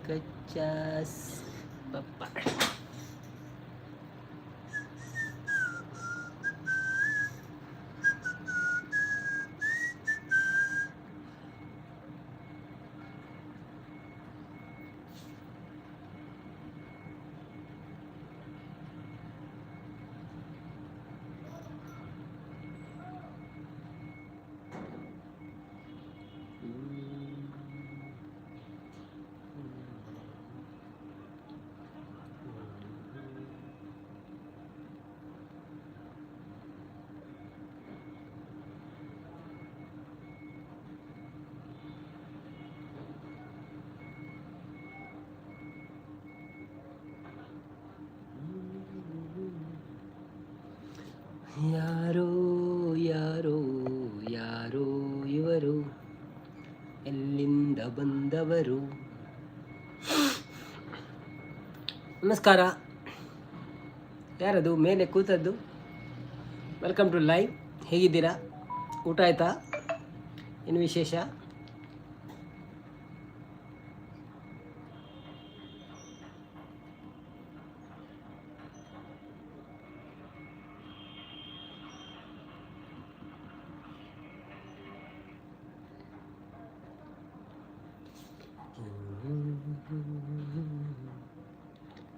50 ಪಪ್ಪಾಡ್. ಯಾರೋ ಯಾರೋ ಯಾರೋ ಇವರು, ಎಲ್ಲಿಂದ ಬಂದವರು? ನಮಸ್ಕಾರ. ಯಾರದು ಮೇಲೆ ಕೂತದ್ದು? Welcome to live. ಹೇಗಿದ್ದೀರಾ? ಊಟ ಆಯ್ತಾ? ಏನು ವಿಶೇಷ?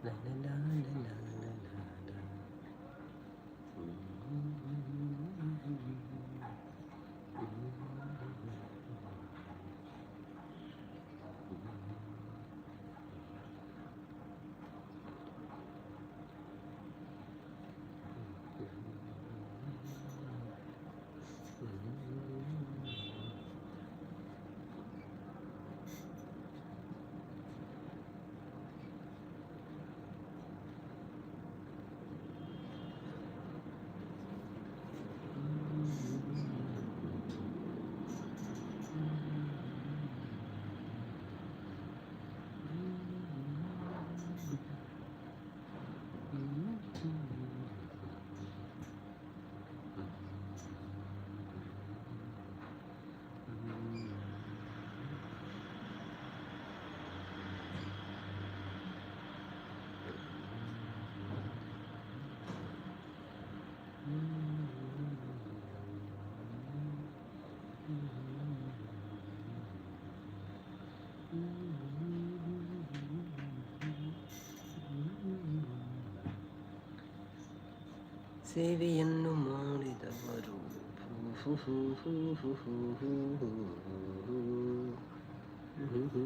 ಲಾ ಲಾ ಲಾ ಲಾ ಲಾ ಲಾ ಲಾ. ಸೇವೆಯನ್ನು ಮಾಡಿದವರು. ಹೂ ಹೂ ಹೂ ಹೂ ಹೂ ಹೂ ಹೂ ಹೂ ಹೂ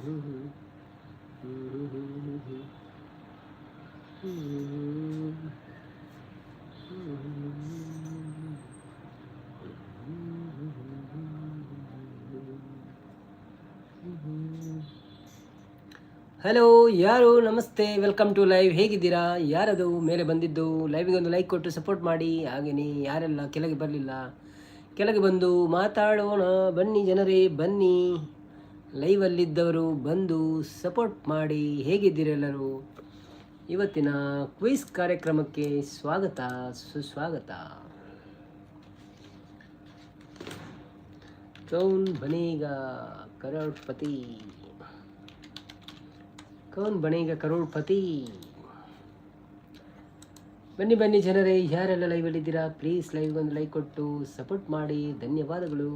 ಹೂ ಹೂ ಹೂ ಹೂ ಹೂ. ಹಲೋ, ಯಾರು? Namaste, welcome to live. ಹೇಗಿದ್ದೀರಾ? ಯಾರದು ಮೇಲೆ ಬಂದಿದ್ದು? ಲೈವ್ಗೆ ಒಂದು ಲೈಕ್ ಕೊಟ್ಟು ಸಪೋರ್ಟ್ ಮಾಡಿ. ಹಾಗೆಯೇ ಯಾರೆಲ್ಲ ಕೆಳಗೆ ಬರಲಿಲ್ಲ, ಕೆಳಗೆ ಬಂದು ಮಾತಾಡೋಣ ಬನ್ನಿ. ಜನರೇ, ಬನ್ನಿ. ಲೈವಲ್ಲಿದ್ದವರು ಬಂದು ಸಪೋರ್ಟ್ ಮಾಡಿ. ಹೇಗಿದ್ದೀರೆಲ್ಲರೂ? ಇವತ್ತಿನ ಕ್ವಿಜ್ ಕಾರ್ಯಕ್ರಮಕ್ಕೆ ಸ್ವಾಗತ, ಸುಸ್ವಾಗತ. कौन बनेगा करोड़पति? कौन बनेगा करोड़पति? ಬನ್ನಿ ಬನ್ನಿ ಜನರೇ. ಯಾರೆಲ್ಲ ಲೈವಲ್ಲಿದ್ದೀರಾ, ಪ್ಲೀಸ್ ಲೈವ್ಗೆ ಒಂದು ಲೈಕ್ ಕೊಟ್ಟು ಸಪೋರ್ಟ್ ಮಾಡಿ. ಧನ್ಯವಾದಗಳು.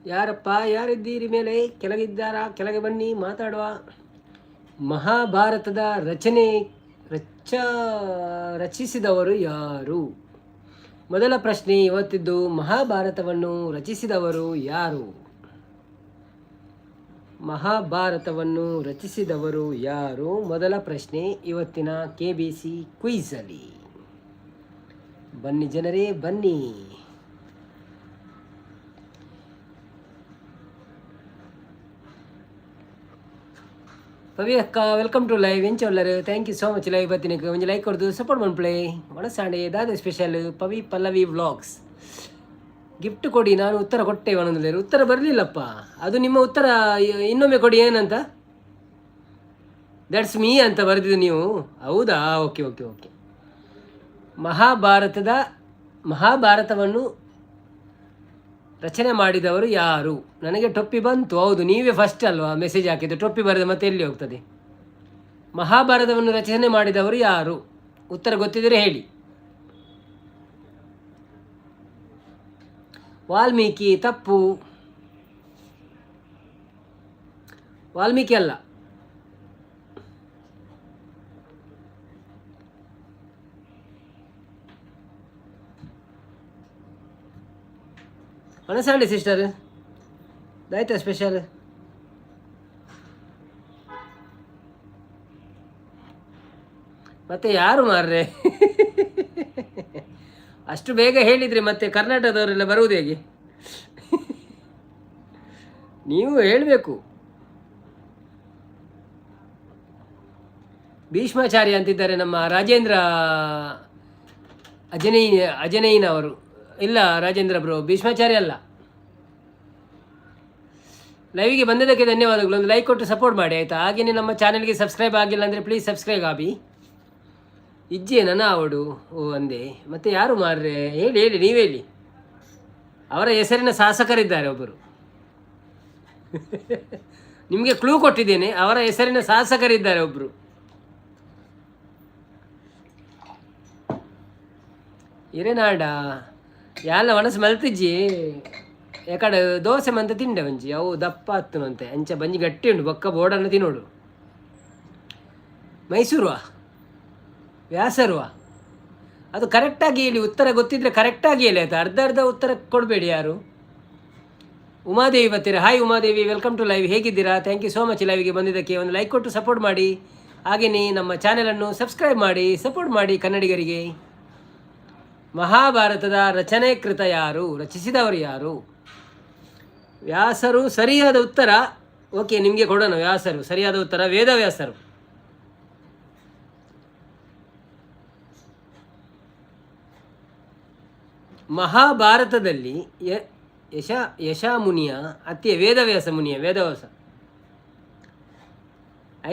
ಯಾರಪ್ಪ, ಯಾರಿದ್ದೀರಿ ಮೇಲೆ? ಕೆಳಗಿದ್ದಾರಾ? ಕೆಳಗೆ ಬನ್ನಿ, ಮಾತಾಡುವ. ಮಹಾಭಾರತದ ರಚನೆ ರಚ ರಚಿಸಿದವರು ಯಾರು? ಮೊದಲ ಪ್ರಶ್ನೆ ಇವತ್ತಿದ್ದು, ಮಹಾಭಾರತವನ್ನು ರಚಿಸಿದವರು ಯಾರು? ಮಹಾಭಾರತವನ್ನು ರಚಿಸಿದವರು ಯಾರು? ಮೊದಲ ಪ್ರಶ್ನೆ ಇವತ್ತಿನ ಕೆಬಿಸಿ ಕ್ವಿಝಲ್ಲಿ. ಬನ್ನಿ ಜನರೇ, ಬನ್ನಿ. ಪವಿ ಅಕ್ಕ, welcome to live. ಎಂಚ ಉಲ್ಲರು? Thank you so much live ಬತ್ತಿನಕ್ಕೆ. ಒಂಜಿ ಲೈಕ್ ಕೊಡ್ದು ಸಪೋರ್ಟ್ ಮನ್ಪುಲೆ. ಒಣಸಾಂಡೆ ದಾದ ಸ್ಪೆಷಲ್? ಪವಿ ಪಲ್ಲವಿ ವ್ಲಾಗ್ಸ್, ಗಿಫ್ಟ್ ಕೊಡಿ, ನಾನು ಉತ್ತರ ಕೊಟ್ಟೆ ಒಂದೊಂದು. ಉತ್ತರ ಬರಲಿಲ್ಲಪ್ಪ ಅದು. ನಿಮ್ಮ ಉತ್ತರ ಇನ್ನೊಮ್ಮೆ ಕೊಡಿ. ಏನಂತ? That's me ಅಂತ ಬರೆದಿದ್ದು ನೀವು? ಹೌದಾ? ಓಕೆ ಓಕೆ ಓಕೆ ಮಹಾಭಾರತವನ್ನು ರಚನೆ ಮಾಡಿದವರು ಯಾರು? ನನಗೆ ಟೊಪ್ಪಿ ಬಂತು. ಹೌದು, ನೀವೇ ಫಸ್ಟ್ ಅಲ್ವಾ ಮೆಸೇಜ್ ಹಾಕಿದ್ದು? ಟೊಪ್ಪಿ ಬರೆದ ಮತ್ತೆ ಎಲ್ಲಿ ಹೋಗ್ತದೆ? ಮಹಾಭಾರತವನ್ನು ರಚನೆ ಮಾಡಿದವರು ಯಾರು? ಉತ್ತರ ಗೊತ್ತಿದ್ದರೆ ಹೇಳಿ. ವಾಲ್ಮೀಕಿ ತಪ್ಪು. ವಾಲ್ಮೀಕಿ ಅಲ್ಲ. ಮನಸಾಂಡಿ ಸಿಸ್ಟರ್, ಆಯ್ತಾ ಸ್ಪೆಷಲ್? ಮತ್ತೆ ಯಾರು ಮಾರ್ರೆ? ಅಷ್ಟು ಬೇಗ ಹೇಳಿದರೆ ಮತ್ತೆ ಕರ್ನಾಟಕದವರೆಲ್ಲ ಬರುವುದು ಹೇಗೆ? ನೀವು ಹೇಳಬೇಕು. ಭೀಷ್ಮಾಚಾರ್ಯ ಅಂತಿದ್ದಾರೆ ನಮ್ಮ ರಾಜೇಂದ್ರ ಅಜನೈನವರು. ಇಲ್ಲ ರಾಜೇಂದ್ರ ಬ್ರೋ, ಭೀಷ್ಮಾಚಾರ್ಯ ಅಲ್ಲ. ಲೈವ್ಗೆ ಬಂದಿದ್ದಕ್ಕೆ ಧನ್ಯವಾದಗಳು. ಒಂದು ಲೈಕ್ ಕೊಟ್ಟು ಸಪೋರ್ಟ್ ಮಾಡಿ, ಆಯಿತಾ? ಹಾಗೆಯೇ ನಮ್ಮ ಚಾನೆಲ್ಗೆ ಸಬ್ಸ್ಕ್ರೈಬ್ ಆಗಿಲ್ಲ ಅಂದರೆ ಪ್ಲೀಸ್ ಸಬ್ಸ್ಕ್ರೈಬ್ ಆಗಿ. ಇಜ್ಜೆ ನನ್ನ ಅವಡು. ಓ, ಅಂದೆ. ಮತ್ತೆ ಯಾರು ಮಾರ್ರೆ? ಹೇಳಿ ಹೇಳಿ, ನೀವೇ ಹೇಳಿ. ಅವರ ಹೆಸರಿನ ಶಾಸಕರಿದ್ದಾರೆ ಒಬ್ಬರು. ನಿಮಗೆ ಕ್ಲೂ ಕೊಟ್ಟಿದ್ದೇನೆ. ಅವರ ಹೆಸರಿನ ಶಾಸಕರಿದ್ದಾರೆ ಒಬ್ಬರು. ಇರೇನಾಡ ಯಾಲ ಮನಸ್ಸು ಮಲ್ತಿಜ್ಜಿ. ಯಾಕಡೆ ದೋಸೆ ಮಂತ ತಿಂಡೆ ಒಂಜಿ, ಅವು ದಪ್ಪ ಅಂತೆ. ಅಂಚ ಬಂಜಿ ಗಟ್ಟಿ ಉಂಟು, ಬೊಕ್ಕ ಬೋಡನ್ನು ತಿನ್ನೋಡು. ಮೈಸೂರುವ ವ್ಯಾಸರುವ ಅದು ಕರೆಕ್ಟಾಗಿ ಹೇಳಿ. ಉತ್ತರ ಗೊತ್ತಿದ್ರೆ ಕರೆಕ್ಟಾಗಿ ಹೇಳಿ, ಆಯ್ತಾ? ಅರ್ಧ ಅರ್ಧ ಉತ್ತರ ಕೊಡಬೇಡಿ ಯಾರು. ಉಮಾದೇವಿ ಬರ್ತೀರಾ? Hi Umadevi, welcome to live. ಹೇಗಿದ್ದೀರಾ? Thank you so much ಲೈವ್ಗೆ ಬಂದಿದ್ದಕ್ಕೆ. ಒಂದು ಲೈಕ್ ಕೊಟ್ಟು ಸಪೋರ್ಟ್ ಮಾಡಿ. ಹಾಗೆಯೇ ನಮ್ಮ ಚಾನೆಲನ್ನು ಸಬ್ಸ್ಕ್ರೈಬ್ ಮಾಡಿ ಸಪೋರ್ಟ್ ಮಾಡಿ ಕನ್ನಡಿಗರಿಗೆ. ಮಹಾಭಾರತದ ರಚನೆ ಕೃತ ಯಾರು? ರಚಿಸಿದವರು ಯಾರು? ವ್ಯಾಸರು ಸರಿಯಾದ ಉತ್ತರ. ಓಕೆ, ನಿಮಗೆ ಕೊಡೋಣ. ವ್ಯಾಸರು ಸರಿಯಾದ ಉತ್ತರ. ವೇದವ್ಯಾಸರು. ಮಹಾಭಾರತದಲ್ಲಿ ಯಶ ಯಶಾಮುನಿಯ ಅತ್ತಿಯ ವೇದವ್ಯಾಸ ಮುನಿಯ ವೇದವ್ಯಾಸ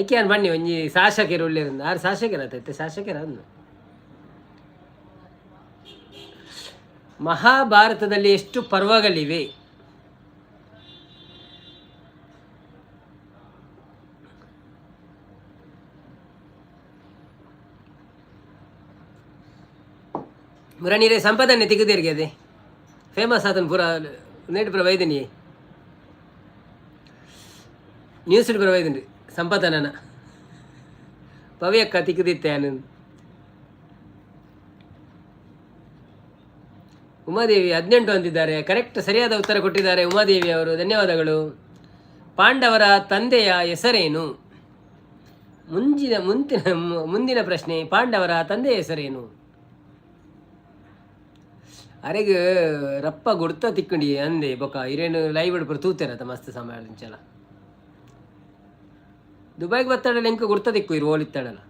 ಐಕ್ಯಾನ್ ಬನ್ನಿ. ಒಂಜಿ ಶಾಸಕರು ಒಳ್ಳೆಯದು. ಆರು ಶಾಸಕರ ಆತೈತೆ, ಶಾಸಕರ ಅಂದು. ಮಹಾಭಾರತದಲ್ಲಿ ಎಷ್ಟು ಪರ್ವಗಳಿವೆ? ಮುರನೀರೆ ಸಂಪದನೆ ತಿಗುದೇರಿಗೆ ಅದೇ ಫೇಮಸ್ ಆತನ ಪೂರ ನೆಟ್ ಪೂರ ವೈದನಿ ನ್ಯೂಸ್ ಪೂರ ವೈದನ್ರಿ ಸಂಪದನನ. ಪವಿಯಕ್ಕ ತಿಕ್ಕದಿತ್ತೆ. ಉಮಾದೇವಿ 18 ಅಂತಿದ್ದಾರೆ. ಕರೆಕ್ಟ್, ಸರಿಯಾದ ಉತ್ತರ ಕೊಟ್ಟಿದ್ದಾರೆ ಉಮಾದೇವಿ ಅವರು. ಧನ್ಯವಾದಗಳು. ಪಾಂಡವರ ತಂದೆಯ ಹೆಸರೇನು? ಮುಂಜಿನ ಮುಂದಿನ ಮುಂದಿನ ಪ್ರಶ್ನೆ, ಪಾಂಡವರ ತಂದೆಯ ಹೆಸರೇನು? ಅರೆಗ್ ರಪ್ಪ ಗುರ್ತ ತಿಕ್ಕಂಡಿ ಅಂದೆ. ಬೊಕ ಇರೇನು ಲೈವ್ ಹಿಡ್ಪರು ತೂತೇರತ ಮಸ್ತ್ ಸಮಯ ಇಂಚಲ ದುಬೈಗೆ ಬತ್ತಾಡಲ್ಲ. ಇಂಕ ಗುರ್ತ ತಿಕ್ಕು ಇರು ಓಲಿತ್ತಾಡಲ್ಲ.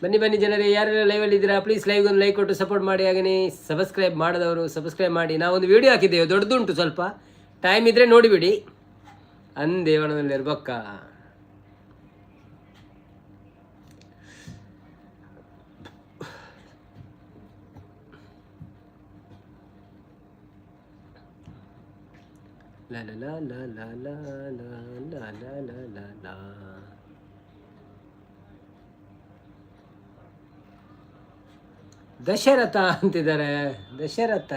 ಬನ್ನಿ ಬನ್ನಿ ಜನರೇ, ಯಾರೆಲ್ಲ ಲೈವಲ್ಲಿ ಇದ್ದೀರಾ, ಪ್ಲೀಸ್ ಲೈವ್ ಒಂದು ಲೈಕ್ ಕೊಟ್ಟು ಸಪೋರ್ಟ್ ಮಾಡಿ. ಹಾಗೆಯೇ ಸಬ್ಸ್ಕ್ರೈಬ್ ಮಾಡದವರು ಸಬ್ಸ್ಕ್ರೈಬ್ ಮಾಡಿ. ನಾವೊಂದು ವಿಡಿಯೋ ಹಾಕಿದ್ದೇವೆ, ದೊಡ್ಡದುಂಟು, ಸ್ವಲ್ಪ ಟೈಮ್ ಇದ್ದರೆ ನೋಡಿಬಿಡಿ. ಅಂದೆ ಬಕ್ಕ. ಲ ಲ ಲ ಲ ಲ ಲ ಲ ಲ ಲ ಲ ಲ. ದಶರಥ ಅಂತಿದ್ದಾರೆ. ದಶರಥ,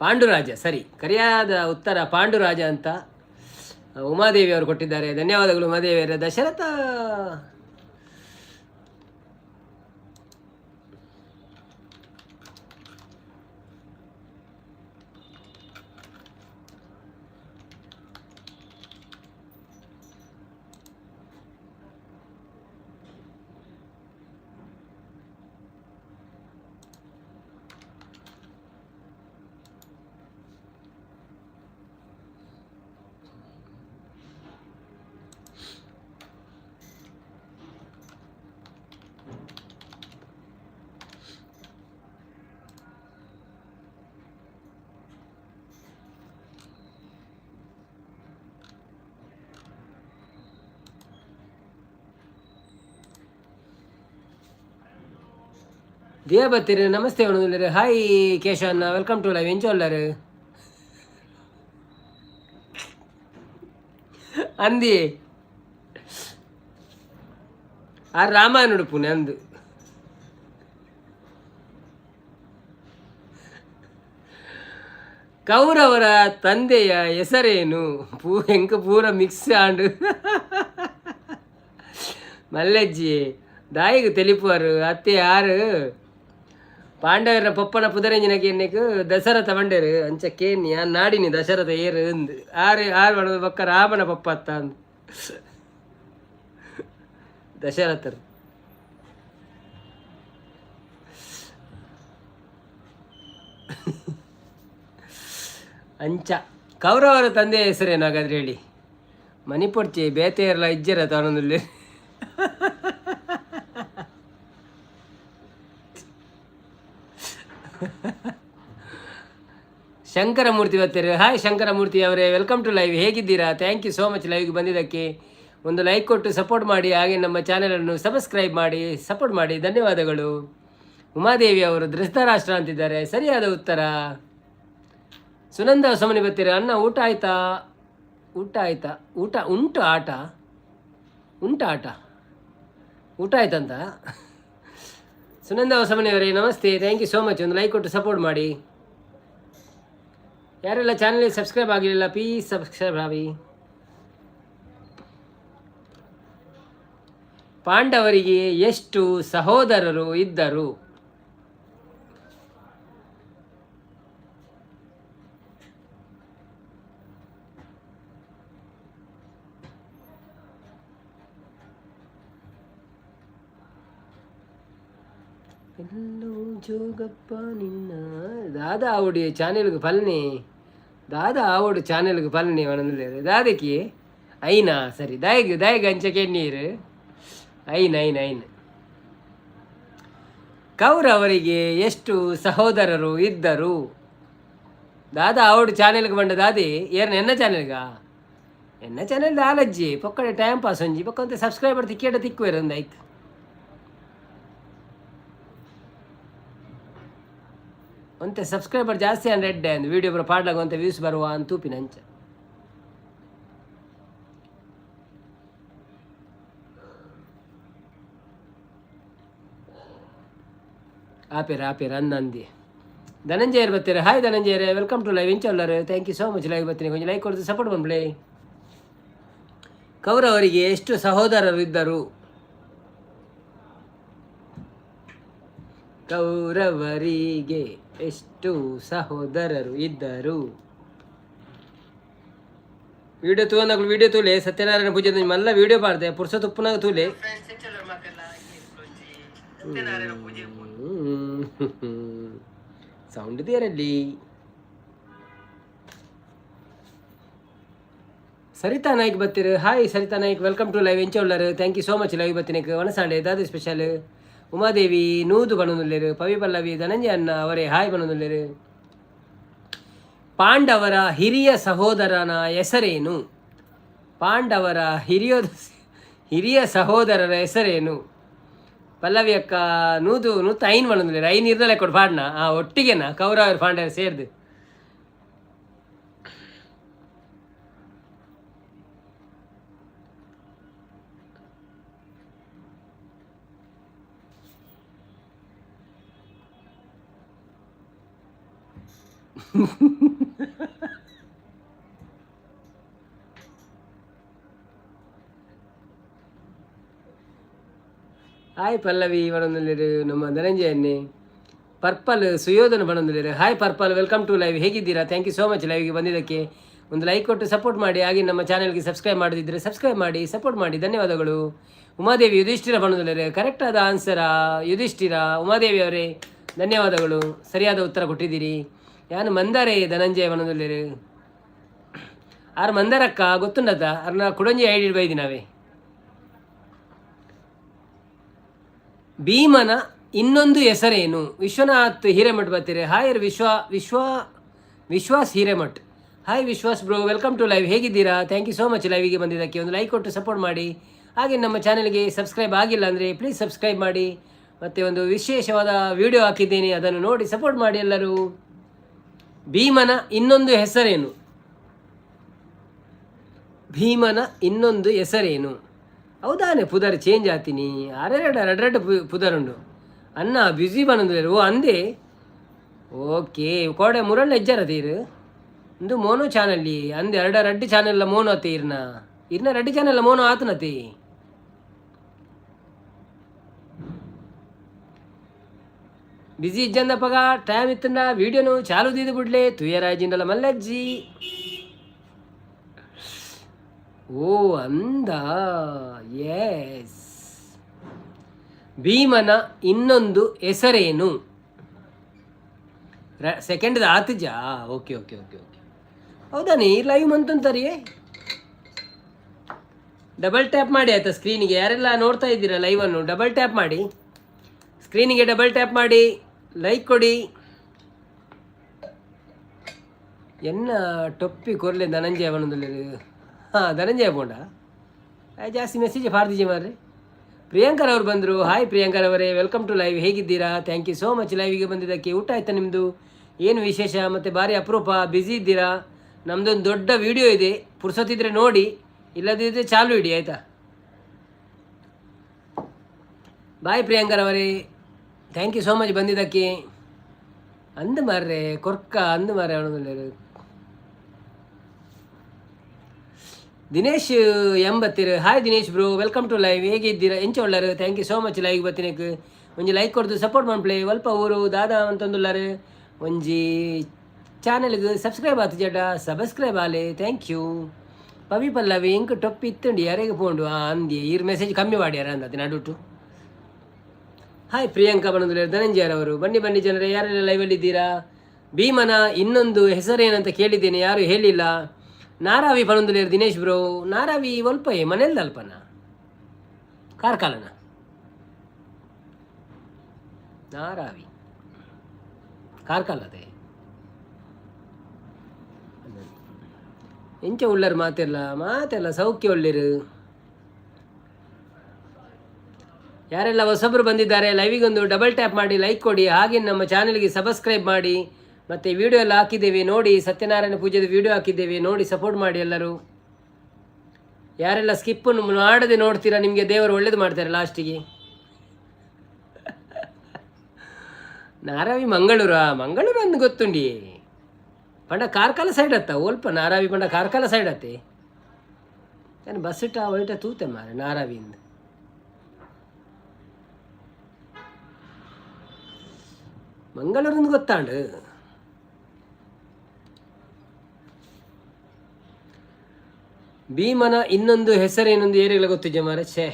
ಪಾಂಡುರಾಜ. ಸರಿ, ಕರಿಯಾದ ಉತ್ತರ ಪಾಂಡುರಾಜ ಅಂತ ಉಮಾದೇವಿ ಅವರು ಕೊಟ್ಟಿದ್ದಾರೆ. ಧನ್ಯವಾದಗಳು ಉಮಾದೇವಿ ಅವರೇ. ದಶರಥ. ದೇವಬತ್ತಿರು ನಮಸ್ತೆ ಒಣಗುಲ್ಲರು. ಹಾಯ್ ಕೇಶವಣ್ಣ, welcome to live. ಎಂಚ ಉಳ್ಳರು? ಅಂದಿ ಆ ರಾಮಾಯಣ ಉಡುಪುನೆ ಅಂದು. ಕೌರವರ ತಂದೆಯ ಹೆಸರೇನು? ಪೂ ಎಂಕ ಪೂರ ಮಿಕ್ಸ್ ಆಂಡು ಮಲ್ಲೆಜ್ಜಿ ದಾಯಿಗ್ ತೆಲಿಪುವರು ಅತ್ತೆ. ಯಾರು ಪಾಂಡವರ ಪಪ್ಪನ ಪುದರೆಂಜಿನಕ್ಕೆ ಎನ್ನೆಕ್ ದಶರಥ ಬಂಡೇರು. ಅಂಚ ಕೇನಿ ಯಾನ್ ನಾಡಿನಿ ದಶರಥ ಏರು ಅಂದು. ಆರು ಆರು ಬಣ್ಣದ ಬೊಕ್ಕ ರಾಮನ ಪಪ್ಪ ಅತ್ತ ಅಂದು ದಶರಥರು. ಅಂಚ ಕೌರವರ ತಂದೆಯ ಹೆಸರೇನು ಹಾಗಾದ್ರೆ ಹೇಳಿ. ಮಣಿಪೊಡ್ಚಿ ಬೇತೆ ಇರಲ್ಲ ಇಜ್ಜರ ತಗೊಂಡು. ಶಂಕರಮೂರ್ತಿ ಬರ್ತಾರೆ. ಹಾಯ್ ಶಂಕರಮೂರ್ತಿ ಅವರೇ, welcome to live. ಹೇಗಿದ್ದೀರಾ? Thank you so much ಲೈವ್ಗೆ ಬಂದಿದ್ದಕ್ಕೆ. ಒಂದು ಲೈಕ್ ಕೊಟ್ಟು ಸಪೋರ್ಟ್ ಮಾಡಿ, ಹಾಗೆ ನಮ್ಮ ಚಾನಲನ್ನು ಸಬ್ಸ್ಕ್ರೈಬ್ ಮಾಡಿ ಸಪೋರ್ಟ್ ಮಾಡಿ. ಧನ್ಯವಾದಗಳು. ಉಮಾದೇವಿ ಅವರು ಧೃತರಾಷ್ಟ್ರ ಅಂತಿದ್ದಾರೆ. ಸರಿಯಾದ ಉತ್ತರ. ಸುನಂದ ಹೊಸಮನಿ ಬರ್ತೀರ. ಅಣ್ಣ, ಊಟ ಆಯ್ತಾ? ಊಟ ಆಯ್ತಾ? ಊಟ ಉಂಟು, ಆಟ ಉಂಟು, ಆಟ ಊಟ ಆಯ್ತಂತ. ಸುನಂದ ಹೊಸಮನಿ ಅವರೇ namaste, thank you so much. ಒಂದು ಲೈಕ್ ಕೊಟ್ಟು ಸಪೋರ್ಟ್ ಮಾಡಿ. ಯಾರೆಲ್ಲ ಚಾನಲ್ಗೆ ಸಬ್ಸ್ಕ್ರೈಬ್ ಆಗಿರಲಿಲ್ಲ, ಪ್ಲೀಸ್ ಸಬ್ಸ್ಕ್ರೈಬ್ ಆಗಿ. ಪಾಂಡವರಿಗೆ ಎಷ್ಟು ಸಹೋದರರು ಇದ್ದರು? ಎಲ್ಲೋ ಜೋಗಪ್ಪ ನಿನ್ನ ದಾದಾ ಆವುಡಿ ಚಾನೆಲ್ಗೆ ಪಲ್ನಿ, ದಾದಾ ಆವಡು ಚಾನೆಲ್ಗೆ ಪಲ್ನಿ ಒಣಂದಿಲ್ಲ ದಾದಕಿ ಐನಾ. ಸರಿ, ದಾಯಿಗ್ ದಾಯಿಗ್ ಅಂಚಕ್ಕೆ ನೀರು ಐನ್ ಐನ್ ಐನ್. ಕೌರವರಿಗೆ ಎಷ್ಟು ಸಹೋದರರು ಇದ್ದರು? ದಾದಾ ಆವಡು ಚಾನೆಲ್ಗೆ ಬಂಡ ದಾದಿ ಏರ್ನ ಎನ್ನ ಚಾನೆಲ್ಗ? ಎನ್ನ ಚಾನೆಲ್ ದಾಲಜ್ಜಿ ಪೊಕ್ಕಡೆ ಟೈಮ್ ಪಾಸ್ ಒಂಜಿ ಪೊಕ್ಕಂತೆ. ಸಬ್ಸ್ಕ್ರೈಬರ್ ತಿಕ್ಕೇಟ ತಿಕ್ಕುವೇರು ಒಂದು ಐಕ್. ಒಂತೆ ಸಬ್ಸ್ಕ್ರೈಬರ್ ಜಾಸ್ತಿ ಅಂಡ್ ಎಡ್ಡೆ ಅಂದ್ ವೀಡಿಯೋ ಬರೋ ಪಾಡ್ಲಾಗ ಒಂತೆ ವ್ಯೂಸ್ ಬರುವ ಅಂತ ತೂಪಿನ ಅಂಚ. ಆಪೇರ್ ಆಪೇರ್ ಅಂದ ಅಂದಿ. ಧನಂಜಯರ್ ಬರ್ತೀರ. ಹಾಯ್ ಧನಂಜಯರೇ, welcome to live. ಇಂಚಲ್ಲರು? Thank you so much live ಬರ್ತೀನಿ. ಕೊಂಚ ಲೈಕ್ ಕೊಡ್ತು ಸಪೋರ್ಟ್ ಬಂದ್ಬಿಡಿ. ಕೌರವರಿಗೆ ಎಷ್ಟು ಸಹೋದರರು ಇದ್ದರು? ಕೌರವರಿಗೆ ಎಷ್ಟು ಸಹೋದರರು ಇದ್ದರು? ವಿಡಿಯೋ ತೂನಗಳು ವಿಡಿಯೋ ತೂಲೆ. ಸತ್ಯನಾರಾಯಣ ಪೂಜೆ ಮಲ್ಲ ವಿಡಿಯೋ ಪಾಡ್ದೆ ಪುರ್ಸ ತುಪ್ಪನಾಗ ತೂಲೆ. ಸೌಂಡ್ ಇದೆಯರಲ್ಲಿ. ಸರಿತಾ ನಾಯ್ಕ್ ಬರ್ತೀರಿ. Hi Saritha Naik, welcome to live. ಎಂಚ ಉಳ್ಳರು? Thank you so much live ಬತ್ತಿನಕ್ಕೆ. ವನಸಾಂಡೆ ದಾದ ಸ್ಪೆಷಲ್? ಉಮಾದೇವಿ ನೂದು ಬಣನುಲ್ಲೇರು. ಪವಿ ಪಲ್ಲವಿ ಧನಂಜಯ ಅಣ್ಣ ಅವರೇ ಹಾಯ್ ಬಣನುಲ್ಲೇರು. ಪಾಂಡವರ ಹಿರಿಯ ಸಹೋದರನ ಹೆಸರೇನು? ಪಾಂಡವರ ಹಿರಿಯ ಹಿರಿಯ ಸಹೋದರರ ಹೆಸರೇನು? ಪಲ್ಲವಿ ಅಕ್ಕ ನೂದು ನೂತ ಐನ್ ಬಣನುಲ್ಲೇರು. ಐನ್ ಇರ್ದಲೆ ಕೊಡು ಪಾಡ್ನ. ಆ ಒಟ್ಟಿಗೆನಾ ಕೌರವರು ಪಾಂಡವರು ಸೇರ್ದು? ಹಾಯ್ ಪಲ್ಲವಿ ಬರೋದಿಲ್ಲೇರು. ನಮ್ಮ ಧನಂಜಯನ್ನೇ ಪರ್ಪಲ್ ಸುಯೋಧನ ಬರೋದಿಲ್ಲೇರು. Hi purple, welcome to live. ಹೇಗಿದ್ದೀರಾ? Thank you so much ಲೈವ್ಗೆ ಬಂದಿದ್ದಕ್ಕೆ. ಒಂದು ಲೈಕ್ ಕೊಟ್ಟು ಸಪೋರ್ಟ್ ಮಾಡಿ. ಹಾಗೆ ನಮ್ಮ ಚಾನಲ್ಗೆ ಸಬ್ಸ್ಕ್ರೈಬ್ ಮಾಡದಿದ್ದರೆ ಸಬ್ಸ್ಕ್ರೈಬ್ ಮಾಡಿ, ಸಪೋರ್ಟ್ ಮಾಡಿ. ಧನ್ಯವಾದಗಳು. ಉಮಾದೇವಿ ಯುಧಿಷ್ಠಿರ ಬಣ್ಣದಲ್ಲರೆ. ಕರೆಕ್ಟ್ ಆದ ಆನ್ಸರಾ ಯುಧಿಷ್ಠಿರ. ಉಮಾದೇವಿ ಅವರೇ, ಧನ್ಯವಾದಗಳು, ಸರಿಯಾದ ಉತ್ತರ ಕೊಟ್ಟಿದ್ದೀರಿ. ಯಾನು ಮಂದಾರೆ ಧನಂಜಯ ಬಣ್ಣದಲ್ಲಿರು. ಆರು ಮಂದಾರಕ್ಕ ಗೊತ್ತುಂಡತ ಅರ್ನ ಕುಡಂಜಿ ಐಡಿ ಬೈದಿ ನಾವೇ. ಭೀಮನ ಇನ್ನೊಂದು ಹೆಸರೇನು? ವಿಶ್ವನಾಥ್ ಹಿರೇಮಠ್ ಬರ್ತೀರಿ. ಹಾಯ್ ವಿಶ್ವ ವಿಶ್ವ Vishwas Hiremath. Hi Vishwas bro, welcome to live. ಹೇಗಿದ್ದೀರಾ? Thank you so much ಲೈವಿಗೆ ಬಂದಿದ್ದಕ್ಕೆ. ಒಂದು ಲೈಕ್ ಕೊಟ್ಟು ಸಪೋರ್ಟ್ ಮಾಡಿ. ಹಾಗೆ ನಮ್ಮ ಚಾನಲ್ಗೆ ಸಬ್ಸ್ಕ್ರೈಬ್ ಆಗಿಲ್ಲ ಅಂದರೆ ಪ್ಲೀಸ್ ಸಬ್ಸ್ಕ್ರೈಬ್ ಮಾಡಿ. ಮತ್ತು ಒಂದು ವಿಶೇಷವಾದ ವಿಡಿಯೋ ಹಾಕಿದ್ದೀನಿ, ಅದನ್ನು ನೋಡಿ ಸಪೋರ್ಟ್ ಮಾಡಿ ಎಲ್ಲರೂ. ಭೀಮನ ಇನ್ನೊಂದು ಹೆಸರೇನು? ಭೀಮನ ಇನ್ನೊಂದು ಹೆಸರೇನು? ಹೌದಾನೆ ಪುದರ್ ಚೇಂಜ್ ಆತೀನಿ. ಅರೆರಡ ರಡ್ರಡ್ ಪುದರುಂಡು. ಅನ್ನ ಬ್ಯುಸಿ ಬಂದ್ರೆ. ಓ ಅಂದೆ, ಓಕೆ. ಕೋಡೆ ಮುರಳ್ಳ ಎಜ್ಜಾರ ತೀರು ಇಂದು ಮೋನೋ ಚಾನಲ್ ಅಂದೆ. ಎರಡ ರಡ್ಡು ಚಾನೆಲ್ಲ ಮೋನೋ ಆತಿ ಇರ್ನ. ಇರ್ನ ರಡ್ಡು ಚಾನೆಲ್ಲ ಮೋನೋ ಆತನತಿ. ಬಿಸಿ ಇಜ್ಜಂದಪ್ಪಗ ಟೈಮ್ ಇತ್ತಂಡ ವೀಡಿಯೋನು ಚಾಲು ದೀದು ಬಿಡ್ಲೆ ತುಯರಾಜಿಂಡಲ ಮಲ್ಲಜ್ಜಿ. ಓ ಅಂದ, ಎಸ್. ಭೀಮನ ಇನ್ನೊಂದು ಹೆಸರೇನು? ಸೆಕೆಂಡ್ ಆತಜಾ. Okay okay okay okay. ಹೌದಾನೆ ಈ ಲೈವ್ ಮಂತಂತಾರಿ. ಡಬಲ್ ಟ್ಯಾಪ್ ಮಾಡಿ ಆಯ್ತಾ ಸ್ಕ್ರೀನಿಗೆ. ಯಾರೆಲ್ಲ ನೋಡ್ತಾ ಇದ್ದೀರಾ ಲೈವನ್ನು, ಡಬಲ್ ಟ್ಯಾಪ್ ಮಾಡಿ ಸ್ಕ್ರೀನಿಗೆ. ಡಬಲ್ ಟ್ಯಾಪ್ ಮಾಡಿ, ಲೈಕ್ ಕೊಡಿ. ಎನ್ನ ಟೊಪ್ಪಿ ಕೊರ್ಲೆ ಧನಂಜಯ ಬನ್ನೊಂದು. ಹಾಂ, ಧನಂಜಯ ಬೋಂಡ ಜಾಸ್ತಿ ಮೆಸೇಜ್ ಫಾರ್ದಿಜೆ ಮಾರ್ರೆ. ಪ್ರಿಯಾಂಕರ್ ಅವರು ಬಂದರು. ಹಾಯ್ ಪ್ರಿಯಾಂಕರ್ ಅವರೇ, welcome to live. ಹೇಗಿದ್ದೀರಾ? Thank you so much ಲೈವಿಗೆ ಬಂದಿದ್ದಕ್ಕೆ. ಊಟ ಆಯ್ತಾ ನಿಮ್ಮದು? ಏನು ವಿಶೇಷ? ಮತ್ತು ಭಾರಿ ಅಪರೂಪ, ಬ್ಯುಸಿ ಇದ್ದೀರಾ? ನಮ್ಮದೊಂದು ದೊಡ್ಡ ವಿಡಿಯೋ ಇದೆ, ಪುರ್ಸೊತ್ತಿದ್ರೆ ನೋಡಿ, ಇಲ್ಲದಿದ್ದರೆ ಚಾಲು ಇಡಿ ಆಯಿತಾ. ಬಾಯ್ ಪ್ರಿಯಾಂಕರ್ ಅವರೇ, thank you so much ಬಂದಿದ್ದಕ್ಕೆ. ಅಂದು ಮಾರ್ರೆ ಕೊರ್ಕ ಅಂದು ಮಾರ್ರೆ ಅವನು. Dinesh ಎಂಬತ್ತಿರು. Hi Dinesh bro, welcome to live. ಹೇಗಿದ್ದೀರಾ? ಎಂಚ ಉಳ್ಳಾರು? Thank you so much live ಬತ್ತಿನಕ್ಕೆ. ಒಂಜಿ ಲೈಕ್ ಕೊಡ್ದು ಸಪೋರ್ಟ್ ಮನ್ಪ್ಲೆ. ಒಲ್ಪ ಊರು ದಾದಾ ಅಂತಂದುಲ್ಲಾರು. ಒಂಜಿ ಚಾನಲ್ಗೆ ಸಬ್ಸ್ಕ್ರೈಬ್ ಆತು ಜಡ್ಡ ಸಬ್ಸ್ಕ್ರೈಬ್ ಆಲೆ. Thank you. Pavi Pallavi ಇಂಕ್ ಟೊಪ್ಪಿ ಇತ್ತುಂಡು ಯಾರಿಗೆ ಪೋಂಡು ಅಂದಿ. ಈರ್ ಮೆಸೇಜ್ ಕಮ್ಮಿ ಮಾಡ್ಯಾರ ಅಂದ ನಡುಟು. ಹಾಯ್ ಪ್ರಿಯಾಂಕಾ ಬನಂದುಲೇರು ಧನಂಜಯರವರು. ಬನ್ನಿ ಬನ್ನಿ ಜನರೇ, ಯಾರೆಲ್ಲ ಲೈವಲ್ಲಿದ್ದೀರಾ? ಭೀಮನ ಇನ್ನೊಂದು ಹೆಸರೇನಂತ ಕೇಳಿದ್ದೇನೆ, ಯಾರು ಹೇಳಿಲ್ಲ. ನಾರಾವಿ ಪನೊಂದುಲೇರು ದಿನೇಶ್ ಬ್ರೋ. ನಾರಾವಿ ಒಲ್ಪಯೆ ಮನೆಲ್ದ ಅಲ್ಪನ ಕಾರ್ಕಾಲನ ನಾರಾವಿ ಕಾರ್ಕಾಲದೆ. ಎಂಚ ಉಳ್ಳರು? ಮಾತೆಲ್ಲ ಮಾತೆಲ್ಲ ಸೌಖ್ಯ ಉಳ್ಳಿರು. ಯಾರೆಲ್ಲ ಹೊಸಬರು ಬಂದಿದ್ದಾರೆ, ಲೈವಿಗೊಂದು ಡಬಲ್ ಟ್ಯಾಪ್ ಮಾಡಿ, ಲೈಕ್ ಕೊಡಿ. ಹಾಗೆ ನಮ್ಮ ಚಾನಲ್ಗೆ ಸಬ್ಸ್ಕ್ರೈಬ್ ಮಾಡಿ. ಮತ್ತು ವಿಡಿಯೋ ಎಲ್ಲ ಹಾಕಿದ್ದೇವೆ ನೋಡಿ, ಸತ್ಯನಾರಾಯಣ ಪೂಜೆದ ವಿಡಿಯೋ ಹಾಕಿದ್ದೇವೆ ನೋಡಿ, ಸಪೋರ್ಟ್ ಮಾಡಿ ಎಲ್ಲರೂ. ಯಾರೆಲ್ಲ ಸ್ಕಿಪ್ ಮಾಡದೆ ನೋಡ್ತೀರಾ, ನಿಮಗೆ ದೇವರು ಒಳ್ಳೇದು ಮಾಡ್ತಾರೆ ಲಾಸ್ಟಿಗೆ. ನಾರಾವಿ ಮಂಗಳೂರಾ? ಮಂಗಳೂರು ಅಂದು ಗೊತ್ತುಂಡಿ. ಪಂಡ ಕಾರ್ಕಳ ಸೈಡ್ ಅತ್ತ ಒಲ್ಪ ನಾರಾವಿ ಪಂಡ ಕಾರ್ಕಳ ಸೈಡ್ ಅತ್ತೆ. ನಾನು ಬಸ್ ಇಟ್ಟ ಒಯ್ಟ ತೂತೆ ಮಾರೆ ನಾರಾವಿಯಿಂದ. ಮಂಗಳೂರಿಂದ ಗೊತ್ತಾಂಡು. ಭೀಮನ ಇನ್ನೊಂದು ಹೆಸರೇನೊಂದು ಏರಿಗಳ ಗೊತ್ತಿದ್ಯ ಮಾರೆ? ಛೇ,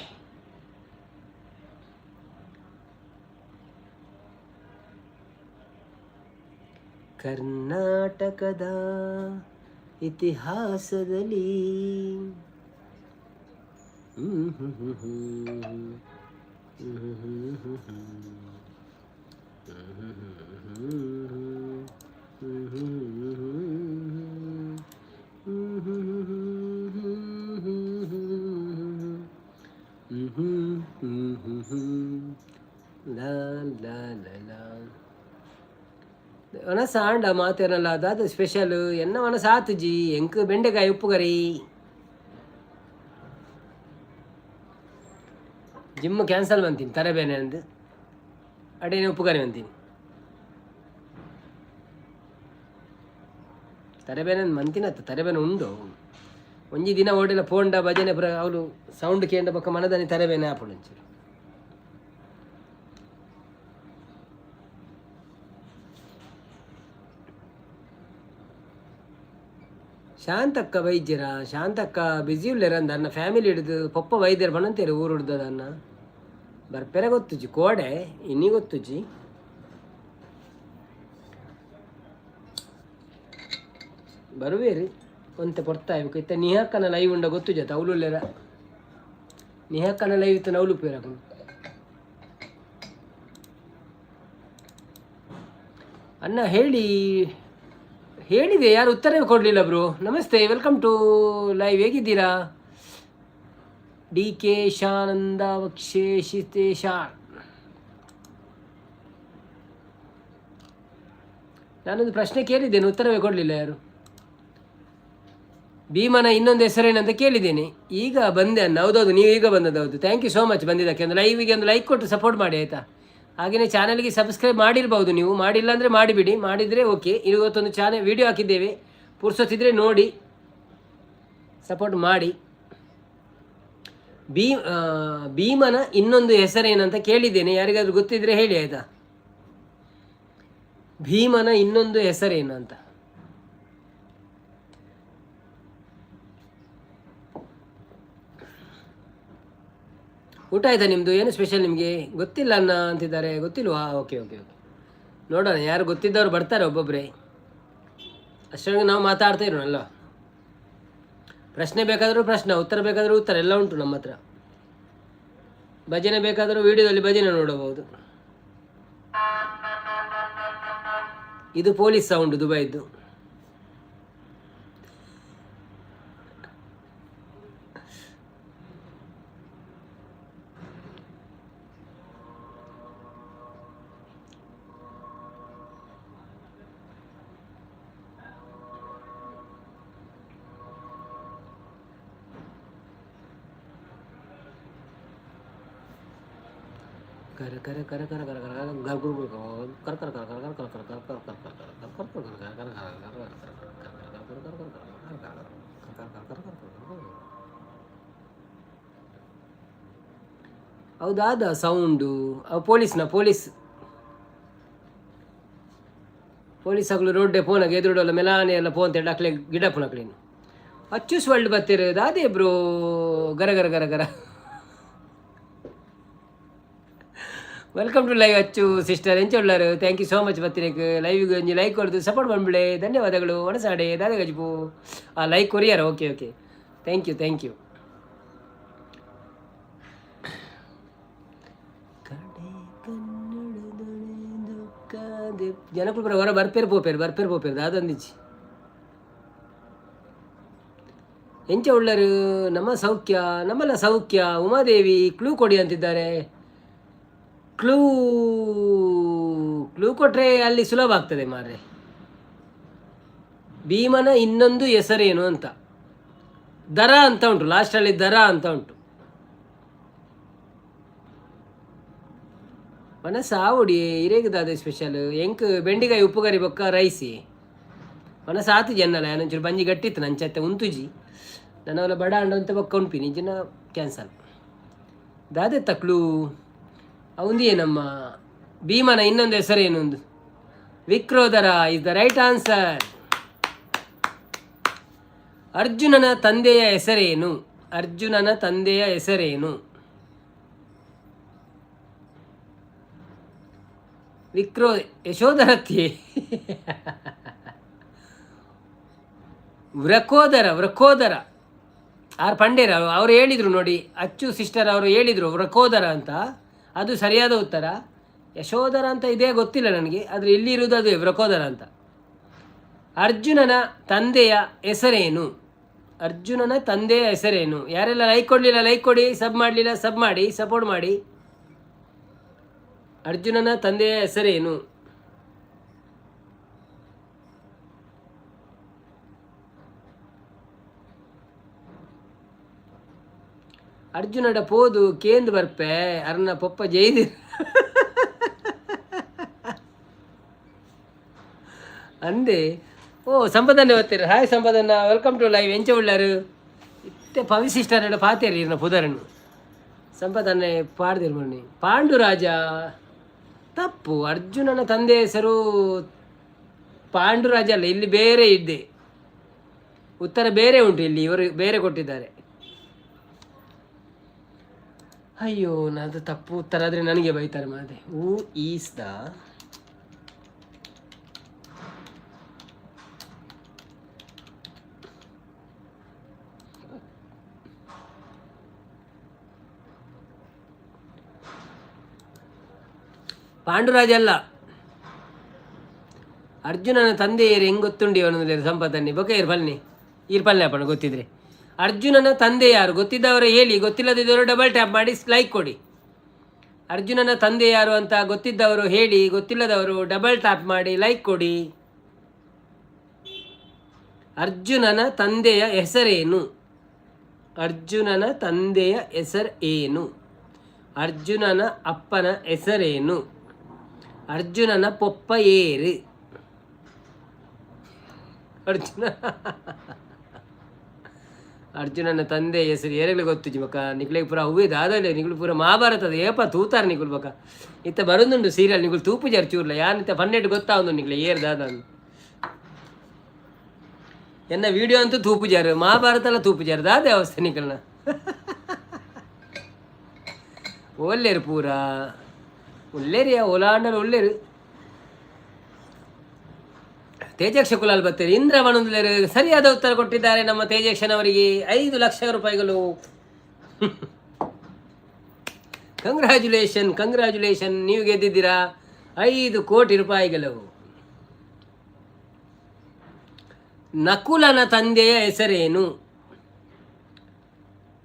ಕರ್ನಾಟಕದ ಇತಿಹಾಸದಲ್ಲಿ ಲಾ ಲಾ ಲಾ. ಒಣಸ ಆಂಡ ಮಾತೇನಲ್ಲ ದಾದ ಸ್ಪೆಷಲ್ ಎನ್ನ ಒಣಸ ಆತುಜಿ ಎಂಕ್ ಬೆಂಡೆಕಾಯಿ ಉಪ್ಪು ಕರಿ. ಜಿಮ್ ಕ್ಯಾನ್ಸಲ್ ಮಂತೀನಿ ತರಬೇನೆ ಅಂದು ಅಡೇನೆ ಉಪ್ಪು ಕರಿ ಮಂತೀನಿ. ತರೆಬೇನೆ ಮಂತಿನತ್ತ ತರೆಬೇನೆ ಉಂಡು. ಒಂಜಿ ದಿನ ಓಡಿಲ ಪೋಂಡ ಭಜನೆ ಪುರ ಅವಳು ಸೌಂಡ್ ಕೇಂಡ ಬೊಕ್ಕ ಮನದಾನಿ ತರೆಬೇನೆ ಆಪುಂಡು ಒಂಚೂರು. ಶಾಂತಕ್ಕ ವೈದ್ಯರ, ಶಾಂತಕ್ಕ ಬ್ಯುಸಿ ಉಲ್ಲೇರ ಅಂದ. ಅನ್ನ ಫ್ಯಾಮಿಲಿ ಹಿಡಿದು ಪೊಪ್ಪ ವೈದ್ಯರು ಬಣ್ಣಂತೇರಿ ಊರು ಹಿಡ್ದದ ಅನ್ನ ಬರ್ಪೆರೆ ಗೊತ್ತುಜಿ, ಕೋಡೆ ಇನ್ನಿ ಗೊತ್ತುಜಿ. ಬರುವೇರಿ ಒಂತೆ ಪೊರ್ತಾಯ್ ಇತ್ತೆ. ನಿಹಾಕನ ಲೈವ್ ಉಂಡ ಗೊತ್ತುಜ, ಅವಳು ಉಲ್ಲೇರ. ನಿಹಾಕನ ಲೈವ್ ಇತ್ತು, ಅವಳು ಉಪ್ಪೇರ. ಅಣ್ಣ ಹೇಳಿ, ಹೇಳಿದೆ, ಯಾರು ಉತ್ತರವೇ ಕೊಡಲಿಲ್ಲ ಬ್ರೋ. ನಮಸ್ತೆ, welcome to live. ಹೇಗಿದ್ದೀರಾ? ಡಿ ಕೆ ಶಾನಂದ ವಕ್ಷೇಶಿತೇಶ. ನಾನೊಂದು ಪ್ರಶ್ನೆ ಕೇಳಿದ್ದೇನೆ, ಉತ್ತರವೇ ಕೊಡಲಿಲ್ಲ ಯಾರು. ಭೀಮನ ಇನ್ನೊಂದು ಹೆಸರೇನಂತ ಕೇಳಿದ್ದೇನೆ. ಈಗ ಬಂದೆ ಅನ್ನ. ಹೌದೌದು, ನೀವು ಈಗ ಬಂದದ್ದು ಹೌದು. Thank you so much ಬಂದಿದ್ದಕ್ಕೆ. ಒಂದು ಲೈವಿಗೆ ಒಂದು ಲೈಕ್ ಕೊಟ್ಟು ಸಪೋರ್ಟ್ ಮಾಡಿ, ಆಯಿತಾ? ಹಾಗೆಯೇ ಚಾನಲ್ಗೆ ಸಬ್ಸ್ಕ್ರೈಬ್ ಮಾಡಿರ್ಬೋದು ನೀವು. ಮಾಡಿಲ್ಲ ಅಂದರೆ ಮಾಡಿಬಿಡಿ, ಮಾಡಿದರೆ ಓಕೆ. ಇವತ್ತೊಂದು ಚಾನಲ್ ವೀಡಿಯೋ ಹಾಕಿದ್ದೇವೆ, ಪುರ್ಸೊತ್ತಿದ್ರೆ ನೋಡಿ, ಸಪೋರ್ಟ್ ಮಾಡಿ. ಭೀಮನ ಇನ್ನೊಂದು ಹೆಸರೇನಂತ ಕೇಳಿದ್ದೇನೆ, ಯಾರಿಗಾದ್ರೂ ಗೊತ್ತಿದ್ರೆ ಹೇಳಿ, ಆಯಿತಾ? ಭೀಮನ ಇನ್ನೊಂದು ಹೆಸರೇನು ಅಂತ. ಊಟ ಆಯ್ತಾ ನಿಮ್ಮದು? ಏನು ಸ್ಪೆಷಲ್ ನಿಮಗೆ? ಗೊತ್ತಿಲ್ಲ ಅನ್ನ ಅಂತಿದ್ದಾರೆ. ಗೊತ್ತಿಲ್ವಾ? ಓಕೆ ಓಕೆ ಓಕೆ, ನೋಡೋಣ. ಯಾರು ಗೊತ್ತಿದ್ದವ್ರು ಬರ್ತಾರೆ ಒಬ್ಬೊಬ್ಬರೇ. ಅಷ್ಟೊಳಗೆ ನಾವು ಮಾತಾಡ್ತಾ ಇರೋಣ ಅಲ್ಲ? ಪ್ರಶ್ನೆ ಬೇಕಾದರೂ ಪ್ರಶ್ನೆ, ಉತ್ತರ ಬೇಕಾದರೂ ಉತ್ತರ, ಎಲ್ಲ ಉಂಟು ನಮ್ಮ ಹತ್ರ. ಭಜನೆ ಬೇಕಾದರೂ ವಿಡಿಯೋದಲ್ಲಿ ಭಜನೆ ನೋಡಬಹುದು. ಇದು ಪೊಲೀಸ್ ಸೌಂಡ್ ದುಬೈದ್ದು. ಕರ ಕರ ಕರ ಕರ ಕರ ಕರ ಗರ್ ಗುರ್ ಗುರ್ ಕರ ಕರ ಕರ ಕರ ಕರ ಕರ ಕರ ಕರ ಕರ ಕರ ಕರ ಕರ ಕರ ಕರ. ಹೌದಾದ ಸೌಂಡು ಪೊಲೀಸ್ನ ಪೊಲೀಸ್ ಪೊಲೀಸ್ ಆಗಲು ರೋಡ್ಡೆ ಫೋನಾಗ ಎದುರುಡಲ್ಲ ಮೆಲಾನೆ ಎಲ್ಲ ಫೋನ್ ತೆಡಕ್ಲೆ ಗಿಡ ಪುನಕ್ಲೇನು ಅಚ್ಚುಸ್ ವರ್ಲ್ಡ್ ಬತ್ತಿರ ದಾದೆ ಬ್ರೋ. ಗರ ಗರ ಗರ ಗರ. Welcome to live Achchu sister. ಎಂಚ ಉಳ್ಳಾರು? Thank you so much ಬತ್ತಿನಕ್. ಲೈವ್ಗೆ ಒಂಜಿ ಲೈಕ್ ಕೊಡ್ದು ಸಪೋರ್ಟ್ ಬಂದ್ಬಿಡೆ, ಧನ್ಯವಾದಗಳು. ಒಣಸಾಡೆ ದಾದ ಗಜ್ಪು. ಆ like courier. Okay okay, thank you, thank you. ಕಡೆ ಜನಕುಲು ಪೂರ ಹೊರ ಬರ್ಪೇರು ಪೋಪೇರು, ಬರ್ಪೇರು ಪೋಪೇರು. ದಾದಂದಿಚ್ಚಿ. ಎಂಚ ಉಳ್ಳರು? ನಮ್ಮ ಸೌಖ್ಯ, ನಮ್ಮಲ್ಲ ಸೌಖ್ಯ. ಉಮಾದೇವಿ ಕ್ಲೂ ಕೊಡಿ ಅಂತಿದ್ದಾರೆ. ಕ್ಲೂ ಕ್ಲೂ ಕೊಟ್ಟರೆ ಅಲ್ಲಿ ಸುಲಭ ಆಗ್ತದೆ ಮಾರ್ರೆ. ಭೀಮನ ಇನ್ನೊಂದು ಹೆಸರೇನು ಅಂತ. ದರ ಅಂತ ಉಂಟು, ಲಾಸ್ಟಲ್ಲಿ ದರ ಅಂತ ಉಂಟು. ಮನಸ್ಸು ಇರೇಗದಾದ ಸ್ಪೆಷಲ್ ಎಂಕ್ ಬೆಂಡಿಕಾಯಿ ಉಪ್ಪುಕರಿ ಬೊಕ್ಕ ರೈಸಿ. ಮನಸ್ಸು ಆತು ಜನ್ನಲ್ಲ ಒಂಚೂರು ಬಂಜಿ ಗಟ್ಟಿತ್ತು ನಂಚತ್ತೆ ಉಂತುಜಿ. ನನ್ನವಲ್ಲ ಬಡ ಅಂಡ ಅಂತ ಬೊಕ್ಕ ಉಂಪಿನಿ ಜಿನ ಕ್ಯಾನ್ಸಲ್. ದಾದೆ ತಕ್ಲು ಅವಂದಿಯೇ ನಮ್ಮ ಭೀಮನ ಇನ್ನೊಂದು ಹೆಸರೇನೊಂದು? Vikrodara is the right answer. ಅರ್ಜುನನ ತಂದೆಯ ಹೆಸರೇನು? ಅರ್ಜುನನ ತಂದೆಯ ಹೆಸರೇನು? ವಿಕ್ರೋ ಯಶೋಧರತಿ. ವೃಕೋದರ, ವೃಕೋದರ. ಆರ್ ಪಂಡೇರ ಅವರು ಹೇಳಿದರು ನೋಡಿ, ಅಚ್ಚು ಸಿಸ್ಟರ್ ಅವರು ಹೇಳಿದರು ವೃಕೋದರ ಅಂತ. ಅದು ಸರಿಯಾದ ಉತ್ತರ. ಯಶೋಧರ ಅಂತ ಇದೇ ಗೊತ್ತಿಲ್ಲ ನನಗೆ, ಆದರೆ ಇಲ್ಲಿರುವುದು ಅದು ವೃಕೋದರ ಅಂತ. ಅರ್ಜುನನ ತಂದೆಯ ಹೆಸರೇನು? ಅರ್ಜುನನ ತಂದೆಯ ಹೆಸರೇನು? ಯಾರೆಲ್ಲ ಲೈಕ್ ಕೊಡಲಿಲ್ಲ ಲೈಕ್ ಕೊಡಿ, ಸಬ್ ಮಾಡಲಿಲ್ಲ ಸಬ್ ಮಾಡಿ, ಸಪೋರ್ಟ್ ಮಾಡಿ. ಅರ್ಜುನನ ತಂದೆಯ ಹೆಸರೇನು? ಅರ್ಜುನಡ ಪೋದು ಕೇಂದ್ ಬರ್ಪೆ ಅರ್ನ ಪೊಪ್ಪ ಜೈದಿ ಅಂದೆ. ಓ ಸಂಪದನ್ನೇ ಬರ್ತೀರಿ. ಹಾಯ್ ಸಂಪದನ್ನ, welcome to live. ಎಂಚ ಉಳ್ಳಾರು? ಇತ್ತೆ ಪವಿಶಿಷ್ಟರ ಪಾತೇರಿ ಇರ್ನ ಪುದರನ್ನು ಸಂಪದನ್ನೇ ಪಾಡ್ದಿರು ಮೊನ್ನೆ. ಪಾಂಡುರಾಜ ತಪ್ಪು. ಅರ್ಜುನನ ತಂದೆ ಹೆಸರು ಪಾಂಡುರಾಜ ಅಲ್ಲ. ಇಲ್ಲಿ ಬೇರೆ ಇದ್ದೆ, ಉತ್ತರ ಬೇರೆ ಉಂಟು. ಇಲ್ಲಿ ಇವರು ಬೇರೆ ಕೊಟ್ಟಿದ್ದಾರೆ. ಅಯ್ಯೋ, ನಂದು ತಪ್ಪು ಉತ್ತರ ಆದರೆ ನನಗೆ ಬೈತಾರೆ. ಮಾತೆ who is the Panduraja ಅಲ್ಲ, ಅರ್ಜುನನ ತಂದೆಯರು ಹೆಂಗ್ ಗೊತ್ತುಂಡಿ ಅವನು ಸಂಪತ್ತನ್ನಿ ಬೊಕ ಇರ್ ಪಲ್ನಿ ಈರ್ ಪಲ್ನೆ ಅಪ್ಪಣ ಗೊತ್ತಿದ್ರೆ. ಅರ್ಜುನನ ತಂದೆ ಯಾರು ಗೊತ್ತಿದ್ದವರು ಹೇಳಿ, ಗೊತ್ತಿಲ್ಲದಿದ್ದವರು ಡಬಲ್ ಟ್ಯಾಪ್ ಮಾಡಿ ಲೈಕ್ ಕೊಡಿ. ಅರ್ಜುನನ ತಂದೆ ಯಾರು ಅಂತ ಗೊತ್ತಿದ್ದವರು ಹೇಳಿ, ಗೊತ್ತಿಲ್ಲದವರು ಡಬಲ್ ಟ್ಯಾಪ್ ಮಾಡಿ ಲೈಕ್ ಕೊಡಿ. ಅರ್ಜುನನ ತಂದೆಯ ಹೆಸರೇನು? ಅರ್ಜುನನ ತಂದೆಯ ಹೆಸರು ಏನು? ಅರ್ಜುನನ ಅಪ್ಪನ ಹೆಸರೇನು? ಅರ್ಜುನನ ಪೊಪ್ಪ ಏರು? ಅರ್ಜುನ ಅರ್ಜುನನ ತಂದೆ ಹೆಸರು ಏರೆಗ್ಲೆ ಗೊತ್ತುಜಿ ಮಕ್ಕ. ನಿಕ್ಲೆಗ್ ಪೂರ ಅವ್ವೇ ದಾದಲೆ. ನಿಗುಲು ಪೂರ ಮಹಾಭಾರತದ ಏಪ ತೂತಾರ ನಿಗುಲು ಬಕ. ಇತ್ತ ಬರೋದುಂಡು ಸೀರಿಯಲ್, ನಿಗುಲು ತೂಪುಜಾರ್ ಚೂರ್ಲ. ಯಾನ್ ಇತ್ತ ಪನ್ನೆಟ್ಟು ಗೊತ್ತಾവുಂದು ನಿಕ್ಲೆ ಏರ್ ದಾದ. ಎನ್ನ ವಿಡಿಯೋ ಅಂತೂ ತೂಪುಜಾರು, ಮಹಾಭಾರತ ಎಲ್ಲ ತೂಪುಜಾರು. ದಾದೆ ಅವಸ್ಥೆ ನಿಕಲ್ನ. ಒಲ್ಲೇರು ಪೂರ ಒಲ್ಲೇರಿಯ ಒಲಾಂಡಲ ಒಲ್ಲೇರು. ತೇಜಕ್ಷ ಕುಲಾಲ್ ಬತ್ತೇರಿ ಇಂದ್ರ ಬಣುಂದ್ಲೇರು ಸರಿಯಾದ ಉತ್ತರ ಕೊಟ್ಟಿದ್ದಾರೆ. ನಮ್ಮ ತೇಜಕ್ಷನವರಿಗೆ 5 ಲಕ್ಷ ರೂಪಾಯಿಗಳು. Congratulation, congratulation. ನೀವು ಗೆದ್ದಿದ್ದೀರಾ 5 ಕೋಟಿ ರೂಪಾಯಿಗಳು. ನಕುಲನ ತಂದೆಯ ಹೆಸರೇನು?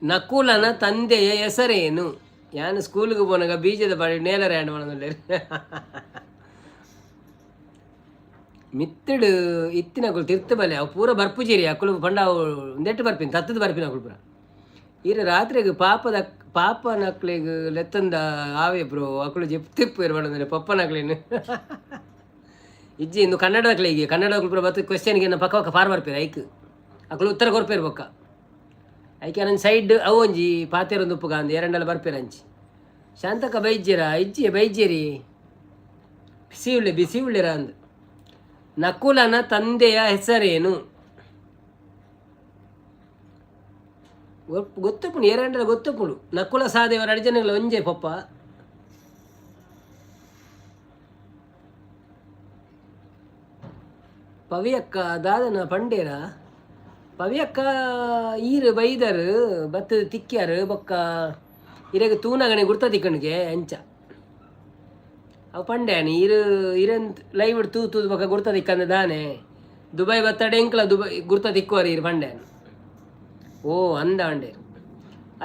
ನಕುಲನ ತಂದೆಯ ಹೆಸರೇನು? ಯಾನು ಸ್ಕೂಲ್ಗೆ ಪೋನಾಗ ಬೀಜದ ಬಾಡಿ ನೇಲರ ಹ್ಯಾಂಡ್ ಮಾಡೊಂದುಲ್ಲೆರ್. ಮಿತ್ತಡು ಇತ್ತಿನಕುಲು ತಿರ್ತು ಬಲೆ, ಅವು ಪೂರ ಬರ್ಪುಜೀರಿ. ಅಕುಲು ಪಂಡ ಅವು ಉಂದೆಟ್ಟು ಬರ್ಪಿನ ತತ್ತದ ಬರ್ಪಿನ ಅಕುಲು ಪೂರ. ಈರ್ ರಾತ್ರೆಗ್ ಪಾಪದ ಪಾಪನಕ್ಲೆಗ್ ಲೆತ್ತಂದ ಆವೆ ಬ್ರೋ, ಅಕುಲು ಜೆಪ್ತಿಪ್ಪುವೆರ್ ಪಂಡಂದ್ರೆ ಪಪ್ಪನಕ್ಲೆನ್. ಇಜ್ಜಿ, ಇಂದು ಕನ್ನಡದಕ್ಲೆಗೆ, ಕನ್ನಡದಕ್ಲು ಪೂರ ಬತ್ತು ಕ್ವಶನ್ಗೆ ಪಕ್ಕ ಪಕ್ಕ ಫಾರ್ ಬರ್ಪೇರು. ಐಕ್ ಅಕುಲು ಉತ್ತರ ಕೊರ್ಪೇರು ಬೊಕ್ಕ. ಐಕೆ ನನ್ನ ಸೈಡ್ ಅವು ಒಂಜಿ ಪಾತೆರೊಂದು ಉಪ್ಪುಗ ಅಂದ್ ಎರಡಲ್ಲ ಬರ್ಪೇರು ಅಂಚಿ. ಶಾಂತಕ್ಕ ಬೈಜ್ಜೆರಾ? ಇಜ್ಜಿ, ಬೈಜ್ಜೇರಿ. ಬಿಸಿ ಉಳ್ಳೆ, ಬಿಸಿ ಉಳ್ಳೆರ ಅಂದ್. ನಕುಲನ ತಂದೆಯ ಹೆಸರೇನು? ಗೊತ್ತುಪುಂಡು, ಏರಂಡಲ ಗೊತ್ತುಪುಂಡು. ನಕುಲ ಸಹದೇವರ ಅಡಿಜನಗಳ ಒಂಜೆ ಪಪ್ಪ. ಪವಿಯಕ್ಕ ದಾದನ ಪಂಡೇರ? ಪವಿಯಕ್ಕ ಈರು ಬೈದರು ಬತ್ತದ ತಿಕ್ಕ್ಯಾರು ಬೊಕ್ಕ ಇರೆಗ್ ತೂನಗನೆ ಗುರ್ತ ತಿಕ್ಕಣಿಗೆ ಅಂಚ ಅವು ಪಂಡ್ಯಾನಿ. ಇರು ಇರೆಂತ್ ಲೈವ್ ತೂ ತೂದು ಬೊಕ್ಕ ಗುರ್ತ ತಿಕ್ಕಂದ ದಾನೆ ದುಬೈ ಬತ್ತಡೆ ಎಂಕ್ಲ ದುಬೈ ಗುರ್ತ ತಿಕ್ಕುವರ್ ಇರು ಪಂಡ್ಯಾನ್. ಓ ಅಂದ ಅಂಡೇರು.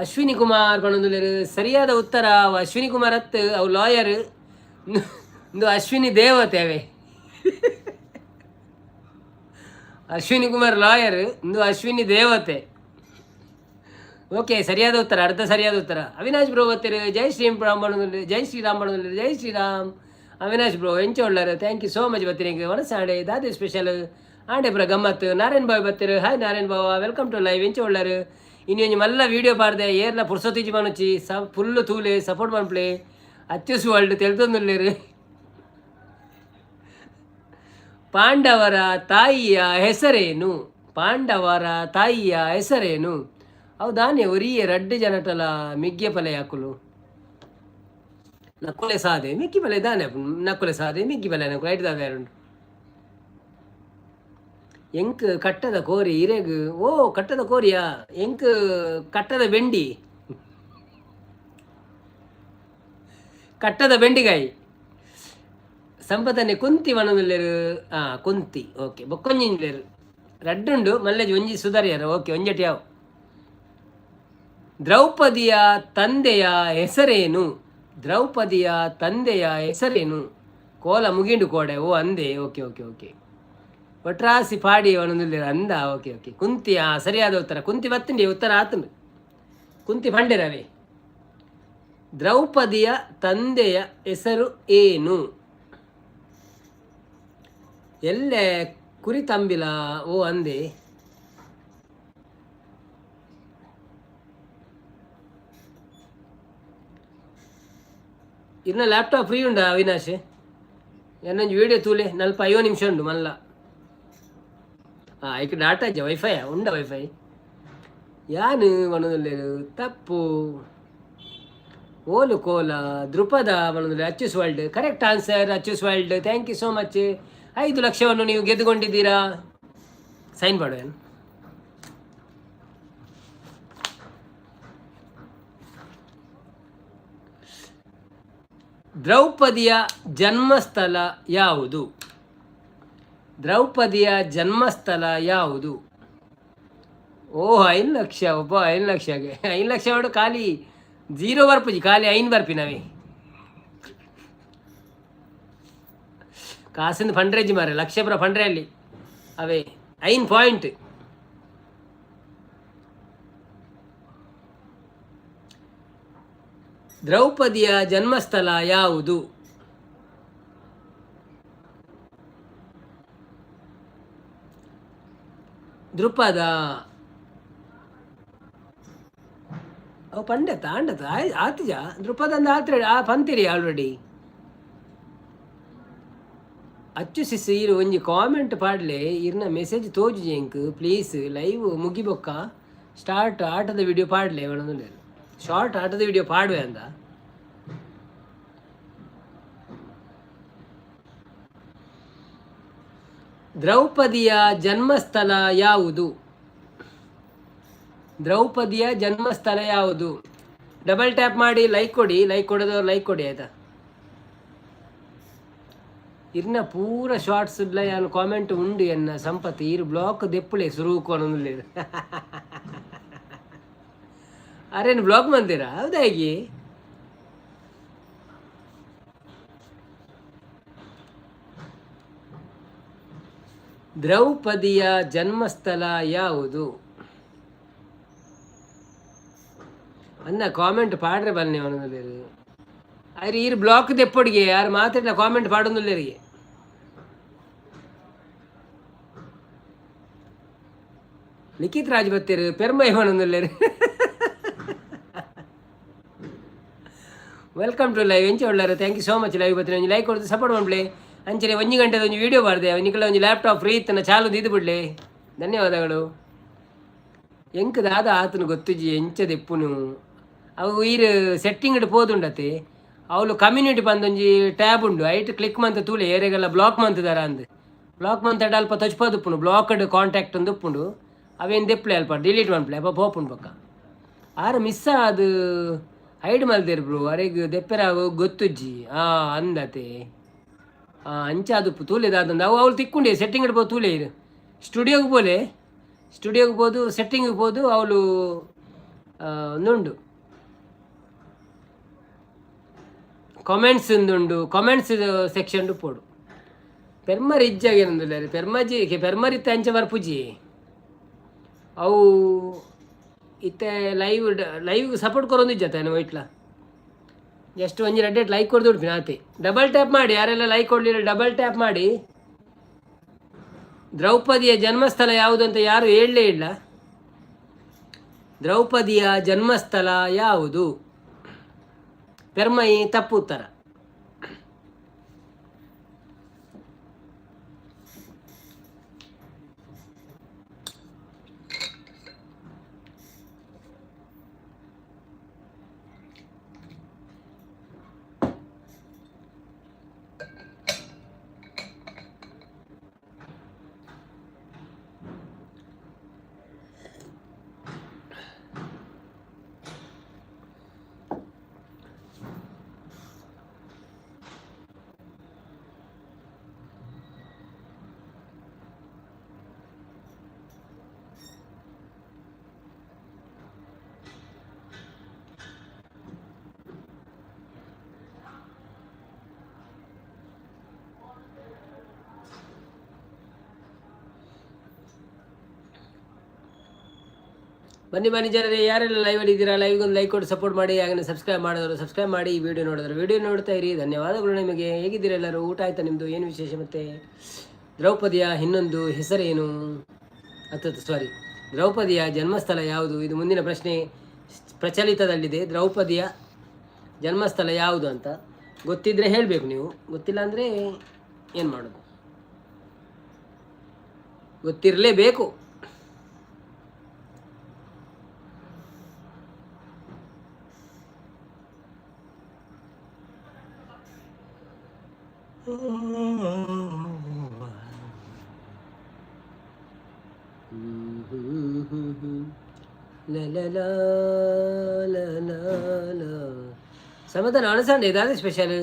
ಅಶ್ವಿನಿ ಕುಮಾರ್ ಪಣೊಂದುಲ್ಲೆರ್. ಸರಿಯಾದ ಉತ್ತರ. ಅವು ಅಶ್ವಿನಿ ಕುಮಾರ್ ಅತ್ತು, ಅವು ಲಾಯರ್. ಇಂದು ಅಶ್ವಿನಿ ದೇವತೆ ಅವೇ. ಅಶ್ವಿನಿ ಕುಮಾರ್ ಲಾಯರ್, ಇಂದು ಅಶ್ವಿನಿ ದೇವತೆ. ಓಕೆ, ಸರಿಯಾದ ಉತ್ತರ, ಅರ್ಧ ಸರಿಯಾದ ಉತ್ತರ. ಅವಿನಾಶ್ ಬ್ರೋ ಬರ್ತೀರಿ. ಜೈ ಶ್ರೀ ರಾಮ್, ಜೈ ಶ್ರೀರಾಮ್ ಬಣ್ಣದಲ್ಲಿ. ಜೈ ಶ್ರೀರಾಮ್ ಅವಿನಾಶ್ ಬ್ರೋ, ಎಂಚ ಉಳ್ಳಾರು? Thank you so much ಬರ್ತೀರಿ. ವನಸಾಡೆ ದಾದೆ ಸ್ಪೆಷಲ್ ಆಂಡೆ ಪುರ ಗಮ್ಮತ್ತು. ನಾರಾಯಣ್ ಬಾಯ್ ಬರ್ತೀರಿ. ಹಾಯ್ ನಾರಾಯಣ್ ಬಾವ, welcome to live. ಎಂಚ ಉಳ್ಳಾರು? ಇನಿ ಒಂಜಿ ಮಲ್ಲ ವೀಡಿಯೋ ಪಾಡ್ದೆ. ಏರ್ಲ ಪುರ್ಸೊತ್ತಿಜ್ಜಿ ಮನುಚಿ ಸ ಫುಲ್ಲು ತೂಲೆ, ಸಪೋರ್ಟ್ ಮನ್ಪ್ಲೆ. ಅತ್ಯುಸು ವರ್ಲ್ಡ್ ತೆಲ್ತೊಂದುಲ್ಲೆರ್. ಪಾಂಡವರ ತಾಯಿಯ ಹೆಸರೇನು? ಪಾಂಡವರ ತಾಯಿಯ ಹೆಸರೇನು? ಅವು ದಾನೆ ಒರಿಯೆ ರಡ್ಡು ಜನಟಲ ಮಿಗ್ಗೆ ಪಲೆ ಅಕುಲು ನಕುಲೆ ಸಾದೆ ಮಿಕ್ಕಿ ಪಲೆ ದಾನೆ. ನಕುಲೆ ಸಾದೆ ಮಿಕ್ಕಿ ಪಲೆ ನಕುಲೆ ಐಟ್ ದಾದ ಯಾರುಂಡು? ಎಂಕ್ ಕಟ್ಟದ ಕೋರಿ ಇರೆಗ್. ಓ ಕಟ್ಟದ ಕೋರಿಯಾ? ಎಂಕ್ ಕಟ್ಟದ ಬೆಂಡಿ, ಕಟ್ಟದ ಬೆಂಡಿಗಾಯಿ. ಸಂಪತನೆ ಕುಂತಿ ವನದುಲ್ಲೆರ್. ಆ ಕುಂತಿ, ಓಕೆ. ಬೊಕ್ಕೊಂಜಿನ್ಲೆರ್ ರಡ್ಡುಂಡು ಮಲ್ಲೆಜ್ ಒಂಜಿ ಸುಧಾರಿಯಾರ. ಓಕೆ, ಒಂಜೆಟ್ ಯಾವ. ದ್ರೌಪದಿಯ ತಂದೆಯ ಹೆಸರೇನು? ದ್ರೌಪದಿಯ ತಂದೆಯ ಹೆಸರೇನು? ಕೋಲ ಮುಗಿಂಡು ಕೋಡೆ. ಓ ಅಂದೆ, ಓಕೆ ಓಕೆ ಓಕೆ. ಒಟ್ರಾಸಿ ಪಾಡಿ ಒಣದುಲ್ಲೆರ್ ಅಂದ. Okay okay, Kunti. ಆ ಸರಿಯಾದ ಉತ್ತರ ಕುಂತಿ ಬತ್ತಂಡಿ. ಉತ್ತರ ಆತಂಡು ಕುಂತಿ ಪಂಡೆರವೇ. ದ್ರೌಪದಿಯ ತಂದೆಯ ಹೆಸರು ಏನು? ಎಲ್ಲೆ ಕುರಿ ತಂಬಿಲ. ಓ ಅಂದೆ. ಇರ್ನ ಲ್ಯಾಪ್ಟಾಪ್ ಫ್ರೀ ಉಂಡಾ ಅವಿನಾಶ್? ಎನ್ನೊಂಜಿ ವಿಡಿಯೋ ತೂಲೆ, ನಲ್ಪ 50 ನಿಮಿಷ ಉಂಡು ಮಲ್ಲ. ಹಾಂ, ಐಕ್ ಡಾಟಾ ಇಜ್ಜ? ವೈಫೈ ಉಂಡ? ವೈಫೈ ಯಾನು ಪನೊಂದುಲ್ಲೆರ್, ತಪ್ಪು. ಓಲು ಕೋಲ Drupada ಪನೊಂದುಲ್ಲೆ. ಅಚ್ಚುಸ್ world, correct answer. Achchus world, thank you so much. 5 ಲಕ್ಷವನ್ನು ನೀವು ಗೆದ್ದುಕೊಂಡಿದ್ದೀರಾ. ಸೈನ್ ಮಾಡುವೇನು? ದ್ರೌಪದಿಯ ಜನ್ಮಸ್ಥಳ ಯಾವುದು? ದ್ರೌಪದಿಯ ಜನ್ಮಸ್ಥಳ ಯಾವುದು? ಓಹ್, 5 ಲಕ್ಷ. ಒಬ್ಬ 5 ಲಕ್ಷಗೆ 5 ಲಕ್ಷ ಅವಡು ಖಾಲಿ ಜೀರೋ ಬರ್ಪುಜಿ, ಖಾಲಿ ಐನ್ ಬರ್ಪಿನವೇ. ಕಾಸಿಂದ ಫಂಡ್ರೇಜ್ ಮಾರೆ, ಲಕ್ಷ ಪುರ ಫಂಡ್ರೆ ಅಲ್ಲಿ ಅವೇ ಐನ್ ಪಾಯಿಂಟ್. ದ್ರೌಪದಿಯ ಜನ್ಮಸ್ಥಳ ಯಾವುದು? ದೃಪದ. ಅವು ಪಂಡತ ಆಂಡತ ಆತಿಜ. ದೃಪದ ಅಂದ ಆತ್ರ ಆ ಪಂತಿರಿ ಆಲ್ರೆಡಿ. ಅಚ್ಚು ಸಿಸ್, ಇರು ಒಂಜಿ ಕಾಮೆಂಟ್ ಪಾಡ್ಲೆ. ಇರ್ನ ಮೆಸೇಜ್ ತೋಜುಜಿ ಎಂಕ್. ಪ್ಲೀಸ್, ಲೈವ್ ಮುಗಿಬೊಕ್ಕ ಸ್ಟಾರ್ಟ್ ಆಟದ ವಿಡಿಯೋ ಪಾಡ್ಲೆ. ಶಾರ್ಟ್ ಆಟದ ವಿಡಿಯೋ ಪಾಡುವೆ ಅಂದ. ದ್ರೌಪದಿಯ ಜನ್ಮಸ್ಥಳ ಯಾವುದು? ದ್ರೌಪದಿಯ ಜನ್ಮಸ್ಥಳ ಯಾವುದು? ಡಬಲ್ ಟ್ಯಾಪ್ ಮಾಡಿ ಲೈಕ್ ಕೊಡಿ. ಲೈಕ್ ಕೊಡೋದವ್ರು ಲೈಕ್ ಕೊಡಿ, ಆಯ್ತಾ? ಇರ್ನ ಪೂರ ಶಾರ್ಟ್ಸ್ ಯಾನು ಕಾಮೆಂಟ್ ಉಂಡು. ಎನ್ನ ಸಂಪತ್ ಈರು ಬ್ಲಾಕ್ ದೆಪ್ಪುಲೆ ಸುರುಕು ಅನ್ನೋದಿಲ್ಲ. ಅರೇನು ಬ್ಲಾಕ್ ಮಂದಿರಾ? ಹೌದಾ? ಹೇಗೆ? ದ್ರೌಪದಿಯ ಜನ್ಮಸ್ಥಳ ಯಾವುದು ಅನ್ನ ಕಾಮೆಂಟ್ ಪಾಡ್ರೆ ಬನ್ನಿ ಅವನಲ್ಲಿರು. ಅರೆ, ಈರು ಬ್ಲಾಕ್ ದೆಪ್ಪೊಡಿಗೆ ಯಾರು ಮಾತಾಡಿಲ್ಲ. ಕಾಮೆಂಟ್ ಪಾಡೊಂದುಲ್ಲೆರಿಗೆ. ಲಿಖಿತ್ ರಾಜ್ ಬತ್ತೇರು, ಪೆರ್ಮೈ ಪನೊಂದುಲ್ಲೆರು. Welcome to live. ಎಂಚ ಉಳ್ಳಾರ? Thank you so much. Live ಬತ್ತಿನ ಒಂಜಿ ಲೈಕ್ ಕೊಡ್ದು ಸಪೋರ್ಟ್ ಮಾಡ್ಲೆ. ಅಂಚನೆ 1 ಗಂಟೆದ ಒಂಜಿ ವೀಡಿಯೋ ಬಾರ್ದೆ. ನಿಕಲ ಒಂಜಿ ಲ್ಯಾಪ್ಟಾಪ್ ಫ್ರೀ ಇತ್ತನ ಚಾಲು ದೀದು ಬಿಡ್ಲೆ. ಧನ್ಯವಾದಗಳು. ಎಂಕ್ ದಾದ ಆತನು ಗೊತ್ತುಜಿ, ಎಂಚ ದೆಪ್ಪುನು ಅವು? ಈರ್ ಸೆಟ್ಟಿಂಗ್ ಪೋದುಂಡತೆ, ಅವಳು ಕಮ್ಯುನಿಟಿ ಬಂದೊಂಜಿ ಟ್ಯಾಬ್ ಉಂಡು, ಐಟ್ ಕ್ಲಿಕ್ ಮಂತ ತೂಲೆ, ಏರೆಗೆಲ್ಲ ಬ್ಲಾಕ್ ಮಂತದಾರ ಅಂದ್. ಬ್ಲಾಕ್ ಮಂತಡ ಅಲ್ಪ ತಚ್ಪದುಪ್ಪುಂಡು, ಬ್ಲಾಕ್ಡ್ ಕಾಂಟ್ಯಾಕ್ಟ್ ಒಂದು ಉಪ್ಪುಂಡು. ಅವೇನು ದೆಪ್ಪಲೆ, ಅಲ್ಪ ಡಿಲೀಟ್ ಮನ್ಪಲೆ, ಅಲ್ಪ ಪೋಪುಂಡು ಪಕ್ಕ. ಆರು ಮಿಸ್ ಅದು ಹೈಡ್ ಮಲ್ದೇರ್ ಬ್ರೋ, ಅರೆಗ್ ದೆಪ್ಪೆರ ಗೊತ್ತುಜ್ಜಿ. ಆ ಅಂದತೆ ಅಂಚ ಅದು ತೂಲೆ ದಾದಂದ. ಅವು ಅವಳು ತಿಕ್కుంಡೆ ಸೆಟ್ಟಿಂಗ್ ಇಡ್ಬೋದು. ತೂಲೆ, ಇರು ಸ್ಟುಡಿಯೋಗೆ ಪೋಲೆ. ಸ್ಟುಡಿಯೋಗೆ ಪೋದು ಸೆಟ್ಟಿಂಗ್ ಪೋದು ಅವಳು ಉಂಡು, ಕಾಮೆಂಟ್ಸ್ ಉಂಡು, ಕಾಮೆಂಟ್ಸ್ ಸೆಕ್ಷನ್ ಪೋಡು. ಪೆರ್ಮರ್ ಇಜ್ಜಾಗೇನಂದಿಲ್ಲ. ಪೆರ್ಮಜಿ ಪೆರ್ಮರ್ ಇತ್ತೆ ಅಂಚ ಬರ್ಪುಜಿ. ಅವು ಇತ್ತೆ ಲೈವ್ ಲೈವ್ ಸಪೋರ್ಟ್ ಕೊರೊಂದಿಜ್ಜತ್ತ ಇಟ್ಲ. ಜಸ್ಟ್ ಒಂಜಿ ರಡ್ಡೆಟ್ ಲೈಕ್ ಕೊಡ್ದು ಉಡ್ಪಿನ ಆತೆ. ಡಬಲ್ ಟ್ಯಾಪ್ ಮಾಡಿ. ಯಾರೆಲ್ಲ ಲೈಕ್ ಕೊಡಲಿಲ್ಲ, ಡಬಲ್ ಟ್ಯಾಪ್ ಮಾಡಿ. ದ್ರೌಪದಿಯ ಜನ್ಮಸ್ಥಳ ಯಾವುದು ಅಂತ ಯಾರು ಹೇಳಲೇ ಇಲ್ಲ. ದ್ರೌಪದಿಯ ಜನ್ಮಸ್ಥಳ ಯಾವುದು? ಪೆರ್ಮೈ, ತಪ್ಪು ಉತ್ತರ. ಬನ್ನಿ ಬನ್ನಿ ಜನರೇ, ಯಾರೆಲ್ಲ ಲೈವಲ್ಲಿ ಇದ್ದೀರಾ, ಲೈವ್ಗೆ ಒಂದು ಲೈಕ್ ಕೊಟ್ಟು ಸಪೋರ್ಟ್ ಮಾಡಿ. ಹಾಗೆ ಸಬ್ಸ್ಕ್ರೈಬ್ ಮಾಡಿದವರು ಸಬ್ಸ್ಕ್ರೈಬ್ ಮಾಡಿ. ಈ ವಿಡಿಯೋ ನೋಡಿದ್ರು ವಿಡಿಯೋ ನೋಡ್ತಾ ಇರಿ. ಧನ್ಯವಾದಗಳು ನಿಮಗೆ. ಹೇಗಿದ್ದೀರಾ ಎಲ್ಲರೂ? ಊಟ ಆಯ್ತಾ ನಿಮ್ಮದು? ಏನು ವಿಶೇಷ ಮತ್ತೆ? ದ್ರೌಪದಿಯ ಇನ್ನೊಂದು ಹೆಸರೇನು? ಅಥವಾ ಸಾರಿ, ದ್ರೌಪದಿಯ ಜನ್ಮಸ್ಥಳ ಯಾವುದು? ಇದು ಮುಂದಿನ ಪ್ರಶ್ನೆ ಪ್ರಚಲಿತದಲ್ಲಿದೆ. ದ್ರೌಪದಿಯ ಜನ್ಮಸ್ಥಳ ಯಾವುದು ಅಂತ ಗೊತ್ತಿದ್ದರೆ ಹೇಳಬೇಕು ನೀವು. ಗೊತ್ತಿಲ್ಲ ಅಂದರೆ ಏನು ಮಾಡೋದು? ಗೊತ್ತಿರಲೇಬೇಕು. ಸಮತ ನಾಣಸಂಡೆ ಇದಾದ ಸ್ಪೆಷಲ್.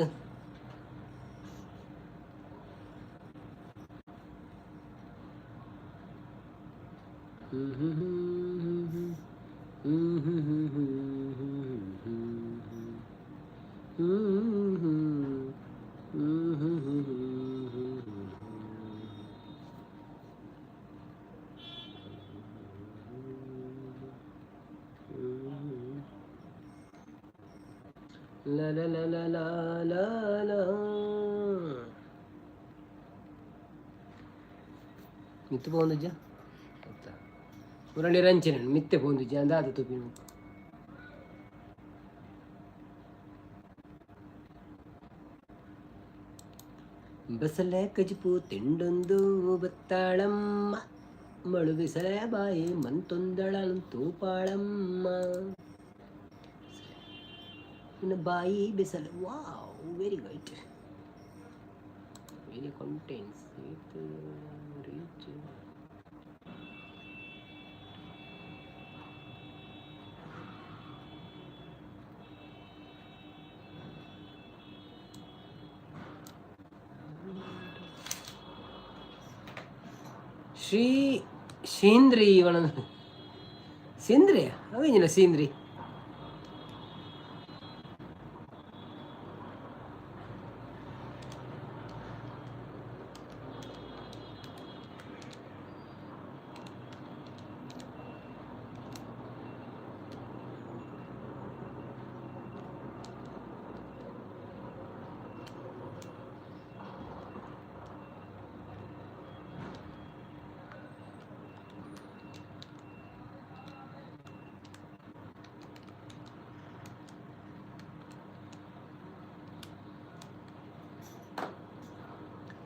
ಲ ಲ ಲ ಲ ಲ ಲ ಲ. ಮಿತ್ತು ಪೋಂದುಜ್ಜ ಮುರಳಿ ರಂಚನೆ ಮಿತ್ತೆ ಪೋಂದುಜ್ಜ ಅಂದಾದ ತುಪಿನ. ಬಸಲೆ ಕಜಿಪು ತಿಂಡೊಂದು ಬತ್ತಾಳಮ್ಮ, ಮಳು ಬಿಸಲೆ ಬಾಯಿ ಮಂತೊಂದಳ ತೂಪಾಳಮ್ಮ. ಇನ್ನು ಬಾಯಿ ಬಿಸಲು. Wow, very good, very contents with reach. Shri Sindri ಇವನ ಸಿಂದ್ರಿ ಅವೇನಿಲ್ಲ ಸೀಂದ್ರಿ.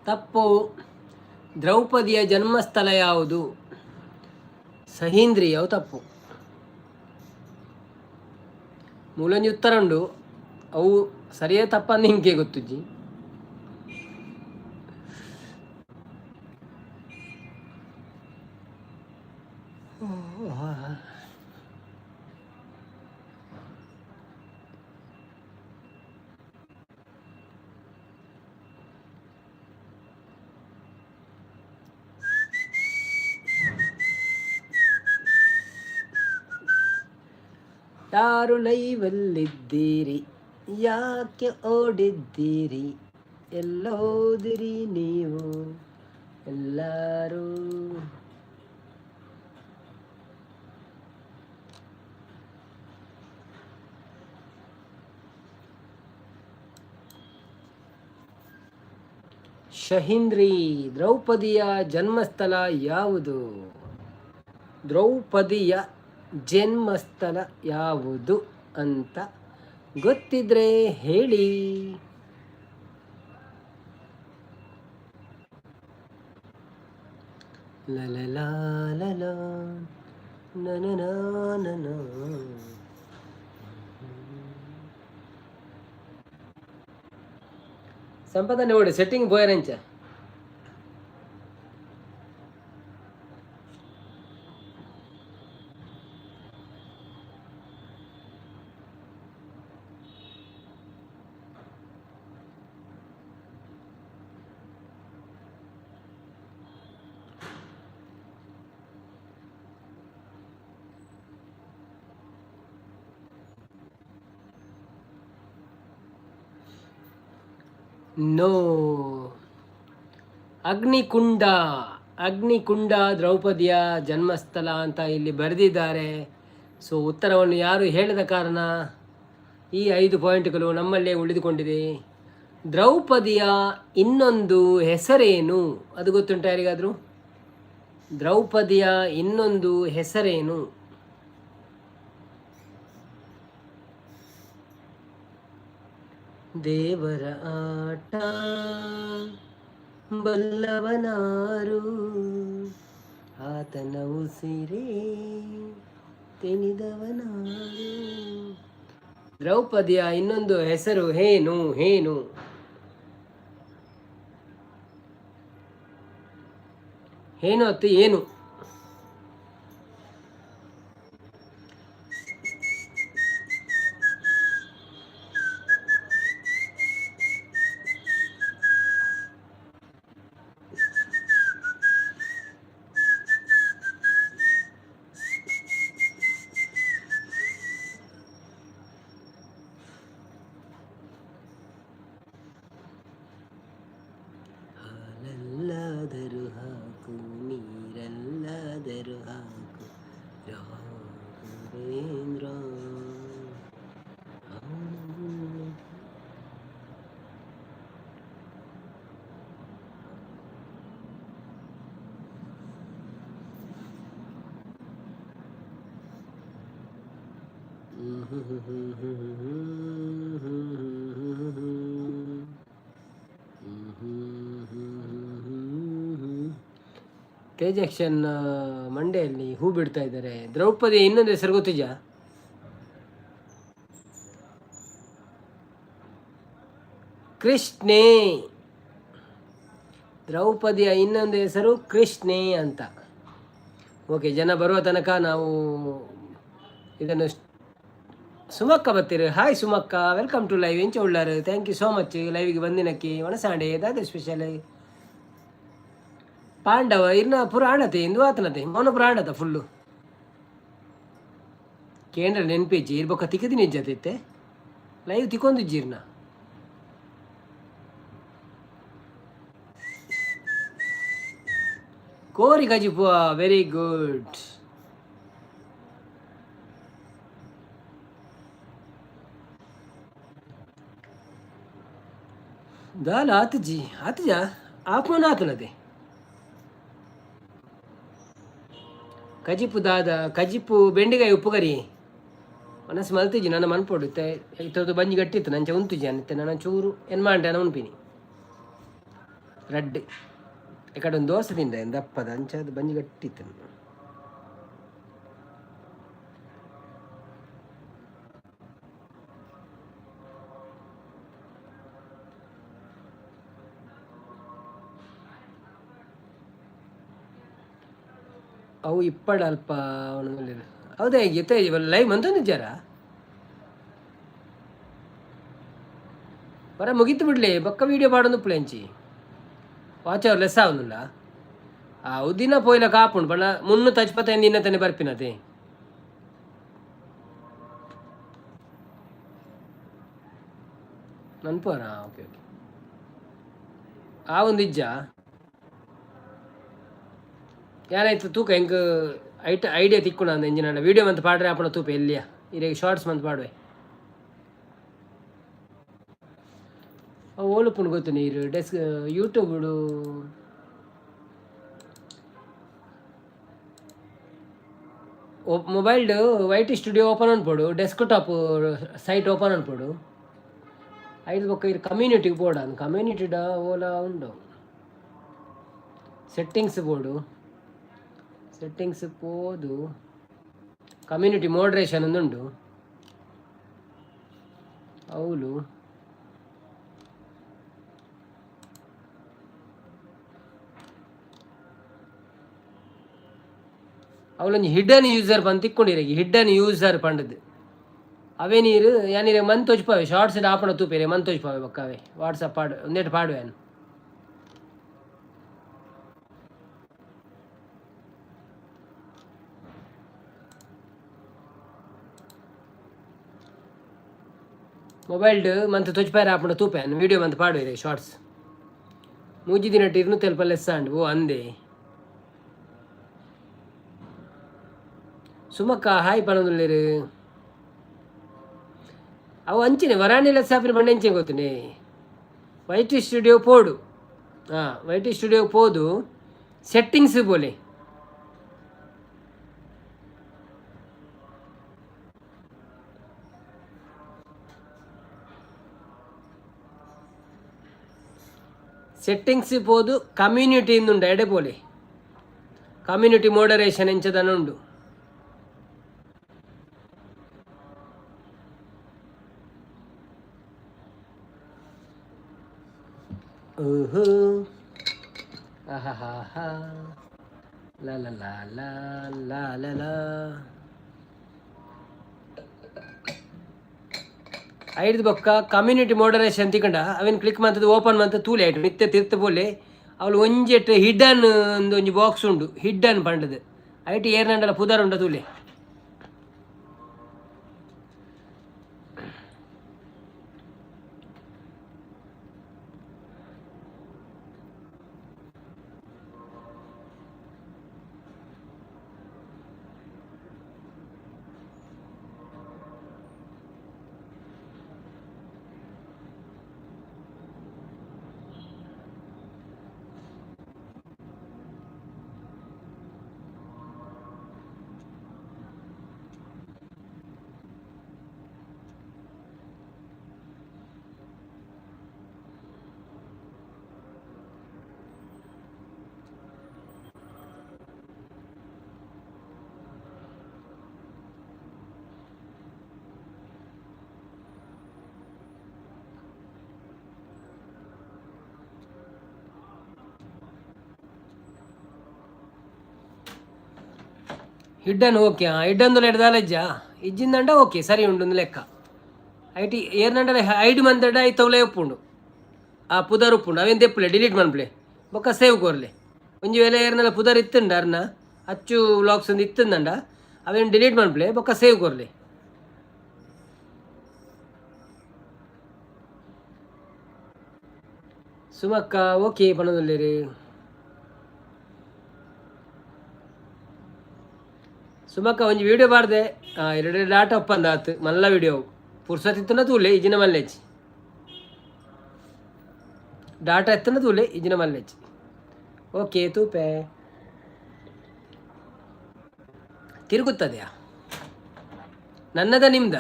ತಪ್ಪು. ದ್ರೌಪದಿಯ ಜನ್ಮಸ್ಥಳ ಯಾವುದು? ಸಹೀಂದ್ರಿಯವು ತಪ್ಪು. ಮೂಲಂಜಿ ಉತ್ತರ ಉಂಡು, ಅವು ಸರಿಯೇ ತಪ್ಪಂದು ಹಿಂಗೆ ಗೊತ್ತುಜ್ಜಿ. ಯಾರು ಲೈವಲ್ಲಿದ್ದೀರಿ? ಯಾಕೆ ಓಡಿದ್ದೀರಿ? ಎಲ್ಲೋದಿರಿ ನೀವು ಎಲ್ಲರೂ? ಶಹೀಂದ್ರಿ, ದ್ರೌಪದಿಯ ಜನ್ಮಸ್ಥಳ ಯಾವುದು? ದ್ರೌಪದಿಯ ಜನ್ಮಸ್ಥಳ ಯಾವುದು ಅಂತ ಗೊತ್ತಿದ್ರೆ ಹೇಳಿ. ಲ ಲ ನ. ಸಂಪದ ನೋಡಿ ಸೆಟ್ಟಿಂಗ್ ಬೋಯರಂಚ. ನೋ, ಅಗ್ನಿಕುಂಡ. ಅಗ್ನಿಕುಂಡ ದ್ರೌಪದಿಯ ಜನ್ಮಸ್ಥಳ ಅಂತ ಇಲ್ಲಿ ಬರೆದಿದ್ದಾರೆ. ಸೊ ಉತ್ತರವನ್ನು ಯಾರು ಹೇಳದ ಕಾರಣ ಈ 5 ಪಾಯಿಂಟ್ಗಳು ನಮ್ಮಲ್ಲೇ ಉಳಿದುಕೊಂಡಿದೆ. ದ್ರೌಪದಿಯ ಇನ್ನೊಂದು ಹೆಸರೇನು? ಅದು ಗೊತ್ತುಂಟ ಯಾರಿಗಾದರೂ? ದ್ರೌಪದಿಯ ಇನ್ನೊಂದು ಹೆಸರೇನು? ದೇವರ ಆಟ ಬಲ್ಲವನಾರು, ಆತನ ಉಸಿರೇ ತಿಳಿದವನಾರು. ದ್ರೌಪದಿಯ ಇನ್ನೊಂದು ಹೆಸರು ಏನು? ಏನು? ಏನು ಅತ್ತು ಏನು? ಹಾಲಲ್ಲಾದರೂ ಹಾಕು, ನೀರಲ್ಲಾದರೂ ಹಾಕು, ರಾಘವೇಂದ್ರ. ತೇಜಕ್ಷನ್ ಮಂಡೆಯಲ್ಲಿ ಹೂ ಬಿಡ್ತಾ ಇದ್ದಾರೆ. ದ್ರೌಪದಿ ಇನ್ನೊಂದು ಹೆಸರು ಗೊತ್ತಿದ್ಯಾ? ಕೃಷ್ಣೇ. ದ್ರೌಪದಿಯ ಇನ್ನೊಂದು ಹೆಸರು ಕೃಷ್ಣೇ ಅಂತ. ಓಕೆ, ಜನ ಬರುವ ತನಕ ನಾವು ಇದನ್ನು. ಸುಮಕ್ಕ ಬತ್ತೀರಿ. ಹಾಯ್ ಸುಮಕ್ಕ, welcome to live. ಎಂಚ ಉಳ್ಳಾರು? Thank you so much ಲೈವ್ಗೆ ಬಂದಿನಕ್ಕೆ. ಒಣಸಾಂಡೆ ದಾದ ಸ್ಪೆಷಲ್? ಪಾಂಡವ ಇರ್ನ ಪುರಾಣತೆ ಇಂದು ಆತನತೆ ಮೌನ ಪುರಾಣತ ಫುಲ್ಲು ಕೇಂದ್ರ ನೆನಪಿಜ್ಜಿ ಇರ್ಬೊಕ್ಕ ತಿಕ್ಕದಿನ ಇಜ್ಜತಿತ್ತೆ ಲೈವ್ ತಿಕ್ಕೊಂದಿಜ್ಜಿರ್ನ. ಕೋರಿ ಕಜಿಪುವ, ವೆರಿ ಗುಡ್. ದಾಲ ಆತಜಿ ಆತಜ ಆತ್ಮನ ಆತನದೆ ಕಜಿಪು ದಾದ? ಕಜಿಪು ಬೆಂಡೆಕಾಯಿ ಉಪ್ಪು ಕರಿ. ಮನಸ್ಸು ಮಲ್ತಿಜಿ ನನ್ನ ಮನ್ಪೊಡು ಇತ್ತೆ. ಇತ್ತೊಂದು ಬಂಜಿ ಗಟ್ಟಿತ್ತು ನಂಚ ಉಂತುಜಿ ಅನಿತ್ತೆ. ನನ್ನ ಚೂರು ಏನು ಮಾಂಡೆ ಉನ್ಪಿನಿ ರಡ್ಡ್ ಎಕಡೆ ಒಂದು ದೋಸೆ ತಿಂದ ದಪ್ಪದ ಅಂಚ ಅದು ಬಂಜಿ ಗಟ್ಟಿತ್ತು. ಅವು ಇಪ್ಪಡ ಅಲ್ಪ ಅವನ. ಹೌದಾ? ಇತ್ತೆ ಲೈವ್ ಮಂತೊಂದಿಜ್ಜಾರ? ಬರ ಮುಗಿತು ಬಿಡ್ಲಿ ಬೊಕ್ಕ ವೀಡಿಯೋ ಪಾಡೊಂದು ಉಪ್ಪುಲೆ. ವಾಚ್ ಅವರ್ ಲೆಸ್ ಆವೊಂದುಲ್ಲ. ಆ ಉದ್ದಿನ ಪೋಯಿಲ ಕಾಪುಂಡು ಪಂಡ 375 ದಿನ ತಾನೆ ಬರ್ಪಿನತೆ. ನನ್ಪೋರ. ಓಕೆ ಓಕೆ, ಆ ಒಂದು ಇಜ್ಜ ಯಾನಾಯ್ತು ತೂಕ ಎಂಕ್ ಐಟ ಐಡಿಯಾ ತಿಕ್ಕುಣ ಅಂದ ಎಂಜಿನ ವೀಡಿಯೋ ಮಂತ್ ಪಾಡ್ರೆ ಆಪಣ ತೂಪ ಎಲ್ಲಿಯ ಇರೆಗ್ ಶಾರ್ಟ್ಸ್ ಮಂತ್ ಪಾಡುವೆ. ಅವು ಓಲುಪುಂಡು ಗೊತ್ತು ನೀರು ಡೆಸ್ಕ್ ಯೂಟ್ಯೂಬ್ ಮೊಬೈಲ್ಡ್ ವೈಟಿ ಸ್ಟುಡಿಯೋ ಓಪನ್ ಅನ್ಪೋಡು, ಡೆಸ್ಕ್ ಟಾಪ್ ಸೈಟ್ ಓಪನ್ ಅನ್ಪೋಡು. ಐದು ಬೊಕ್ಕ ಇರ್ ಕಮ್ಯುನಿಟಿ ಬೋರ್ಡ್ ಅಂದ್ ಕಮ್ಯುನಿಟಿ ಓಲಾ ಉಂಡು. ಸೆಟ್ಟಿಂಗ್ಸ್ ಬೋರ್ಡು, ಸೆಟ್ಟಿಂಗ್ಸ್ ಪೋದು ಕಮ್ಯುನಿಟಿ ಮೋಡ್ರೇಷನ್ ಒಂದುಂಡು ಅವುಲು. ಅವಲೊಂಜಿ ಹಿಡನ್ ಯೂಸರ್ ಪಂದ್ ತಿಕ್ಕೊಂಡಿರ. ಹಿಡನ್ ಯೂಸರ್ ಪಂಡದು ಅವೇ ನೀರು ಯಾನೀರೆ ಮನ್ ತೋಜ್ಪಾವೆ. ಶಾರ್ಟ್ಸ್ ಆಪಣ ತೂಪೇರೆ ಮನ್ ತೋಜ್ಪಾವೆ ಬೊಕ್ಕ. ಅವೇ ವಾಟ್ಸಪ್ ಪಾಡು ಒಂದೇಟ್ ಪಾಡುವೆ. ಮೊಬೈಲ್ಡ್ ಮಂತ್ ತೋಜ್ಪಾರೆ ಆಪುಂಡ ತೂಪೆ ವೀಡಿಯೋ ಮಂತ್ ಪಾಡುವೆರೆ ಶಾರ್ಟ್ಸ್. ಮೂಜಿ ದಿನಟ್ ಇರ್ನು ತೆಲ್ಪ ಲೆಸ್ ಆಂಡ್. ಓ ಅಂದೆ. ಸುಮಕ್ಕ ಹಾಯ್ ಪನೊಂದುಲ್ಲೆರ್. ಅವು ಅಂಚನೆ ವರಾಣಿ ಲೆಸ್ ಆಪಿನ ಪಂಡ ಎಂಚೆ ಗೊತ್ತುಂಡೆ? ವೈಟಿ ಸ್ಟುಡಿಯೋ ಪೋಡು. ಹಾಂ, ವೈಟಿ ಸ್ಟುಡಿಯೋ ಪೋದು ಸೆಟ್ಟಿಂಗ್ಸ್ ಪೋಲೆ. ಸೆಟ್ಟಿಂಗ್ಸ್ ಪೋದು ಕಮ್ಯುನಿಟಿ ಉಂಡು, ಎಡೆ ಪೋಲೆ. ಕಮ್ಯುನಿಟಿ ಮೋಡರೇಷನ್ ಎಂಚದನ ಉಂಡು. ಓಹೋ, ಆಹಾಹಾ, ಲಾ ಲಾ ಲಾ ಲಾ ಲಾ ಲಾ ಲಾ. ಐದು ಬೊಕ್ಕ ಕಮ್ಯುನಿಟಿ ಮೋಡರೇಷನ್ ತಿಕಂಡ ಅವೇನು ಕ್ಲಿಕ್ ಮಂತದ್ದು ಓಪನ್ ಮಂತ ತೂಲೆ. ಆಯ್ತು, ಮಿತ್ತೆ ತಿರ್ತ ಪೋಲೆ. ಅವಳು ಒಂಜೆಟ್ ಹಿಡನ್ ಒಂದು ಒಂಜಿ ಬಾಕ್ಸ್ ಉಂಡು, ಹಿಡನ್ ಪಂಡದು. ಐಟ್ ಏರ್ನಂಡಲ ಪುದರ್ ಉಂಡ ತೂಲೆ. Hidden okay. ಹಾಂ, ಹಿಡ್ಡಂದು ಎಡ್ದಾಲಜ್ಜ ಇಜ್ಜಿಂದಂಡ ಓಕೆ, ಸರಿ ಉಂಡು ಒಂದು ಲೆಕ್ಕ. IT ಏರ್ನಂಡಲ ಐಡ್ ಮಂದಡ ಐತವ್ಲೆ ಉಪ್ಪುಂಡು, ಆ ಪುದರ್ ಉಪ್ಪುಂಡು. ಅವೇನು ದೆಪ್ಪುಲೆ, ಡಿಲೀಟ್ ಮನ್ಪ್ಲೆ, ಬೊಕ್ಕ ಸೇವ್ ಕೋರ್ಲೆ. ಒಂಜಿ ವೇಳೆ ಏರ್ನಲ ಪುದರ್ ಇತ್ತುಂಡ, ಅರ್ನ ಅಚ್ಚು ವ್ಲಾಗ್ಸ್ ಒಂದು ಇತ್ತಂದಂಡ, ಅವೇನು ಡಿಲೀಟ್ ಮನ್ಪ್ಲೆ, ಬೊಕ್ಕ ಸೇವ್ ಕೋರ್ಲೆ. ಸುಮಕ್ಕ ಓಕೆ ಪಣದಲ್ಲೇರು. ಸುಮಕ್ಕ ಒಂಜಿ ವಿಡಿಯೋ ಬಾರ್ದೆ, ಎರಡು ಎರಡು ಒಪ್ಪಂದ ಆತು. ಮಲ್ಲ ವಿಡಿಯೋ ಪುರ್ಸತ್ತಿತ್ತನ ತೂಲೆ, ಇಜಿನ ಮಲ್ಲೆಚ್ಚಿ. ಡಾಟಾ ಎತ್ತನ ತೂಲೆ, ಇಜಿನ ಮಲ್ಲೆಚ್ಚಿ. ಓಕೆ, ತೂಪೆ. ತಿರುಗುತ್ತದೆಯಾ ನನ್ನದ ನಿಮ್ದ?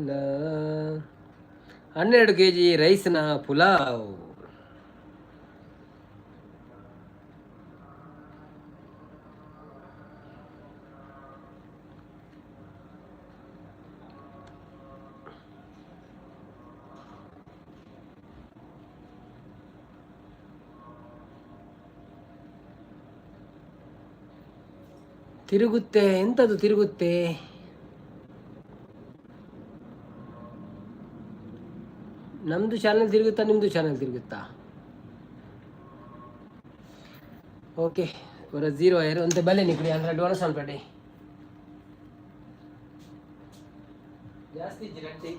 ಲ 12 ಕೆಜಿ ರೈಸ್ನ ಪುಲಾವ್. ತಿರುಗುತ್ತೆ, ಎಂಥದ್ದು ತಿರುಗುತ್ತೆ? ನಮ್ಮದು ಚಾನಲ್ ತಿರುಗುತ್ತಾ, ನಿಮ್ಮದು ಚಾನಲ್ ತಿರುಗುತ್ತಾ? ಓಕೆ, ಅವರ ಜೀರೋ ಏರು ಅಂತ ಬಲೆ ನಿಕ್ಲಿ ಅಂದ್ರೆ ಅಡ್ವಾನ್ಸ್ ಅನ್ಬೇಡಿ ಜಾಸ್ತಿ ರಟ್ಟಿ.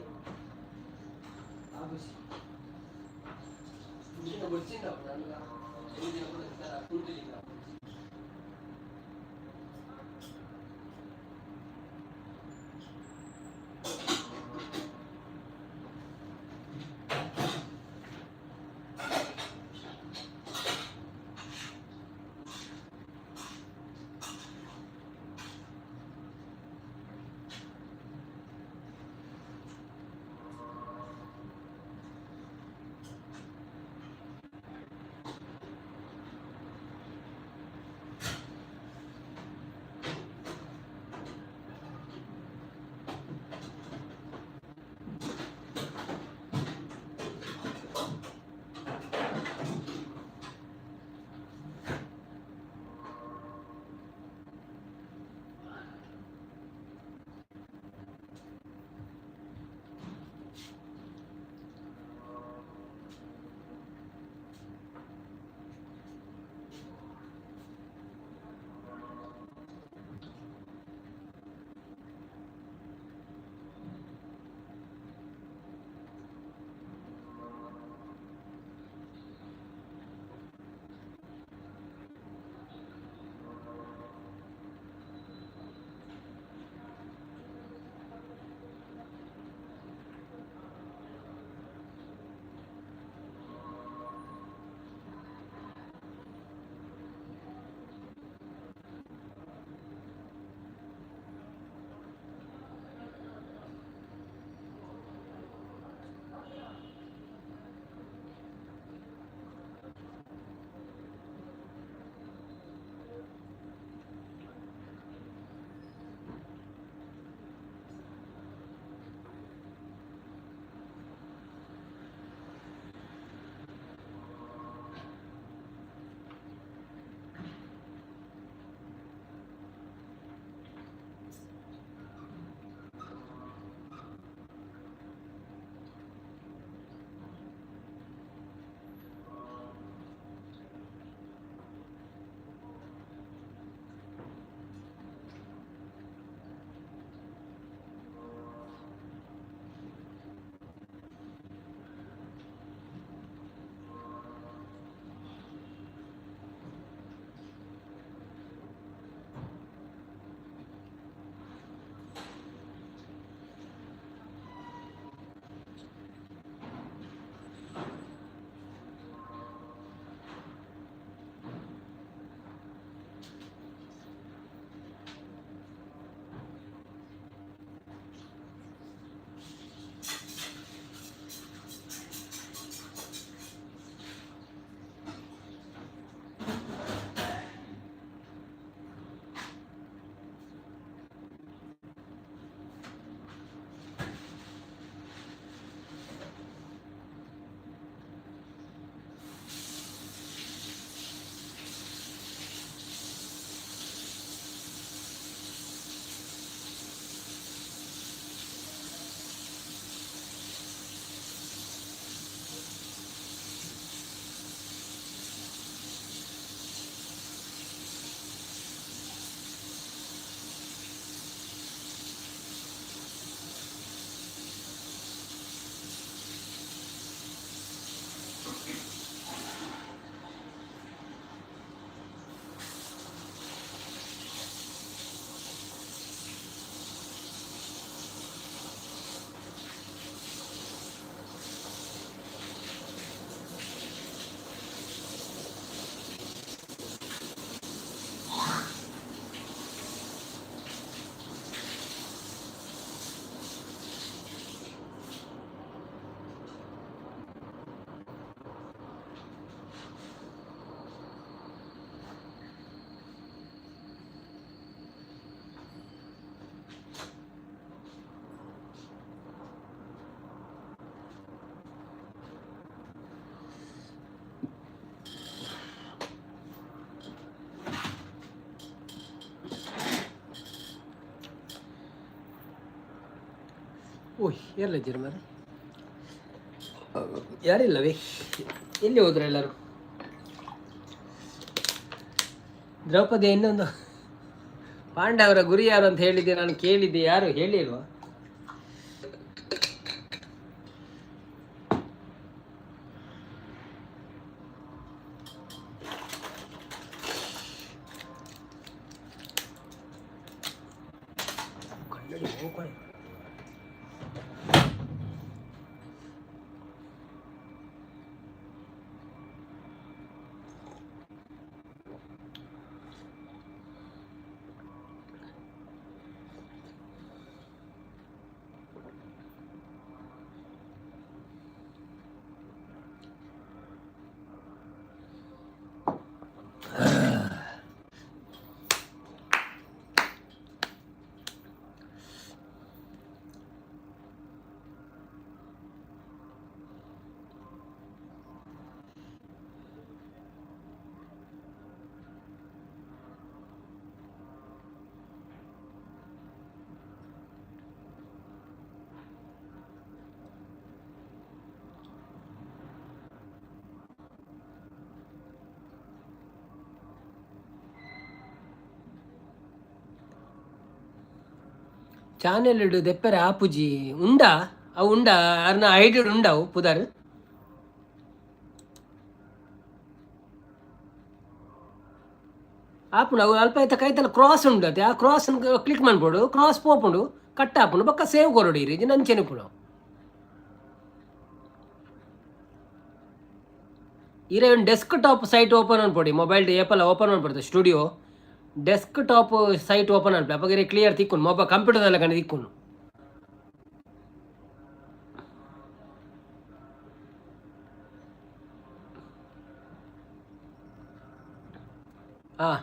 ಓಯ್, ಯಾರಲ್ಲ ಇದ್ದೀರಿ ಮಾರ್ರೆ? ಯಾರಿಲ್ಲವೇ? ಎಲ್ಲಿ ಹೋದ್ರು ಎಲ್ಲರೂ? ದ್ರೌಪದಿ ಇನ್ನೊಂದು ಪಾಂಡವರ ಗುರಿ ಯಾರು ಅಂತ ಹೇಳಿದ್ದೆ ನಾನು, ಕೇಳಿದ್ದೆ. ಯಾರು ಹೇಳಿಲ್ವಾ? ಕನ್ನಡಿ ಹೋಗ್ಕೊಳ್ಳಿ. ಚಾನೆಲ್ ದೆಪ್ಪರೆ ಆಪುಜಿ ಉಂಡಾ? ಅವು ಉಂಡಾ? ಅರ್ನ ಐಡಿ ಉಂಡವು ಪುದರ್? ಆಪುಂಡು ಅವು. ಅಲ್ಪ ಐತ ಕೈತಲ್ಲ ಕ್ರಾಸ್ ಉಂಡು ಅತ್ತೆ, ಆ ಕ್ರಾಸ್ ಕ್ಲಿಕ್ ಮಾಡ್ಬೋದು. ಕ್ರಾಸ್ ಪೋಪುಂಡು, ಕಟ್ ಆಪುಂಡು. ಬೊಕ್ಕ ಸೇವ್ ಕೊರೊಡು ಇರಿ ನಂಚೆನೆ ಉಪ್ಪುಂಡು. ಇರೆ ಒಂದು ಡೆಸ್ಕ್ ಟಾಪ್ ಸೈಟ್ ಓಪನ್ ಅನ್ಪೊಡಿ. ಮೊಬೈಲ್ ಏಪಲ್ಲ ಓಪನ್ ಅನ್ಪಡ್ತದೆ studio. Desktop site open ಅನ್ಪೆ. ಅಪಗ ಇರೆ ಕ್ಲಿಯರ್ ತಿಕ್ಕುಂಡು. ಮೊಬೈಲ್ ಕಂಪ್ಯೂಟರ್ದಲ್ಲ ಕಣೆ ತಿಕ್ಕುಂಡು. ಹಾಂ,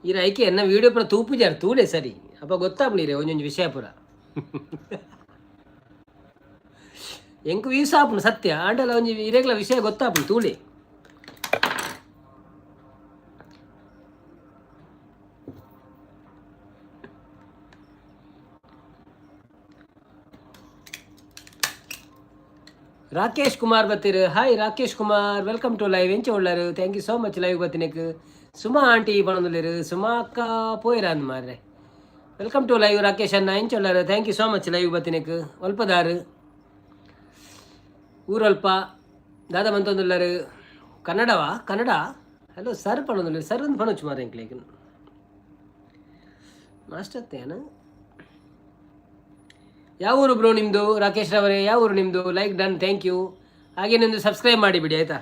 ಈರ ಐಕೆ ಎನ್ನ ವೀಡಿಯೋ ಪೂರ ತೂಪುಜಾರ, ತೂಲೆ ಸರಿ. ಅಪ್ಪ ಗೊತ್ತಾಪುಂಡು ಇರೆ ಒಂಜೊಂಜಿ ವಿಷಯ ಪೂರ. ಎಂಕ್ ವ್ಯೂಸ್ ಆಪುಂಡು ಸತ್ಯ. ಆಂಡಲ ಒಂಜಿ ಇರೆಗ್ಲ ವಿಷಯ ಗೊತ್ತಾಪುಂಡು, ತೂಲೆ. Rakesh Kumar ಬತ್ತೀರು. Hi Rakesh Kumar, welcome to live. ಎಂಚ ಉಳ್ಳಾರು? Thank you so much live ಬತ್ತಿನಕ್. ಸುಮಾ ಆಂಟಿ ಪಣೊಂದುಲ್ಲೆರ್. ಸುಮಾ ಅಕ್ಕ ಪೋಯಿರ ಅಂದ್ ಮಾರ್ರೆ. Welcome to live Rakesh ಅಣ್ಣ, ಎಂಚ ಉಳ್ಳಾರು? Thank you so much live ಬತ್ತಿನಕ್. ಒಲ್ಪದಾರು? ಊರಲ್ಪ? ದಾದ ಮಂತೊಂದುಲ್ಲಾರು? ಕನ್ನಡವಾ? ಕನ್ನಡ. ಹಲೋ ಸರ್ ಪಣೊಂದುಲ್ಲೆರ್. ಸರ್ ಅಂದ್ ಪಣೊಚ್ಚು ಮಾರ್ರೆ ಎಂಕ್ಲೆಗ್. ಮಾಸ್ಟರ್ ತೇನ. ಯಾವ ಊರು ಬ್ರೋ ನಿಮ್ಮದು? ರಾಕೇಶ್ ರವರೇ, ಯಾವ ಊರು ನಿಮ್ಮದು? Like done, thank you. ಹಾಗೆ ನಿಮ್ಮದು ಸಬ್ಸ್ಕ್ರೈಬ್ ಮಾಡಿಬಿಡಿ, ಆಯಿತಾ?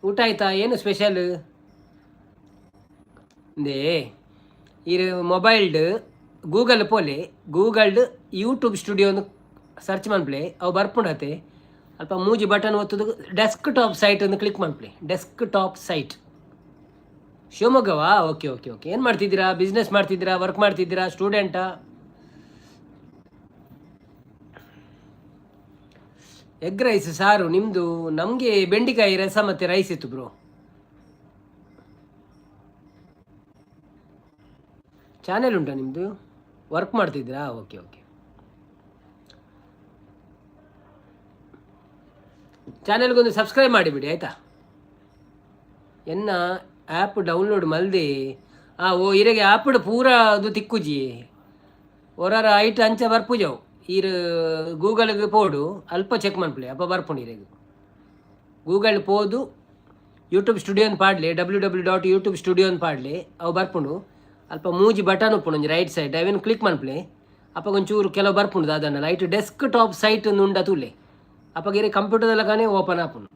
ಊಟ ಆಯ್ತಾ? ಏನು ಸ್ಪೆಷಲ್? ಇಂದೇ ಇರು ಮೊಬೈಲ್ಡ್ ಗೂಗಲ್ ಪೋಲೆ. ಗೂಗಲ್ಡ್ ಯೂಟ್ಯೂಬ್ ಸ್ಟುಡಿಯೋ ಸರ್ಚ್ ಮನ್ಪ್ಲೆ. ಅವು ಬರ್ಪುಂಡತೆ. ಅಲ್ಪ ಮೂಜಿ ಬಟನ್ ಒತ್ತುದು ಡೆಸ್ಕ್ ಟಾಪ್ ಸೈಟ್ ಒಂದು ಕ್ಲಿಕ್ ಮನ್ಪ್ಲೆ. Desktop site. ಶಿವಮೊಗ್ಗವಾ? Okay okay okay. ಏನು ಮಾಡ್ತಿದ್ದೀರಾ? ಬಿಸ್ನೆಸ್ ಮಾಡ್ತಿದ್ದೀರಾ? ವರ್ಕ್ ಮಾಡ್ತಿದ್ದೀರಾ? ಸ್ಟೂಡೆಂಟಾ? ಎಗ್ ರೈಸ್ ಸಾರು ನಿಮ್ಮದು. ನಮಗೆ ಬೆಂಡೆಕಾಯಿ ರಸ ಮತ್ತು ರೈಸ್ ಇತ್ತು ಬ್ರೋ. ಚಾನೆಲ್ ಉಂಟಾ ನಿಮ್ಮದು? ವರ್ಕ್ ಮಾಡ್ತಿದ್ದೀರಾ? Okay okay. ಚಾನೆಲ್ಗೊಂದು ಸಬ್ಸ್ಕ್ರೈಬ್ ಮಾಡಿಬಿಡಿ, ಆಯಿತಾ? ಎನ್ನ ಆ್ಯಪ್ ಡೌನ್ಲೋಡ್ ಮಲ್ದಿ. ಆ ಓ ಇರೆಗೆ ಆ್ಯಪ್ಡ್ ಪೂರ ಅದು ತಿಕ್ಕುಜಿ. ಒರಾರ ಐಟ್ ಅಂಚ ಬರ್ಪುಜವು. ಈರ್ ಗೂಗಲ್ಗೆ ಪೋಡು, ಅಲ್ಪ ಚೆಕ್ ಮನ್ಪುಲೆ. ಅಪ್ಪ ಬರ್ಪುಂಡು ಇರೆಗ್. ಗೂಗಲ್ ಪೋದು ಯೂಟ್ಯೂಬ್ ಸ್ಟುಡಿಯೋ ಅಂತ ಪಾಡ್ಲಿ. ww.YouTube studio ಅಂತ ಪಾಡ್ಲಿ, ಅವು ಬರ್ಪುಂಡು. ಅಲ್ಪ ಮೂಜಿ ಬಟನ್ ಉಪ್ಪುಂಡು ಒಂಜಿ ರೈಟ್ ಸೈಡ್, ಅವೇನು ಕ್ಲಿಕ್ ಮನ್ಪುಲೆ. ಅಪ್ಪ ಒಂಚೂರು ಕೆಲವು ಬರ್ಪುಂಡು ಅದನ್ನ. ಲೈಟ್ ಡೆಸ್ಕ್ ಟಾಪ್ ಸೈಟ್ ಉಂಡ ತೂಲೆ. ಅಪ್ಪಗ ಇರೆ ಕಂಪ್ಯೂಟರ್ದಲ್ಲ ಕಾಣೆ ಓಪನ್ ಆಪುಂಡು.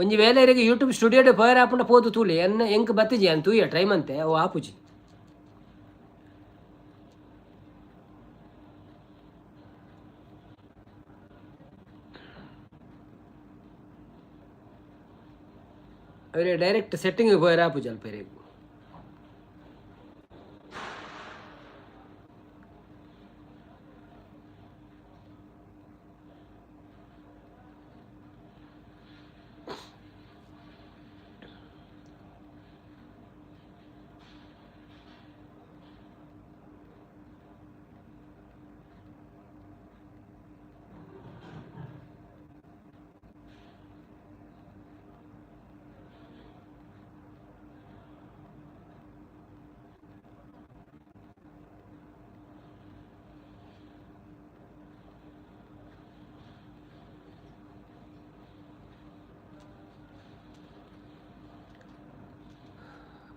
ಒಂಜಿ ವೇಳೆ ಇರೆಗ್ ಯೂಟ್ಯೂಬ್ ಸ್ಟುಡಿಯೋ ಪೋಯರ್ ಆಪುಂಡ ಪೋದು ತೂಲೆ. ಎನ್ನ ಎಂಕ್ ಬತ್ತಿಜಿ ಅಂತ ತೂಯ ಟ್ರೈ ಮಂತೆ, ಅವು ಆಪುಜಿ. ಅವರೇ ಡೈರೆಕ್ಟ್ ಸೆಟ್ಟಿಂಗ್ ಪೋಯರ್ ಆಪುಜಿ ಅಲ್ಪ ಇರೆಗ್.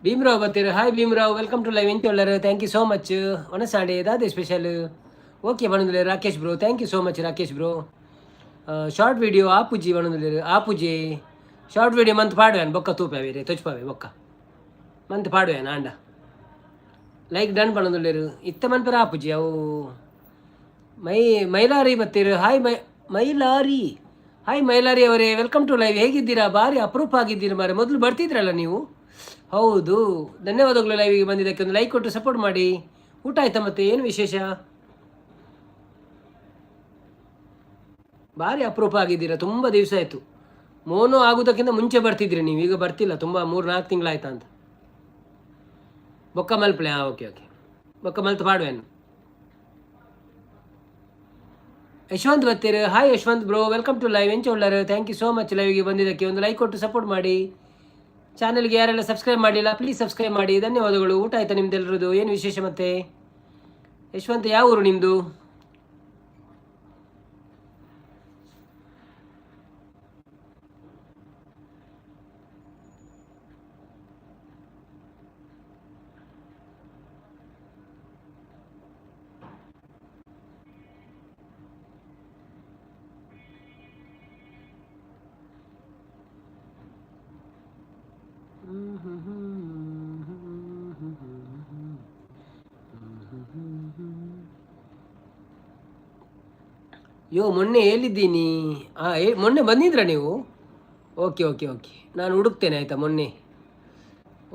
Bhimrao ಬತ್ತೀರು. Hi Bhimrao, welcome to live. ಎಂತ ಉಳ್ಳರು? Thank you so much. ಒಣಸಾಂಡೆ ದಾದೆ ಸ್ಪೆಷಲ್? ಓಕೆ ಪಣೊಂದುಲ್ಲೆರ್ Rakesh bro. Thank you so much Rakesh bro. Short video ಆಪುಜಿ ಪಣೊಂದುಲ್ಲೆರ್. ಆಪುಜಿ, ಶಾರ್ಟ್ ವಿಡಿಯೋ ಮಂತ್ ಪಾಡುವೆನ್ ಬೊಕ್ಕ, ತೂಪೆ ತೊಚ್ಪಾವೆ ಬೊಕ್ಕ ಮಂತ್ ಪಾಡುವೆನ್ ಆಂಡ. ಲೈಕ್ ಡನ್ ಪಣೊಂದುಲ್ಲೆರ್. ಇತ್ತೆ ಮನ್ಪೆರ ಆಪುಜಿ ಅವು. ಮೈಲಾರಿ ಬತ್ತೀರು. ಹಾಯ್ ಮೈಲಾರಿ, ಹಾಯ್ ಮೈಲಾರಿ ಅವರೇ, welcome to live. ಹೇಗಿದ್ದೀರಾ? ಭಾರಿ ಅಪರೂಪ ಆಗಿದ್ದೀರಿ ಮಾರೆ. ಮೊದಲು ಬರ್ತಿದ್ರಲ್ಲ ನೀವು? ಹೌದು. ಧನ್ಯವಾದಗಳು ಲೈವಿಗೆ ಬಂದಿದ್ದಕ್ಕೆ. ಒಂದು ಲೈಕ್ ಕೊಟ್ಟು ಸಪೋರ್ಟ್ ಮಾಡಿ. ಊಟ ಆಯ್ತಾ? ಮತ್ತೆ ಏನು ವಿಶೇಷ? ಭಾರಿ ಅಪರೂಪ ಆಗಿದ್ದೀರಾ. ತುಂಬ ದಿವಸ ಆಯಿತು. ಮೋನು ಆಗುವುದಕ್ಕಿಂತ ಮುಂಚೆ ಬರ್ತಿದ್ರಿ ನೀವು, ಈಗ ಬರ್ತಿಲ್ಲ ತುಂಬ. 3-4 ತಿಂಗಳಾಯ್ತಾ ಅಂತ. ಬೊಕ್ಕ ಮಲ್ಪಲೆ. ಹಾಂ, ಓಕೆ ಓಕೆ, ಬೊಕ್ಕ ಮಲ್ತು ಪಾಡುವೆನು. Yashwant ಬತ್ತೀರು. Hi Yashwant bro, welcome to live. ಎಂಚ ಉಳ್ಳರು? Thank you so much ಲೈವ್ಗೆ ಬಂದಿದ್ದಕ್ಕೆ. ಒಂದು ಲೈಕ್ ಕೊಟ್ಟು ಸಪೋರ್ಟ್ ಮಾಡಿ. ಚಾನಲ್ಗೆ ಯಾರೆಲ್ಲ ಸಬ್ಸ್ಕ್ರೈಬ್ ಮಾಡಿಲ್ಲ, ಪ್ಲೀಸ್ ಸಬ್ಸ್ಕ್ರೈಬ್ ಮಾಡಿ. ಧನ್ಯವಾದಗಳು. ಊಟ ಆಯ್ತಾ ನಿಮ್ದೆಲ್ಲರದು? ಏನು ವಿಶೇಷ ಮತ್ತೆ? ಯಶವಂತ್, ಯಾವ ಊರು ನಿಮ್ಮದು? ಯೋ, ಮೊನ್ನೆ ಹೇಳಿದ್ದೀನಿ. ಹಾಂ, ಮೊನ್ನೆ ಬಂದಿದ್ರಾ ನೀವು? ಓಕೆ ಓಕೆ ಓಕೆ, ನಾನು ಹುಡುಕ್ತೇನೆ ಆಯಿತಾ. ಮೊನ್ನೆ,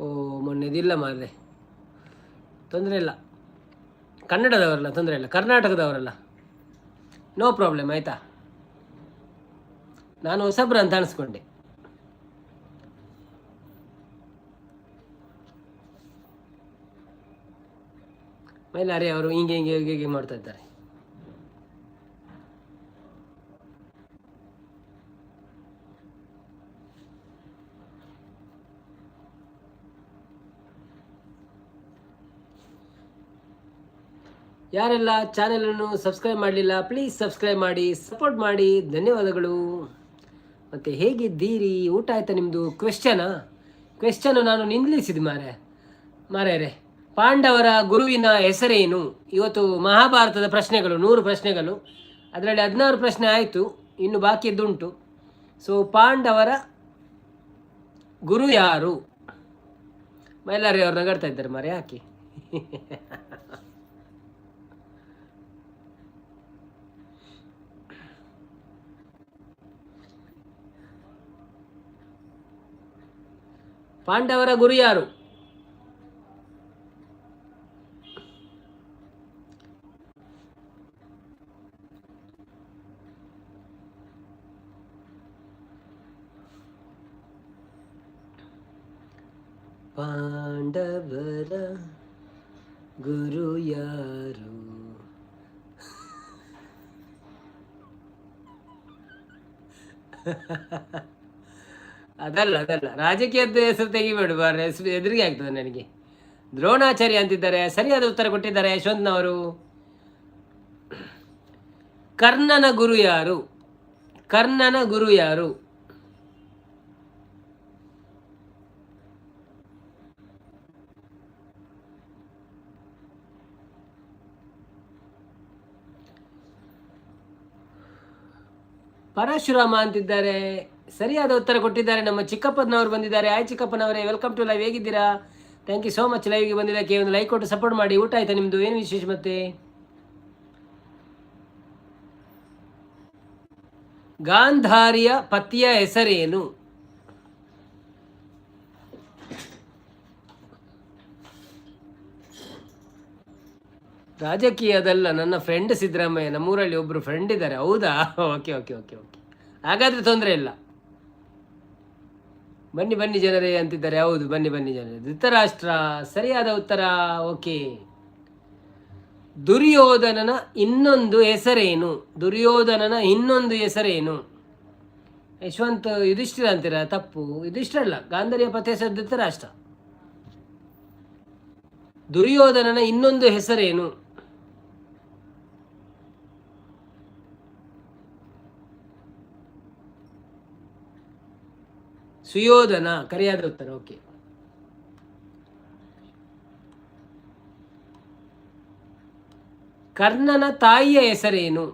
ಓ ಮೊನ್ನೆದಿಲ್ಲ ಮಾರ್ರೆ. ತೊಂದರೆ ಇಲ್ಲ, ಕನ್ನಡದವರಲ್ಲ, ತೊಂದರೆ ಇಲ್ಲ, ಕರ್ನಾಟಕದವರಲ್ಲ, ನೋ ಪ್ರಾಬ್ಲಮ್ ಆಯಿತಾ. ನಾನು ಹೊಸಬ್ರ ಅಂತ ಅನಿಸ್ಕೊಂಡೆ. ಮೈಲಾರಿ ಅವರು ಹಿಂಗೆ ಹಿಂಗೆ ಹಿಂಗೆ ಹೀಗೆ ಮಾಡ್ತಾ ಇದ್ದಾರೆ. ಯಾರೆಲ್ಲ ಚಾನೆಲನ್ನು ಸಬ್ಸ್ಕ್ರೈಬ್ ಮಾಡಲಿಲ್ಲ, ಪ್ಲೀಸ್ ಸಬ್ಸ್ಕ್ರೈಬ್ ಮಾಡಿ, ಸಪೋರ್ಟ್ ಮಾಡಿ. ಧನ್ಯವಾದಗಳು. ಮತ್ತು ಹೇಗಿದ್ದೀರಿ? ಊಟ ಆಯ್ತಾ ನಿಮ್ಮದು? ಕ್ವೆಶ್ಚನಾ? ಕ್ವೆಶ್ಚನು ನಾನು ನಿಲ್ಲಿಸಿದ್ದು ಮಾರೆ ಮಾರ್ಯಾರೆ. ಪಾಂಡವರ ಗುರುವಿನ ಹೆಸರೇನು? ಇವತ್ತು ಮಹಾಭಾರತದ ಪ್ರಶ್ನೆಗಳು 100 ಪ್ರಶ್ನೆಗಳು. ಅದರಲ್ಲಿ 16 ಪ್ರಶ್ನೆ ಆಯಿತು, ಇನ್ನು ಬಾಕಿದ್ದುಂಟು. ಸೊ ಪಾಂಡವರ ಗುರು ಯಾರು? ಮೈಲಾರಿ ಅವ್ರು ನಗಾಡ್ತಾ ಇದ್ದಾರೆ ಮಾರೆ, ಯಾಕೆ? ಪಾಂಡವರ ಗುರು ಯಾರು? ಪಾಂಡವರ ಗುರು ಯಾರು? ಅದಲ್ಲ ಅದಲ್ಲ, ರಾಜಕೀಯದ ಹೆಸರು ತೆಗಿಬೇಡ ಬಾರ್ರೆ, ಹೆದರಿಕೆ ಆಗ್ತದೆ ನನಗೆ. ದ್ರೋಣಾಚಾರ್ಯ ಅಂತಿದ್ದಾರೆ. ಸರಿಯಾದ ಉತ್ತರ ಕೊಟ್ಟಿದ್ದಾರೆ ಯಶವಂತನವರು. ಕರ್ಣನ ಗುರು ಯಾರು? ಕರ್ಣನ ಗುರು ಯಾರು? ಪರಶುರಾಮ ಅಂತಿದ್ದಾರೆ. ಸರಿಯಾದ ಉತ್ತರ ಕೊಟ್ಟಿದ್ದಾರೆ. ನಮ್ಮ ಚಿಕ್ಕಪ್ಪನವರು ಬಂದಿದ್ದಾರೆ. ಆಯ್ ಚಿಕ್ಕಪ್ಪನವರೇ, welcome to live. ಹೇಗಿದ್ದೀರಾ? Thank you so much ಲೈವ್ಗೆ ಬಂದಿದ್ದಕ್ಕೆ. ಒಂದು ಲೈಕ್ ಕೊಟ್ಟು ಸಪೋರ್ಟ್ ಮಾಡಿ. ಊಟ ಆಯ್ತಾ ನಿಮ್ಮದು? ಏನು ವಿಶೇಷ ಮತ್ತೆ? ಗಾಂಧಾರಿಯ ಪತಿಯ ಹೆಸರೇನು? ರಾಜಕೀಯದಲ್ಲ, ನನ್ನ ಫ್ರೆಂಡ್ ಸಿದ್ದರಾಮಯ್ಯ. ನಮ್ಮೂರಲ್ಲಿ ಒಬ್ಬರು ಫ್ರೆಂಡ್ ಇದ್ದಾರೆ. ಹೌದಾ? ಓಕೆ ಓಕೆ ಓಕೆ ಓಕೆ, ಹಾಗಾದರೆ ತೊಂದರೆ ಇಲ್ಲ. ಬನ್ನಿ ಬನ್ನಿ ಜನರೇ ಅಂತಿದ್ದಾರೆ. ಹೌದು, ಬನ್ನಿ ಬನ್ನಿ ಜನರೇ. ಧೃತರಾಷ್ಟ್ರ ಸರಿಯಾದ ಉತ್ತರ. ಓಕೆ. ದುರ್ಯೋಧನನ ಇನ್ನೊಂದು ಹೆಸರೇನು? ದುರ್ಯೋಧನನ ಇನ್ನೊಂದು ಹೆಸರೇನು? ಯಶವಂತ ಯುಧಿಷ್ಠಿರ ಅಂತೀರಾ? ತಪ್ಪು, ಯುಧಿಷ್ಠಿರ ಅಲ್ಲ. ಗಾಂಧರಿಯ ಪತಿ ಹೆಸರು ಧೃತರಾಷ್ಟ್ರ. ದುರ್ಯೋಧನನ ಇನ್ನೊಂದು ಹೆಸರೇನು? ಸುಯೋಧನ ಕರೆಯಾದ ಉತ್ತರ. ಓಕೆ. ಕರ್ಣನ ತಾಯಿಯ ಹೆಸರೇನು?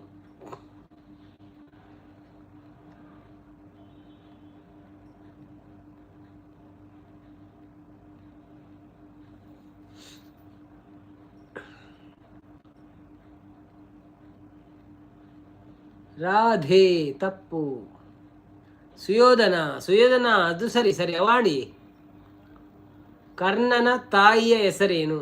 ರಾಧೆ ತಪ್ಪು. ಸುಯೋಧನ, ಸುಯೋಧನ ಅದು ಸರಿ ಸರಿ. ಅವಾಣಿ, ಕರ್ಣನ ತಾಯಿಯ ಹೆಸರೇನು?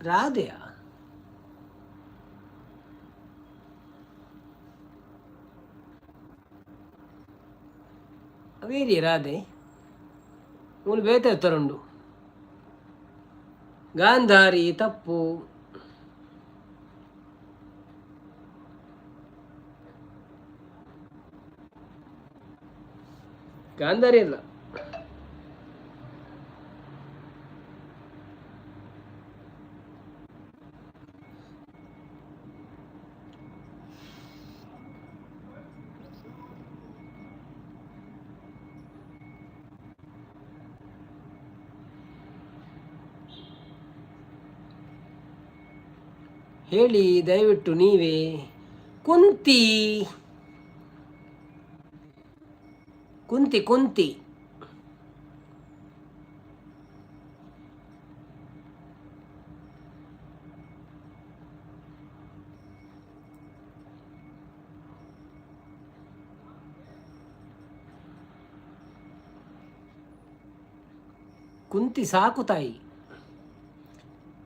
ರಾಧೆಯ? ಅವೇರಿ ರಾಧೆ ಮೂಲು ಬೇತೆ ಉತ್ತರುಂಡು. ಗಾಂಧಾರಿ ತಪ್ಪು. ಗಾಂಧಾರಿ ಅಲ್ಲ. ಹೇಳಿ ದಯವಿಟ್ಟು ನೀವೇ. ಕುಂತಿ, ಕುಂತಿ, ಕುಂತಿ. ಕುಂತಿ ಸಾಕು ತಾಯಿ.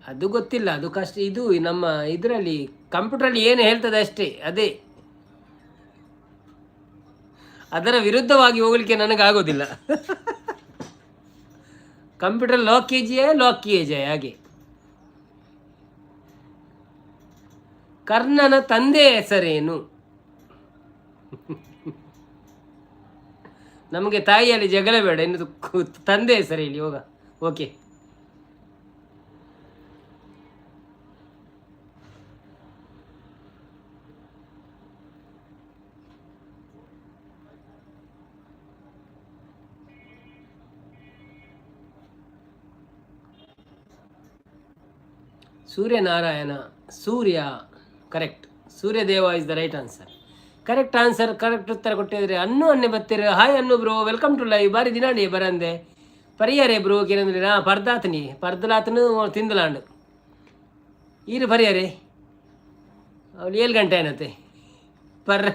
ಅದು ಗೊತ್ತಿಲ್ಲ, ಅದು ಕಷ್ಟ. ಇದು ನಮ್ಮ ಇದರಲ್ಲಿ ಕಂಪ್ಯೂಟ್ರಲ್ಲಿ ಏನು ಹೇಳ್ತದೆ ಅಷ್ಟೇ, ಅದೇ. ಅದರ ವಿರುದ್ಧವಾಗಿ ಹೋಗಲಿಕ್ಕೆ ನನಗಾಗೋದಿಲ್ಲ. ಕಂಪ್ಯೂಟರ್ ಲಾಕ್ ಕೆ ಲಾಕ್ ಕೆ ಜಯ ಹಾಗೆ. ಕರ್ಣನ ತಂದೆ ಹೆಸರೇನು? ನಮಗೆ ತಾಯಿಯಲ್ಲಿ ಜಗಳ ಬೇಡ, ಇನ್ನು ತಂದೆ ಹೆಸರು ಹೇಳಿ ಹೋಗ. Okay, Suryanarayana, Surya correct. Suryadeva is the right answer. Correct answer, correct ಉತ್ತರ ಕೊಟ್ಟಿದ್ರೆ ಅನ್ನು ಅನ್ನೆ ಬತ್ತೀರ. ಹಾಯ್ ಅನ್ನು ಬ್ರೋ, welcome to live. ಬಾರಿ ದಿನಾಂಡಿ ಬರಂದೆ ಪರಿಯಾರೆ ಬ್ರೋ. ಕೇನಂದ್ರೆ ನಾ ಪರ್ದಾತನಿ ಪರ್ದಲಾತನು ತಿಂದಲಾಂಡು ಈರು ಪರಿಯಾರೆ. ಅವಳು 7 ಗಂಟೆ ಏನತ್ತೆ ಪರ್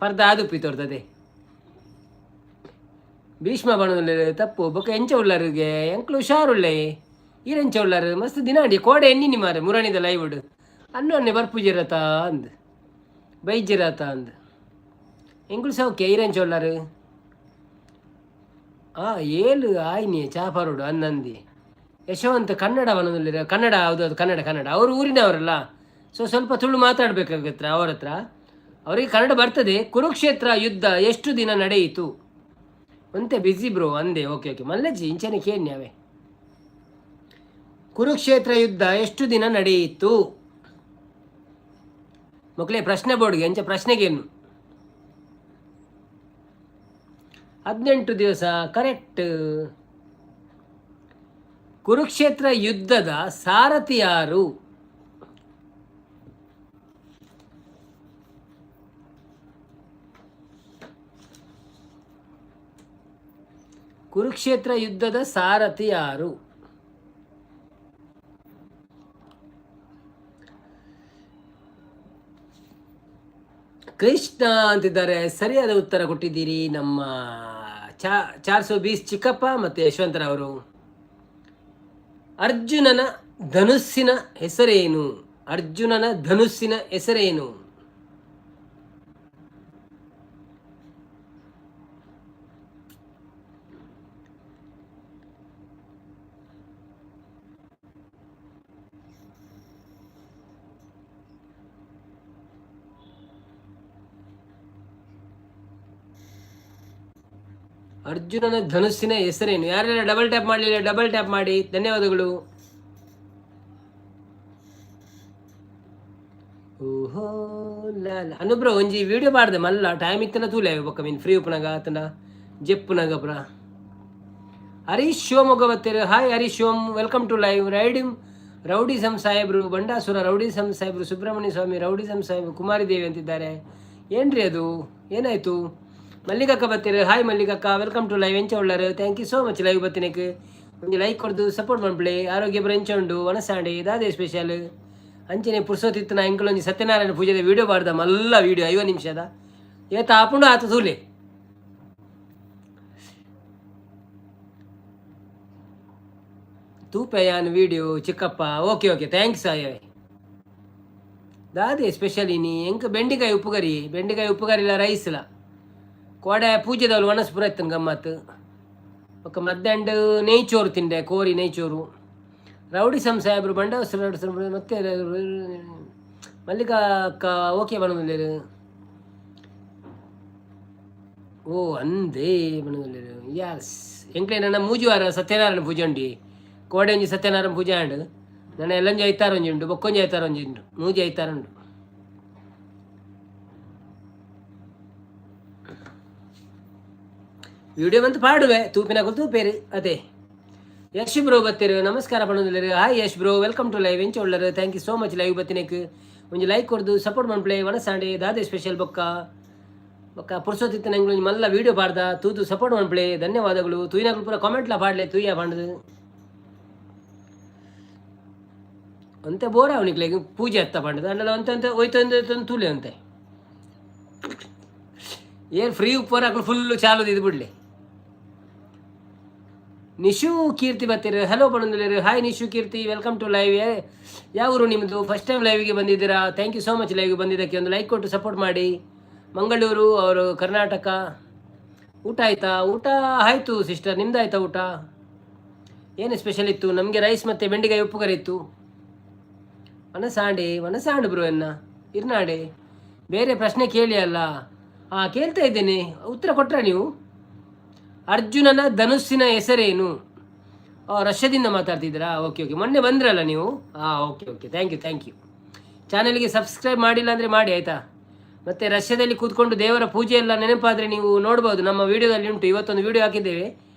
ಪರ್ದ ಆದುಪ್ಪಿ ತೋರ್ತದೆ. ಭೀಷ್ಮ ಬಣದಲ್ಲಿ ತಪ್ಪು. ಬೊಕ್ಕ ಎಂಚ ಉಳ್ಳರಿಗೆ ಎಂಕ್ಲು ಹುಷಾರುಳ್ಳೆ. ಈರೆಂಚ ಉಳ್ಳಾರು? ಮಸ್ತ್ ದಿನಾಂಡಿ ಕೋಡೆ ಎನ್ನಿನಿ ಮಾರೆ ಮುರಣಿದ ಲೈವುಡ್. ಅನ್ನು ಅನ್ನೆ ಬರ್ಪುಜಿರತ ಅಂದ್ ಬೈಜಿರತ ಅಂದ್. ಎಂಕುಲು ಸೌಖ್ಯ. ಈರೆಂಚ ಉಳ್ಳಾರು? ಆ ಏಳು ಆಯ್ನಿ ಚಾಪರೋಡು ಅನ್ನಂದಿ. ಯಶವಂತ ಕನ್ನಡ ವನದಲ್ಲಿರೋ ಕನ್ನಡ. ಹೌದು ಅದು ಕನ್ನಡ, ಕನ್ನಡ. ಅವರು ಊರಿನವರಲ್ಲ, ಸೊ ಸ್ವಲ್ಪ ತುಳು ಮಾತಾಡಬೇಕಾಗತ್ತೆ ಅವ್ರ ಹತ್ರ. ಅವರಿಗೆ ಕನ್ನಡ ಬರ್ತದೆ. ಕುರುಕ್ಷೇತ್ರ ಯುದ್ಧ ಎಷ್ಟು ದಿನ ನಡೆಯಿತು? ಒಂತೆ ಬ್ಯುಸಿ ಬ್ರೋ ಅಂದೆ. ಓಕೆ ಓಕೆ ಮಲ್ಲಜ್ಜಿ ಇಂಚನೆ ಕೇನ್ಯಾವೆ. ಕುರುಕ್ಷೇತ್ರ ಯುದ್ಧ ಎಷ್ಟು ದಿನ ನಡೆಯಿತು? ಮಕ್ಕಳೇ, ಪ್ರಶ್ನೆ ಬೋರ್ಡ್ಗೆ ಎಂಚ ಪ್ರಶ್ನೆಗೇನು? 18 ದಿವಸ ಕರೆಕ್ಟ್. ಕುರುಕ್ಷೇತ್ರ ಯುದ್ಧದ ಸಾರಥಿ ಯಾರು? ಕುರುಕ್ಷೇತ್ರ ಯುದ್ಧದ ಸಾರಥಿ ಯಾರು? ಕೃಷ್ಣ ಅಂತಿದ್ದಾರೆ. ಸರಿಯಾದ ಉತ್ತರ ಕೊಟ್ಟಿದ್ದೀರಿ ನಮ್ಮ 420 ಚಿಕ್ಕಪ್ಪ ಮತ್ತು ಯಶವಂತರವರು. ಅರ್ಜುನನ ಧನುಸ್ಸಿನ ಹೆಸರೇನು? ಅರ್ಜುನನ ಧನುಸ್ಸಿನ ಹೆಸರೇನು? ಅರ್ಜುನನ ಧನುಸ್ಸಿನ ಹೆಸರೇನು? ಯಾರೆಲ್ಲ ಡಬಲ್ ಟ್ಯಾಪ್ ಮಾಡಲಿಲ್ಲ, ಡಬಲ್ ಟ್ಯಾಪ್ ಮಾಡಿ. ಧನ್ಯವಾದಗಳು. ಹೋ ಲಾಲ. ಅನುಬ್ರೋ, ಒಂಜಿ ವಿಡಿಯೋ ಪಾಡ್ದೆ ಮಲ್ಲ. ಟೈಮ್ ಇತ್ತನ ತೂಲೆ. ಬೊಕ್ಕ ಮೀನ್ ಫ್ರೀ ಉಪ್ಪುನಗ ಆತನ ಜೆಪ್ಪುನಗ ಪುರ. ಹರೀಶ್ ಶಿವಮೊಗ್ಗ ಬತ್ತೆರ್. Hi Harish Shivam, welcome to live. Riding rowdyism ಸಾಹೇಬ್ರು, ಬಂಡಾಸುರ ರೌಡಿಸಂ ಸಾಹೇಬ್ರು, ಸುಬ್ರಹ್ಮಣ್ಯ ಸ್ವಾಮಿ ರೌಡಿಸಂ ಸಾಹೇಬ್, ಕುಮಾರಿ ದೇವಿ ಅಂತಿದ್ದಾರೆ. ಏನ್ರಿ ಅದು? ಏನಾಯ್ತು? ಮಲ್ಲಿಕಕ್ಕ ಬತ್ತೆರ್. ಹಾಯ್ ಮಲ್ಲಿಕಕ್ಕ, welcome to live. ಎಂಚ ಉಳ್ಳರು? Thank you so much live ಬತ್ತಿನಕ್. ಒಂಜಿ ಲೈಕ್ ಕೊರ್ದು ಸಪೋರ್ಟ್ ಮನ್ಪುಲೆ. ಆರೋಗ್ಯ ಪುರ ಎಂಚ ಉಂಡು? ವನಸಾಂಡೆ ದಾದೆ ಸ್ಪೆಷಲ್? ಅಂಚನೆ ಪುರ್ಸೊತ್ತಿತ್ತಿನ ಎಂಕುಲು ಒಂಜಿ ಸತ್ಯನಾರಾಯಣ ಪೂಜೆದ ವಿಡಿಯೋ ಪಾಡ್ದ. ಮಲ್ಲ ವಿಡಿಯೋ, 50 ನಿಮಿಷದ. ಏತ ಆಪುಂಡು ಆತ ತೂಲೆ. ತೂಪೆಯಾನ್ ವಿಡಿಯೋ ಚಿಕ್ಕಪ್ಪ. ಓಕೆ ಓಕೆ, thanks ಆಯ್. ದಾದೆ ಸ್ಪೆಷಲ್ ಇನಿ? ಎಂಕ್ ಬೆಂಡಿಕಾಯಿ ಉಪ್ಪುಕರಿ, ಬೆಂಡಿಕಾಯಿ ಉಪ್ಪುಕರಿಲ ರೈಸ್ಲ. ಕೋಡೆ ಪೂಜೆದವ್ಲು ವನಸ್ ಪೂರ ಇತ್ತನ್ ಗಮ್ಮತ್. ಬೊಕ್ಕ ಮಧ್ಯಾಹ್ನ ನೆಯ್ಚೋರು ತಿಂಡೆ, ಕೋರಿ ನೆಯ್ಚೋರು. ರೌಡಿಸಂ ಸಾಹೇಬ್ರು, ಬಂಡವಸ್ರ ಮತ್ತೆ ಮಲ್ಲಿಕಾ ಅಕ್ಕ ಓಕೆ ಬಣ್ಣದಲ್ಲಿರು. ಓ ಅಂದೇ ಬಣ್ಣದಲ್ಲಿರು. ಯಸ್, ಎಂಕ್ಲೆ ನನ್ನ ಮೂಜಿವಾರ ಸತ್ಯನಾರಾಯಣ ಪೂಜೆ ಉಂಡಿ. ಕೋಡೆ ಒಂಜಿ ಸತ್ಯನಾರಾಯಣ ಪೂಜೆ ಆಂಡ್. ನನ್ನ ಎಲ್ಲಂಜಿ ಐತಾರ ಒಂಜಿ ಉಂಡು, ಬೊಕ್ಕೊಂಜಿ ಐತಾರ ಒಂಜಿ ಉಂಡು, ಮೂಜಿ ಐತಾರ ಉಂಡು. ವಿಡಿಯೋ ಬಂತು ಪಾಡುವೆ, ತೂಪಿನಕುಲು ತೂಪೇರು ಅದೇ. ಯಶ್ ಬ್ರೋ ಬತ್ತೆರ್, ನಮಸ್ಕಾರ ಪಣೊಂದುಲ್ಲೆರ್. Hi Yash bro, welcome to live. ಎಂಚ ಉಳ್ಳರ್? Thank you so much live ಬತ್ತಿನೆಕ್. ಒಂಜಿ ಲೈಕ್ ಕೊರ್ದು ಸಪೋರ್ಟ್ ಮನ್ಪುಲೆ. ವನಸಾಂಡೆ ದಾದೆ ಸ್ಪೆಷಲ್? ಬೊಕ್ಕ ಬೊಕ್ಕ ಪುರ್ಸೊತ್ತಿತ್ತ ನಂಗೆ ಒಂಜಿ ಮಲ್ಲ ವೀಡಿಯೋ ಪಾಡ್ದ, ತೂದು ಸಪೋರ್ಟ್ ಮನ್ಪುಲೆ. ಧನ್ಯವಾದಗಳು. ತೂಯಿನಕುಲು ಪೂರ ಕಾಮೆಂಟ್ಲ ಪಾಡ್ಲೆ ತೂಯ ಪಂಡ್ದು. ಒಂತೆ ಬೋರ್ ಅವನಿಗೆ ಪೂಜೆ ಅತ್ತ ಪಂಡದು ಅಂಡಲ ಒಂತೆ ಒಂತೆ ಹೋಯ್ತು ಒಂತೆ ತೂಲೆ ಅಂತೆ. ಏನ್ ಫ್ರೀ ಉಪ್ಪರ ಅಕುಲು ಫುಲ್ ಚಾಲು ಇದು ಬಿಡ್ಲಿ. ನಿಶು ಕೀರ್ತಿ ಬತ್ತೀರಿ, hello ಪಣೊಂದುಲ್ಲೆರ್. Hi Nishu Keerthi, welcome to live. ಯಾವ ಊರು ನಿಮ್ಮದು? ಫಸ್ಟ್ ಟೈಮ್ ಲೈವ್ಗೆ ಬಂದಿದ್ದೀರಾ? Thank you so much ಲೈವ್ಗೆ ಬಂದಿದ್ದಕ್ಕೆ. ಒಂದು ಲೈಕ್ ಕೊಟ್ಟು ಸಪೋರ್ಟ್ ಮಾಡಿ. ಮಂಗಳೂರು ಅವರು, ಕರ್ನಾಟಕ. ಊಟ ಆಯ್ತಾ? ಊಟ ಆಯಿತು ಸಿಸ್ಟರ್, ನಿಮ್ದು ಆಯ್ತಾ ಊಟ? ಏನು ಸ್ಪೆಷಲ್ ಇತ್ತು? ನಮಗೆ ರೈಸ್ ಮತ್ತು ಬೆಂಡೆಕಾಯಿ ಉಪ್ಪು ಕರಿ ಇತ್ತು. ವನಸಾಂಡೆ ವನಸಾಂಡು ಬ್ರೋ ಎನ್ನ ಇರ್ನಾಡೆ. ಬೇರೆ ಪ್ರಶ್ನೆ ಕೇಳಿ ಅಲ್ಲ. ಹಾಂ, ಕೇಳ್ತಾ ಇದ್ದೇನೆ, ಉತ್ತರ ಕೊಟ್ರ ನೀವು? ಅರ್ಜುನನ ಧನುಸ್ಸಿನ ಹೆಸರೇನು? ರಷ್ಯಾದಿಂದ ಮಾತಾಡ್ತಿದ್ದೀರಾ? ಓಕೆ ಓಕೆ, ಮೊನ್ನೆ ಬಂದ್ರಲ್ಲ ನೀವು? ಹಾಂ, okay okay, thank you, thank you. ಚಾನಲ್ಗೆ ಸಬ್ಸ್ಕ್ರೈಬ್ ಮಾಡಿಲ್ಲ ಅಂದರೆ ಮಾಡಿ, ಆಯಿತಾ? ಮತ್ತು ರಷ್ಯಾದಲ್ಲಿ ಕೂತ್ಕೊಂಡು ದೇವರ ಪೂಜೆ ಎಲ್ಲ ನೆನಪಾದರೆ ನೀವು ನೋಡ್ಬೋದು, ನಮ್ಮ ವಿಡಿಯೋದಲ್ಲಿ ಉಂಟು. ಇವತ್ತೊಂದು ವಿಡಿಯೋ ಹಾಕಿದ್ದೇವೆ,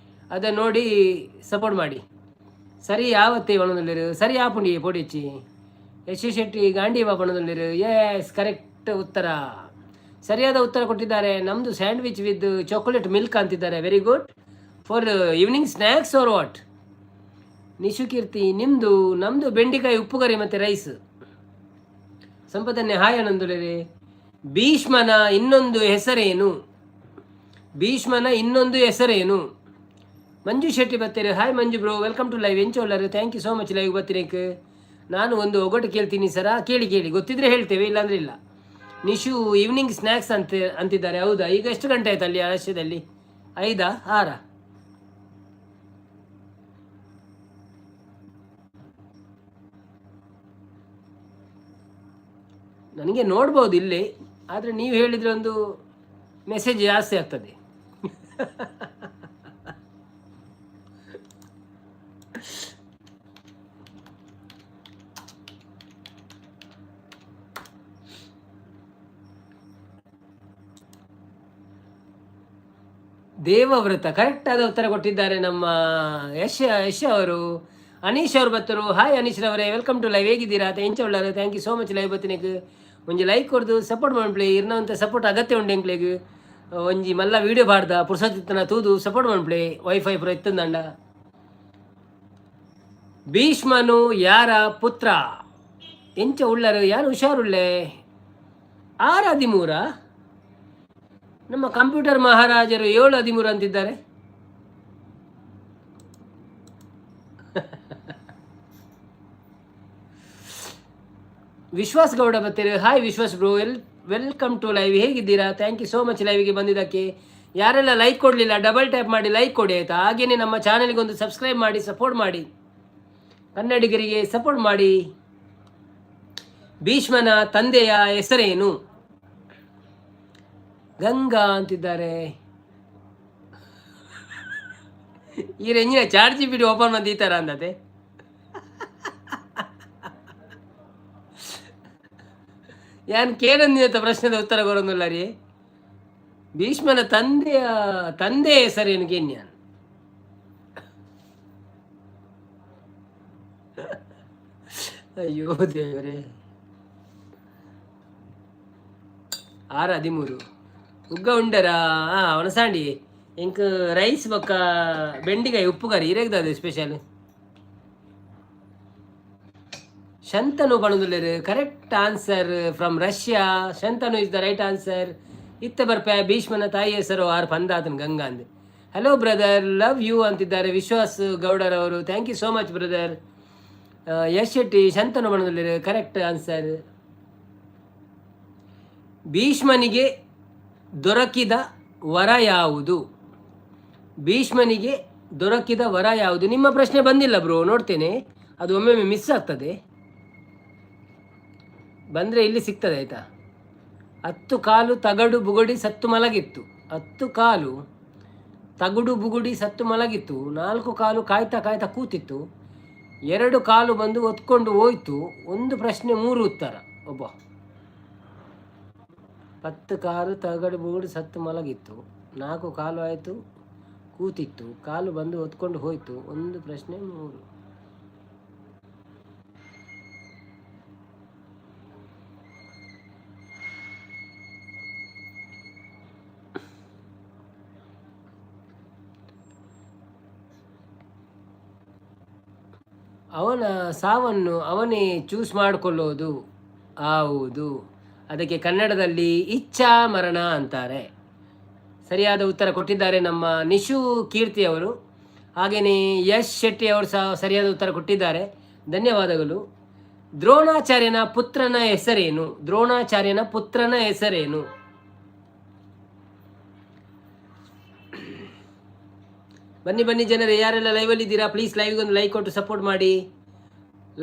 ಅದನ್ನು ನೋಡಿ ಸಪೋರ್ಟ್ ಮಾಡಿ. ಸರಿ ಯಾವತ್ತೇ ಒಣದಲ್ಲಿರು ಸರಿ ಆಪುಂಡಿ ಪೊಡಿಚ್ಚಿ. ಯಶ್ ಶೆಟ್ಟಿ ಗಾಂಡಿ ಪಣದಲ್ಲಿರು. ಎಸ್, ಕರೆಕ್ಟ್ ಉತ್ತರ, ಸರಿಯಾದ ಉತ್ತರ ಕೊಟ್ಟಿದ್ದಾರೆ. ನಮ್ಮದು ಸ್ಯಾಂಡ್ವಿಚ್ ವಿತ್ ಚಾಕೊಲೇಟ್ ಮಿಲ್ಕ್ ಅಂತಿದ್ದಾರೆ. Very good for evening snacks or what? Nishu ಕೀರ್ತಿ, ನಿಮ್ಮದು? ನಮ್ಮದು ಬೆಂಡೆಕಾಯಿ ಉಪ್ಪುಕರಿ ಮತ್ತು ರೈಸ್. ಸಂಪದನ್ನೇ ಹಾಯ್ ಅನಂದುಲೇರಿ. ಭೀಷ್ಮನ ಇನ್ನೊಂದು ಹೆಸರೇನು? ಭೀಷ್ಮನ ಇನ್ನೊಂದು ಹೆಸರೇನು? ಮಂಜು ಶೆಟ್ಟಿ ಬರ್ತೀರಿ. Hi Manju bro, welcome to live. ಎಂಚೋಲ್ಲರು? Thank you so much live ಬರ್ತೀನಿಕ್. ನಾನು ಒಂದು ಒಗಟು ಕೇಳ್ತೀನಿ ಸರ. ಕೇಳಿ ಕೇಳಿ, ಗೊತ್ತಿದ್ರೆ ಹೇಳ್ತೇವೆ, ಇಲ್ಲಾಂದ್ರೆ ಇಲ್ಲ. ನಿಶು ಈವ್ನಿಂಗ್ ಸ್ನ್ಯಾಕ್ಸ್ ಅಂತ ಅಂತಿದ್ದಾರೆ. ಹೌದಾ? ಈಗ ಎಷ್ಟು ಗಂಟೆ ಆಯ್ತು ಅಲ್ಲಿ ರಷ್ಯಾದಲ್ಲಿ? ಐದಾ ಆರಾ? ನನಗೆ ನೋಡ್ಬೋದು ಇಲ್ಲಿ, ಆದರೆ ನೀವು ಹೇಳಿದರೆ ಒಂದು ಮೆಸೇಜ್ ಜಾಸ್ತಿ ಆಗ್ತದೆ. ದೇವವ್ರತ, ಕರೆಕ್ಟ್ ಆದ ಉತ್ತರ ಕೊಟ್ಟಿದ್ದಾರೆ ನಮ್ಮ ಯಶ್ ಯಶ್ ಅವರು. ಅನೀಶ್ ಅವರು ಬತ್ತರು. ಹಾಯ್ ಅನೀಶ್ ಅವರೇ, welcome to live. ಹೇಗಿದ್ದೀರಾ? ಎಂಚ ಉಳ್ಳಾರು? Thank you so much live ಬತ್ತಿನಕ್. ಒಂಜಿ ಲೈಕ್ ಕೊರ್ದು ಸಪೋರ್ಟ್ ಮನ್ಪುಲೆ. ಇರ್ನವಂತ ಸಪೋರ್ಟ್ ಅಗತ್ಯ ಉಂಡು ಎಂಕ್ಲೆಗ್. ಒಂಜಿ ಮಲ್ಲ ವೀಡಿಯೋ ಪಾಡ್ದ, ಪುರ್ಸೊತ್ತಿತ್ತನ ತೂದು ಸಪೋರ್ಟ್ ಮನ್ಪುಲೆ. ವೈಫೈ ಪೂರ ಇತ್ತಂದಂಡ. ಭೀಷ್ಮನು ಯಾರ ಪುತ್ರ? ಎಂಚ ಉಳ್ಳರು? ಯಾರು ಹುಷಾರುಳ್ಳೆ? ಆರು ಹದಿಮೂರ? ನಮ್ಮ ಕಂಪ್ಯೂಟರ್ ಮಹಾರಾಜರು 7 13 ಅಂತಿದ್ದಾರೆ. ವಿಶ್ವಾಸ್ ಗೌಡ ಬರ್ತೀರಿ. Hi Vishwas bro, welcome to live. ಹೇಗಿದ್ದೀರಾ? Thank you so much ಲೈವ್ಗೆ ಬಂದಿದ್ದಕ್ಕೆ. ಯಾರೆಲ್ಲ ಲೈಕ್ ಕೊಡಲಿಲ್ಲ, ಡಬಲ್ ಟ್ಯಾಪ್ ಮಾಡಿ ಲೈಕ್ ಕೊಡಿ, ಆಯಿತಾ? ಹಾಗೆಯೇ ನಮ್ಮ ಚಾನಲ್ಗೆ ಒಂದು ಸಬ್ಸ್ಕ್ರೈಬ್ ಮಾಡಿ ಸಪೋರ್ಟ್ ಮಾಡಿ, ಕನ್ನಡಿಗರಿಗೆ ಸಪೋರ್ಟ್ ಮಾಡಿ. ಭೀಷ್ಮನ ತಂದೆಯ ಹೆಸರೇನು? ಗಂಗಾ ಅಂತಿದ್ದಾರೆ. ಈ ರೆಂಜಿನ ಚಾರ್ಜ್ ಬಿಡಿ ಓಪನ್ ಬಂದು ಈ ಥರ ಅಂದತೆ. ಯಾನ್ ಕೇನಂದಿನ ಪ್ರಶ್ನೆದ ಉತ್ತರ ಕೊರೊಂದುಲ್ಲ ರೀ. ಭೀಷ್ಮನ ತಂದೆಯ ತಂದೆ ಹೆಸರೇನು ಕೇನ್ಯಾನ್? ಅಯ್ಯೋ ದೇವರೇ. 6:13. ಉಗ್ಗ ಉಂಡರ ಒಣಸಾಂಡಿ ಎಂಕ್ ರೈಸ್ ಬೊಕ್ಕ ಬೆಂಡಿಕಾಯಿ ಉಪ್ಪು ಕರಿ ಇರೆಗ್ದದು ಸ್ಪೆಷಲ್. ಶಂತನು ಪಣೊಂದುಲ್ಲೆರ್ correct answer from Russia. Shantanu is the right answer. ಇತ್ತೆ ಬರ್ಪೆ ಭೀಷ್ಮನ ತಾಯಿ ಹೆಸರು ಆರ್ ಪಂದಾತನ್ ಗಂಗಾ ಅಂದ್. ಹಲೋ ಬ್ರದರ್, ಲವ್ you ಅಂತಿದ್ದಾರೆ ವಿಶ್ವಾಸ್ ಗೌಡರವರು. Thank you so much brother. Yash Shetty Shantanu ಪಣೊಂದುಲ್ಲೆರ್ correct answer. ಭೀಷ್ಮನಿಗೆ ದೊರಕಿದ ವರ ಯಾವುದು? ಭೀಷ್ಮನಿಗೆ ದೊರಕಿದ ವರ ಯಾವುದು? ನಿಮ್ಮ ಪ್ರಶ್ನೆ ಬಂದಿಲ್ಲ ಬ್ರೋ, ನೋಡ್ತೇನೆ. ಅದು ಒಮ್ಮೊಮ್ಮೆ ಮಿಸ್ ಆಗ್ತದೆ, ಬಂದರೆ ಇಲ್ಲಿ ಸಿಗ್ತದೆ ಆಯಿತಾ. 10 ಕಾಲು ತಗಡು ಬುಗುಡಿ ಸತ್ತು ಮಲಗಿತ್ತು. 10 ಕಾಲು ತಗಡು ಬುಗುಡಿ ಸತ್ತು ಮಲಗಿತ್ತು. 4 ಕಾಲು ಕಾಯ್ತಾ ಕಾಯ್ತಾ ಕೂತಿತ್ತು. 2 ಕಾಲು ಬಂದು ಒತ್ಕೊಂಡು ಹೋಯ್ತು. ಒಂದು ಪ್ರಶ್ನೆ 3 ಉತ್ತರ. ಒಬ್ಬ 10 ಕಾಲು ತಗಡು ಬುಗುಡಿ ಸತ್ತು ಮಲಗಿತ್ತು, 4 ಕಾಲು ಆಯಿತು ಕೂತಿತ್ತು, ಕಾಲು ಬಂದು ಹೊತ್ಕೊಂಡು ಹೋಯ್ತು. ಒಂದು ಪ್ರಶ್ನೆ 3. ಅವನ ಸಾವನ್ನು ಅವನೇ ಚೂಸ್ ಮಾಡಿಕೊಳ್ಳೋದು. ಹೌದು, ಅದಕ್ಕೆ ಕನ್ನಡದಲ್ಲಿ ಇಚ್ಛಾ ಮರಣ ಅಂತಾರೆ. ಸರಿಯಾದ ಉತ್ತರ ಕೊಟ್ಟಿದ್ದಾರೆ ನಮ್ಮ ನಿಶು ಕೀರ್ತಿ ಅವರು. ಹಾಗೆಯೇ ಯಶ್ ಶೆಟ್ಟಿ ಅವರು ಸಹ ಸರಿಯಾದ ಉತ್ತರ ಕೊಟ್ಟಿದ್ದಾರೆ, ಧನ್ಯವಾದಗಳು. ದ್ರೋಣಾಚಾರ್ಯನ ಪುತ್ರನ ಹೆಸರೇನು? ದ್ರೋಣಾಚಾರ್ಯನ ಪುತ್ರನ ಹೆಸರೇನು? ಬನ್ನಿ ಬನ್ನಿ ಜನರೇ, ಯಾರೆಲ್ಲ ಲೈವಲ್ಲಿದ್ದೀರಾ ಪ್ಲೀಸ್ ಲೈವಿಗೊಂದು ಲೈಕ್ ಕೊಟ್ಟು ಸಪೋರ್ಟ್ ಮಾಡಿ.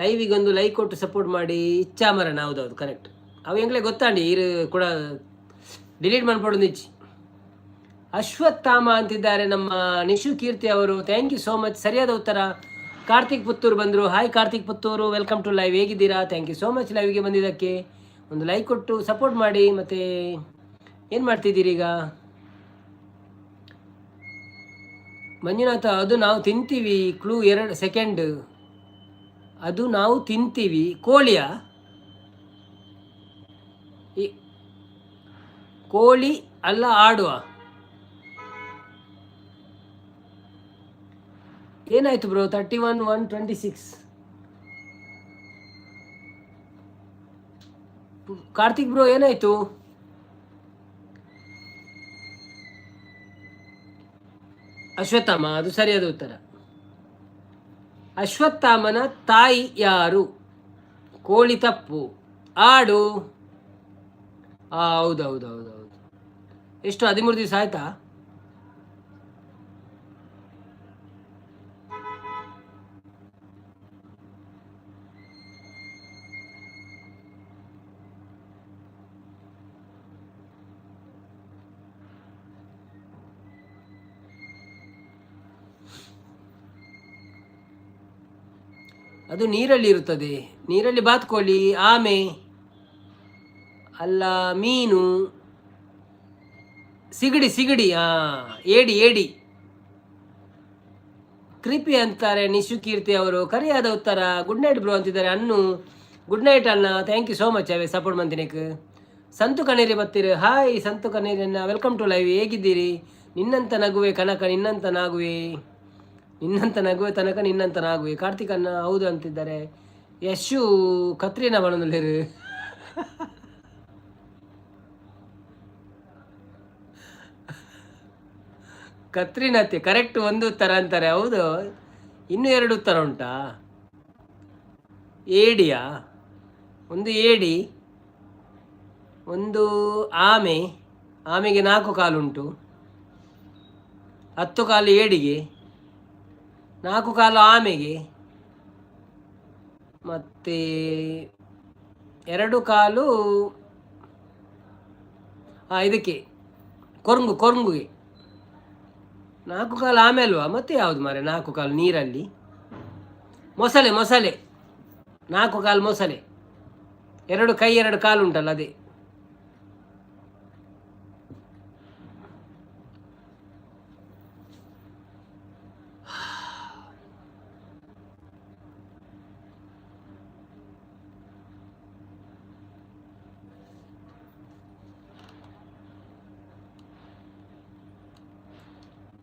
ಲೈವಿಗೊಂದು ಲೈಕ್ ಕೊಟ್ಟು ಸಪೋರ್ಟ್ ಮಾಡಿ. ಇಚ್ಛಾಮರಣ, ಹೌದೌದು ಕರೆಕ್ಟ್. ಅವು ಎಂಗ್ಲೇ ಗೊತ್ತಾಂಡಿ ಇರು ಕೂಡ ಡಿಲೀಟ್ ಮಾಡ್ಪಡೋದು ಇಚ್ಚಿ. ಅಶ್ವತ್ಥಾಮ ಅಂತಿದ್ದಾರೆ ನಮ್ಮ ನಿಶು ಕೀರ್ತಿ ಅವರು. Thank you so much, ಸರಿಯಾದ ಉತ್ತರ. ಕಾರ್ತಿಕ್ ಪುತ್ತೂರು ಬಂದರು. Hi Karthik Puttur, welcome to live. ಹೇಗಿದ್ದೀರಾ? Thank you so much ಲೈವ್ಗೆ ಬಂದಿದ್ದಕ್ಕೆ. ಒಂದು ಲೈಕ್ ಕೊಟ್ಟು ಸಪೋರ್ಟ್ ಮಾಡಿ. ಮತ್ತು ಏನು ಮಾಡ್ತಿದ್ದೀರಿ ಈಗ ಮಂಜುನಾಥ? ಅದು ನಾವು ತಿಂತೀವಿ. Clue 2 second. ಅದು ನಾವು ತಿಂತೀವಿ. ಕೋಳಿಯಾ? ಈ ಕೋಳಿ ಅಲ್ಲ, ಆಡುವ. ಏನಾಯ್ತು ಬ್ರೋ? 31 1:26. ಕಾರ್ತಿಕ್ ಬ್ರೋ ಏನಾಯ್ತು? ಅಶ್ವತ್ಥಾಮ, ಅದು ಸರಿಯಾದ ಉತ್ತರ. ಅಶ್ವತ್ಥಾಮನ ತಾಯಿ ಯಾರು? ಕೋಳಿ ತಪ್ಪು, ಆಡು. ಹೌದು ಹೌದು ಹೌದು ಹೌದು. ಎಷ್ಟು 13 ದಿವಸ ಆಯ್ತಾ? ಅದು ನೀರಲ್ಲಿ ಇರುತ್ತದೆ. ನೀರಲ್ಲಿ ಬಾತ್ಕೋಳಿ, ಆಮೆ ಅಲ್ಲ, ಮೀನು, ಸಿಗಡಿ, ಸಿಗಡಿ, ಏಡಿ, ಏಡಿ. ಕೃಪಿ ಅಂತಾರೆ ನಿಶು ಕೀರ್ತಿ ಅವರು. ಕರಿಯಾದ ಉತ್ತರ. ಗುಡ್ ನೈಟ್ ಬ್ರೋ ಅಂತಿದ್ದಾರೆ ಅನ್ನು. ಗುಡ್ ನೈಟ್ ಅಣ್ಣ, thank you so much. ಅವೇ ಸಪೋರ್ಟ್ ಮಂತಿನೇಕ್. ಸಂತು ಕನೇರಿ ಬತ್ತೀರಿ. ಹಾಯ್ ಸಂತು ಕನೇರಿ ಅಣ್ಣ, welcome to live. ಹೇಗಿದ್ದೀರಿ? ನಿನ್ನಂತ ನಗುವೆ ಕನಕ ನಿನ್ನಂತ ನಾಗುವೆ, ನಿನ್ನಂತ ನಗುವೆ ತನಕ ನಿನ್ನಂತ ನಾಗುವೆ. ಕಾರ್ತಿಕ್ ಅಣ್ಣ ಹೌದು ಅಂತಿದ್ದಾರೆ. ಯಶು ಕತ್ರಿನ ಬಣ್ಣದಲ್ಲಿರು. ಕತ್ರಿನತ್ತೆ ಕರೆಕ್ಟ್ ಒಂದು ಉತ್ತರ ಅಂತಾರೆ. ಹೌದು, ಇನ್ನು 2 ಉತ್ತರ ಉಂಟಾ? ಏಡಿಯಾ? ಒಂದು ಏಡಿ, ಒಂದು ಆಮೆ. ಆಮೆಗೆ 4 ಕಾಲುಂಟು, 10 ಕಾಲು ಏಡಿಗೆ, 4 ಕಾಲು ಆಮೆಗೆ, ಮತ್ತು 2 ಕಾಲು ಇದಕ್ಕೆ ಕೊರಂಗು, ಕೊರಂಗುಗೆ 4 ಕಾಲು ಆಮೆ ಅಲ್ವಾ? ಮತ್ತೆ ಯಾವುದು ಮಾರೆ 4 ಕಾಲು ನೀರಲ್ಲಿ? ಮೊಸಳೆ, ಮೊಸಳೆ, 4 ಕಾಲು ಮೊಸಳೆ. ಎರಡು ಕೈ ಎರಡು ಕಾಲು ಉಂಟಲ್ಲ ಅದೇ.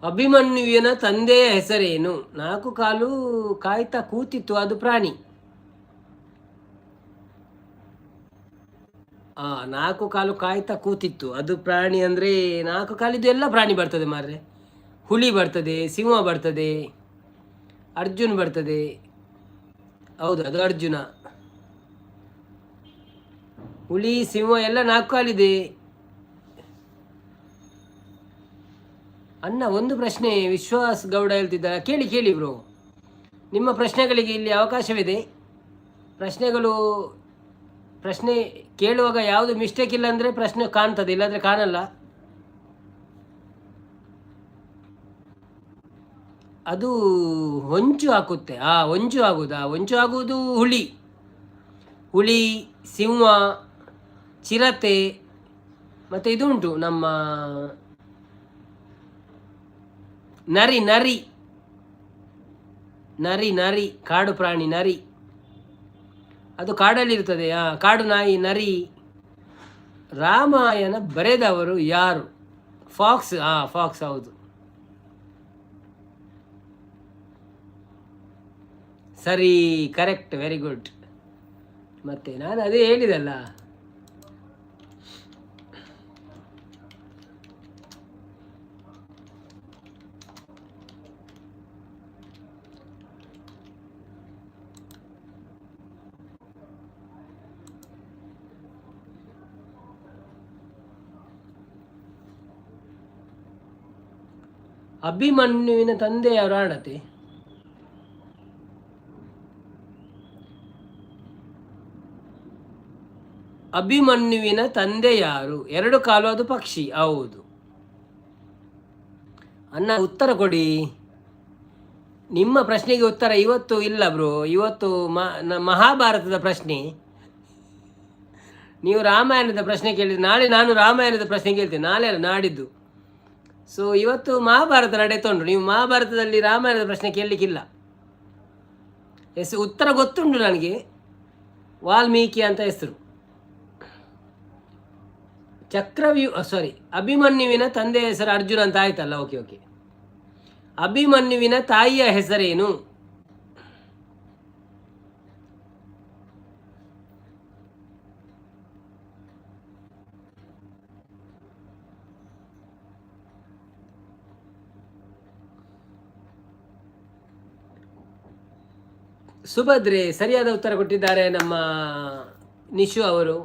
ಅಭಿಮನ್ಯುವಿನ ತಂದೆಯ ಹೆಸರೇನು? ನಾಲ್ಕು ಕಾಲು ಕಾಯ್ತಾ ಕೂತಿತ್ತು, ಅದು ಪ್ರಾಣಿ. ನಾಲ್ಕು ಕಾಲು ಕಾಯ್ತಾ ಕೂತಿತ್ತು, ಅದು ಪ್ರಾಣಿ. ಅಂದರೆ ನಾಲ್ಕು ಕಾಲಿದ್ದು ಎಲ್ಲ ಪ್ರಾಣಿ ಬರ್ತದೆ ಮಾರ್ರೆ. ಹುಲಿ ಬರ್ತದೆ, ಸಿಂಹ ಬರ್ತದೆ, ಅರ್ಜುನ್ ಬರ್ತದೆ. ಹೌದು, ಅದು ಅರ್ಜುನ. ಹುಲಿ, ಸಿಂಹ ಎಲ್ಲ ನಾಲ್ಕು ಕಾಲಿದೆ. ಅಣ್ಣ, ಒಂದು ಪ್ರಶ್ನೆ. ವಿಶ್ವಾಸ್ ಗೌಡ ಹೇಳ್ತಿದ್ದಾರೆ. ಕೇಳಿ ಕೇಳಿ ಬ್ರೋ, ನಿಮ್ಮ ಪ್ರಶ್ನೆಗಳಿಗೆ ಇಲ್ಲಿ ಅವಕಾಶವಿದೆ. ಪ್ರಶ್ನೆ ಕೇಳುವಾಗ ಯಾವುದು ಮಿಸ್ಟೇಕ್ ಇಲ್ಲ ಅಂದರೆ ಪ್ರಶ್ನೆ ಕಾಣ್ತದೆ, ಇಲ್ಲಾಂದರೆ ಕಾಣಲ್ಲ. ಅದು ಹೊಂಚು ಹಾಕುತ್ತೆ. ಹೊಂಚು ಆಗುವುದಾ? ಹೊಂಚು ಆಗುವುದು ಹುಲಿ. ಹುಲಿ, ಸಿಂಹ, ಚಿರತೆ, ಮತ್ತು ಇದು ಉಂಟು ನಮ್ಮ ನರಿ. ನರಿ ನರಿ ನರಿ, ಕಾಡು ಪ್ರಾಣಿ ನರಿ. ಅದು ಕಾಡಲ್ಲಿ ಇರ್ತದೆ. ಕಾಡು ನಾಯಿ, ನರಿ. ರಾಮಾಯಣ ಬರೆದವರು ಯಾರು? ಫಾಕ್ಸ್. ಫಾಕ್ಸ್, ಹೌದು, ಸರಿ, ಕರೆಕ್ಟ್, ವೆರಿ ಗುಡ್. ಮತ್ತೆ ನಾನು ಅದೇ ಹೇಳಿದಲ್ಲ. ಅಭಿಮನ್ಯುವಿನ ತಂದೆಯವರು ಆಣತೆ. ಅಭಿಮನ್ಯುವಿನ ತಂದೆ ಯಾರು? ಎರಡು ಕಾಲು, ಅದು ಪಕ್ಷಿ, ಹೌದು. ಅಣ್ಣ, ಉತ್ತರ ಕೊಡಿ. ನಿಮ್ಮ ಪ್ರಶ್ನೆಗೆ ಉತ್ತರ ಇವತ್ತು ಇಲ್ಲ ಬ್ರೋ. ಇವತ್ತು ಮಹಾಭಾರತದ ಪ್ರಶ್ನೆ. ನೀವು ರಾಮಾಯಣದ ಪ್ರಶ್ನೆ ಕೇಳಿದ್ರೆ ನಾಳೆ ನಾನು ರಾಮಾಯಣದ ಪ್ರಶ್ನೆ ಕೇಳ್ತೇನೆ. ನಾಳೆ ಅಲ್ಲ, ನಾಡಿದ್ದು. ಸೊ ಇವತ್ತು ಮಹಾಭಾರತ ನಡೆತುಂಟು. ನೀವು ಮಹಾಭಾರತದಲ್ಲಿ ರಾಮಾಯಣದ ಪ್ರಶ್ನೆ ಕೇಳಲಿಕ್ಕಿಲ್ಲ. ಎಸ್, ಉತ್ತರ ಗೊತ್ತುಂಟು ನನಗೆ. ವಾಲ್ಮೀಕಿ ಅಂತ ಹೆಸರು. ಚಕ್ರವ್ಯೂ, ಸಾರಿ, ಅಭಿಮನ್ಯುವಿನ ತಂದೆಯ ಹೆಸರು ಅರ್ಜುನ ಅಂತ ಆಯ್ತಲ್ಲ. ಓಕೆ ಓಕೆ ಅಭಿಮನ್ಯುವಿನ ತಾಯಿಯ ಹೆಸರೇನು? ಸುಭದ್ರೆ. ಸರಿಯಾದ ಉತ್ತರ ಕೊಟ್ಟಿದ್ದಾರೆ ನಮ್ಮ ನಿಶು ಅವರು.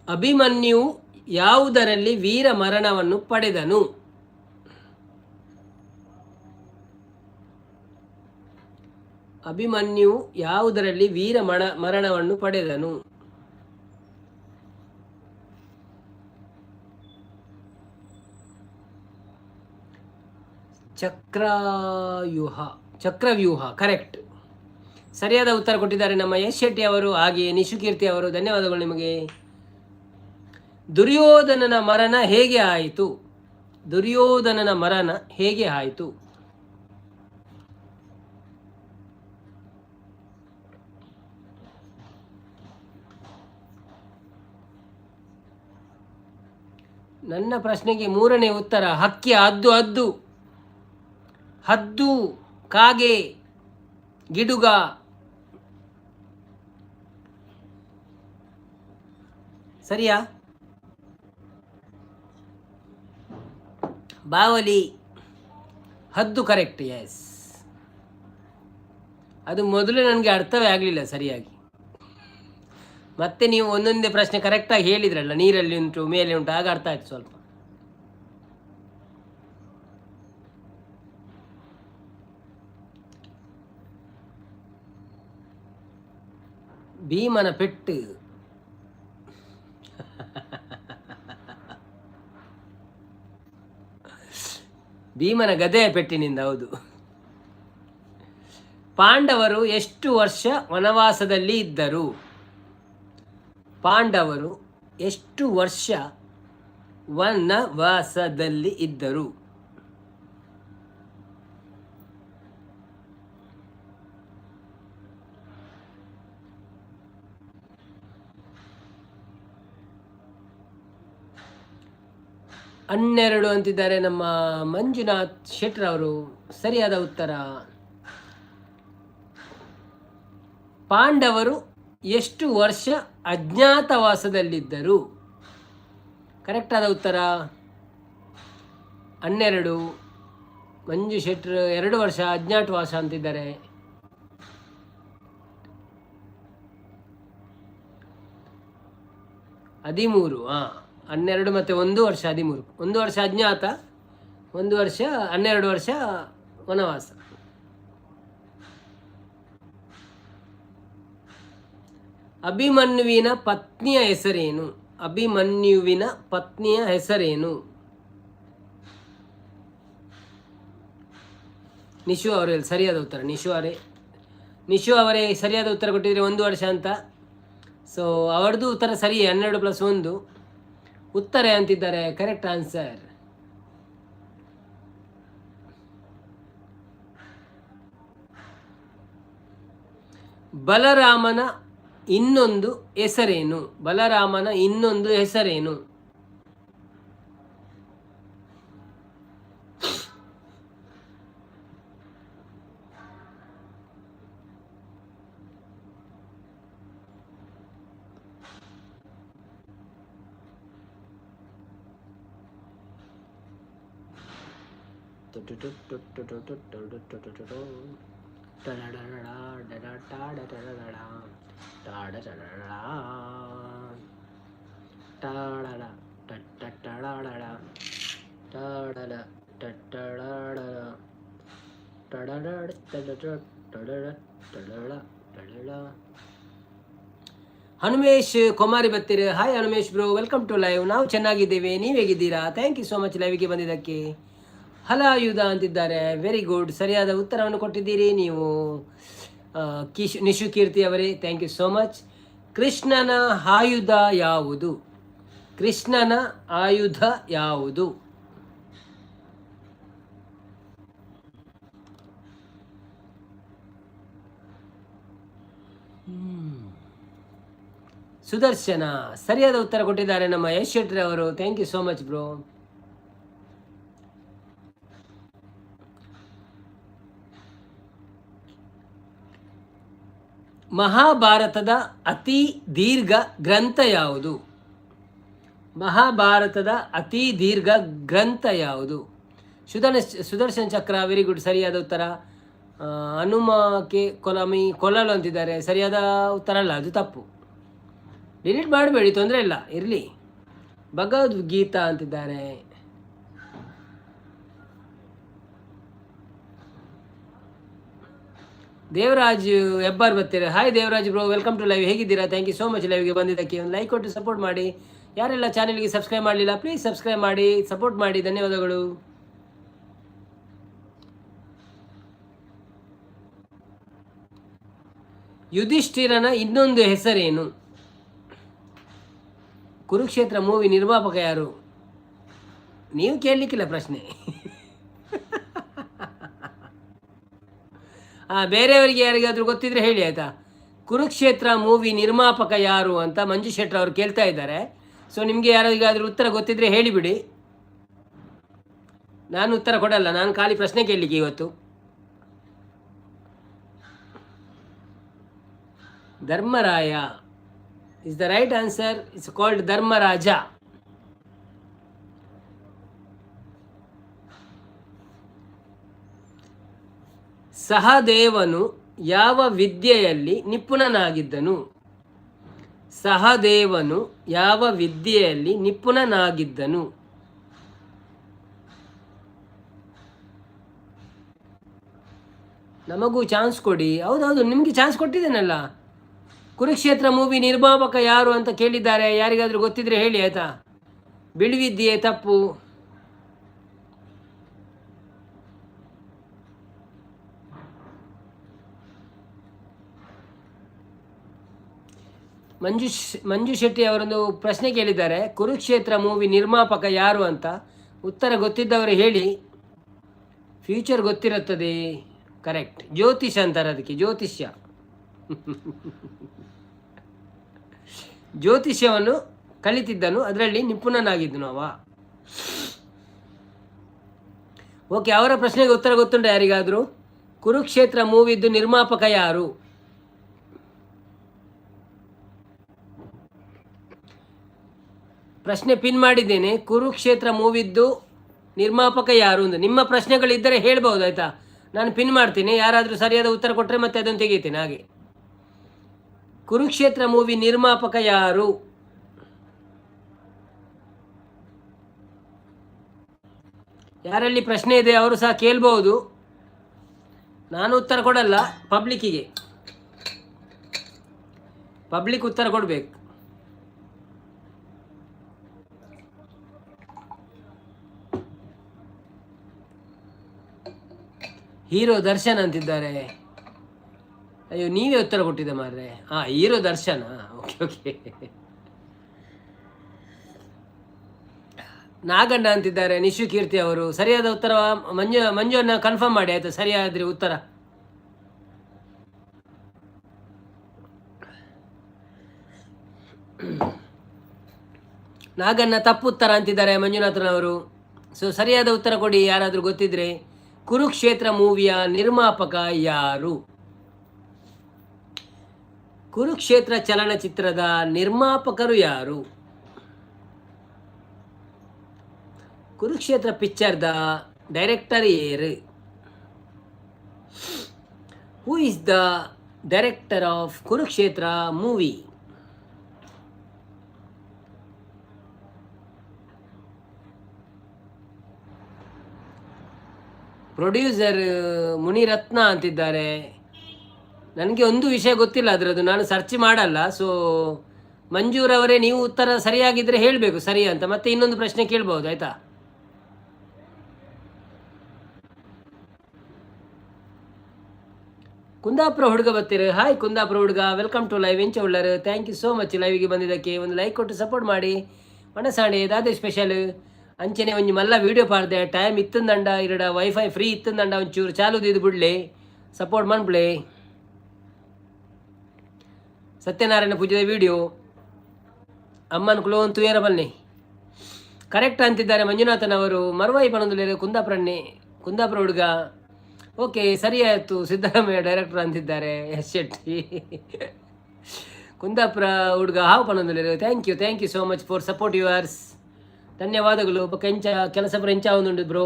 ಅಭಿಮನ್ಯು ಯಾವುದರಲ್ಲಿ ವೀರ ಮರಣವನ್ನು ಪಡೆದನು? ಅಭಿಮನ್ಯು ಯಾವುದರಲ್ಲಿ ವೀರ ಮರಣವನ್ನು ಪಡೆದನು? ಚಕ್ರವ್ಯೂಹ, ಚಕ್ರವ್ಯೂಹ, ಕರೆಕ್ಟ್. ಸರಿಯಾದ ಉತ್ತರ ಕೊಟ್ಟಿದ್ದಾರೆ ನಮ್ಮ ಯಶ್ ಶೆಟ್ಟಿ ಅವರು, ಹಾಗೆಯೇ ನಿಶುಕೀರ್ತಿ ಅವರು. ಧನ್ಯವಾದಗಳು ನಿಮಗೆ. ದುರ್ಯೋಧನನ ಮರಣ ಹೇಗೆ ಆಯಿತು? ದುರ್ಯೋಧನನ ಮರಣ ಹೇಗೆ ಆಯಿತು? ನನ್ನ ಪ್ರಶ್ನೆಗೆ ಮೂರನೇ ಉತ್ತರ ಹಕ್ಕಿ. ಹದ್ದು, ಹದ್ದು, ಹದ್ದು, ಕಾಗೆ, ಗಿಡುಗ. ಸರಿಯಾ? ಬಾವಲಿ, ಹದ್ದು ಕರೆಕ್ಟ್. ಎಸ್, ಅದು ಮೊದಲು ನನಗೆ ಅರ್ಥವೇ ಆಗಲಿಲ್ಲ ಸರಿಯಾಗಿ. ಮತ್ತೆ ನೀವು ಒಂದೊಂದೇ ಪ್ರಶ್ನೆ ಕರೆಕ್ಟಾಗಿ ಹೇಳಿದ್ರಲ್ಲ, ನೀರಲ್ಲಿ ಉಂಟು, ಮೇಲೆ ಉಂಟು, ಆಗ ಅರ್ಥ ಆಯ್ತು ಸ್ವಲ್ಪ. ಭೀಮನ ಪೆಟ್ಟು. ಭೀಮನ ಗದೆಯ ಪೆಟ್ಟಿನಿಂದ, ಹೌದು. ಪಾಂಡವರು ಎಷ್ಟು ವರ್ಷ ವನವಾಸದಲ್ಲಿ ಇದ್ದರು? ಪಾಂಡವರು ಎಷ್ಟು ವರ್ಷ ವನವಾಸದಲ್ಲಿ ಇದ್ದರು? 12 ಅಂತಿದ್ದಾರೆ ನಮ್ಮ ಮಂಜುನಾಥ್ ಶೆಟ್ರ್ ಅವರು. ಸರಿಯಾದ ಉತ್ತರ. ಪಾಂಡವರು ಎಷ್ಟು ವರ್ಷ ಅಜ್ಞಾತವಾಸದಲ್ಲಿದ್ದರು? ಕರೆಕ್ಟಾದ ಉತ್ತರ 12. ಮಂಜು ಶೆಟ್ರ್ 2 ವರ್ಷ ಅಜ್ಞಾತವಾಸ ಅಂತಿದ್ದಾರೆ. 13. ಹಾಂ, 12 ಮತ್ತು 1 ವರ್ಷ 13. 1 ವರ್ಷ ಅಜ್ಞಾತ, 1 ವರ್ಷ, 12 ವರ್ಷ ವನವಾಸ. ಅಭಿಮನ್ಯುವಿನ ಪತ್ನಿಯ ಹೆಸರೇನು? ಅಭಿಮನ್ಯುವಿನ ಪತ್ನಿಯ ಹೆಸರೇನು? ನಿಶು ಅವರೇ, ಸರಿಯಾದ ಉತ್ತರ. ನಿಶು ಅವರೇ, ನಿಶು ಅವರೇ, ಸರಿಯಾದ ಉತ್ತರ ಕೊಟ್ಟಿದ್ರೆ 1 ವರ್ಷ ಅಂತ. ಸೊ ಅವರದ್ದು ಉತ್ತರ ಸರಿ. 12 ಪ್ಲಸ್ 1. ಉತ್ತರ ಅಂತಿದ್ದಾರೆ. Correct answer. ಬಲರಾಮನ ಇನ್ನೊಂದು ಹೆಸರೇನು? ಬಲರಾಮನ ಇನ್ನೊಂದು ಹೆಸರೇನು? ಹನುಮೇಶ್ ಕುಮಾರಿ ಬತ್ತೀರಿ. Hi Hanumesh bro, welcome to live. ನಾವು ಚೆನ್ನಾಗಿದ್ದೇವೆ, ನೀವು ಹೇಗಿದ್ದೀರಾ? Thank you so much ಲೈವ್ಗೆ ಬಂದಿದ್ದಕ್ಕೆ. ಹಲಾಯುಧ ಅಂತಿದ್ದಾರೆ. ವೆರಿ ಗುಡ್, ಸರಿಯಾದ ಉತ್ತರವನ್ನು ಕೊಟ್ಟಿದ್ದೀರಿ ನೀವು ಕಿಶ್ ನಿಶು ಕೀರ್ತಿ ಅವರೇ. Thank you so much. ಕೃಷ್ಣನ ಆಯುಧ ಯಾವುದು? ಕೃಷ್ಣನ ಆಯುಧ ಯಾವುದು? ಸುದರ್ಶನ. ಸರಿಯಾದ ಉತ್ತರ ಕೊಟ್ಟಿದ್ದಾರೆ ನಮ್ಮ ಯಶ್ ಶೆಟ್ಟಿ ಅವರು. Thank you so much, bro. ಮಹಾಭಾರತದ ಅತಿ ದೀರ್ಘ ಗ್ರಂಥ ಯಾವುದು? ಮಹಾಭಾರತದ ಅತಿ ದೀರ್ಘ ಗ್ರಂಥ ಯಾವುದು? ಸುದರ್ಶನ್ ಚಕ್ರ. ವೆರಿ ಗುಡ್, ಸರಿಯಾದ ಉತ್ತರ. ಹನುಮಕ್ಕೆ ಕೊಲಮಿ ಕೊಲಲು ಅಂತಿದ್ದಾರೆ. ಸರಿಯಾದ ಉತ್ತರ ಅಲ್ಲ ಅದು, ತಪ್ಪು. ಡಿಲೀಟ್ ಮಾಡಬೇಡಿ, ತೊಂದರೆ ಇಲ್ಲ, ಇರಲಿ. ಭಗವದ್ಗೀತಾ ಅಂತಿದ್ದಾರೆ. ದೇವರಾಜ್ ಹೆಬ್ಬಾರ್ ಬರ್ತೀರ. Hi Devaraj bro, welcome to live. ಹೇಗಿದ್ದೀರಾ? Thank you so much ಲೈವ್ಗೆ ಬಂದಿದ್ದಕ್ಕೆ. ಒಂದು ಲೈಕ್ ಕೊಟ್ಟು ಸಪೋರ್ಟ್ ಮಾಡಿ. ಯಾರೆಲ್ಲ ಚಾನೆಲ್ಗೆ ಸಬ್ಸ್ಕ್ರೈಬ್ ಮಾಡಲಿಲ್ಲ, ಪ್ಲೀಸ್ ಸಬ್ಸ್ಕ್ರೈಬ್ ಮಾಡಿ, ಸಪೋರ್ಟ್ ಮಾಡಿ. ಧನ್ಯವಾದಗಳು. ಯುಧಿಷ್ಠಿರನ ಇನ್ನೊಂದು ಹೆಸರೇನು? ಕುರುಕ್ಷೇತ್ರ ಮೂವಿ ನಿರ್ಮಾಪಕ ಯಾರು? ನೀವು ಕೇಳಲಿಕ್ಕಿಲ್ಲ ಪ್ರಶ್ನೆ. ಬೇರೆಯವರಿಗೆ ಯಾರಿಗಾದರೂ ಗೊತ್ತಿದ್ರೆ ಹೇಳಿ, ಆಯಿತಾ? ಕುರುಕ್ಷೇತ್ರ ಮೂವಿ ನಿರ್ಮಾಪಕ ಯಾರು ಅಂತ ಮಂಜು ಶೆಟ್ಟರ್ ಅವರು ಕೇಳ್ತಾ ಇದ್ದಾರೆ. ಸೊ ನಿಮಗೆ ಯಾರಿಗಾದರೂ ಉತ್ತರ ಗೊತ್ತಿದ್ರೆ ಹೇಳಿಬಿಡಿ. ನಾನು ಉತ್ತರ ಕೊಡಲ್ಲ, ನಾನು ಖಾಲಿ ಪ್ರಶ್ನೆ ಕೇಳಲಿಕ್ಕೆ ಇವತ್ತು. Dharmaraya is the right answer. It's called Dharmaraja. ಸಹದೇವನು ಯಾವ ವಿದ್ಯೆಯಲ್ಲಿ ನಿಪುಣನಾಗಿದ್ದನು? ಸಹದೇವನು ಯಾವ ವಿದ್ಯೆಯಲ್ಲಿ ನಿಪುಣನಾಗಿದ್ದನು? ನಮಗೂ ಚಾನ್ಸ್ ಕೊಡಿ. ಹೌದೌದು, ನಿಮಗೆ ಚಾನ್ಸ್ ಕೊಟ್ಟಿದ್ದೇನಲ್ಲ. ಕುರುಕ್ಷೇತ್ರ ಮೂವಿ ನಿರ್ಮಾಪಕ ಯಾರು ಅಂತ ಕೇಳಿದ್ದಾರೆ. ಯಾರಿಗಾದರೂ ಗೊತ್ತಿದ್ರೆ ಹೇಳಿ, ಆಯ್ತಾ? ಬಿಳುವಿದ್ಯೆ ತಪ್ಪು. ಮಂಜು ಮಂಜು ಶೆಟ್ಟಿ ಅವರೊಂದು ಪ್ರಶ್ನೆ ಕೇಳಿದ್ದಾರೆ, ಕುರುಕ್ಷೇತ್ರ ಮೂವಿ ನಿರ್ಮಾಪಕ ಯಾರು ಅಂತ. ಉತ್ತರ ಗೊತ್ತಿದ್ದವರು ಹೇಳಿ. ಫ್ಯೂಚರ್ ಗೊತ್ತಿರುತ್ತದೆ. ಕರೆಕ್ಟ್, ಜ್ಯೋತಿಷ ಅಂತಾರೆ ಅದಕ್ಕೆ. ಜ್ಯೋತಿಷ್ಯ, ಜ್ಯೋತಿಷ್ಯವನ್ನು ಕಲಿತಿದ್ದನು, ಅದರಲ್ಲಿ ನಿಪುಣನಾಗಿದ್ದನು ಅವ. ಓಕೆ, ಅವರ ಪ್ರಶ್ನೆಗೆ ಉತ್ತರ ಗೊತ್ತುಂಟ ಯಾರಿಗಾದರೂ? ಕುರುಕ್ಷೇತ್ರ ಮೂವಿದ್ದು ನಿರ್ಮಾಪಕ ಯಾರು? ಪ್ರಶ್ನೆ ಪಿನ್ ಮಾಡಿದ್ದೇನೆ. ಕುರುಕ್ಷೇತ್ರ ಮೂವಿದ್ದು ನಿರ್ಮಾಪಕ ಯಾರು ಅಂತ ನಿಮ್ಮ ಪ್ರಶ್ನೆಗಳಿದ್ದರೆ ಹೇಳ್ಬೋದು, ಆಯಿತಾ? ನಾನು ಪಿನ್ ಮಾಡ್ತೀನಿ. ಯಾರಾದರೂ ಸರಿಯಾದ ಉತ್ತರ ಕೊಟ್ಟರೆ ಮತ್ತೆ ಅದನ್ನು ತೆಗೀತೀನಿ. ಹಾಗೆ ಕುರುಕ್ಷೇತ್ರ ಮೂವಿ ನಿರ್ಮಾಪಕ ಯಾರು? ಯಾರಲ್ಲಿ ಪ್ರಶ್ನೆ ಇದೆ ಅವರು ಸಹ ಕೇಳ್ಬೋದು. ನಾನು ಉತ್ತರ ಕೊಡಲ್ಲ, ಪಬ್ಲಿಕ್ಕಿಗೆ, ಪಬ್ಲಿಕ್ ಉತ್ತರ ಕೊಡಬೇಕು. ಹೀರೋ ದರ್ಶನ್ ಅಂತಿದ್ದಾರೆ. ಅಯ್ಯೋ, ನೀವೇ ಉತ್ತರ ಕೊಟ್ಟಿದ್ದೆ ಮಾರ್ರೆ. ಹಾಂ, hero Darshan. Okay okay. Naganna ಅಂತಿದ್ದಾರೆ ನಿಶು ಕೀರ್ತಿ ಅವರು. ಸರಿಯಾದ ಉತ್ತರ ಮಂಜು. ಮಂಜುವನ್ನು ಕನ್ಫರ್ಮ್ ಮಾಡಿ, ಆಯಿತಾ? ಸರಿಯಾದ್ರಿ ಉತ್ತರ. ನಾಗಣ್ಣ ತಪ್ಪು ಉತ್ತರ ಅಂತಿದ್ದಾರೆ ಮಂಜುನಾಥನವರು. ಸೊ ಸರಿಯಾದ ಉತ್ತರ ಕೊಡಿ ಯಾರಾದರೂ ಗೊತ್ತಿದ್ರೆ. ಕುರುಕ್ಷೇತ್ರ ಮೂವಿಯ ನಿರ್ಮಾಪಕ ಯಾರು? ಕುರುಕ್ಷೇತ್ರ ಚಲನಚಿತ್ರದ ನಿರ್ಮಾಪಕರು ಯಾರು? ಕುರುಕ್ಷೇತ್ರ ಪಿಕ್ಚರ್ದ ಡೈರೆಕ್ಟರ್ ಏರು? Who is the director of Kurukshetra movie? Producer Munirathna ಅಂತಿದ್ದಾರೆ. ನನಗೆ ಒಂದು ವಿಷಯ ಗೊತ್ತಿಲ್ಲ ಅದರದ್ದು, ನಾನು ಸರ್ಚ್ ಮಾಡಲ್ಲ. ಸೊ ಮಂಜೂರವರೇ, ನೀವು ಉತ್ತರ ಸರಿಯಾಗಿದ್ದರೆ ಹೇಳಬೇಕು ಸರಿ ಅಂತ. ಮತ್ತೆ ಇನ್ನೊಂದು ಪ್ರಶ್ನೆ ಕೇಳ್ಬೋದು, ಆಯಿತಾ? ಕುಂದಾಪುರ ಹುಡುಗ ಬರ್ತೀರಿ. ಹಾಯ್ ಕುಂದಾಪುರ ಹುಡುಗ, welcome to live. ಎಂಚ ಉಳ್ಳರು? Thank you so much ಲೈವಿಗೆ ಬಂದಿದ್ದಕ್ಕೆ. ಒಂದು ಲೈಕ್ ಕೊಟ್ಟು ಸಪೋರ್ಟ್ ಮಾಡಿ. ಮನಸಾಣೆ ದಾದೆ ಸ್ಪೆಷಲ್? ಅಂಚನೆ ಒಂಜಿ ಮಲ್ಲ ವೀಡಿಯೋ ಪಾಡ್ದೆ. ಟೈಮ್ ಇತ್ತಂದಂಡ ಇರಡ ವೈಫೈ ಫ್ರೀ ಇತ್ತಂದಂಡ ಒಂಚೂರು ಚಾಲು ಇದು ಬಿಡ್ಲಿ, ಸಪೋರ್ಟ್ ಮನ್ಪ್ಲೆ. ಸತ್ಯನಾರಾಯಣ ಪೂಜೆದ ವೀಡಿಯೋ ಅಮ್ಮನ ಕುಲೋನ್ ತುಯರ ಬನ್ನಿ. ಕರೆಕ್ಟ್ ಅಂತಿದ್ದಾರೆ ಮಂಜುನಾಥನವರು. ಮರುವಾಯಿ ಪಣಂದುಲೇರು ಕುಂದಾಪುರನ್ನೇ, ಕುಂದಾಪುರ ಹುಡುಗ. ಓಕೆ, ಸರಿ ಆಯಿತು. ಸಿದ್ದರಾಮಯ್ಯ ಡೈರೆಕ್ಟರ್ ಅಂತಿದ್ದಾರೆ ಎಸ್ ಶೆಟ್ಟಿ. ಕುಂದಾಪುರ ಹುಡುಗ ಹಾವು ಪಣಂದುಲೇರು. Thank you, thank you so much for support yours. ಧನ್ಯವಾದಗಳು. ಕೆಂಚ ಕೆಲಸ ಎಂಚ ಒಂದುಂಡು ಬ್ರೋ.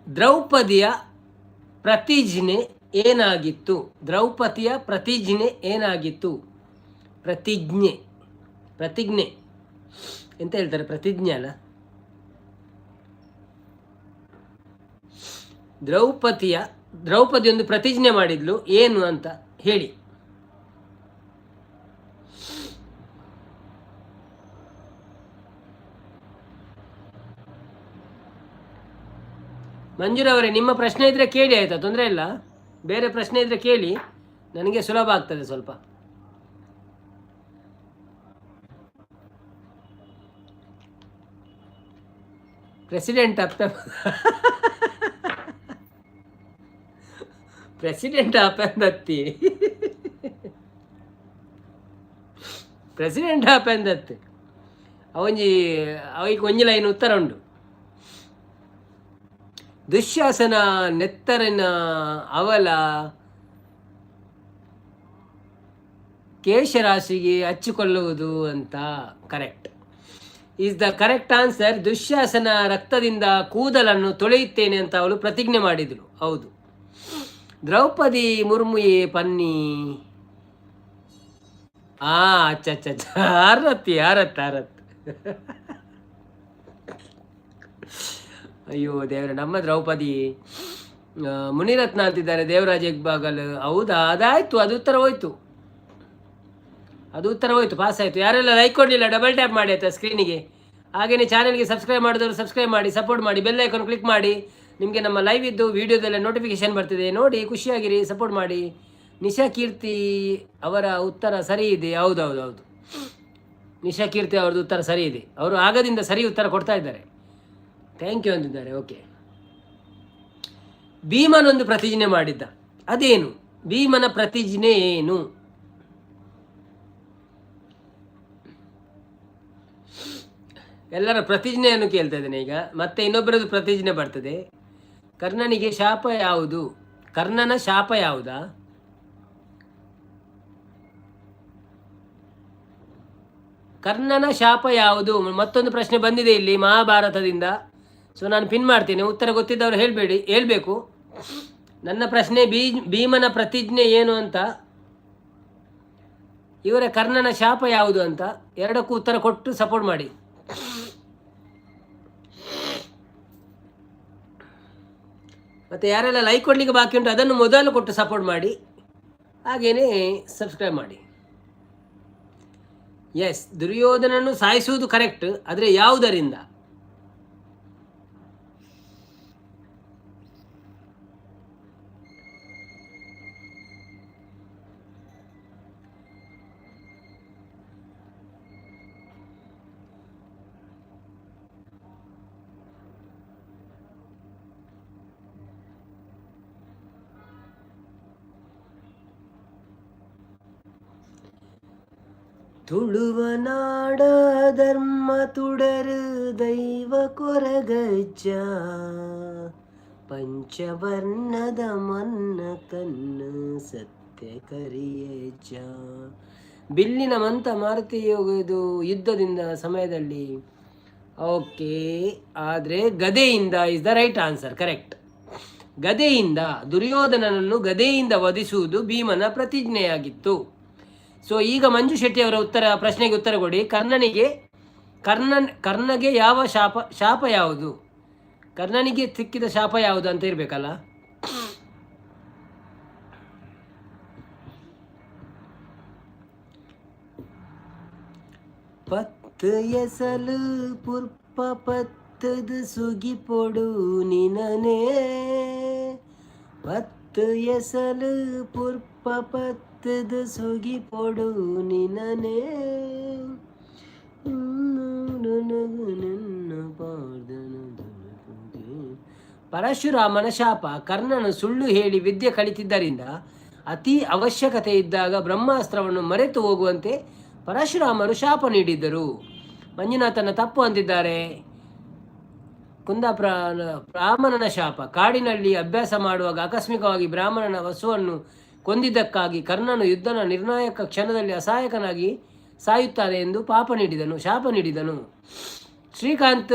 ದ್ರೌಪದಿಯ ಪ್ರತಿಜ್ಞೆ ಏನಾಗಿತ್ತು? ದ್ರೌಪದಿಯ ಪ್ರತಿಜ್ಞೆ ಏನಾಗಿತ್ತು? ಪ್ರತಿಜ್ಞೆ, ಪ್ರತಿಜ್ಞೆ ಎಂತ ಹೇಳ್ತಾರೆ? ಪ್ರತಿಜ್ಞೆ ಅಲ್ಲ. ದ್ರೌಪದಿ ಒಂದು ಪ್ರತಿಜ್ಞೆ ಮಾಡಿದ್ಲು, ಏನು ಅಂತ ಹೇಳಿ. ಮಂಜುರವರೇ, ನಿಮ್ಮ ಪ್ರಶ್ನೆ ಇದ್ದರೆ ಕೇಳಿ, ಆಯಿತಾ? ತೊಂದರೆ ಇಲ್ಲ. ಬೇರೆ ಪ್ರಶ್ನೆ ಇದ್ದರೆ ಕೇಳಿ, ನನಗೆ ಸುಲಭ ಆಗ್ತದೆ ಸ್ವಲ್ಪ. ಪ್ರೆಸಿಡೆಂಟ್ ಅಪ್ಪ, ಪ್ರೆಸಿಡೆಂಟ್ ಅಪ್ಪಂದತ್ತಿ, ಪ್ರೆಸಿಡೆಂಟ್ ಅಪ್ಪಂದತ್ತಿ ಅವೊಂಜಿ ಅವಿಗೆ ಒಂಜಿ ಲೈನ್ ಉತ್ತರ ಉಂಟು. ದುಶ್ಯಾಸನ ನೆತ್ತರಿನ ಅವಲ ಕೇಶರಾಶಿಗೆ ಹಚ್ಚಿಕೊಳ್ಳುವುದು ಅಂತ. Correct is the correct answer. Dushasana ರಕ್ತದಿಂದ ಕೂದಲನ್ನು ತೊಳೆಯುತ್ತೇನೆ ಅಂತ ಅವಳು ಪ್ರತಿಜ್ಞೆ ಮಾಡಿದಳು. ಹೌದು. ದ್ರೌಪದಿ ಮುರ್ಮುಯೇ ಪನ್ನಿ. ಆ ಅಚ್ಚ ಅಚ್ಚ, ಆರತಿ ಆರತ್ ಆರತ್. ಅಯ್ಯೋ ದೇವರೇ, ನಮ್ಮ ದ್ರೌಪದಿ. ಮುನಿರತ್ನ ಅಂತಿದ್ದಾರೆ ದೇವರಾಜ್ ಹೆಗ್ಬಾಗಲ್. ಹೌದಾ? ಅದಾಯಿತು, ಅದು ಉತ್ತರ ಹೋಯ್ತು, ಅದು ಉತ್ತರ ಹೋಯ್ತು, ಪಾಸ್ ಆಯಿತು. ಯಾರೆಲ್ಲ ಲೈಕ್ ಕೊಡಲಿಲ್ಲ ಡಬಲ್ ಟ್ಯಾಪ್ ಮಾಡಿ ಆಯಿತಾ ಸ್ಕ್ರೀನಿಗೆ. ಹಾಗೆಯೇ ಚಾನಲ್ಗೆ ಸಬ್ಸ್ಕ್ರೈಬ್ ಮಾಡಿದವರು ಸಬ್ಸ್ಕ್ರೈಬ್ ಮಾಡಿ, ಸಪೋರ್ಟ್ ಮಾಡಿ, ಬೆಲ್ ಐಕಾನ್ ಕ್ಲಿಕ್ ಮಾಡಿ. ನಿಮಗೆ ನಮ್ಮ ಲೈವ್ ಇದ್ದು ವಿಡಿಯೋದಲ್ಲೇ ನೋಟಿಫಿಕೇಶನ್ ಬರ್ತಿದೆ, ನೋಡಿ ಖುಷಿಯಾಗಿರಿ, ಸಪೋರ್ಟ್ ಮಾಡಿ. ನಿಶಾ ಕೀರ್ತಿ ಅವರ ಉತ್ತರ ಸರಿ ಇದೆ. ಹೌದೌದು ಹೌದು, ನಿಶಾ ಕೀರ್ತಿ ಅವ್ರದ್ದು ಉತ್ತರ ಸರಿ ಇದೆ. ಅವರು ಆಗದಿಂದ ಸರಿ ಉತ್ತರ ಕೊಡ್ತಾ ಇದ್ದಾರೆ. Thank you ಅಂದಿದ್ದಾರೆ. ಓಕೆ, ಭೀಮನೊಂದು ಪ್ರತಿಜ್ಞೆ ಮಾಡಿದ್ದ, ಅದೇನು? ಭೀಮನ ಪ್ರತಿಜ್ಞೆ ಏನು? ಎಲ್ಲರ ಪ್ರತಿಜ್ಞೆಯನ್ನು ಕೇಳ್ತಾ ಇದ್ದೇನೆ ಈಗ. ಮತ್ತೆ ಇನ್ನೊಬ್ಬರದ್ದು ಪ್ರತಿಜ್ಞೆ ಬರ್ತದೆ. ಕರ್ಣನಿಗೆ ಶಾಪ ಯಾವುದು? ಕರ್ಣನ ಶಾಪ ಯಾವುದಾ? ಕರ್ಣನ ಶಾಪ ಯಾವುದು? ಮತ್ತೊಂದು ಪ್ರಶ್ನೆ ಬಂದಿದೆ ಇಲ್ಲಿ ಮಹಾಭಾರತದಿಂದ. ಸೊ ನಾನು ಪಿನ್ ಮಾಡ್ತೇನೆ, ಉತ್ತರ ಗೊತ್ತಿದ್ದವರು ಹೇಳಬೇಡಿ, ಹೇಳಬೇಕು. ನನ್ನ ಪ್ರಶ್ನೆ ಭೀಮನ ಪ್ರತಿಜ್ಞೆ ಏನು ಅಂತ, ಇವರ ಕರ್ಣನ ಶಾಪ ಯಾವುದು ಅಂತ. ಎರಡಕ್ಕೂ ಉತ್ತರ ಕೊಟ್ಟು ಸಪೋರ್ಟ್ ಮಾಡಿ. ಮತ್ತು ಯಾರೆಲ್ಲ ಲೈಕ್ ಕೊಡಲಿಕ್ಕೆ ಬಾಕಿ ಉಂಟು ಅದನ್ನು ಮೊದಲು ಕೊಟ್ಟು ಸಪೋರ್ಟ್ ಮಾಡಿ, ಹಾಗೆಯೇ ಸಬ್ಸ್ಕ್ರೈಬ್ ಮಾಡಿ. ಎಸ್, ದುರ್ಯೋಧನನ್ನು ಸಾಯಿಸುವುದು ಕರೆಕ್ಟ್, ಆದರೆ ಯಾವುದರಿಂದ? ತುಳುವನಾಡ ಧರ್ಮ ತುಡರು ದೈವ ಕೊರಗಜ್ಜ, ಪಂಚವರ್ಣದ ಮನ್ನ ಕಣ್ಣು ಸತ್ಯ ಕರಿಯಜ್ಜ. ಬಿಲ್ಲಿನ ಮಂತ ಮಾರುತಿಯೋಗದು ಯುದ್ಧದಿಂದ ಸಮಯದಲ್ಲಿ. ಓಕೆ, ಆದರೆ ಗದೆಯಿಂದ is the right answer, correct. ಗದೆಯಿಂದ, ದುರ್ಯೋಧನನನ್ನು ಗದೆಯಿಂದ ವಧಿಸುವುದು ಭೀಮನ ಪ್ರತಿಜ್ಞೆಯಾಗಿತ್ತು. ಸೊ ಈಗ ಮಂಜು ಶೆಟ್ಟಿ ಅವರ ಉತ್ತರ ಪ್ರಶ್ನೆಗೆ ಉತ್ತರ ಕೊಡಿ. ಕರ್ಣನಿಗೆ ಕರ್ಣಗೆ ಯಾವ ಶಾಪ, ಶಾಪ ಯಾವುದು? ಕರ್ಣನಿಗೆ ಸಿಕ್ಕಿದ ಶಾಪ ಯಾವುದು ಅಂತ ಇರಬೇಕಲ್ಲ. ಪತ್ತು ಎಸಲು ಪುರ್ಪ ಪತ್ತದ ಸುಗಿಪೊಡು ನಿನನೇ, ಪತ್ತು ಎಸಲು ಪುರ್ಪ ಪತ್ತದ ಸುಗಿಪೊಡು ನಿನನೇ, ಪರಶುರಾಮನ ಶಾಪ. ಕರ್ಣನು ಸುಳ್ಳು ಹೇಳಿ ವಿದ್ಯೆ ಕಲಿತಿದ್ದರಿಂದ ಅತಿ ಅವಶ್ಯಕತೆ ಇದ್ದಾಗ ಬ್ರಹ್ಮಾಸ್ತ್ರವನ್ನು ಮರೆತು ಹೋಗುವಂತೆ ಪರಶುರಾಮರು ಶಾಪ ನೀಡಿದ್ದರು. ಮಂಜುನಾಥನ ತಪ್ಪು ಅಂದಿದ್ದಾರೆ. ಕುಂದಾಪ್ರ ಬ್ರಾಹ್ಮಣನ ಶಾಪ. ಕಾಡಿನಲ್ಲಿ ಅಭ್ಯಾಸ ಮಾಡುವಾಗ ಆಕಸ್ಮಿಕವಾಗಿ ಬ್ರಾಹ್ಮಣನ ವಸುವನ್ನು ಕೊಂದಿದ್ದಕ್ಕಾಗಿ ಕರ್ಣನು ಯುದ್ಧನ ನಿರ್ಣಾಯಕ ಕ್ಷಣದಲ್ಲಿ ಅಸಹಾಯಕನಾಗಿ ಸಾಯುತ್ತಾನೆ ಎಂದು ಪಾಪ ನೀಡಿದನು, ಶಾಪ ನೀಡಿದನು. ಶ್ರೀಕಾಂತ್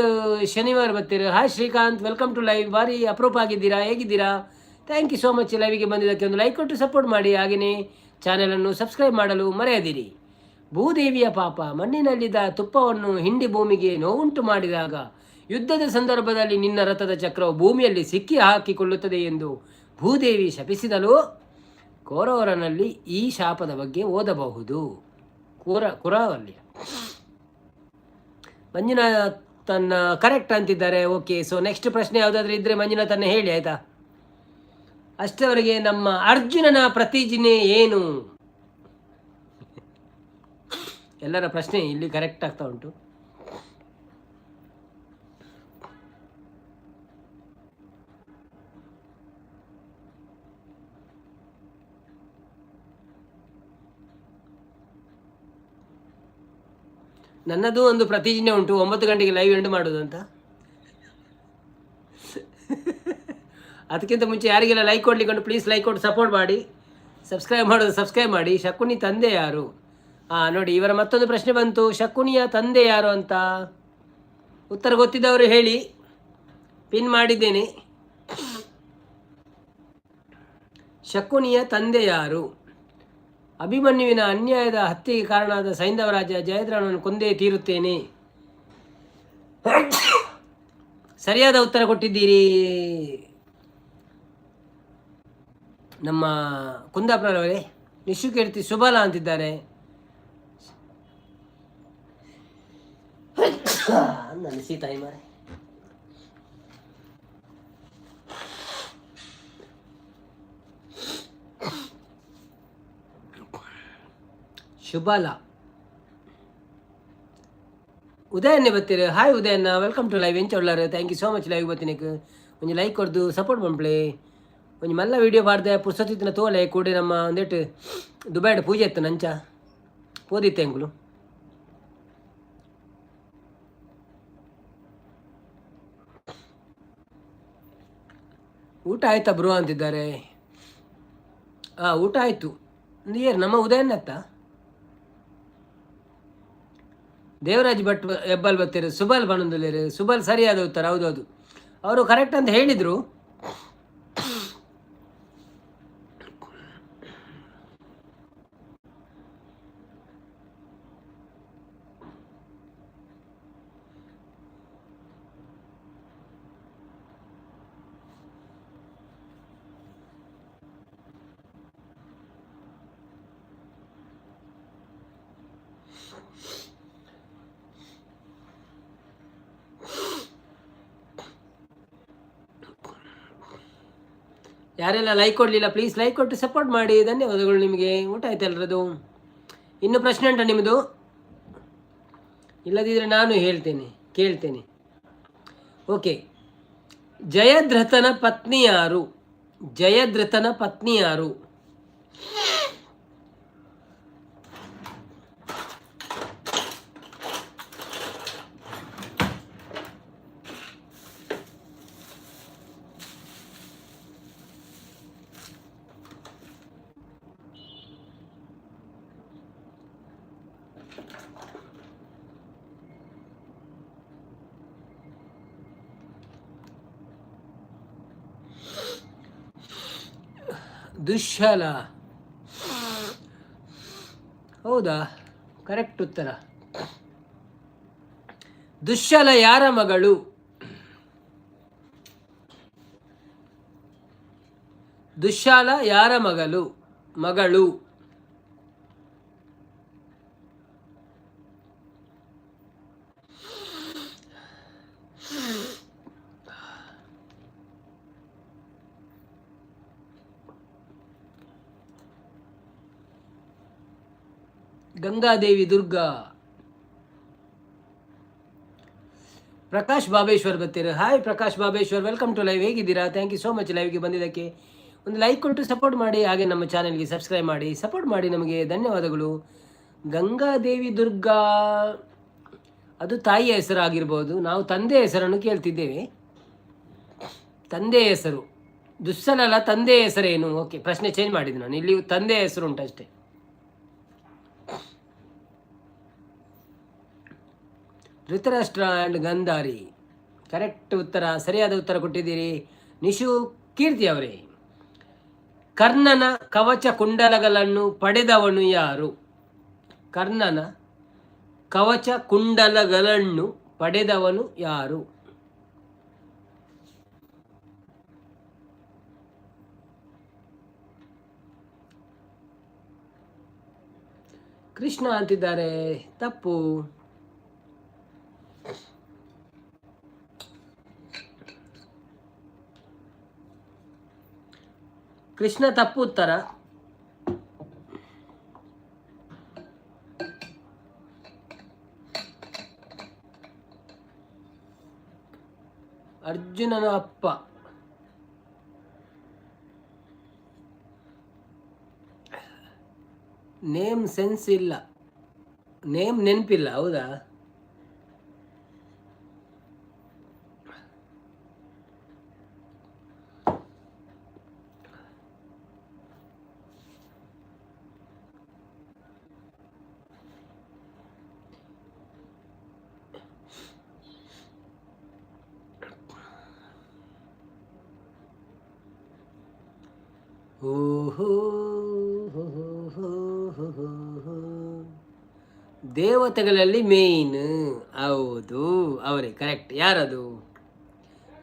ಶನಿವಾರ ಬರ್ತೀರ. Hi Srikanth, welcome to live. ಭಾರಿ ಅಪ್ರೂಪ್ ಆಗಿದ್ದೀರಾ, ಹೇಗಿದ್ದೀರಾ? Thank you so much. ಲೈವಿಗೆ ಬಂದಿದ್ದಕ್ಕೆ ಒಂದು ಲೈಕ್ ಕೊಟ್ಟು ಸಪೋರ್ಟ್ ಮಾಡಿ, ಹಾಗೆಯೇ ಚಾನಲನ್ನು ಸಬ್ಸ್ಕ್ರೈಬ್ ಮಾಡಲು ಮರೆಯದಿರಿ. ಭೂದೇವಿಯ ಪಾಪ. ಮಣ್ಣಿನಲ್ಲಿದ್ದ ತುಪ್ಪವನ್ನು ಹಿಂಡಿ ಭೂಮಿಗೆ ನೋವುಂಟು ಮಾಡಿದಾಗ ಯುದ್ಧದ ಸಂದರ್ಭದಲ್ಲಿ ನಿನ್ನ ರಥದ ಚಕ್ರವು ಭೂಮಿಯಲ್ಲಿ ಸಿಕ್ಕಿ ಹಾಕಿಕೊಳ್ಳುತ್ತದೆ ಎಂದು ಭೂದೇವಿ ಶಪಿಸಿದಳು. ಕೋರವರನಲ್ಲಿ ಈ ಶಾಪದ ಬಗ್ಗೆ ಓದಬಹುದು. ಕುರವಲ್ಲಿ ಮಂಜುನಾಥನ್ನ ಕರೆಕ್ಟ್ ಅಂತಿದ್ದಾರೆ. ಓಕೆ, ಸೊ ನೆಕ್ಸ್ಟ್ ಪ್ರಶ್ನೆ ಯಾವುದಾದ್ರೂ ಇದ್ದರೆ ಮಂಜುನಾಥನ್ನ ಹೇಳಿ, ಆಯಿತಾ? ಅಷ್ಟವರೆಗೆ ನಮ್ಮ ಅರ್ಜುನನ ಪ್ರತಿಜ್ಞೆ ಏನು? ಎಲ್ಲರ ಪ್ರಶ್ನೆ ಇಲ್ಲಿ ಕರೆಕ್ಟ್ ಆಗ್ತಾ ಉಂಟು. ನನ್ನದು ಒಂದು ಪ್ರತಿಜ್ಞೆ ಉಂಟು, 9 ಗಂಟೆಗೆ ಲೈವ್ ಎಂಡ್ ಮಾಡೋದು ಅಂತ. ಅದಕ್ಕಿಂತ ಮುಂಚೆ ಯಾರಿಗೆಲ್ಲ ಲೈಕ್ ಕೊಡ್ಲಿಕ್ಕೆ ಪ್ಲೀಸ್ ಲೈಕ್ ಕೊಟ್ಟು ಸಪೋರ್ಟ್ ಮಾಡಿ, ಸಬ್ಸ್ಕ್ರೈಬ್ ಮಾಡೋದು ಸಬ್ಸ್ಕ್ರೈಬ್ ಮಾಡಿ. ಶಕುನಿ ತಂದೆ ಯಾರು? ಹಾಂ ನೋಡಿ, ಇವರ ಮತ್ತೊಂದು ಪ್ರಶ್ನೆ ಬಂತು, ಶಕುನಿಯ ತಂದೆ ಯಾರು ಅಂತ. ಉತ್ತರ ಗೊತ್ತಿದ್ದವರು ಹೇಳಿ, ಪಿನ್ ಮಾಡಿದ್ದೇನೆ. ಶಕುನಿಯ ತಂದೆ ಯಾರು? ಅಭಿಮನ್ಯುವಿನ ಅನ್ಯಾಯದ ಹತ್ಯೆಗೆ ಕಾರಣವಾದ ಸೈಂಧವರಾಜ ಜಯದ್ರಥನನ್ನು ಕೊಂದೇ ತೀರುತ್ತೇನೆ. ಸರಿಯಾದ ಉತ್ತರ ಕೊಟ್ಟಿದ್ದೀರಿ ನಮ್ಮ ಕುಂದಾಪುರವರೇ. ನಿಶು ಕೀರ್ತಿ ಸುಬಲ ಅಂತಿದ್ದಾರೆ. ನನ್ನ ಸೀತಾಯಿ ಮಾರೆ. ಶುಭಲ ಉದಯನ್ನೇ ಬತ್ತೀರಿ. ಹಾಯ್ ಉದಯಣ್ಣ, welcome to live. ಎಂಚ ಉಳ್ಳಾರು? Thank you so much live ಬತ್ತಿನಕ್. ಒಂಜಿ ಲೈಕ್ ಕೊರ್ದು ಸಪೋರ್ಟ್ ಪಂಪ್ಲೆ. ಒಂಜಿ ಮಲ್ಲ ವೀಡಿಯೋ ಪಾಡ್ದೆ, ಪುರ್ಸೊತ್ತಿತ್ತಿನ ತೋಲೆ ಕೂಡಿ. ನಮ್ಮ ಒಂದೆಟ್ ದುಬೈಡ್ ಪೂಜೆ ಇತ್ತು, ನಂಚ ಪೋದಿತ್ತೆ ಎಂಕುಲು. ಊಟ ಆಯ್ತಾ ಬ್ರೋ ಅಂತಿದ್ದಾರೆ. ಹಾಂ, ಊಟ ಆಯಿತು. ಏರ್ ನಮ್ಮ ಉದಯನ್ನತ್ತ ದೇವರಾಜ್ ಭಟ್ ಹೆಬ್ಬಾಲ್ ಬತ್ತೀರು. ಸುಬಲ್ ಬನಂದುಲೇರು. ಸುಬಲ್ ಸರಿಯಾದ ಉತ್ತರ. ಹೌದೌದು, ಅವರು ಕರೆಕ್ಟ್ ಅಂತ ಹೇಳಿದರು. ಯಾರೆಲ್ಲ ಲೈಕ್ ಕೊಡಲಿಲ್ಲ, ಪ್ಲೀಸ್ ಲೈಕ್ ಕೊಟ್ಟು ಸಪೋರ್ಟ್ ಮಾಡಿ. ಧನ್ಯವಾದಗಳು ನಿಮಗೆ. ಊಟ ಆಯ್ತು ಎಲ್ಲರದು? ಇನ್ನು ಪ್ರಶ್ನೆ ಉಂಟಾ ನಿಮ್ಮದು? ಇಲ್ಲದಿದ್ದರೆ ನಾನು ಹೇಳ್ತೇನೆ, ಕೇಳ್ತೇನೆ. ಓಕೆ, ಜಯದ್ರಥನ ಪತ್ನಿ ಯಾರು? ಜಯದ್ರಥನ ಪತ್ನಿ ಯಾರು? ದುಶ್ಶಲ. ಹೌದಾ? ಕರೆಕ್ಟ್ ಉತ್ತರ. ದುಶ್ಶಲ ಯಾರ ಮಗಳು? ದುಶ್ಶಾಲ ಯಾರ ಮಗಳು ಮಗಳು? ಗಂಗಾದೇವಿ ದುರ್ಗಾ. ಪ್ರಕಾಶ್ ಬಾಬೇಶ್ವರ್ ಬರ್ತೀರ. Hi Prakash Babeshwar, welcome to live. ಹೇಗಿದ್ದೀರಾ? Thank you so much ಲೈವ್ಗೆ ಬಂದಿದ್ದಕ್ಕೆ. ಒಂದು ಲೈಕ್ ಕೊಟ್ಟು ಸಪೋರ್ಟ್ ಮಾಡಿ, ಹಾಗೆ ನಮ್ಮ ಚಾನೆಲ್ಗೆ ಸಬ್ಸ್ಕ್ರೈಬ್ ಮಾಡಿ ಸಪೋರ್ಟ್ ಮಾಡಿ ನಮಗೆ. ಧನ್ಯವಾದಗಳು. ಗಂಗಾದೇವಿ ದುರ್ಗಾ ಅದು ತಾಯಿಯ ಹೆಸರಾಗಿರ್ಬೋದು. ನಾವು ತಂದೆಯ ಹೆಸರನ್ನು ಕೇಳ್ತಿದ್ದೇವೆ. ತಂದೆಯ ಹೆಸರು ದುಸ್ಸಲಲ್ಲ, ತಂದೆಯ ಹೆಸರೇನು? ಓಕೆ, ಪ್ರಶ್ನೆ ಚೇಂಜ್ ಮಾಡಿದ್ದು ನಾನು. ಇಲ್ಲಿ ತಂದೆಯ ಹೆಸರು ಉಂಟು ಅಷ್ಟೇ. ಧೃತರಾಷ್ಟ್ರ ಆ್ಯಂಡ್ ಗಂಧಾರಿ ಕರೆಕ್ಟ್ ಉತ್ತರ. ಸರಿಯಾದ ಉತ್ತರ ಕೊಟ್ಟಿದ್ದೀರಿ ನಿಶು ಕೀರ್ತಿ ಅವರೇ. ಕರ್ಣನ ಕವಚ ಕುಂಡಲಗಳನ್ನು ಪಡೆದವನು ಯಾರು? ಕರ್ಣನ ಕವಚ ಕುಂಡಲಗಳನ್ನು ಪಡೆದವನು ಯಾರು? ಕೃಷ್ಣ ಅಂತಿದ್ದಾರೆ, ತಪ್ಪು. ಕೃಷ್ಣ ತಪ್ಪು ಉತ್ತರ. ಅರ್ಜುನನ ಅಪ್ಪ. ನೇಮ್ ಸೆನ್ಸ್ ಇಲ್ಲ, ನೇಮ್ ನೆನಪಿಲ್ಲ. ಹೌದಾ? ಓಹೋ. ದೇವತೆಗಳಲ್ಲಿ ಮೇಯ್ನ್. ಹೌದು, ಅವರೇ ಕರೆಕ್ಟ್. ಯಾರದು?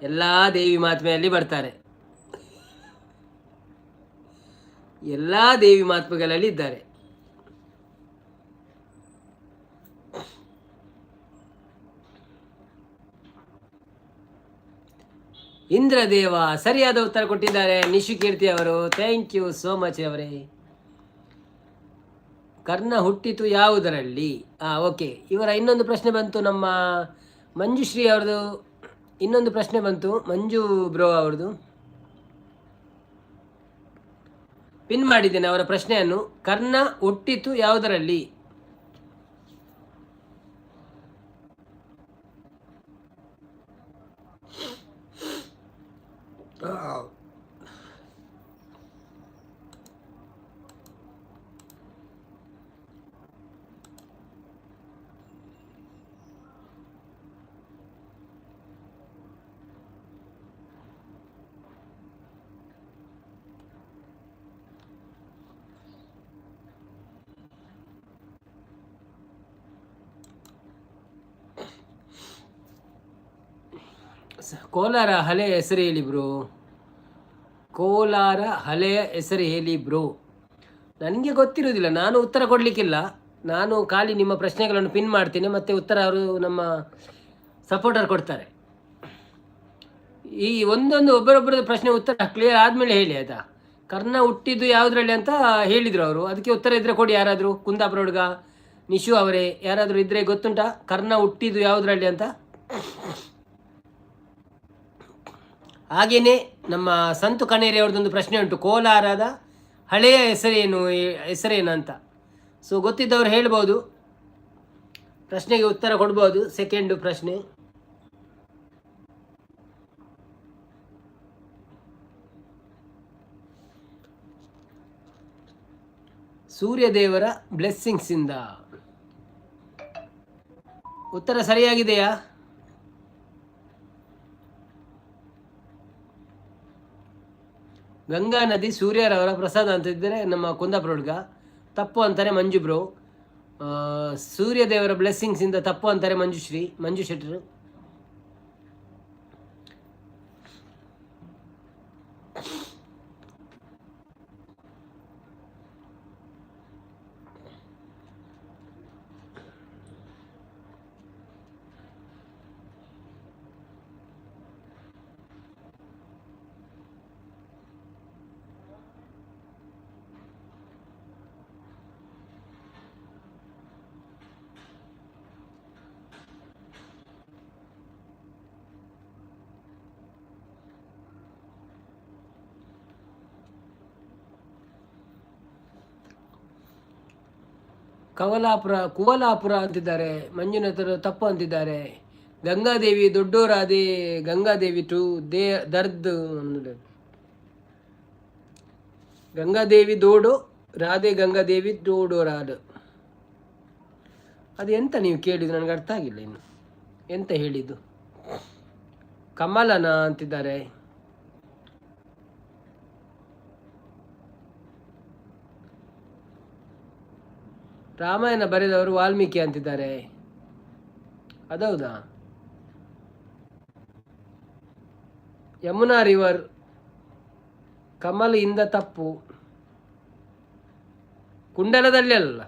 ಎಲ್ಲ ದೇವಿ ಮಹಾತ್ಮೆಯಲ್ಲಿ ಬರ್ತಾರೆ, ಎಲ್ಲ ದೇವಿ ಮಹಾತ್ಮೆಗಳಲ್ಲಿ ಇದ್ದಾರೆ. ಇಂದ್ರದೇವ ಸರಿಯಾದ ಉತ್ತರ ಕೊಟ್ಟಿದ್ದಾರೆ ನಿಶು ಕೀರ್ತಿ ಅವರು. Thank you so much ಅವರೇ. ಕರ್ಣ ಹುಟ್ಟಿತು ಯಾವುದರಲ್ಲಿ? ಓಕೆ, ಇವರ ಇನ್ನೊಂದು ಪ್ರಶ್ನೆ ಬಂತು. ನಮ್ಮ ಮಂಜುಶ್ರೀ ಅವ್ರದ್ದು ಇನ್ನೊಂದು ಪ್ರಶ್ನೆ ಬಂತು. ಮಂಜು ಬ್ರೋ ಅವ್ರದ್ದು ಪಿನ್ ಮಾಡಿದ್ದೇನೆ ಅವರ ಪ್ರಶ್ನೆಯನ್ನು. ಕರ್ಣ ಹುಟ್ಟಿತು ಯಾವುದರಲ್ಲಿ? ಕೋಲಾರ ಹಳೆಯ ಹೆಸರು ಹೇಳಿ ಬ್ರೋ. ಕೋಲಾರ ಹಳೆಯ ಹೆಸರು ಹೇಳಿ ಬ್ರೋ. ನನಗೆ ಗೊತ್ತಿರುವುದಿಲ್ಲ, ನಾನು ಉತ್ತರ ಕೊಡಲಿಕ್ಕಿಲ್ಲ. ನಾನು ಖಾಲಿ ನಿಮ್ಮ ಪ್ರಶ್ನೆಗಳನ್ನು ಪಿನ್ ಮಾಡ್ತೀನಿ, ಮತ್ತು ಉತ್ತರ ಅವರು ನಮ್ಮ ಸಪೋರ್ಟರ್ ಕೊಡ್ತಾರೆ. ಈ ಒಂದೊಂದು ಒಬ್ಬರೊಬ್ಬರದ್ದು ಪ್ರಶ್ನೆ ಉತ್ತರ ಕ್ಲಿಯರ್ ಆದಮೇಲೆ ಹೇಳಿ, ಆಯಿತಾ? ಕರ್ಣ ಹುಟ್ಟಿದ್ದು ಯಾವುದರಲ್ಲಿ ಅಂತ ಹೇಳಿದರು ಅವರು. ಅದಕ್ಕೆ ಉತ್ತರ ಇದ್ದರೆ ಕೊಡಿ ಯಾರಾದರೂ. ಕುಂದಾಪುರ ಹುಡುಗ, ನಿಶು ಅವರೇ, ಯಾರಾದರೂ ಇದ್ದರೆ ಗೊತ್ತುಂಟಾ ಕರ್ಣ ಹುಟ್ಟಿದ್ದು ಯಾವುದರಲ್ಲಿ ಅಂತ? ಹಾಗೆಯೇ ನಮ್ಮ ಸಂತು ಕಣೇರಿ ಅವ್ರದ್ದೊಂದು ಪ್ರಶ್ನೆ ಉಂಟು, ಕೋಲಾರದ ಹಳೆಯ ಹೆಸರೇನು, ಹೆಸರೇನು ಅಂತ. ಸೊ ಗೊತ್ತಿದ್ದವರು ಹೇಳ್ಬೋದು, ಪ್ರಶ್ನೆಗೆ ಉತ್ತರ ಕೊಡ್ಬೋದು. ಸೆಕೆಂಡು ಪ್ರಶ್ನೆ. ಸೂರ್ಯದೇವರ ಬ್ಲೆಸ್ಸಿಂಗ್ಸಿಂದ. ಉತ್ತರ ಸರಿಯಾಗಿದೆಯಾ? ಗಂಗಾ ನದಿ ಸೂರ್ಯರವರ ಪ್ರಸಾದ ಅಂತ ಇದ್ದರೆ ನಮ್ಮ ಕುಂದಾಪುರ ಹುಡುಗ. ತಪ್ಪು ಅಂತಾರೆ ಮಂಜು ಬ್ರೋ. ಸೂರ್ಯದೇವರ ಬ್ಲೆಸ್ಸಿಂಗ್ಸಿಂದ ತಪ್ಪು ಅಂತಾರೆ ಮಂಜುಶ್ರೀ, ಮಂಜು ಶೆಟ್ಟರು. ಕವಲಾಪುರ, ಕುವಲಾಪುರ ಅಂತಿದ್ದಾರೆ ಮಂಜುನಾಥರು, ತಪ್ಪು ಅಂತಿದ್ದಾರೆ. ಗಂಗಾದೇವಿ ದೊಡ್ಡೋರಾದೆ, ಗಂಗಾದೇವಿ ಟು they ದರ್ದ್, ಗಂಗಾದೇವಿ ದೋಡು ರಾಧೆ, ಗಂಗಾದೇವಿ ದೋಡೋರಾದ. ಅದು ಎಂತ ನೀವು ಕೇಳಿದ್ದು ನನಗೆ ಅರ್ಥ ಆಗಿಲ್ಲ ಇನ್ನು ಎಂತ ಹೇಳಿದ್ದು. ಕಮಲನ ಅಂತಿದ್ದಾರೆ. ರಾಮಾಯಣ ಬರೆದವರು ವಾಲ್ಮೀಕಿ ಅಂತಿದ್ದಾರೆ, ಅದೌದಾ? ಯಮುನಾ ರಿವರ್, ಕಮಲ್ ಇಂದ ತಪ್ಪು, ಕುಂಡಲದಲ್ಲಿ ಅಲ್ಲ.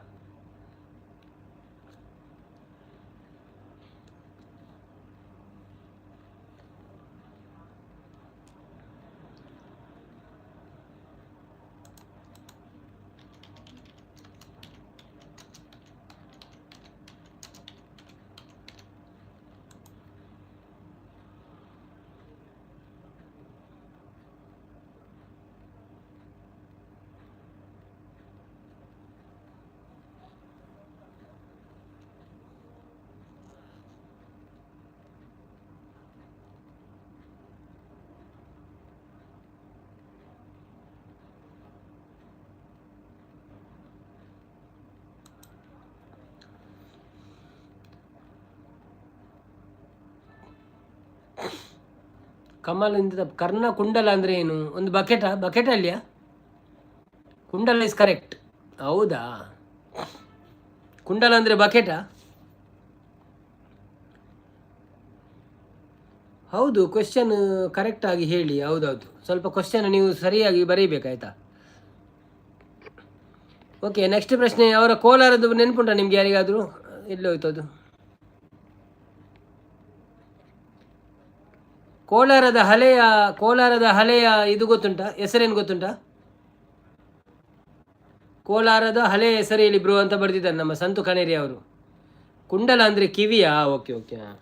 ಕಮಲಿಂದ ಕರ್ಣ ಕುಂಡಲ ಅಂದರೆ ಏನು? ಒಂದು ಬಕೆಟಾ? ಬಕೆಟ್ ಅಲ್ಲಿಯಾ? ಕುಂಡಲ is correct. ಹೌದಾ? ಕುಂಡಲ ಅಂದರೆ ಬಕೆಟಾ? ಹೌದು, ಕ್ವಶನ್ ಕರೆಕ್ಟಾಗಿ ಹೇಳಿ. ಹೌದೌದು, ಸ್ವಲ್ಪ ಕ್ವಶನ್ ನೀವು ಸರಿಯಾಗಿ ಬರೀಬೇಕಾಯ್ತಾ? ಓಕೆ, ನೆಕ್ಸ್ಟ್ ಪ್ರಶ್ನೆ. ಅವರ ಕೋಲಾರದ್ದು ನೆನಪುಂಟಾ ನಿಮ್ಗೆ ಯಾರಿಗಾದರೂ? ಎಲ್ಲಿ ಹೋಯ್ತು ಅದು? ಕೋಲಾರದ ಹಳೆಯ ಇದು ಗೊತ್ತುಂಟಾ? ಹೆಸರೇನು ಗೊತ್ತುಂಟಾ? ಕೋಲಾರದ ಹಳೆ ಹೆಸರು ಹೇಳಿ ಬ್ರೋ ಅಂತ ಬರೆದಿದ್ದಾರೆ ನಮ್ಮ ಸಂತು ಕಣೇರಿ ಅವರು. ಕುಂಡಲ ಅಂದರೆ ಕಿವಿಯಾ? ಓಕೆ ಓಕೆ, ಹಾಂ,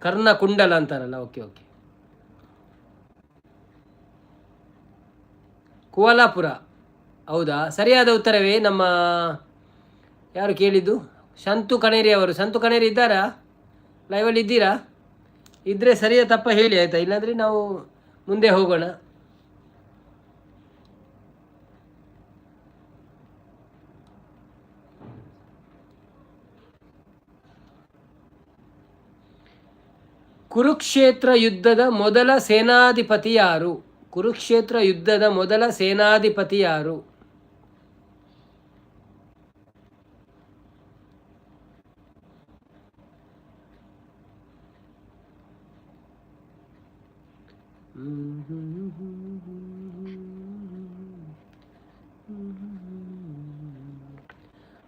ಕರ್ಣ ಕುಂಡಲ ಅಂತಾರಲ್ಲ, ಓಕೆ ಓಕೆ. ಕೋಲಾಪುರ ಹೌದಾ? ಸರಿಯಾದ ಉತ್ತರವೇ. ನಮ್ಮ ಯಾರು ಕೇಳಿದ್ದು? ಸಂತು ಕಣೇರಿ ಅವರು. ಸಂತು ಕಣೇರಿ ಇದ್ದಾರಾ? ಲೈವಲ್ಲಿ ಇದ್ದೀರಾ? ಇದ್ದರೆ ಸರಿಯಾ ತಪ್ಪ ಹೇಳಿ, ಆಯಿತಾ? ಇಲ್ಲಾಂದರೆ ನಾವು ಮುಂದೆ ಹೋಗೋಣ. ಕುರುಕ್ಷೇತ್ರ ಯುದ್ಧದ ಮೊದಲ ಸೇನಾಧಿಪತಿ ಯಾರು? ಕುರುಕ್ಷೇತ್ರ ಯುದ್ಧದ ಮೊದಲ ಸೇನಾಧಿಪತಿ ಯಾರು?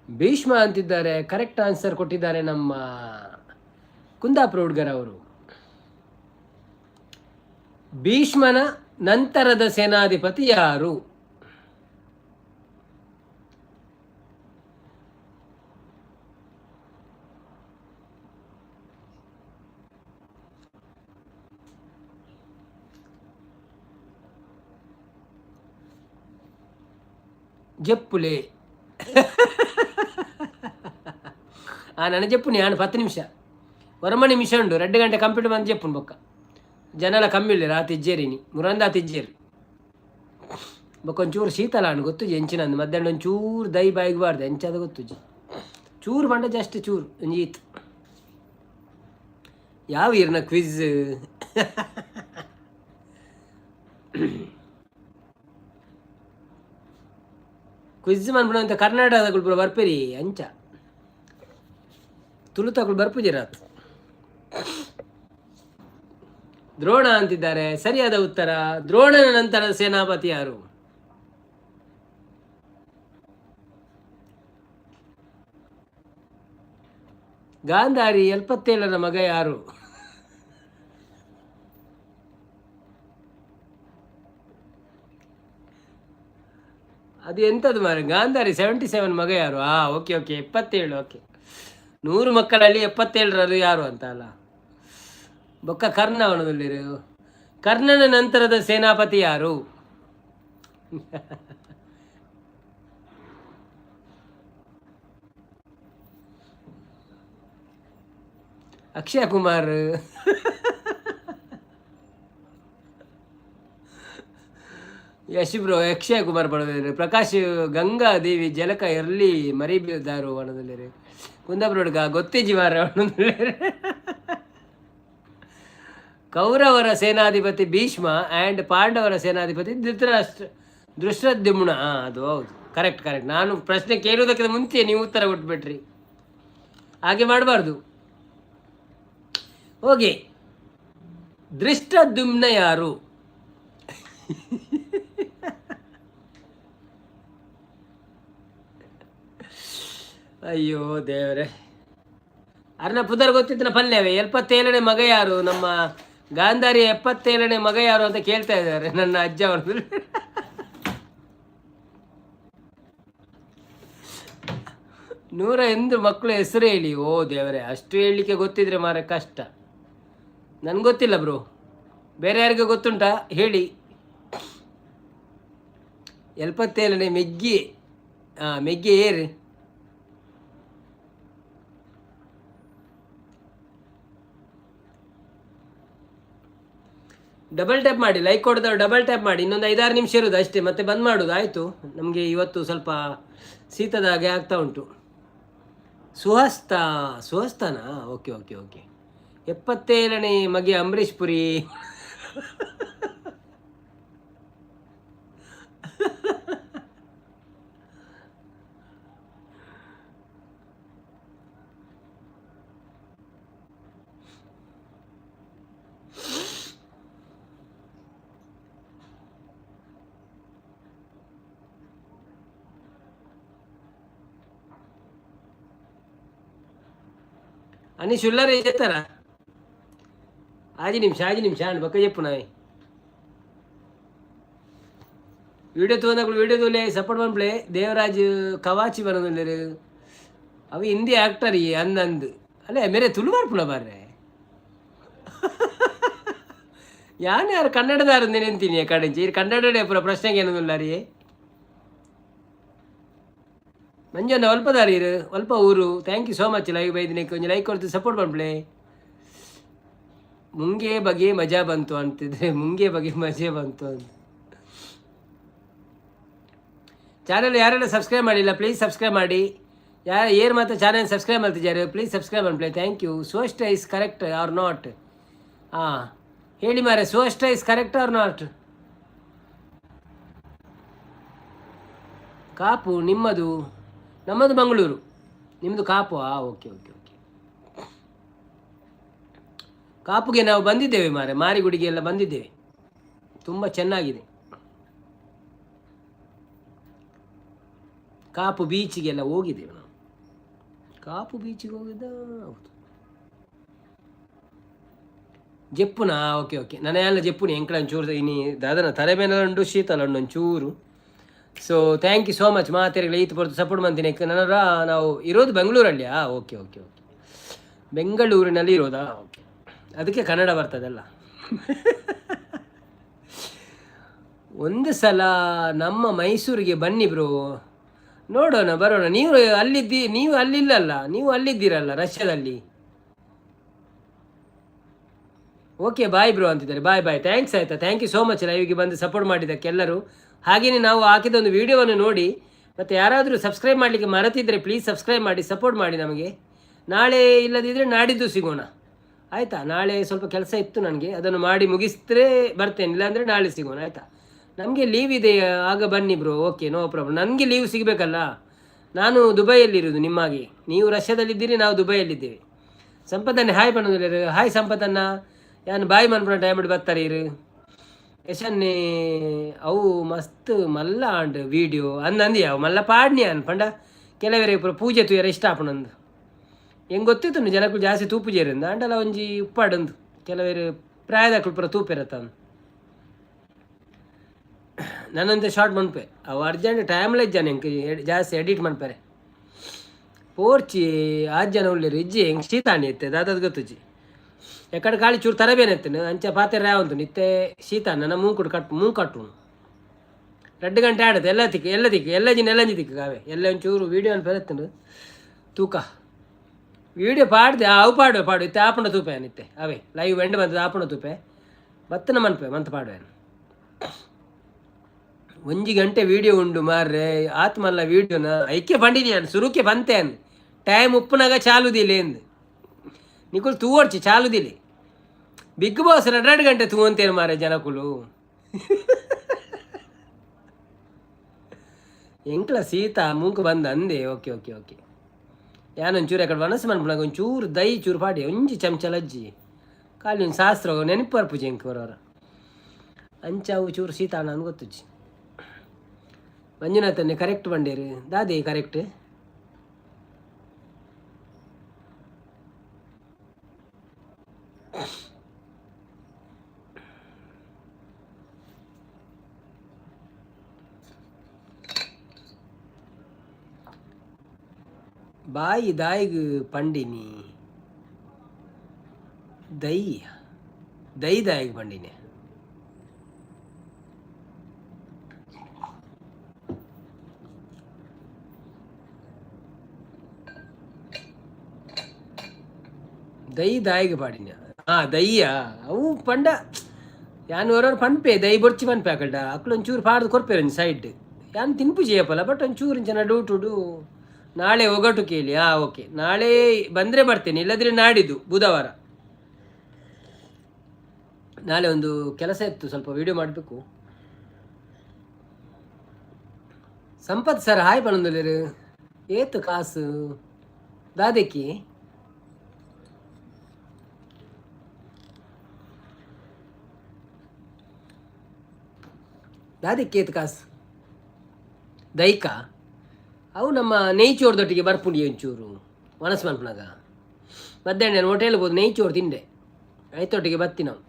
ಭೀಷ್ಮ ಅಂತಿದ್ದಾರೆ. ಕರೆಕ್ಟ್ ಆನ್ಸರ್ ಕೊಟ್ಟಿದ್ದಾರೆ ನಮ್ಮ ಕುಂದಾಪುರ ಹುಡ್ಗರ್ ಅವರು. ಭೀಷ್ಮನ ನಂತರದ ಸೇನಾಧಿಪತಿ ಯಾರು? ಜಪ್ಪುಲೆ ನಾನು ಜಪ್ಪುನಿ ನಾನು 10 ನಿಮಿಷ ಒರಮ ನಿಮಿಷ ಉಂಡು 2 ಗಂಟೆ ಕಂಪ್ಯೂಟರ್ ಬಂದು ಜಪ್ಪುನ್ ಬೊಕ್ಕ ಜನಲ ಕಮ್ಮಿ ಇಲ್ಲ ರಾತ್ ಇಜ್ಜೇರಿನಿ ಮುರಂದ ಇಜ್ಜೇರಿ ಬೊಕ್ಕ ಒಂಚೂರು ಶೀತಲ ಅಣ್ಣ ಗೊತ್ತುಜಿ ಎಂಚಿನಂದು ಮಧ್ಯಾಹ್ನ ಒಂಚೂರು ದೈ ಬಾಯಿಗೆ ಬಾರ್ದು ಎಂಚಾದ ಗೊತ್ತುಜಿ ಚೂರು ಬಂಡ ಜಸ್ಟ್ ಚೂರು ಒಂಜಿ ಇತ್ತು. ಯಾವ ಇರ್ನ ಕ್ವಿಜ್ ಕ್ವಿಜ್ ಮನ್ಪುನ ಕರ್ನಾಟಕದ ಪೂರ ಬರ್ಪೇರಿ ಅಂಚ ತುಳುತಕುಲು ಬರ್ಪುಜಿರಾತ್. ದ್ರೋಣ ಅಂತಿದ್ದಾರೆ, ಸರಿಯಾದ ಉತ್ತರ. ದ್ರೋಣನ ನಂತರ ಸೇನಾಪತಿ ಯಾರು? ಗಾಂಧಾರಿ 77ರ ಮಗ ಯಾರು? ಅದು ಎಂಥದ್ದು ಮಾರೆ? ಗಾಂಧಾರಿ 77 ಮಗ ಯಾರು? ಹಾಂ, ಓಕೆ ಓಕೆ, 77, ಓಕೆ. 100 ಮಕ್ಕಳಲ್ಲಿ 77ರರು ಯಾರು ಅಂತ ಅಲ್ಲ. ಬೊಕ್ಕ ಕರ್ಣ ಅವನದಲ್ಲಿರು. ಕರ್ಣನ ನಂತರದ ಸೇನಾಪತಿ ಯಾರು? ಅಕ್ಷಯ್ ಕುಮಾರ್. ಯಶ್ ಬ್ರೋ ಅಕ್ಷಯ್ ಕುಮಾರ್ ಪಡೋದಿಲ್ಲ. ಪ್ರಕಾಶ್ ಗಂಗಾದೇವಿ ಜಲಕ ಎರ್ಲಿ ಮರಿದಾರು ಬಣದಲ್ಲಿರಿ. ಕುಂದಾಪುರ ಹುಡುಗ ಗೊತ್ತೇಜಿ ಮಾರ. ಕೌರವರ ಸೇನಾಧಿಪತಿ ಭೀಷ್ಮ ಆ್ಯಂಡ್ ಪಾಂಡವರ ಸೇನಾಧಿಪತಿ ಧೃತರಾಷ್ಟ್ರ ದೃಷ್ಟದ್ಯುಮ್ನ. ಹಾಂ, ಅದು ಹೌದು, ಕರೆಕ್ಟ್ ಕರೆಕ್ಟ್. ನಾನು ಪ್ರಶ್ನೆ ಕೇಳುವುದಕ್ಕಿಂತ ಮುಂಚೆ ನೀವು ಉತ್ತರ ಕೊಟ್ಬಿಟ್ರಿ, ಹಾಗೆ ಮಾಡಬಾರ್ದು. ಓಕೆ, ದೃಷ್ಟದ್ಯುಮ್ನ ಯಾರು? ಅಯ್ಯೋ ದೇವರೇ, ಅರ್ನ ಪುದರ್ ಗೊತ್ತಿತ್ತಿನ ಪಲ್ಯವೇ. 77ನೇ ಮಗ ಯಾರು? ನಮ್ಮ ಗಾಂಧಾರಿ 77ನೇ ಮಗ ಯಾರು ಅಂತ ಕೇಳ್ತಾ ಇದ್ದಾರೆ ನನ್ನ ಅಜ್ಜ ಅವರು. 108 ಮಕ್ಕಳು ಹೆಸರು ಹೇಳಿ. ಓ ದೇವರೇ, ಅಷ್ಟು ಹೇಳಲಿಕ್ಕೆ ಗೊತ್ತಿದ್ರೆ ಮಾರ ಕಷ್ಟ. ನನ್ಗೆ ಗೊತ್ತಿಲ್ಲ ಬ್ರೋ, ಬೇರೆ ಯಾರಿಗೂ ಗೊತ್ತುಂಟಾ ಹೇಳಿ. 77ನೇ ಮೆಗ್ಗಿ, ಹಾಂ ಮೆಗ್ಗಿ ಏರಿ. ಡಬಲ್ ಟ್ಯಾಪ್ ಮಾಡಿ, ಲೈಕ್ ಕೊಡದವ್ರು ಡಬಲ್ ಟ್ಯಾಪ್ ಮಾಡಿ. ಇನ್ನೊಂದು 5-6 ನಿಮಿಷ ಇರೋದು ಅಷ್ಟೇ, ಮತ್ತೆ ಬಂದ್ ಮಾಡೋದು ಆಯಿತು. ನಮಗೆ ಇವತ್ತು ಸ್ವಲ್ಪ ಶೀತದ ಹಾಗೆ ಆಗ್ತಾ ಉಂಟು. ಸುಹಸ್ತ, ಸುಹಸ್ತನಾ? Okay okay okay. 77ನೇ ಮಗೆ ಅಂಬರೀಶ್ ಪುರಿ. అనీష్ ఉల్లారు ఏం చేస్తారా? ఆజి నిమిషం, ఆజి నిమిషం అండి పక్క చెప్పు నాయ్. ವಿಡಿಯೋ ತೂನಕುಲು ವಿಡಿಯೋ ತೂಲೆ, ಸಪೋರ್ಟ್ ಮನ್ಪುಲೆ. ದೇವರಾಜ್ ಕವಾಚಿ ಬರೋದುಲ್ಲೆರ್. ಅವು ಹಿಂದಿ ಆಕ್ಟರ್ ಈ ಅಂದಂದು ಅಲ್ಲೇ ಮೇರೆ ತುಳು ಬರ್ಪುನ ಬರ್ರೆ. ಯಾನ್ ಯಾರು ಕನ್ನಡದಾರ ನೆನೆಂತೀನಿ ಕಡೆಂಚಿ. ಇರ್ ಕನ್ನಡ ಪೂರ ಪ್ರಶ್ನೆಗೆ ಏನೊಂದುಲ್ಲ ರೀ. ಮಂಜಣ್ಣ ಒಲ್ಪದಾರಿ ಇರು? ಒಲ್ಪ ಊರು? Thank you so much live ಬೈದಿನಕ್ಕೆ. ಒಂಜಿ ಲೈಕ್ ಕೊಡ್ತು ಸಪೋರ್ಟ್ ಮನ್ಪುಲೆ. ಮುಂಗೆ ಬಗೆ ಮಜಾ ಬಂತು ಅಂತಿದ್ರೆ, ಮುಂಗೆ ಬಗೆ ಮಜಾ ಬಂತು ಅಂತ. ಚಾನಲ್ ಯಾರೆಲ್ಲ ಸಬ್ಸ್ಕ್ರೈಬ್ ಮಾಡಿಲ್ಲ, ಪ್ಲೀಸ್ ಸಬ್ಸ್ಕ್ರೈಬ್ ಮಾಡಿ. ಯಾರು ಏರ್ ಮಾತ್ರ ಚಾನಲ್ ಸಬ್ಸ್ಕ್ರೈಬ್ ಮಾಡ್ತಿದ್ದಾರೆ, ಪ್ಲೀಸ್ ಸಬ್ಸ್ಕ್ರೈಬ್ ಅನ್ಪ್ಲೆ. Thank you. ಸೋಷ್ಟ is correct or not? ಹಾಂ, ಹೇಳಿ ಮಾರೆ, ಸೋಷ್ಟ is correct or not? Kapu ನಿಮ್ಮದು? ನಮ್ಮದು ಮಂಗಳೂರು. ನಿಮ್ಮದು ಕಾಪು? ಹಾಂ, ಓಕೆ ಓಕೆ ಓಕೆ. ಕಾಪುಗೆ ನಾವು ಬಂದಿದ್ದೇವೆ ಮಾರೆ, ಮಾರಿಗುಡಿಗೆ ಎಲ್ಲ ಬಂದಿದ್ದೇವೆ. ತುಂಬ ಚೆನ್ನಾಗಿದೆ. ಕಾಪು ಬೀಚಿಗೆಲ್ಲ ಹೋಗಿದ್ದೇವೆ ನಾವು. ಕಾಪು ಬೀಚಿಗೆ ಹೋಗಿದ್ದ, ಹೌದು. ಜೆಪ್ಪುನಾ? ಓಕೆ ಓಕೆ, ನನ್ನ ಎಲ್ಲ ಜೆಪ್ಪುನಿ ಎಂಕಲ ಒಂಚೂರು ಇನಿ ದಾದನ ತಲೆ ಮೇಲೆ ಉಂಡು, ಶೀತಲ ಉಂಡು ಒಂಚೂರು. So thank you so much ಮಾತೆರೆಗ್ಲ ಈತ್ ಪೊರ್ತು ಸಪೋರ್ಟ್ ಮಂತಿನ. ನನ್ನ ನಾವು ಇರೋದು ಬೆಂಗಳೂರಲ್ಲಿ. ಆ, ಓಕೆ ಓಕೆ ಓಕೆ, ಬೆಂಗಳೂರಿನಲ್ಲಿ ಇರೋದಾ? ಓಕೆ, ಅದಕ್ಕೆ ಕನ್ನಡ ಬರ್ತದಲ್ಲ. ಒಂದು ಸಲ ನಮ್ಮ ಮೈಸೂರಿಗೆ ಬನ್ನಿ ಬ್ರೋ. ನೋಡೋಣ, ಬರೋಣ. ನೀವು ಅಲ್ಲಿದ್ದಿ, ನೀವು ಅಲ್ಲಿಲ್ಲಲ್ಲ, ನೀವು ಅಲ್ಲಿದ್ದೀರಲ್ಲ ರಷ್ಯಾದಲ್ಲಿ. ಓಕೆ, ಬಾಯ್ ಬ್ರೋ ಅಂತಿದ್ದಾರೆ. ಬಾಯ್ ಬಾಯ್, thanks ಆಯಿತಾ. Thank you so much ಲೈವ್ಗೆ ಬಂದು ಸಪೋರ್ಟ್ ಮಾಡಿದ್ದಕ್ಕೆ ಎಲ್ಲರೂ. ಹಾಗೆಯೇ ನಾವು ಹಾಕಿದ ಒಂದು ವಿಡಿಯೋವನ್ನು ನೋಡಿ ಮತ್ತು ಯಾರಾದರೂ ಸಬ್ಸ್ಕ್ರೈಬ್ ಮಾಡಲಿಕ್ಕೆ ಮರೆತಿದ್ದರೆ ಪ್ಲೀಸ್ ಸಬ್ಸ್ಕ್ರೈಬ್ ಮಾಡಿ, ಸಪೋರ್ಟ್ ಮಾಡಿ ನಮಗೆ. ನಾಳೆ ಇಲ್ಲದಿದ್ದರೆ ನಾಡಿದ್ದು ಸಿಗೋಣ, ಆಯಿತಾ? ನಾಳೆ ಸ್ವಲ್ಪ ಕೆಲಸ ಇತ್ತು ನನಗೆ, ಅದನ್ನು ಮಾಡಿ ಮುಗಿಸಿದ್ರೆ ಬರ್ತೇನೆ. ಇಲ್ಲಾಂದರೆ ನಾಳೆ ಸಿಗೋಣ, ಆಯಿತಾ? ನಮಗೆ ಲೀವ್ ಇದೆ, ಆಗ ಬನ್ನಿ ಬ್ರೋ. Okay, no problem. ನನಗೆ ಲೀವ್ ಸಿಗಬೇಕಲ್ಲ. ನಾನು ದುಬೈಯಲ್ಲಿರೋದು ನಿಮ್ಮಾಗೆ. ನೀವು ರಷ್ಯಾದಲ್ಲಿದ್ದೀರಿ, ನಾವು ದುಬೈಯಲ್ಲಿದ್ದೇವೆ. ಸಂಪತ್ತನ್ನೇ ಹಾಯ್ ಪನ್ನೊಂದುಲ್ಲೆರ್. ಹಾಯ್ ಸಂಪತ್ತನ್ನ. ಯಾನ್ ಬಾಯ್ ಮನ್ಪುನ ಟೈಮ್ ಬರ್ತಾರೆ ಇರು. ಯಶನ್ನೇ ಅವು ಮಸ್ತ್ ಮಲ್ಲ ಆಂಡ್ ವೀಡಿಯೋ ಅಂದಂದು ಅವು ಮಲ್ಲ ಪಾಡ್ನಿ ಅನ್ ಪಂಡ ಕೆಲವರೆ ಪೂರ ಪೂಜೆ ತೂಯರ ಇಷ್ಟ ಆಪುನಂದು. ಎಂಗ್ ಗೊತ್ತಿತ್ತು, ಜನಕ್ಕೂ ಜಾಸ್ತಿ ತೂಪುಜೇರಿಂದ ಅಂಡಲ ಒಂಜಿ ಉಪ್ಪಾಡಂದು ಕೆಲವರು ಪ್ರಾಯದಕ್ಕಳು ಪೂರ ತೂಪೆರತ್ತಂದು. ನನ್ನಂತೆ ಶಾರ್ಟ್ ಮನ್ಪೆ. ಅವು ಅರ್ಜೆಂಟ್ ಟೈಮ್ಲ ಇಜ್ಜಾನೆ ಎಂಕ್ ಜಾಸ್ತಿ ಎಡಿಟ್ ಮನ್ಪೆರೆ. ಪೋರ್ಚಿ ಆಜ್ ಜನ ಉಲ್ಲೆರ್. ಇಜ್ಜಿ, ಎಂಕ್ ಶೀತಾನಿ ಇತ್ತೆ, ದಾದದ ಗೊತ್ತುಜ್ಜಿ. ಎಕ್ಕಡ ಖಾಲಿ ಚೂರು ತರಬೇನೆ ಎತ್ತನು ಅಂಚ ಪಾತೆರ ಉಂಟು. ಇತ್ತೆ ಶೀತ, ನನ್ನ ಮೂಂಕುಡು ಕಟ್ ಮೂಂಕು ಕಟ್ಟುನು. 2 ಗಂಟೆ ಆಡತ್ತೆ. ಎಲ್ಲ ತಿಕ್ಕು, ಎಲ್ಲ ತಿಕ್ಕು, ಎಲ್ಲ ಜಿನ ಎಲ್ಲ ತಿಕ್ಕು ಕಾವೆ ಎಲ್ಲ. ಒಂಚೂರು ವೀಡಿಯೋ ಅನ್ಪೆರತ್ತುಂಡು ತೂಕ. ವೀಡಿಯೋ ಪಾಡ್ದೆ, ಅವು ಪಾಡುವೆ ಪಾಡು. ಇತ್ತೆ ಆಪುಂಡ ತೂಪೆ ಇತ್ತೆ. ಅವೇ ಲೈವ್ ಎಂಡ್ ಬಂದದ, ಆಪುಂಡ ತೂಪೆ ಬತ್ತನ ಮನ್ಪೆ ಮಂತ್ ಪಾಡುವೆ. 1 ಗಂಟೆ ವೀಡಿಯೋ ಉಂಡು ಮಾರ್ರೆ, ಆತ್ಮಲ್ಲ ವೀಡಿಯೋನ ಐಕೆ ಪಂಡಿನಿ ಅನ್ ಸುರುಕೆ ಬಂತೆ ಅನ್ ಟೈಮ್ ಉಪ್ಪುನಾಗ ಚಾಲುದಿಲ್ಲ ಎಂದು ನಿಕುಲು ತೂವರ್ಚಿ ಚಾಲುದಿಲ್ಲ. ಬಿಗ್ ಬಾಸ್ ಎರಡು ಎರಡು ಗಂಟೆ ತೂವಂತೇನು ಮಾರೆ ಜನಕುಲು. ಎಂಕ್ಲ ಸೀತಾ ಮೂಂಕು ಬಂದ ಅಂದೆ. ಓಕೆ ಓಕೆ ಓಕೆ, ಯಾನ್ ಒಂಚೂರು ಎಕಡೆ ವನಸ್ ಮನ್ಪುನಾಗ ಒಂಚೂರು ದೈ ಚೂರು ಪಾಡಿ, ಒಂಜಿ ಚಮಚ ಲಜ್ಜಿ ಖಾಲಿ ಒಂದು ಶಾಸ್ತ್ರ ನೆನಪು ಬರ್ಪುಜಿ ಎಂಕ್ ಬರೋರ. ಅಂಚ ಅವು ಚೂರು ಶೀತ ಅಣ್ಣ ಗೊತ್ತುಜ್ಜಿ. ಮಂಜುನಾಥನ್ನೇ ಕರೆಕ್ಟ್ ಬಂಡೇರು ದಾದೆ ಕರೆಕ್ಟ್. ಬಾಯಿ ದಾಯಿಗ್ ಪಂಡಿನಿ, ದೈ ದೈ ದಾಯಿಗ್ ಪಂಡಿನಿ. ದೈ ದಾಯಿಗ್ ಪಾಡಿನ. ಹಾ, ದಯ್ಯ ಅವು ಪಂಡ ಯಾನ್ ಒರೊರು ಪನ್ಪೆ, ದೈ ಬೊರ್ಚಿ ಪನ್ಪೆ. ಅಕಲ್ಡ ಅಕ್ಲು ಒಂಚೂರು ಪಾಡ್ದು ಕೊರ್ಪೆರ್ ಒಂಜಿ ಸೈಡ್. ಯಾನ್ ತಿನ್ಪುಜಿ ಏಪಲ, ಬಟ್ ಒಂಚೂರು ಇಂಚ ನಡುಟುಡು. ನಾಳೆ ಒಗಟು ಕೇಳಿ. ಹಾಂ, ಓಕೆ, ನಾಳೆ ಬಂದರೆ ಬರ್ತೇನೆ, ಇಲ್ಲದ್ರೆ ನಾಡಿದ್ದು ಬುಧವಾರ. ನಾಳೆ ಒಂದು ಕೆಲಸ ಇತ್ತು, ಸ್ವಲ್ಪ ವಿಡಿಯೋ ಮಾಡಬೇಕು. ಸಂಪತ್ ಸರ್ ಹಾಯ್ ಪನೊಂದುಲ್ಲೆರ್. ಏತ್ ಕಾಸು ದಾದೆಕ್ಕಿ? ದಾದೆಕ್ಕಿ ಏತ್ ಕಾಸು ದೈಕ? ಅವು ನಮ್ಮ ನೆಯ್ಚೋರ್ದೊಟ್ಟಿಗೆ ಬರ್ಪುಂಡಿ ಒಂಚೂರು ಒಣಸ್ ಮನ್ಪುನಾಗ. ಮಧ್ಯಾಹ್ನ ನಾನು ಹೋಟೆಲ್ ಹೋದ್ ನೆಯ್ಚೋರು ತಿಂಡೆ, ಐತೊಟ್ಟಿಗೆ ಬತ್ತಿ ನಾವು.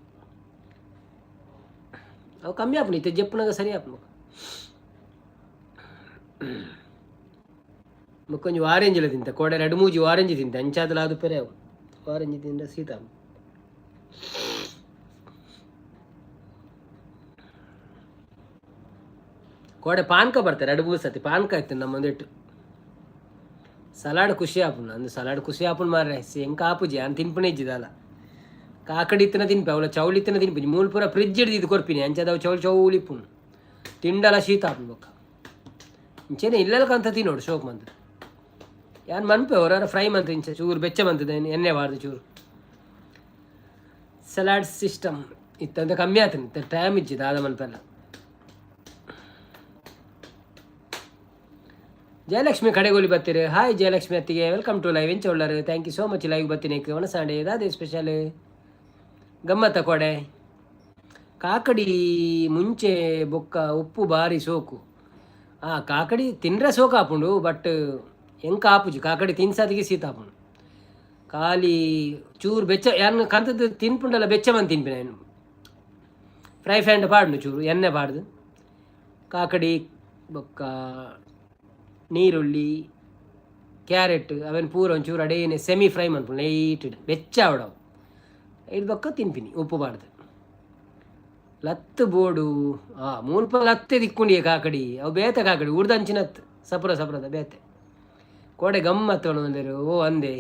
ಅವು ಕಮ್ಮಿ ಆಪುಂಡು ಇತ್ತೆ ಜೆಪ್ಪುನಾಗ ಸರಿ ಆಪುಂಡು. ಬೊಕ್ಕೊಂಜಿ ಆರೆಂಜ್ಲ ತಿಂತ ಕೋಡೆ ರಡ್ಡ್ ಮೂಜಿ ಆರೆಂಜ್ ತಿಂತೆ. ಅಂಚಾದಲ ಅದು ಪೆರೆ ಅವು ಆರೆಂಜ್ ತಿಂಡ ಸೀತ. ಕೋಡೆ ಪಾನ್ಕ ಬರ್ತಾರೆ ಎರಡು ಮೂರು ಸತಿ ಪಾನ್ಕ ಆಯ್ತು ನಮ್ಮೊಂದಿಟ್ಟು. ಸಲಾಡ್ ಖುಷಿ ಆಪುಂಡು ಅಂದು, ಸಲಾಡ್ ಖುಷಿ ಆಪುಂಡು ಮಾರ್ರೆ. ಎಂಕ್ ಆಪುಜಿ, ಅನ್ ತಿನ್ಪುನೆ ಇಜ್ಜಿದಲ್ಲ. ಕಾಕಡಿ ಇತ್ತಿನ ತಿನ್ಪೆ, ಅವಳ ಚೌಳಿ ಇತ್ತಿನ ತಿನ್ಪುಜಿ. ಮೂಲು ಪೂರ ಫ್ರಿಜ್ ಹಿಡ್ದು ಇದು ಕೊರ್ಪಿನಿ. ಅಂಚಾದ ಅವು ಚೌಳಿ ಚೌಳಿ ಇಪ್ಪುಂಡು, ತಿಂಡಲ ಶೀತ ಆಪುಂಡು. ಬೊಕ್ಕ ಇಂಚೆನೆ ಇಲ್ಲಲ್ಕಂತ ತಿನ್ನೋಡು ಶೋಕ್ ಮಂತ್. ಯಾನ್ ಮನ್ಪೆ ಹೊರ ಫ್ರೈ ಮಂತ್ ಇಂಚ ಚೂರು ಬೆಚ್ಚ ಮಂತದ ಎಣ್ಣೆ ಬಾರ್ದು ಚೂರು. ಸಲಾಡ್ ಸಿಸ್ಟಮ್ ಇತ್ತಂತ ಕಮ್ಮಿ ಆತನ, ಟೈಮ್ ಇಜ್ಜಿ ದಾದ ಮನ್ಪೆಲ್ಲ. ಜಯಲಕ್ಷ್ಮಿ ಕಡೆಗೋಲಿ ಬರ್ತೀರಿ. ಹಾಯ್ ಜಯಲಕ್ಷ್ಮಿ ಅತ್ತಿಗೆ, welcome to live. ಎಂಚ ಉಳ್ಳರು? Thank you so much live ಬತ್ತೀನಿ. ಒಣಸಾಂಡೆ ದಾದೆ ಸ್ಪೆಷಲ್? ಗಮ್ಮತ್ತ ಕೊಡೆ? ಕಾಕಡಿ ಮುಂಚೆ ಬೊಕ್ಕ ಉಪ್ಪು ಬಾರಿ ಸೋಕು. ಆ ಕಾಕಡಿ ತಿಂದ್ರೆ ಸೋಕು ಆಪುಂಡು, ಬಟ್ ಎಂಕ ಆಪುಜಿ. ಕಾಕಡಿ ತಿನ್ಸಾದಿಗೆ ಶೀತ ಆಪುಂಡು. ಖಾಲಿ ಚೂರು ಬೆಚ್ಚ ಯಾನ್ ಕಂತದ್ದು ತಿನ್ಪುಂಡಲ್ಲ, ಬೆಚ್ಚ ಮಂತ್ ತಿನ್ಪಿನ. ಫ್ರೈ ಫ್ಯಾಂಡ್ ಪಾಡ್ನು ಚೂರು ಎಣ್ಣೆ ಪಾಡ್ದು ಕಾಕಡಿ ಬೊಕ್ಕ ನೀರುಳ್ಳಿ, ಕ್ಯಾರೆಟ್ ಅವೆನ್ ಪೂರ ಒಂಚೂರು ಅಡೇನೆ ಸೆಮಿ ಫ್ರೈ ಮನ್ಪುಂಡು ಲೈಟ್ ಬೆಚ್ಚ ಆವಡವು. ಇದು ಬೊಕ್ಕ ತಿನ್ಪಿನಿ ಉಪ್ಪು ಪಾಡ್ದು. ಲತ್ತು ಬೋಡು. ಆ ಮೂಲ್ಪ ಲತ್ತೆ ದಿಕ್ಕುಂಡಿಯೆ ಕಾಕಡಿ. ಅವು ಬೇತೆ ಕಾಕಡಿ ಊರ್ದಂಚಿನತ್ತು ಸಪುರ ಸಪುರದ ಬೇತೆ. ಕೋಡೆ ಗಮ್ಮತ್ತು ಒಂದೇರು. ಓ ಅಂದೆ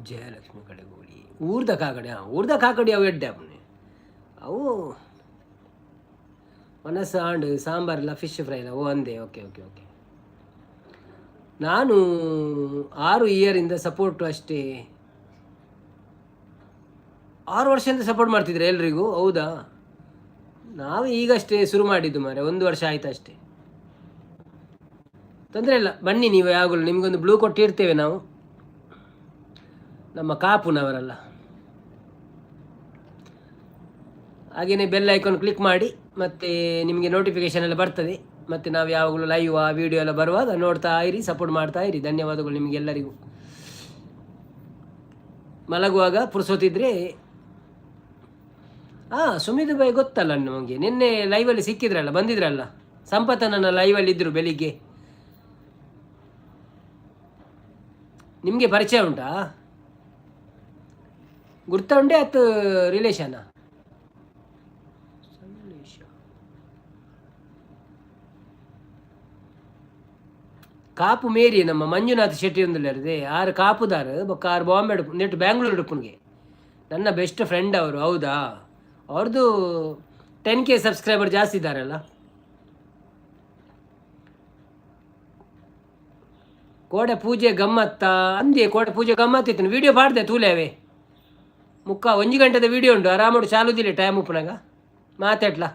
ಜಯಲಕ್ಷ್ಮಿ ಕಡೆಗೋಡಿ ಊರ್ದ ಕಾಕಡಿ. ಹಾಂ, ಊರ್ದ ಕಾಕಡಿ ಅವು ಎಡ್ಡೆ ಅಪ್ಪನೆ ಅವು. ಮನಸ್ಸು ಆಂಡ್ ಸಾಂಬಾರೆಲ್ಲ ಫಿಶ್ ಫ್ರೈ ಎಲ್ಲ. ಓ ಅಂದೆ, ಓಕೆ ಓಕೆ ಓಕೆ. ನಾನು 6 ಇಯರಿಂದ ಸಪೋರ್ಟು ಅಷ್ಟೇ. 6 ವರ್ಷದಿಂದ ಸಪೋರ್ಟ್ ಮಾಡ್ತಿದ್ರೆ ಎಲ್ರಿಗೂ? ಹೌದಾ? ನಾವು ಈಗಷ್ಟೇ ಶುರು ಮಾಡಿದ್ದು ಮಾರೆ, ಒಂದು ವರ್ಷ ಆಯ್ತು ಅಷ್ಟೇ. ತೊಂದರೆ ಇಲ್ಲ, ಬನ್ನಿ ನೀವು ಯಾವಾಗಲೂ. ನಿಮಗೊಂದು ಬ್ಲೂ ಕೊಟ್ಟಿರ್ತೇವೆ ನಾವು, ನಮ್ಮ ಕಾಪುನವರಲ್ಲ. ಹಾಗೆಯೇ ಬೆಲ್ ಐಕಾನ್ ಕ್ಲಿಕ್ ಮಾಡಿ, ಮತ್ತು ನಿಮಗೆ ನೋಟಿಫಿಕೇಷನ್ ಎಲ್ಲ ಬರ್ತದೆ. ಮತ್ತು ನಾವು ಯಾವಾಗಲೂ ಲೈವ್ ಆ ವಿಡಿಯೋ ಎಲ್ಲ ಬರುವಾಗ ನೋಡ್ತಾ ಇರಿ, ಸಪೋರ್ಟ್ ಮಾಡ್ತಾ ಇರಿ. ಧನ್ಯವಾದಗಳು ನಿಮಗೆಲ್ಲರಿಗೂ. ಮಲಗುವಾಗ ಪುರ್ಸೊತ್ತಿದ್ರೆ. ಹಾಂ, ಸುಮಿತ್ ಬಾಯ್ ಗೊತ್ತಲ್ಲ ನಮಗೆ? ನಿನ್ನೆ ಲೈವಲ್ಲಿ ಸಿಕ್ಕಿದ್ರಲ್ಲ, ಬಂದಿದ್ರಲ್ಲ. ಸಂಪತನನ್ನ ಲೈವಲ್ಲಿ ಇದ್ದರು ಬೆಳಿಗ್ಗೆ. ನಿಮಗೆ ಪರಿಚಯ ಉಂಟಾ? ಗುರ್ತಾ ಉಂಡೆ ಅತ್ತು ರಿಲೇಷನಾ? ಕಾಪು ಮೇರಿ ನಮ್ಮ ಮಂಜುನಾಥ್ ಶೆಟ್ಟಿ ಒಂದುಲ್ಲೆರ್ದೆ ಆರು ಕಾಪುದಾರು. ಬೊಕ್ಕ ಆರು ಬಾಂಬೆ ನೆಟ್ ಬ್ಯಾಂಗ್ಳೂರು ಉಡುಪುನ್ಗೆ. ನನ್ನ ಬೆಸ್ಟ್ ಫ್ರೆಂಡ್ ಅವರು. ಹೌದಾ? ಅವ್ರದ್ದು 10K subscriber ಜಾಸ್ತಿ ಇದ್ದಾರಲ್ಲ. ಕೋಡೆ ಪೂಜೆ ಗಮ್ಮತ್ತ ಅಂದೆ. ಕೋಡೆ ಪೂಜೆ ಗಮ್ಮತ್ತಿತ್ತು. ವೀಡಿಯೋ ಪಾಡ್ದೆ ತೂಲೇವೆ ಮುಕ್ಕ. ಒಂಜಿ ಗಂಟೆದ ವೀಡಿಯೋ ಉಂಟು. ಆರಾಮಡು ಚಾಲುದಿಲ್ಲ ಟೈಮ್ ಉಪ್ಪುನಾಗ ಮಾತಾಡ್ಲ.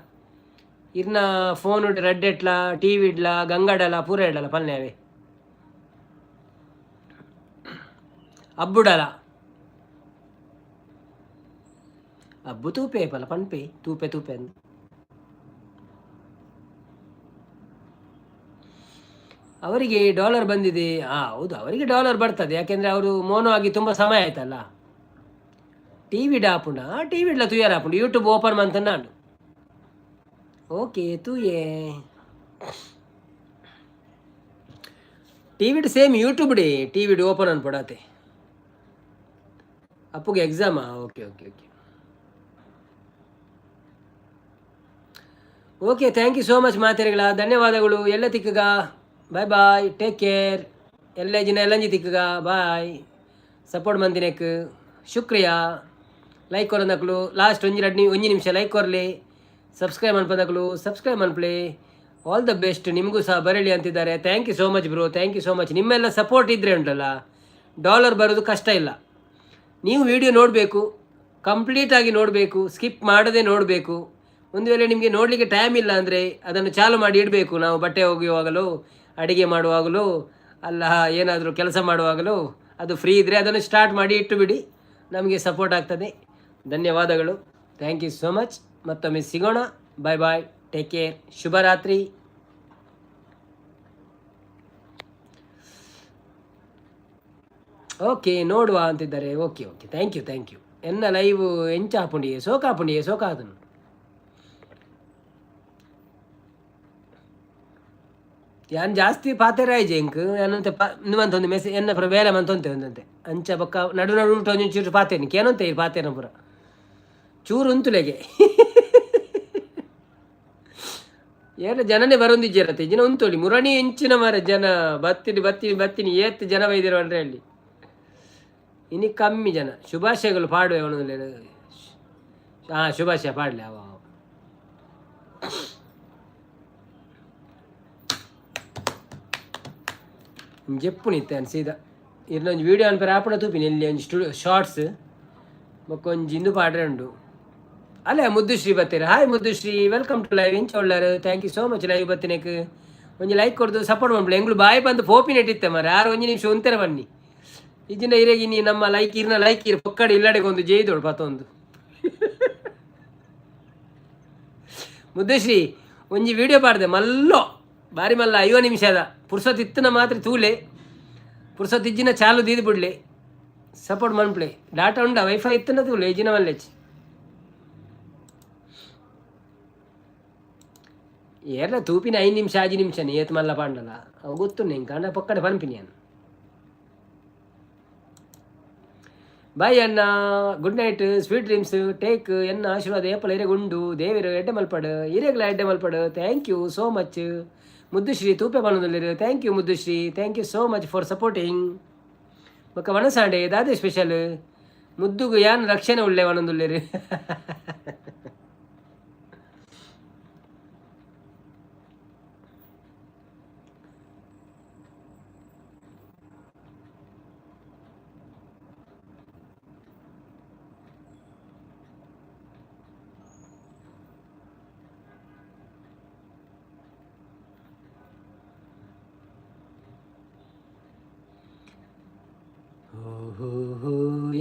ಇರ್ನ ಫೋನ್ ರೆಡ್ ಎಟ್ಲ, ಟಿ ವಿ ಇಡ್ಲ, ಗಂಗಾಡಲ ಪೂರ ಇಡಲ ಪಲ್ನೇವೆ ಅಬ್ಬುಡಲ. ಅಬ್ಬು ತೂಪೆ ಪಲ ಪನ್ಪೆ ತೂಪೆ ತೂಪೆ ಅಂದ್. ಅವರಿಗೆ ಡಾಲರ್ ಬಂದಿದೆ. ಹಾಂ ಹೌದು, ಅವರಿಗೆ ಡಾಲರ್ ಬರ್ತದೆ. ಯಾಕೆಂದರೆ ಅವರು ಮೋನೋ ಆಗಿ ತುಂಬ ಸಮಯ ಆಯ್ತಲ್ಲ. ಟಿ ವಿ ಆಪುಂಡ? ಟಿ ವಿ ಇಡ್ಲ ತೂಯರ್ ಆಪುಂಡು. ಯೂಟ್ಯೂಬ್ ಓಪನ್ ಮಂತ ನಾನು. ಓಕೆ, ತೂಯೆ. ಟಿ ವಿಡ್ ಸೇಮ್ ಯೂಟ್ಯೂಬ್ ಡಿ ಟಿ ವಿಡ್ ಓಪನ್ ಅನ್ಪಡಾತೆ. ಅಪ್ಪುಗೆ ಎಕ್ಸಾಮಾ? Okay okay okay okay. Thank you so much ಮಾತೆರೆಗಳ, ಧನ್ಯವಾದಗಳು. ಎಲ್ಲ ತಿಕ್ಕಗ. Bye bye, take care. ಎಲ್ಲ ಜಿನ ಎಲ್ಲಂಜಿ ತಿಕ್ಕಗ. ಬಾಯ್. ಸಪೋರ್ಟ್ ಮಂದಿನಕ್ ಶುಕ್ರಿಯಾ. ಲೈಕ್ ಕೊರನಕ್ಲು ಲಾಸ್ಟ್ ಒಂಜಿ ರಡ್ನಿ ಒಂಜಿ ನಿಮಿಷ ಲೈಕ್ ಕೊರಲಿ. ಸಬ್ಸ್ಕ್ರೈಬ್ ಅನ್ಪದಕ್ಲು ಸಬ್ಸ್ಕ್ರೈಬ್ ಅನ್ಪ್ಲಿ. ಆಲ್ the best, ನಿಮಗೂ ಸಹ ಬರಲಿ ಅಂತಿದ್ದಾರೆ. Thank you so much bro, thank you so much. ನಿಮ್ಮೆಲ್ಲ ಸಪೋರ್ಟ್ ಇದ್ದರೆ ಉಂಟಲ್ಲ, ಡಾಲರ್ ಬರೋದು ಕಷ್ಟ ಇಲ್ಲ. ನೀವು ವಿಡಿಯೋ ನೋಡಬೇಕು, ಕಂಪ್ಲೀಟಾಗಿ ನೋಡಬೇಕು, ಸ್ಕಿಪ್ ಮಾಡದೆ ನೋಡಬೇಕು. ಒಂದು ವೇಳೆ ನಿಮಗೆ ನೋಡಲಿಕ್ಕೆ ಟೈಮ್ ಇಲ್ಲ ಅಂದರೆ ಅದನ್ನು ಚಾಲು ಮಾಡಿ ಇಡಬೇಕು. ನಾವು ಬಟ್ಟೆ ಒಗೆಯುವಾಗಲೂ, ಅಡಿಗೆ ಮಾಡುವಾಗಲೂ, ಅಲ್ಲ ಏನಾದರೂ ಕೆಲಸ ಮಾಡುವಾಗಲೂ ಅದು ಫ್ರೀ ಇದ್ದರೆ ಅದನ್ನು ಸ್ಟಾರ್ಟ್ ಮಾಡಿ ಇಟ್ಟು ಬಿಡಿ, ನಮಗೆ ಸಪೋರ್ಟ್ ಆಗ್ತದೆ. ಧನ್ಯವಾದಗಳು. Thank you so much. ಮತ್ತೊಮ್ಮೆ ಸಿಗೋಣ. ಬಾಯ್ ಬಾಯ್, ಟೇಕ್ ಕೇರ್, ಶುಭರಾತ್ರಿ. ಓಕೆ, ನೋಡುವ ಅಂತಿದ್ದಾರೆ. Okay okay, thank you thank you. ಎನ್ನ ಲೈವ್ ಎಂಚ ಆಪುಂಡಿಯೇ? ಸೋಕ ಆಪುಂಡಿಯೇ? ಸೋಕ ಆತನು. ಯಾನ್ ಜಾಸ್ತಿ ಪಾತೆರ ಆಯ್ಜೆ ಎಂಕ್. ಯಾನಂತೆ ನಿಮ್ಮಂತ ಒಂದು ಮೆಸೇಜ್ ಎನ್ನ ಪುರ ಬೇಲೆ ಮಂತೊಂತೆ ಒಂದಂತೆ ಅಂಚ ಬೊಕ್ಕ ನಡು ನಡು ಉಂಟು ಒಂಜಿ ಚೂರು ಪಾತೇನಿ ಕೇನೊಂತೆ ಈ ಪಾತೇನ ಪುರ ಚೂರು ಉಂತುಲೆಗೆ. ಏನ ಜನನೇ ಬರೊಂದಿಜ್ಜರತ್ತೆ ಜನ ಉಂತೋಳಿ ಮುರಣಿ ಎಂಚಿನ ಮಾರ ಜನ ಬತ್ತಿನಿ ಬತ್ತಿನಿ ಬತ್ತಿನಿ ಏತ್ ಜನ ಬೈದಿರೋ ಅಂದ್ರೆ ಅಲ್ಲಿ ಇನಿ ಕಮ್ಮಿ ಜನ. ಶುಭಾಶಯಗಳು ಪಾಡುವೆ ಅವನು. ಹಾಂ, ಶುಭಾಶಯ ಪಾಡಲಿ ಅವ. ಜೆಪ್ಪುನಿತ್ತೆ ಸೀದಾ ಇರ್ನೊಂಜಿ ವೀಡಿಯೋ ಅನ್ಪರೆ ಆಪುಣ ತೂಪಿನಿ ಎಲ್ಲಿ ಒಂಜಿ ಸ್ಟುಡಿಯೋ ಶಾರ್ಟ್ಸ್ ಬೊಕ್ಕ ಒಂಜಿ ಇಂದು ಪಾಡ್ರೆ ಉಂಡು. ಅಲ್ಲೇ ಮುದ್ದುಶ್ರೀ ಬತ್ತೀರ. Hi Muddushree, welcome to live. ಇಂಚ ಉಳ್ಳಾರು? Thank you so much live ಬತ್ತಿನೇಕ್. ಒಂಜಿ ಲೈಕ್ ಕೊಡ್ದು ಸಪೋರ್ಟ್ ಮಾಡ್ಬಿಡಿ. ಎಂಗ್ಳು ಬಾಯಿ ಬಂದು ಪೋಪಿನೆಟ್ ಇತ್ತೆ ಮಾರೆ, ಯಾರು ಒಂಜಿ ನಿಮಿಷ ಉಂತೆರೆ ಬನ್ನಿ. ಇಜಿನ ಇರೆಗಿ ನೀ ನಮ್ಮ ಲೈಕ್ ಇರ್ನ ಲೈಕ್ ಇರ್ ಪೊಕ್ಕಡಿ ಇಲ್ಲಡೆಗೆ ಒಂದು ಜೈದೋಳು ಪತ್ತೊಂದು. ಮುದ್ದುಶ್ರೀ, ಒಂಜಿ ವಿಡಿಯೋ ಪಾಡ್ದೆ ಮಲ್ಲೋ ಬಾರಿ ಮಲ್ಲ 50 ನಿಮಿಷದ. ಪುರ್ಸೊತ್ತು ಇತ್ತನ ಮಾತ್ರ ತೂಲೆ, ಪುರ್ಸೊತ್ತು ಇಜ್ಜಿನ ಚಾಲು ದೀದ್ ಬಿಡ್ಲೆ. ಸಪೋರ್ಟ್ ಮನ್ಪ್ಲೆ. ಡಾಟಾ ಉಂಡ ವೈಫೈ ಇತ್ತನ ತೂಲೆ, ಇಜ್ಜಿನ ಮಲ್ಲೆಚ್ಚಿ. ಏರ್ಲ ತೂಪಿನ 5 ನಿಮಿಷ 5 ನಿಮಿಷ ಏತ್ ಮಲ್ಲ ಪಾಂಡಲ ಅವು ಗೊತ್ತುಂಡು ಎಂಕ್. ಅಂಡ ಪೊಕ್ಕಡೆ ಪನ್ಪಿನಿ ಯಾನ್. ಬಾಯ್ ಅಣ್ಣ, good night, sweet dreams, take. ಎನ್ನ ಆಶೀರ್ವಾದ ಏಪಲ ಇರೆಗುಂಡು. ದೇವಿರು ಎಡ್ಡೆ ಮಲ್ಪಡು, ಇರೆಗ್ಲ ಎಡ್ಡೆ ಮಲ್ಪಡು. Thank you so much Muddushree. ತೂಪೆ ಪನೊಂದುಲ್ಲೆರ್. Thank you Muddushree, thank you so much for supporting. ಬೊಕ್ಕ ವನಸಾಂಡೆ ದಾದೆ ಸ್ಪೆಷಲ್? ಮುದ್ದುಗು ಯಾನ್ ರಕ್ಷಣೆ ಉಳ್ಳೆ ವನೊಂದುಲ್ಲೆರ್.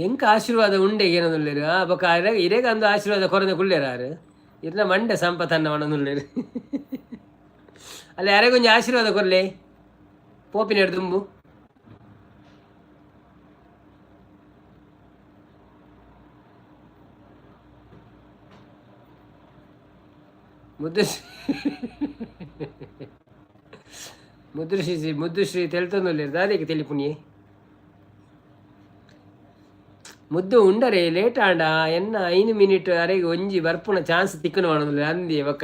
ಎಂಕ ಆಶೀರ್ವಾದ ಉಂಡೆ ಏನೊಂದುಲ್ಲೆರ್. ಆ ಬೊಕ್ಕ ಇರೆಗ್ ಅಂದು ಆಶೀರ್ವಾದ ಕೊರನೆ ಕುಲ್ಲೆರ್ ಆರು. ಇರ್ನ ಮಂಡೆ ಸಂಪತನ್ನ ವನೊಂದುಲ್ಲೆರ್. ಅಲ್ಲ, ಯಾರಿಗೊಂಜಿ ಆಶೀರ್ವಾದ ಕೊರ್ಲೆ ಪೋಪಿನೆಡ್ ದುಂಬು. ಮುದ್ದುಶ್ರೀ ಮುದ್ದುಶ್ರೀ ಮುದ್ದುಶ್ರೀ ತೆಲ್ತೊಂದುಲ್ಲೆರ್. ದಾದೆಗೆ ತೆಲಿಪುನಿಯೆ? ಮುದ್ದು ಉಂಡರೆ ಲೇಟ್ ಆಂಡ ಎನ್ನ 5 ಮಿನಿಟ್ ಅರೆಗೆ ಒಂಜಿ ಬರ್ಪುನ ಚಾನ್ಸ್ ತಿಕ್ಕುನು ಪನೊಂದುಲ್ಲೆ. ಅಂದಿ ಬೊಕ್ಕ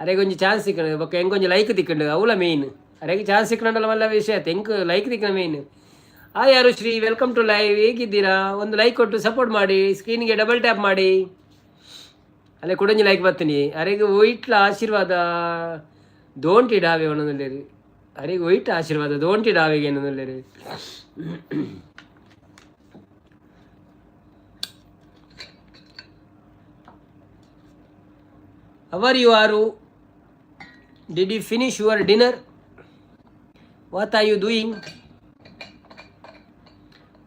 ಅರೆಗೆ ಒಂಜಿ ಚಾನ್ಸ್ ತಿಕ್ಕುಂಡು, ಬೊಕ್ಕ ಎಂಕೊಂಜಿ ಲೈಕ್ ತಿಕ್ಕುಂಡು, ಅವುಲ ಮೇಯ್ನ್. ಅರೆಗೆ ಚಾನ್ಸ್ ತಿಕ್ಕುಂಡಲ ಮಲ್ಲ ವಿಷಯ ಆಯ್ತು, ಎಂಕ್ ಲೈಕ್ ತಿಕ್ಕುನ ಮೇಯ್ನ್. ಹಾಯ್ ಯಾರು ಶ್ರೀ, welcome to live. ಹೇಗಿದ್ದೀರಾ? ಒಂದು ಲೈಕ್ ಕೊಟ್ಟು ಸಪೋರ್ಟ್ ಮಾಡಿ, ಸ್ಕ್ರೀನ್ಗೆ ಡಬಲ್ ಟ್ಯಾಪ್ ಮಾಡಿ. ಅಲ್ಲೇ ಕುಡೊಂಜಿ ಲೈಕ್ ಬರ್ತೀನಿ. ಅರೆಗೆ ಒಯ್ಟ್ಲ ಆಶೀರ್ವಾದ ದೋಂಟಿ ಡಾವೆ ಒಣದಲ್ಲೇರಿ. ಅರೆಗೆ ಒಯ್ಟ್ ಆಶೀರ್ವಾದ ದೋಂಟಿ ಡಾವೆಗೆ ಏನೊಂದುಲ್ಲೇರಿ. How are you ಆರು? Did you finish your dinner? What are you doing?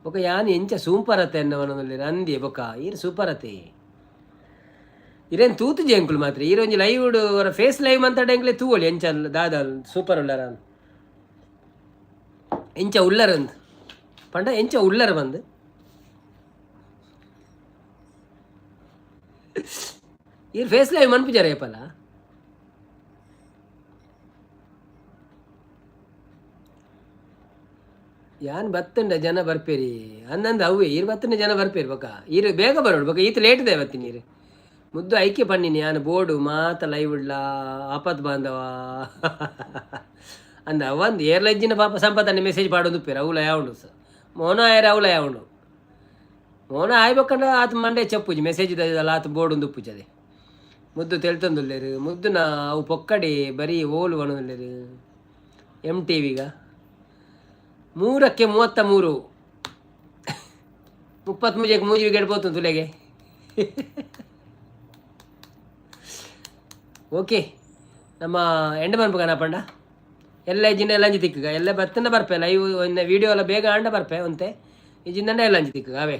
ಬೊಕ ಯಾನ್ ಎಂಚ ಸೂಪರ್ ಅತ್ತೆ ಎನ್ನವನೊಂದುಲ್ಲೆರ್. ಅಂದಿ ಬೊಕ ಈರ್ ಸೂಪರ್ ಅತ್ತೆ. ಇರೇನ್ ತೂತುಜಿ ಎಂಕುಲು ಮಾತ್ರ. ಈರ್ ಒಂಜಿ ಲೈವ್ ಅವರ ಫೇಸ್ ಲೈವ್ ಮಂತಡ ಎಂಕ್ಲೆ ತೂವೊಲಿ ಎಂಚ ದಾದ ಸೂಪರ್ ಉಲ್ಲರ, ಎಂಚ ಉಲ್ಲರ್ ಅಂದ್ ಪಂಡ ಎಂಚ ಉಲ್ಲರ್ ಬಂದು. ಈರ್ ಫೇಸ್ ಲೈವ್ ಮನ್ಪುಜಾರ ಏಪಲ? ಯಾನ್ ಬತ್ತಂಡ ಜನ ಬರ್ಪೇರಿ ಅಂದಂದು ಅವ್ವೆ. ಈರ್ ಬತ್ತಂಡ ಜನ ಬರ್ಪೇರಿ. ಬೊಕ ಈರ್ ಬೇಗ ಬರೋಡು, ಬೊಕ ಈತ್ ಲೇಟ್ they ಬತ್ತೀನಿ ಈರ್. ಮುದ್ದು ಐಕ್ಯ ಪನ್ನಿನಿ ಯಾನ್ ಬೋಡು ಮಾತ ಲೈವ್ ಇಡ್ಲ ಆಪತ್ ಬಾಂಧವ ಅಂದ ಅವಂದು ಏರ್ಲ ಇಜ್ಜಿನ ಪಾಪ ಸಂಪತ್ತನ್ನ ಮೆಸೇಜ್ ಪಾಡೊಂದು ಉಪ್ಪೇರು. ಅವುಲ ಯಾವುಂಡು ಸ ಮೋನ ಆಯರ ಅವುಲ ಯಾವುಂಡು ಮೋನ ಆಯ್ಬೇಕಂಡ ಆತ ಮಂಡೆ ಚಪ್ಪುಜಿ ಮೆಸೇಜ್ ಆತ ಬೋರ್ಡ್ ಒಂದು ಉಪ್ಪುಜದೆ. ಮುದ್ದು ತೆಲ್ತೊಂದುಲ್ಲೆರ್. ಮುದ್ದುನ ಅವು ಪೊಕ್ಕಡಿ ಬರೀ ಓಲು ಪನೊಂದುಲ್ಲೆರ್. ಎಮ್ ಟಿ ವಿಗ 3ಕ್ಕೆ 33, 33ಕ್ಕೆ 3 ವಿಕೆಟ್ ಪೋತು ತುಲೆಗೆ. ಓಕೆ, ನಮ್ಮ ಎಂಡ್ ಮನ್ಪುಗನ ಪಂಡ ಎಲ್ಲ ಇಜ್ಜಿಂಡ ಎಲ್ಲ ಅಂಜಿ ತಿಕ್ಕುಗ. ಎಲ್ಲ ಬತ್ತಂಡ ಬರ್ಪೆ ಲೈವ್ ವೀಡಿಯೋ ಎಲ್ಲ ಬೇಗ ಆಂಡ ಬರ್ಪೆ ಒಂತೆ. ಇಜ್ಜಿಂದ ಎಲ್ಲ ಅಂಜಿ ತಿಕ್ಕುಗ. ಅವೇ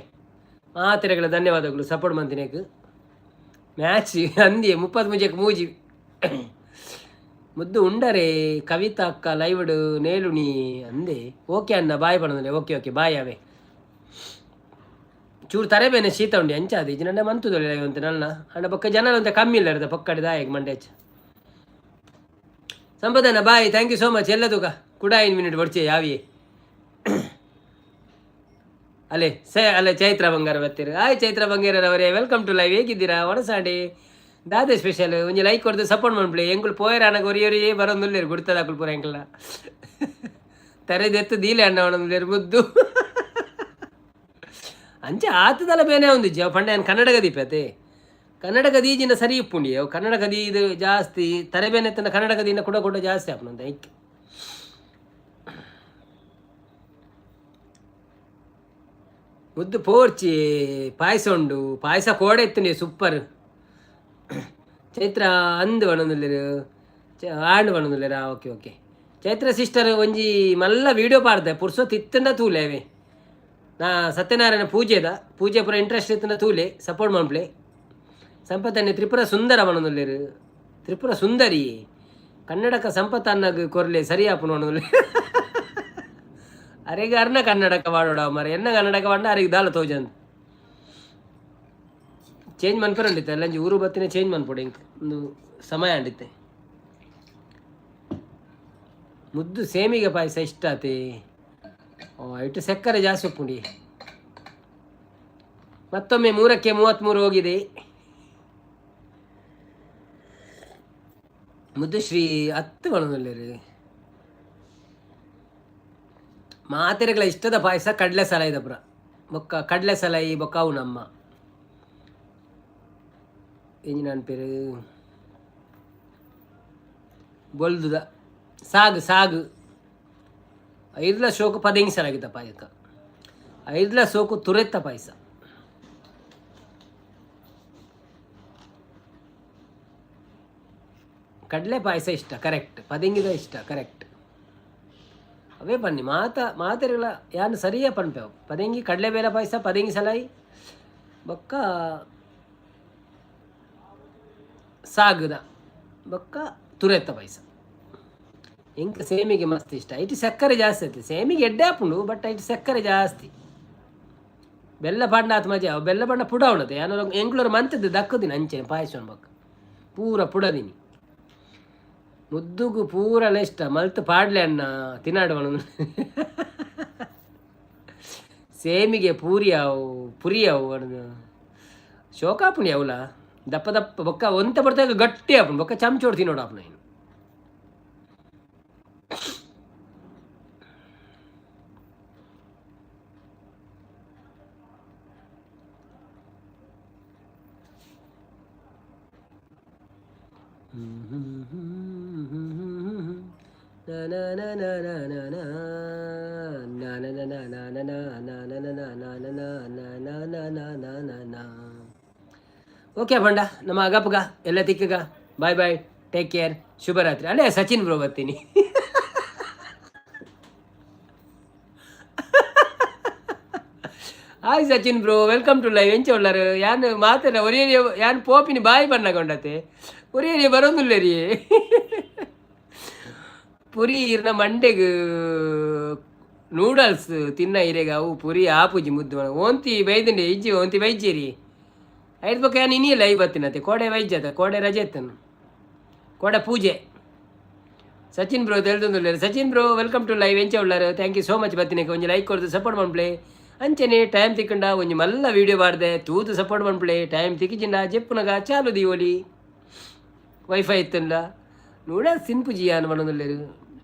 ಮಾತೆರೆಗಳ ಧನ್ಯವಾದಗಳು ಸಪೋರ್ಟ್ ಮಂತಿನೇಕ್. ಮ್ಯಾಚ್ ಅಂದಿ 33ಕ್ಕೆ 3. ಮುದ್ದು ಉಂಡರೆ ಕವಿತಾ ಅಕ್ಕ ಲೈವ್ಡ್ ನೇಲುಣಿ ಅಂದೆ. ಓಕೆ ಅಣ್ಣ, ಬಾಯ್ ಪಣಂದ್ರೆ. ಓಕೆ ಓಕೆ, ಬಾಯ್ ಅವೇ. ಚೂರು ತರೆ ಬೇನೆ ಶೀತ ಉಂಡೆ ಅಂಚಾದ ಇಜ್ಜಿಂಡ ಮಂತುದೊಳ್ಳೆ ಲೈವ್ ಅಂತ ನನ್ನ. ಅಂಡ ಬೊಕ್ಕ ಜನ ಅಂತ ಕಮ್ಮಿ ಇಲ್ಲ ಇರ್ತದೆ ಪೊಕ್ಕಡಿ ದಾಯಗ್ ಮಂಡೇಚ್. ಸಂಪದನ, bye, thank you so much. ಎಲ್ಲ ತೂಕ ಕುಡ 5 ಮಿನಿಟ್ ಬಡ್ಚೆ ಯಾವಿಯೇ. ಅಲ್ಲೇ ಸ ಅಲ್ಲೇ ಚೈತ್ರ ಬಂಗಾರ ಬರ್ತೀರಿ. ಹಾಯ್ ಚೈತ್ರ ಬಂಗಾರವರೇ, welcome to live. ಹೇಗಿದ್ದೀರಾ? ಒಣಸಾಂಡಿ ದಾದೆ ಸ್ಪೆಷಲ್? ಒಂಜಿ ಲೈಕ್ ಕೊಡ್ದು ಸಪೋರ್ಟ್ ಮನ್ಪುಲೆ. ಎಂಕುಲು ಪೋಯರ ಅನಗ ಒರಿಯೊರಿಯೇ ಬರೋಂದುಲ್ಲೇರು. ಗುಡ್ತದಾಕುಲು ಪೂರ ಎಂಕಲ್ನ ತರೆದೆತ್ತು ದೀಲೆ ಅಣ್ಣ ಒಣಂದುಲ್ಲೇರು ಮುದ್ದು. ಅಂಚೆ ಆತದಲ್ಲ ಬೇನೆ ಒಂದು ಪಂಡ ಏನು ಕನ್ನಡ ಗದೀಪತೆ. ಕನ್ನಡ ಗದೀಜಿನ ಸರಿ ಇಪ್ಪುಂಡಿ. ಅವು ಕನ್ನಡ ಗದಿ ಇದು ಜಾಸ್ತಿ ತರೆ ಬೇನೆ ಎತ್ತನ. ಕನ್ನಡ ಗದಿನ ಕೂಡ ಕೂಡ ಜಾಸ್ತಿ ಆಪುನಂತ ಐಕ್. ಮುದ್ದು ಪೋರ್ಚಿ, ಪಾಯಸ ಉಂಡು. ಪಾಯಸ ಕೋಡೆ ಇತ್ತು, ಸೂಪರ್. ಚೈತ್ರ ಅಂದು ಪನೊಂದುಲ್ಲೆರ್, ಆಂಡ್ ಪನೊಂದುಲ್ಲೆರಾ? ಓಕೆ ಓಕೆ ಚೈತ್ರ ಸಿಸ್ಟರ್, ಒಂಜಿ ಮಲ್ಲ ವೀಡಿಯೋ ಪಾಡ್ದೆ. ಪುರ್ಸೊತ್ತು ಇತ್ತಂಡ ತೂಲೆ ಅವೆ. ನಾ ಸತ್ಯನಾರಾಯಣ ಪೂಜೆದ ಪೂಜೆ ಪೂರ ಇಂಟ್ರೆಸ್ಟ್ ಇತ್ತಂಡ ತೂಲೆ, ಸಪೋರ್ಟ್ ಮನ್ಪುಲೆ. ಸಂಪತ್ತನ್ನೆ ತ್ರಿಪುರ ಸುಂದರ ಪನೊಂದುಲ್ಲೆರ್. ತ್ರಿಪುರ ಸುಂದರಿ ಕನ್ನಡಕ ಸಂಪತ್ತನ್ನಗ್ ಕೊರ್ಲೆ, ಸರಿ ಆಪುನು ಪನೊಂದುಲ್ಲೆ. ಅರೆಗೆ ಅರ್ನ ಕನ್ನಡಕ ವಾಡೋಡ ಮರ. ಎನ್ನ ಕನ್ನಡಕ ವಾಡ ಅರೆಗೆ ದಾಲ ತೋಜಂದ್. ಚೇಂಜ್ ಮನ್ಪರ ಅಲ್ಲಂಜಿ ಊರು ಬತ್ತಿನ ಚೇಂಜ್ ಮನ್ಪೊಡು ಇಂಕ್. ಒಂದು ಸಮಯ ಅಂಡಿತ್ತೆ. ಮುದ್ದು ಸೇಮಿಗೆ ಪಾಯಸ ಇಷ್ಟ ಆತೆ. ಓ, ಇಟ್ಟು ಸಕ್ಕರೆ ಜಾಸ್ತಿ ಉಪ್ಪುಂಡಿ. ಮತ್ತೊಮ್ಮೆ 3ಕ್ಕೆ 33 ಹೋಗಿದೆ. ಮುದ್ದು ಶ್ರೀ ಹತ್ತು ಪನೊಂದುಲ್ಲೆರ್. ಮಾತೆರೆಗಳ ಇಷ್ಟದ ಪಾಯಸ ಕಡಲೆ ಸಲಾಯಿದ ಪುರ. ಬೊಕ್ಕ ಕಡಲೆ ಸಲಾಯಿ, ಬೊಕ್ಕ ಅವು ನಮ್ಮ ಎಂಜಿನ ಪೇರು, ಬೊಲ್ದುದ ಸಾಗು ಸಾಗು. ಐದ್ಲ ಶೋಕು ಪದೆಂಗಿ ಸಲಾಗಿದ್ದ ಪಾಯಕ. ಐದ್ಲ ಸೋಕು ತುರೆತ್ತ ಪಾಯಸ. ಕಡಲೆ ಪಾಯಸ ಇಷ್ಟ, ಕರೆಕ್ಟ್. ಪದೆಂಗಿದ ಇಷ್ಟ, ಕರೆಕ್ಟ್. ಅವೇ ಬನ್ನಿ ಮಾತ ಮಾತೆರೆಗಳ ಯಾನ್ ಸರಿಯೇ ಪನ್ಪೆವು. ಪದೆಂಗಿ, ಕಡಲೆಬೇಳೆ ಪಾಯಸ, ಪದೆಂಗಿ ಸಲಾಯಿ, ಬೊಕ್ಕ ಸಾಗುದ, ಬೊಕ್ಕ ತುರೆತ್ತ ಪಾಯಸ. ಎಂಕ್ ಸೇಮಿಗೆ ಮಸ್ತ್ ಇಷ್ಟ. ಐಟ್ ಸಕ್ಕರೆ ಜಾಸ್ತಿ ಆಯ್ತು. ಸೇಮಿಗೆ ಎಡ್ಡೆ ಆಪುಂಡು, ಬಟ್ ಐಟ್ ಸಕ್ಕರೆ ಜಾಸ್ತಿ. ಬೆಲ್ಲ ಪಾಡ್ನ ಆತ್ ಮಜಾ. ಅವು ಬೆಲ್ಲ ಬಣ್ಣ ಪುಡ ಉಂಡತೆ. ಯಾನ ಎಂಕ್ಲೂರು ಮಂತದ್ದು ದಕ್ಕುದಿನ ಅಂಚನೆ ಪಾಯಸ ಬೊಕ್ಕ ಪೂರ ಪುಡದಿನಿ. ಮುದ್ದುಗು ಪೂರಲ ಇಷ್ಟ. ಮಲ್ತ್ ಪಾಡ್ಲೆ ಅಣ್ಣ, ತಿನ್ನಾಡು. ಸೇಮಿಗೆ ಪೂರಿ ಅವು, ಪುರಿ ಅವು ಶೋಕಾಪುಣಿ ಅವಲ. ದಪ್ಪ ದಪ್ಪ ಬೊಕ್ಕ ಒಂತ ಬರ್ತದೆ, ಗಟ್ಟಿ ಆಪುಂಡು. ಬೊಕ್ಕ ಚಮಚೋಡು ತಿನ್ನೋಡು ಆಪುನ ಇನ್ನು. ಓಕೆ ಬಂಡ, ನಮ್ಮ ಅಗಪಗ ಎಲ್ಲ ತಿಕ್ಕಗ. ಬಾಯ್ ಬಾಯ್, ಟೇಕ್ ಕೇರ್, ಶುಭರಾತ್ರಿ. ಅಲ್ಲೇ ಸಚಿನ್ ಬ್ರೋ ಬರ್ತೀನಿ. Hi Sachin bro, welcome to live. ಎಂಚ ಉಳ್ಳಾರು? ಯಾನ್ ಮಾತಾಡ ಒರಿಯ ಯಾನ್ ಪೋಪಿನಿ ಬಾಯಿ ಬಣ್ಣಗೊಂಡತೆ. ಒರಿಯ ಬರೋದಿಲ್ಲ ರೀ. ಪುರಿ ಇರ್ನ ಮಂಡೆಗ್ ನೂಡಲ್ಸ್ ತಿನ್ನ ಇರೆಗ ಅವು ಪುರಿ ಆಪುಜಿ ಮುದ್ದು. ಓಂತಿ ಬೈದಂಡೆ ಇಜ್ಜಿ, ಓಂತಿ ಬೈಜೇರಿ. ಐದು ಬೊಕ್ಕ ಯಾನ್ ಇನಿ ಲೈವ್ ಬತ್ತಿನತೆ. ಕೋಡೆ ವೈಜ್ಯತ, ಕೋಡೆ ರಜೆ ಇತ್ತನು, ಕೋಡೆ ಪೂಜೆ. ಸಚಿನ್ ಬ್ರೋ ತೆಲ್ದೊಂದುಲ್ಲೆರ್. Sachin bro, welcome to live. ಎಂಚ ಉಳ್ಳಾರು? Thank you so much ಬತ್ತಿನಕ್ಕೆ. ಒಂಜಿ ಲೈಕ್ ಕೊರ್ದು ಸಪೋರ್ಟ್ ಮನ್ಪುಲೆ. ಅಂಚನೆ ಟೈಮ್ ತಿಕ್ಕಂಡ ಒಂಜಿ ಮಲ್ಲ ವೀಡಿಯೋ ಪಾಡ್ದೆ, ತೂದು ಸಪೋರ್ಟ್ ಮನ್ಪುಲೆ. ಟೈಮ್ ತಿಕ್ಕಿಜಿಂಡ ಜೆಪ್ಪುನಗ ಚಾಲು ದೀವೊಲಿ, ವೈಫೈ ಇತ್ತುಂಡ. ನೂಡಲ್ಸ್ ತಿನ್ಪುಜಿ ಯಾನ್ ಪನೊಂದುಲ್ಲೆರ್.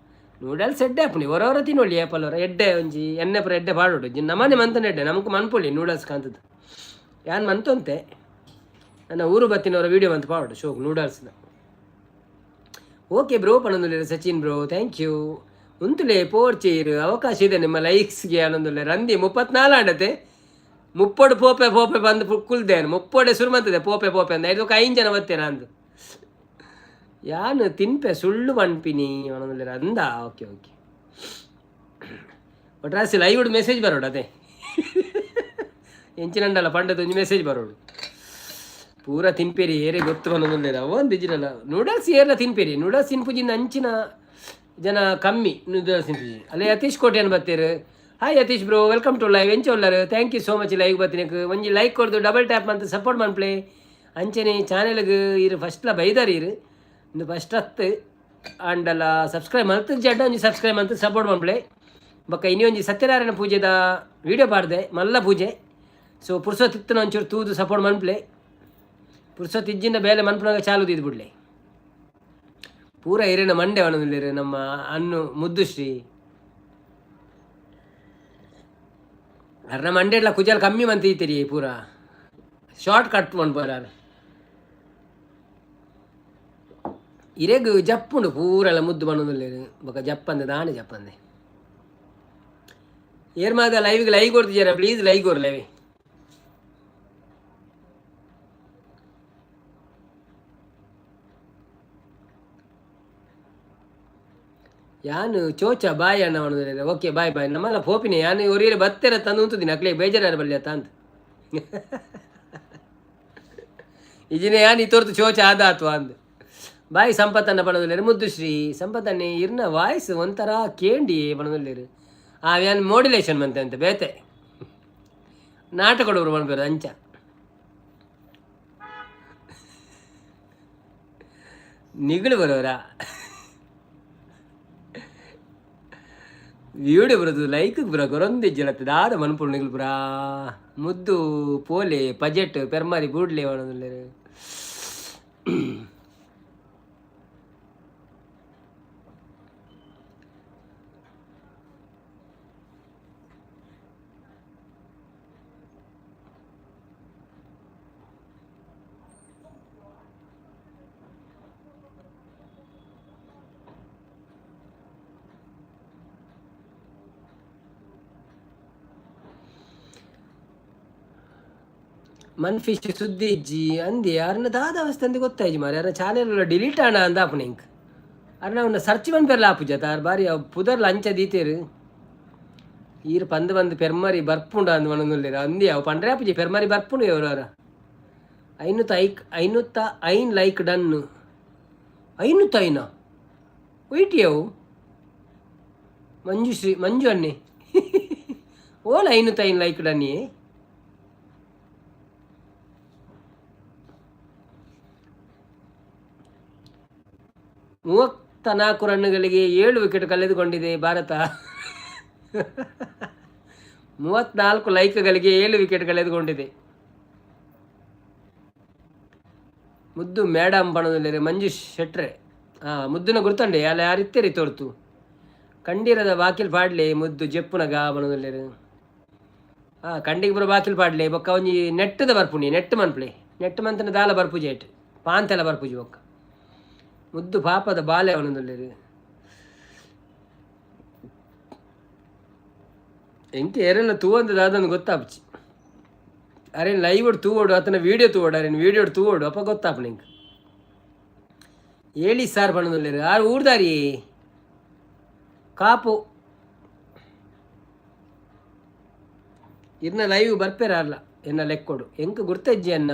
ನೂಡಲ್ಸ್ ಎಡ್ಡೆ ಆಪುಂಡು. ಒರ ಒರ ತಿನ್ನೊಲಿ, ಏಪಲ ಒರ. ಎಡ್ಡೆ ಒಂಜಿ ಎಣ್ಣೆ ಪೂರ ಎಡ್ಡೆ ಪಾಡೊಡು. ನಮನೆ ಮಂತನ ಎಡ್ಡೆ ನಮಕ್ ಮನ್ಪೊಲಿ ನೂಡಲ್ಸ್ ಕಾಂತದ್ದು. ಯಾನ್ ಮಂತೊಂತೆ. ನನ್ನ ಊರು ಬತ್ತಿನವರ ವೀಡಿಯೋ ಮಂತ್ ಪಾಡೊಡು ಶೋಕ್ ನೂಡಲ್ಸ್ನ. ಓಕೆ ಬ್ರೋ ಪನೊಂದುಲ್ಲೆರ್ ಸಚಿನ್ ಬ್ರೋ, thank you. ಉಂತುಲೆ ಪೋರ್ಚೀರ್, ಅವಕಾಶ ಇದೆ ನಿಮ್ಮ ಲೈಕ್ಸ್ಗೆ ಆನಂದುಲ್ಲೆ. ರಂದಿ 34 ಆಂಡತೆ. ಮುಪ್ಪೊಡು ಪೋಪೆ ಪೋಪೆ ಬಂದು ಕುಲ್ದೇನು. ಮುಪ್ಪೊಡೆ ಶುರು ಮಂತದೆ ಪೋಪೆ ಪೋಪೆ ಅಂದ. ಐದು ಐದು ಜನ ಬತ್ತೇನೆ ಅಂದು. ಯಾನ್ ತಿನ್ಪೆ, ಸುಳ್ಳು ಪನ್ಪಿನಿ ಪನೊಂದುಲ್ಲೆರ್. ಅಂದ, ಓಕೆ ಓಕೆ. ಒಟ್ರಾಸಿ ಲೈವ್ ಮೆಸೇಜ್ ಬರೋಡು. ಅದೇ ಎಂಚಿನಂಡಲ್ಲ ಪಂಡದ ಒಂಜಿ ಮೆಸೇಜ್ ಬರೋಡು. ಪೂರ ತಿನ್ಪೇರಿ ಏರೆ ಗೊತ್ತು ಪನೊಂದುಲ್ಲೆರ್. ಒಂದು ಇಜ್ಜಿಡಲ್ಲ ನೂಡಲ್ಸ್ ಏರ್ಲ ತಿನ್ಪೇರಿ. ನೂಡಲ್ಸ್ ತಿನ್ಪುಜಿಂದ ಅಂಚಿನ ಜನ ಕಮ್ಮಿ ನೂಡಲ್ಸ್ ತಿನ್ಪುಜಿ. ಅಲ್ಲೇ Yatish ಕೋಟೆನ್ ಬತ್ತೀರು. Hi Yatish bro, welcome to live. ಎಂಚ ಉಲ್ಲರು? Thank you so much live ಬತ್ತಿನಕ್. ಒಂಜಿ ಲೈಕ್ ಕೊರ್ದು ಡಬಲ್ ಟ್ಯಾಪ್ ಮಂತ್ ಸಪೋರ್ಟ್ ಮನ್ಪ್ಲೆ. ಅಂಚನೆ ಚಾನೆಲ್ಗ್ ಇರು ಫಸ್ಟ್ಲ ಬೈದಾರ್ ಇರು. ಇಂದು ಫಸ್ಟ್ ಹತ್ತು ಆಂಡಲ ಸಬ್ಸ್ಕ್ರೈಬ್ ಮಲ್ತು ಜಡ್ಡ ಒಂಜಿ ಸಬ್ಸ್ಕ್ರೈಬ್ ಅಂತ ಸಪೋರ್ಟ್ ಮನ್ಪುಲೆ. ಬೊಕ್ಕ ಇನಿ ಒಂಜಿ ಸತ್ಯನಾರಾಯಣ ಪೂಜೆದ ವಿಡಿಯೋ ಪಾಡ್ದೆ, ಮಲ್ಲ ಪೂಜೆ. ಸೊ ಪುರ್ಸೊತ್ತಿತ್ತನ ಒಂಚೂರು ತೂದು ಸಪೋರ್ಟ್ ಮನ್ಪುಲೆ. ಪುರ್ಸೊತ್ತು ಇಜ್ಜಿಂದ ಬೇಲೆ ಮನ್ಪುನಾಗ ಚಾಲು ದೀದ್ ಬುಡ್ಲೆ. ಪೂರ ಇರೆನ ಮಂಡೆ ಒಣದಿಲ್ಲೇರು ನಮ್ಮ ಅನ್ನು ಮುದ್ದುಶ್ರೀ. ಅರ್ನ ಮಂಡೆಡ್ಲ ಕುಜಲ್ ಕಮ್ಮಿ ಮಂತೀತಿರಿ, ಪೂರ ಶಾರ್ಟ್ ಕಟ್ ಮನ್ಪುವರ. ಇರೆಗ್ ಜಪ್ಪುಂಡು ಪೂರೆಲ್ಲ ಮುದ್ದು ಬಣ್ಣದಲ್ಲೇರು. ಬೊಕ ಜಪ್ಪಂದೆ ದಾನೆ ಜಪ್ಪಂದೆ. ಏರ್ ಮಾದ ಲೈವ್ಗೆ ಲೈವ್ ಕೊಡ್ತಿದ್ದೀರಾ? ಪ್ಲೀಸ್ ಲೈವ್ ಕೊರ್ ಲೈವ್. ಯಾನು ಚೋಚ ಬಾಯ್ ಅಣ್ಣ ಅವನು. Okay, bye bye. ನಮ್ಮಲ್ಲ ಪೋಪಿನಿ ಯಾನು. ಒರಿಯರೆ ಬತ್ತೆರ ತಂದು ಉಂತುದಿನಿ. ಅಕ್ಲೆ ಬೇಜಾರು ಬಲ್ಯ ತಂದು ಇಜಿನ ಯಾನ್ ಈ ತೋರ್ತು ಚೋಚ ಆದಾತ್ವ ಅಂದ್. ಬಾಯ್ ಸಂಪತ್ತನ್ನ ಪಣದುಲ್ಲೇರು. ಮುದ್ದುಶ್ರೀ ಸಂಪತ್ತನ್ನೇ, ಇರ್ನ ವಾಯ್ಸ್ ಒಂಥರ ಕೇಂಡಿ ಪಣದುಲ್ಲೇರು. ಆ ಯಾನ್ ಮಾಡ್ಯುಲೇಷನ್ ಮಂತೆ ಅಂತ ಬೇತೆ ನಾಟಕಡೋರು ಮನ್ಪೇರು ಅಂಚ. ನಿಗುಳು ಬರೋರ ವಿಡಿಯೋ ಬರೋದು ಲೈಕ್ ಬರ ಕೊರೊಂದಿಜ್ಜಲತ್ತೆ ದಾದ ಮನ್ಪುಂಡು ನಿಗುಲು ಪುರಾ. ಮುದ್ದು ಪೋಲೆ ಪಜೆಟ್ ಪೆರ್ಮಾರಿ ಬೂಡ್ಲೆ ಪಣದುಲ್ಲೇರು. ಮನ್ಫಿಶ್ ಸುದ್ದಿ ಇಜ್ಜಿ ಅಂದಿ. ಅರ್ನ ದಾದ ಅವಸ್ಥೆ ಅಂದು ಗೊತ್ತಾಯ್ಜಿ ಮಾರೆ. ಅರ್ನ ಚಾನೆಲ್ ಡಿಲೀಟ್ ಆಣ ಅಂದ ಆಪುನ ಇಂಕ್. ಅರ್ನ ಅವನ ಸರ್ಚ್ ಮನ್ಪೆರ್ಲ ಆಪುಜ ತಾರ್. ಬಾರಿ ಅವು ಪುದರ್ಲ ಅಂಚ ದೀತೇರು. ಈರ್ ಪಂದ್ ಬಂದು ಪೆರ್ಮರಿ ಬರ್ಪುಂಡು ಅಂದ್ ಮನೊಂದುಲ್ಲೆರ್. ಅಂದಿ ಅವು ಪಂಡ್ರೆ ಆಪುಜಿ, ಪೆರ್ಮರಿ ಬರ್ಪುಂಡು ఎవరు. ಐನೂತ ಐಕ್ 505 ಲೈಕ್ ಡನ್. 505 ಒಯ್ಟಿ ಅವು. ಮಂಜುಶ್ರೀ ಮಂಜು ಅನ್ನಿ ಓಲ 505 ಲೈಕ್ ಡನ್ನಿ. 34 ರನ್ನುಗಳಿಗೆ 7 ವಿಕೆಟ್ ಕಳೆದುಕೊಂಡಿದೆ ಭಾರತ. 34 ಲೈಕ್ಗಳಿಗೆ 7 ವಿಕೆಟ್ ಕಳೆದುಕೊಂಡಿದೆ. ಮುದ್ದು ಮೇಡಮ್ ಪಣದುಲ್ಲೆರ್ ಮಂಜು ಶೆಟ್ರೆ. ಹಾಂ, ಮುದ್ದುನ ಗುರ್ತಂಡೆ ಅಲ್ಲ ಯಾರಿತ್ತೇರಿ ತೋರ್ತು. ಕಂಡೀರದ ಬಾಕಿಲ್ ಪಾಡ್ಲೆ ಮುದ್ದು ಜೆಪ್ಪುನಗ ಪಣದುಲ್ಲೆರ್. ಹಾಂ, ಕಂಡಿಗೆ ಪೂರ ಬಾಕಿಲ್ ಪಾಡ್ಲೆ. ಬೊಕ್ಕ ಒಂಜಿ ನೆಟ್ಟದ ಬರ್ಪುಣಿ ನೆಟ್ ಮನ್ಪುಲೆ. ನೆಟ್ ಮಂತನ ದಾಲ ಬರ್ಪುಜಿ ಐಟ್, ಪಾಂತೆಲ ಬರ್ಪುಜಿ. ಬೊಕ್ಕ ಮುದ್ದು ಪಾಪದ ಬಾಲೆ ಅವನದುಲ್ಲೆರ್. ಎಂಕೆ ಏರೆಲ್ಲ ತೂವಂದ ದಾದನ್ನು ಗೊತ್ತಾಪುಚಿ. ಅರೆ ಲೈವ್ ತೂವೋಡು ಆತನ ವೀಡಿಯೋ ತೂವೋಡು. ಅರೆ ವೀಡಿಯೋ ತೂವೋಡು, ಅಪ್ಪ ಗೊತ್ತಾಪು ನಿಂಗೆ. ಹೇಳಿ ಸಾರ್ ಪಣದುಲ್ಲೆರ್. ಆರು ಊರ್ದಾರಿ ಕಾಪು. ಇರ್ನ ಲೈವ್ ಬರ್ಪೇರ ಅಲ್ಲ ಎನ್ನ ಲೆಕ್ಕೊಡು. ಎಂಕ್ ಗುರ್ತಜ್ಜಿ ಅನ್ನ.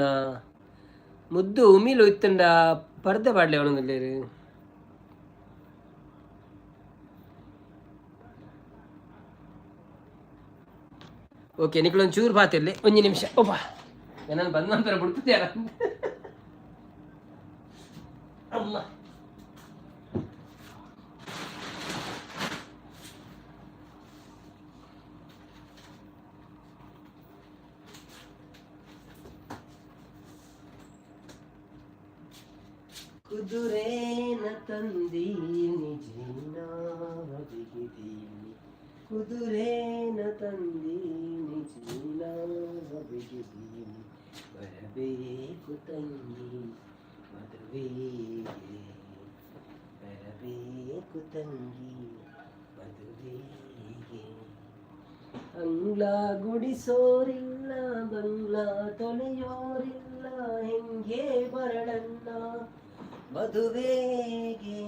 ಮುದ್ದು ಉಮಿಲು ಇತ್ತಂಡ ಪರ್ದೆ ಪಾಡ್ಲೆ ಅವನೊಂದುಲ್ಲೆರ್. ಓಕೆ, ನಿಕ್ಲೊಂದು ಚೂರು ಪಾತಿರ್ಲಿ, ಒಂಜಿ ನಿಮಿಷ. ಒಬ್ಬ ನಾನು ಬಂದ ನಂತರ ಬಿಡ್ತಿದ್ಯಾರ ಅಮ್ಮ. ಕುದುರೇನ ತಂದೀನಿ ಜೀನಾವ ಬಿಗಿದೀನಿ, ಕುದುರೇನ ತಂದೀನಿ ಜೀನಾವ ಬಿಗಿದೀನಿ, ಬರಬೇಕು ತಂಗಿ ಮದುವೆಗೆ, ಬರಬೇಕು ತಂಗಿ ಮದುವೆಗೆ. ಅಂಗ್ಲ ಗುಡಿಸೋರಿಲ್ಲ, ಬಂಗ್ಲಾ ತೊಳೆಯೋರಿಲ್ಲ, ಹೆಂಗೆ ಬರಳನ್ನ ಮದುವೆಗೆ?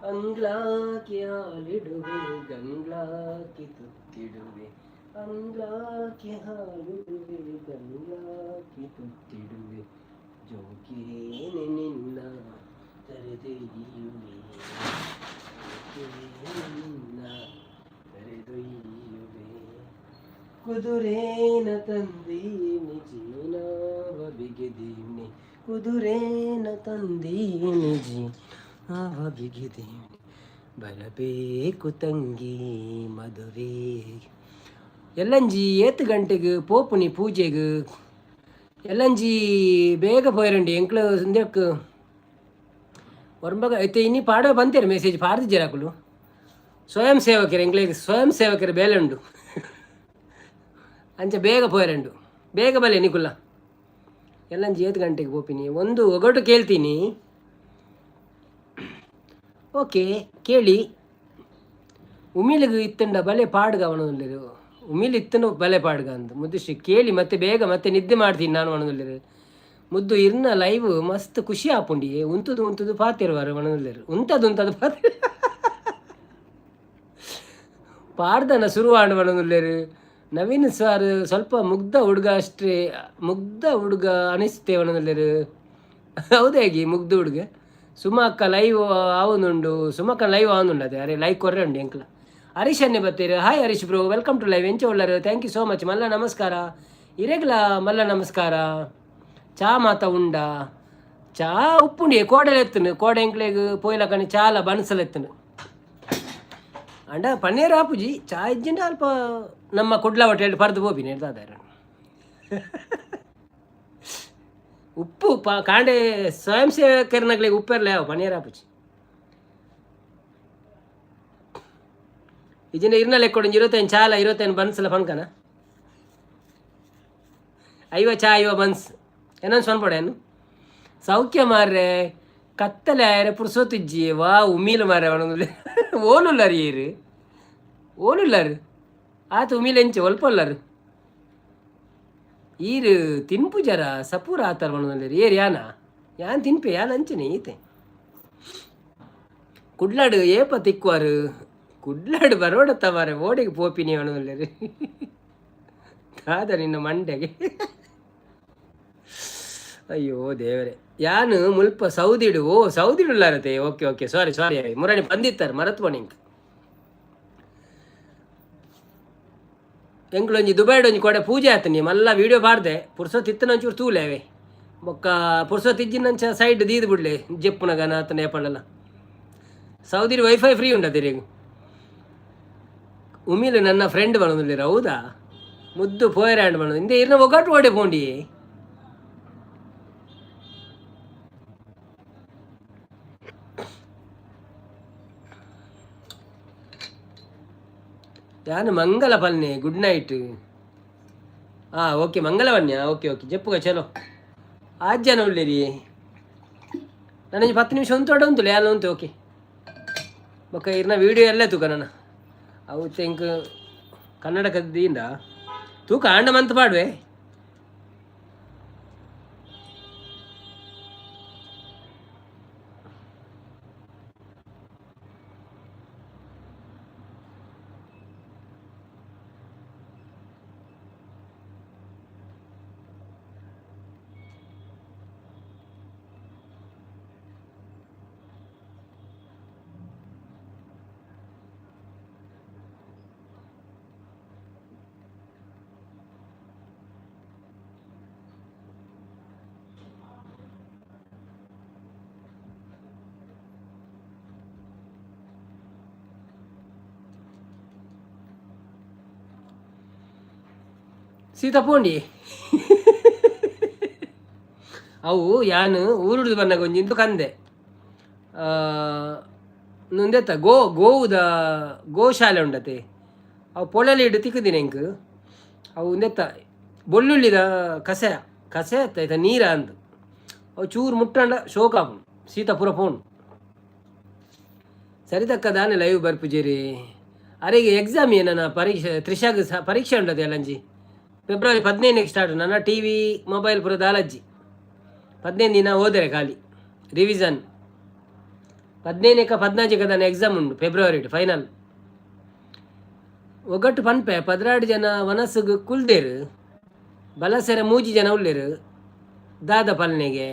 ಅಂಗ್ಲಾಕಿ ಹಾಲಿಡುವೆ, ಗಂಗ್ಲಾಕಿ ತುತ್ತಿಡುವೆ, ಅಂಗ್ಲಾಕಿ ಹಾಲಿಡುವೆ, ಗಂಗ್ಲಾಕಿ ತುತ್ತಿಡುವೆ, ಜೋಗೇನೆ ನಿನ್ನ ಕರೆದೊಯ್ಯುವೆ, ಜೋಗೇನೆ ನಿನ್ನ ಕರೆದೊಯ್ಯುವೆ. ಕುದುರೇನ ತಂದೀನಿ ಜೀನಾವ ಬಿಗಿದೀನಿ, ಕುದುರೇನ ತಂದೀನಿ ಜೀ ಆವ ಬರಬೇಕು ತಂಗಿ ಮದುವೆ. ಎಲ್ಲಂಜಿ ಏತ್ ಗಂಟೆಗೆ ಪೋಪುನಿ ಪೂಜೆಗ್? ಎಲ್ಲಂಜಿ ಬೇಗ ಪೋಯರಂಡಿ. ಎಂಕ್ಲು ಇಂದೆಕ್ ಒರ್ಂಬಗ ಐತೆ. ಇನಿ ಪಾಡ ಬಂತೇರು ಮೆಸೇಜ್ ಪಾಡ್ದಿಜ್ಜೆರ್ ಅಕುಲು. ಸ್ವಯಂ ಸೇವಕರು, ಎಂಕ್ಲೆಗ್ ಸ್ವಯಂ ಸೇವಕರ ಬೇಲೆ ಉಂಡು. ಅಂಚ ಬೇಗ ಪೋಯರಂಡು. ಬೇಗ ಬಲೆ ನಿಕುಲ್ಲ. ಎಲ್ಲಂಜಿ ಏತ್ ಗಂಟೆಗೆ ಪೋಪಿನಿ? ಒಂದು ಒಗಟು ಕೇಳ್ತೀನಿ, ಓಕೆ? ಕೇಳಿ. ಉಮಿಲಿಗೆ ಇತ್ತಂಡ ಬಲೆ ಪಾಡ್ಗ ಅವನೊಂದಿರು. ಉಮಿಲ್ ಇತ್ತನು ಬಲೆ ಪಾಡ್ಗ ಅಂದು ಮುದ್ದುಶ್ರೀ. ಕೇಳಿ ಮತ್ತೆ ಬೇಗ, ಮತ್ತೆ ನಿದ್ದೆ ಮಾಡ್ತೀನಿ ನಾನು ಒಣದಲ್ಲಿರು. ಮುದ್ದು ಇರ್ನ ಲೈವ್ ಮಸ್ತ್ ಖುಷಿ ಆಪುಂಡಿ. ಉಂತುದು ಉಂತುದು ಪಾತಿರುವಾರು ಒಣದಲ್ಲಿರು. ಉಂತದು ಉಂತದು ಪಾತಿ ಪಾಡ್ದನ ಶುರುವಾಂಡ್ ಒಣದಲ್ಲಿರು. ನವೀನ್ ಸರ್ ಸ್ವಲ್ಪ ಮುಗ್ಧ ಹುಡುಗ ಅಷ್ಟೇ, ಮುಗ್ಧ ಹುಡುಗ ಅನಿಸ್ತೇ ಒಣದಲ್ಲಿರು. ಹೌದಾಗಿ ಮುಗ್ಧ ಹುಡುಗ. ಸುಮಾ ಅಕ್ಕ ಲೈವ್ ಆವೊಂದುಂಡು. ಸುಮಕ್ಕ ಲೈವ್ ಆವೊಂದುಂಡು. ಅದೇ ಅರೆ ಲೈಕ್ ಕೊರ್ರೆ ಉಂಡು ಎಂಕ್ಲ. Harish ಅನ್ನೆ ಬತ್ತೀರು. Hi Harish bro, welcome to live. ಎಂಚ ಉಳ್ಳರು? Thank you so much. ಮಲ್ಲ ನಮಸ್ಕಾರ ಇರೆಗ್ಲ, ಮಲ್ಲ ನಮಸ್ಕಾರ. ಚಾ ಮಾತ ಉಂಡ? ಚಾ ಉಪ್ಪುಂಡಿ ಕೋಡೆಲ ಎತ್ತನು. ಕೋಡೆ ಎಂಕ್ಲೆಗ್ ಪೋಯ್ಲಕಣಿ ಚಾಲ ಬನ್ಸಲ ಎತ್ತನು. ಅಂಡ ಪನ್ನೀರ್ ಆಪುಜಿ. ಚಾ ಇಜ್ಜಿಂಡ ಅಲ್ಪ ನಮ್ಮ ಕುಡ್ಲ ಹೋಟೆಲ್ ಪರ್ದು ಪೋಪಿನಿ. ದಾದಾರ ಉಪ್ಪು ಪ ಕಾಂಡೆ ಸ್ವಯಂ ಸೇವಕರ್ನಗ್ಲಿಗೆ ಉಪ್ಪೆರ್ಲ ಯಾವ ಪನ್ನೀರ್ ಆಪುಜಿ. ಇಜಿನ ಇರ್ನ ಲೆಕ್ಕೊಡು 25 ಚಾಲ 25 ಬನ್ಸಲ ಪನ್ಕನ. ಐವ ಚಾ ಐವ ಬನ್ಸ್ ಏನೊಂದು ಸೊನ್ಪೊಡೆ. ಸೌಖ್ಯ ಮಾರ್ರೆ. ಕತ್ತಲೆ ಆಯರೆ ಪುರ್ಸೊತ್ತಿಜ್ಜಿ. ವಾ ಉಮೀಲ್ ಮಾರ್ರೆ ಅವನೊಂದು. ಓಲುಲ್ಲರ್ ಈರ್? ಓಲುಲ್ಲರ್? ಆತ ಉಮೀಲ್ ಎಂಚೆ ಒಲ್ಪೊಲ್ಲರ್ ಈರ್? ತಿನ್ಪುಜರ ಸಪೂರ ಆತರ್ ಪನೊಂದುಲ್ಲೆರ್. ಏರ್ ಯಾನ? ಯಾನ್ ತಿನ್ಪೆ, ಯಾನ್ ಅಂಚನೆ ಈತೆ. ಕುಡ್ಲಾಡು ಏಪ ತಿಕ್ಕುವಾರು? ಕುಡ್ಲಾಡು ಬರೋಡತ್ತ ಮಾರೆ. ಓಡೆಗೆ ಪೋಪಿನಿ ಪನೊಂದುಲ್ಲೆರ್. ದಾದ ನಿನ್ನ ಮಂಡೆಗೆ? ಅಯ್ಯೋ ದೇವರೇ. ಯಾನು ಮುಲ್ಪ ಸೌದಿಡು. ಓ, ಸೌದಿಡುಲ್ಲಾರತೆ. ಓಕೆ ಓಕೆ, ಸಾರಿ ಸಾರಿ. ಮುರಣಿ ಬಂದಿತ್ತಾರೆ, ಮರತ್ ಪೋನಿಂಕ್. ಎಂಕ್ಲೊಂಜಿ ದುಬೈಡ್ ಒಂಜಿ ಕೊಡೆ ಪೂಜೆ ಆತನಿ. ಮಲ್ಲ ವೀಡಿಯೋ ಪಾಡ್ದೆ. ಪುರ್ಸೊತ್ತು ಇತ್ತಿನ ಒಂಚೂರು ತೂಲೆವೆ. ಬೊಕ್ಕ ಪುರ್ಸೊತ್ತು ಇಜ್ಜಿನಂಚ ಸೈಡ್ ದೀದ್ ಬಿಡ್ಲೆ. ಜೆಪ್ಪುನಗ ಆತನ ಏಪಂಡಲ. ಸೌದಿಡ್ ವೈಫೈ ಫ್ರೀ ಉಂಡ ತಿರೆಗ್. ಉಮಿಲ್ ನನ್ನ ಫ್ರೆಂಡ್ ಪನೊಂದುಲ್ಲೆರ್. ಹೌದಾ? ಮುದ್ದು ಪೋಯೆರೆ ಪನೊಂದು. ಇಂದೆ ಇರ್ನ ಒಗಟು ಓಡೆ ಪೋಂಡಿ? ಯಾನ್ ಮಂಗಲ ಪಲ್ನೆ, ಗುಡ್ ನೈಟ್. ಹಾ ಓಕೆ, ಮಂಗಲವನ್ಯ. ಓಕೆ ಓಕೆ, ಜೆಪ್ಪುಗ ಚಲೋ. ಆಜ್ ಜನ ಉಳ್ಳೇರಿ. ನನಗೆ 10 ನಿಮಿಷ ಉಂಟು ಉಂಟು ಯಾನ್ ಉಂಟು. ಓಕೆ, ಬೊಕ್ಕ ಇರ್ನ ವೀಡಿಯೋ ಎಲ್ಲ ತೂಕ ನನ್ನ. ಅವು ತೆಂಕ್ ಕನ್ನಡ ಕದ್ದಿಂದ ತೂಕ ಆಂಡ ಮಂತ್ ಪಾಡುವೆ. ಸೀತಾ ಪೋಂಡಿ. ಅವು ಯಾನ್ ಊರುಡ್ದು ಬನ್ನಗ ಒಂಜಿ ಕಂದೆ ನುಂದೆತ್ತ ಗೋವುದ ಗೋಶಾಲೆ ಉಂಡತೆ. ಅವು ಪೊಳಲಿಡ್ ತಿಕ್ಕುದಿನ ಎಂಕ್. ಅವು ಉಂದೆತ್ತ ಬೊಳ್ಳುಳ್ಳಿದ ಕಸೆಯ ಕಸೆ ಅತ್ತ ಐತ ನೀರ ಅಂದ್. ಅವು ಚೂರು ಮುಟ್ಟಂಡ ಶೋಕ ಆಪುಂಡು. ಸೀತಾ ಪೂರ ಪೋಂಡು. ಸರಿತಕ್ಕ ದಾನೆ ಲೈವ್ ಬರ್ಪುಜೇರಿ? ಅರೆಗೆ ಎಕ್ಸಾಮ್ ಏನನ ಪರೀಕ್ಷೆ. ತ್ರಿಷಾಗ್ ಪರೀಕ್ಷೆ ಉಂಡತೆ ಅಲ್ಲಂಜಿ. ಫೆಬ್ರವರಿ 15ಕ್ಕೆ ಸ್ಟಾರ್ಟ್. ನನ್ನ ಟಿವಿ ಮೊಬೈಲ್ ಪೂರ ದಾಲಜ್ಜಿ. 15 ದಿನ ಓದರೆ ಖಾಲಿ ರಿವಿಸನ್. 15ಕ್ಕ 14ಕ್ಕೆ ದಾನೆ ಎಕ್ಸಾಮ್ ಉಂಡು ಫೆಬ್ರವರಿ ಫೈನಲ್. ಒಗ್ಗಟ್ಟು ಪನ್ಪೆ. 12 ಜನ ವನಸ್ಸುಗ್ ಕುಲ್ದೇರು, ಬಲಸೆರೆ ಮೂಜಿ ಜನ ಉಲ್ಲೇರು. ದಾದ ಪಲ್ನೆಗೆ?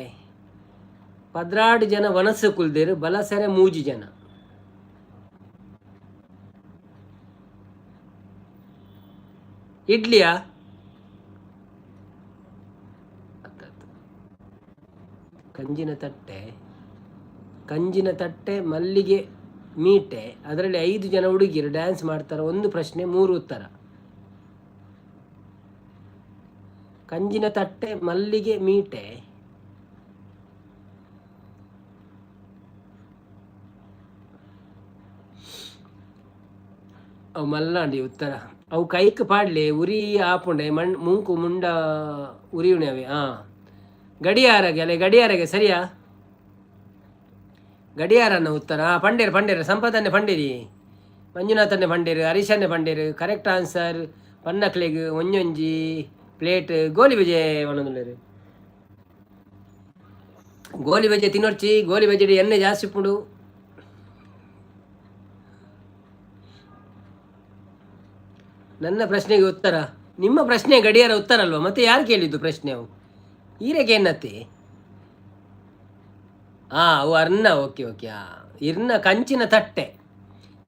12 ಜನ ವನಸ್ಸು ಕುಲ್ದೇರು, ಬಲಸೆರೆ ಮೂಜಿ ಜನ. ಇಡ್ಲಿಯಾ? ಕಂಜಿನ ತಟ್ಟೆ. ಕಂಜಿನ ತಟ್ಟೆ ಮಲ್ಲಿಗೆ ಮೀಟೆ, ಅದರಲ್ಲಿ ಐದು ಜನ ಹುಡುಗಿಯರು ಡ್ಯಾನ್ಸ್ ಮಾಡ್ತಾರೆ. ಒಂದು ಪ್ರಶ್ನೆ, ಮೂರು ಉತ್ತರ. ಕಂಜಿನ ತಟ್ಟೆ ಮಲ್ಲಿಗೆ ಮೀಟೆ. ಅವು ಮಲ್ನಾಡಿ ಉತ್ತರ. ಅವು ಕೈಕ್ ಪಾಡ್ಲೆ ಉರಿ ಆಪುಂಡೆ ಮಣ್ ಮೂಂಕು ಮುಂಡ ಉರಿಯುಣವೆ. ಹಾಂ, ಗಡಿಯಾರಗೆ ಅಲೆ, ಗಡಿಯಾರಗೆ ಸರಿಯಾ? ಗಡಿಯಾರನ್ನ ಉತ್ತರ. ಹಾಂ, ಪಂಡೇರು ಪಂಡೇರು ಸಂಪದನ್ನೇ ಪಂಡೇರಿ, ಮಂಜುನಾಥನ್ನೇ ಪಂಡೇರು, ಹರೀಶನ್ನೇ ಪಂಡೇರು. Correct answer. ಪನ್ನಕ್ಲೆಗ್ ಒಂಜೊಂಜಿ ಪ್ಲೇಟ್ ಗೋಲಿ ಬಜೆ ಒಣದುಲ್ಲೆರ್. ಗೋಲಿ ಬಜೆ ತಿನ್ನೊರ್ಚಿ, ಗೋಲಿ ಬಜೆಡ್ ಎಣ್ಣೆ ಜಾಸ್ತಿ ಉಪ್ಪುಂಡು. ನನ್ನ ಪ್ರಶ್ನೆಗೆ ಉತ್ತರ. ನಿಮ್ಮ ಪ್ರಶ್ನೆ ಗಡಿಯಾರ ಉತ್ತರ ಅಲ್ವಾ? ಮತ್ತೆ ಯಾರು ಕೇಳಿದ್ದು ಪ್ರಶ್ನೆ? ಅವು ಈರೆಗೆ ಏನತ್ತೆ? ಹಾಂ, ಅವು ಅರ್ಣ. Okay okay. ಹಾಂ, ಇರ್ನ ಕಂಚಿನ ತಟ್ಟೆ,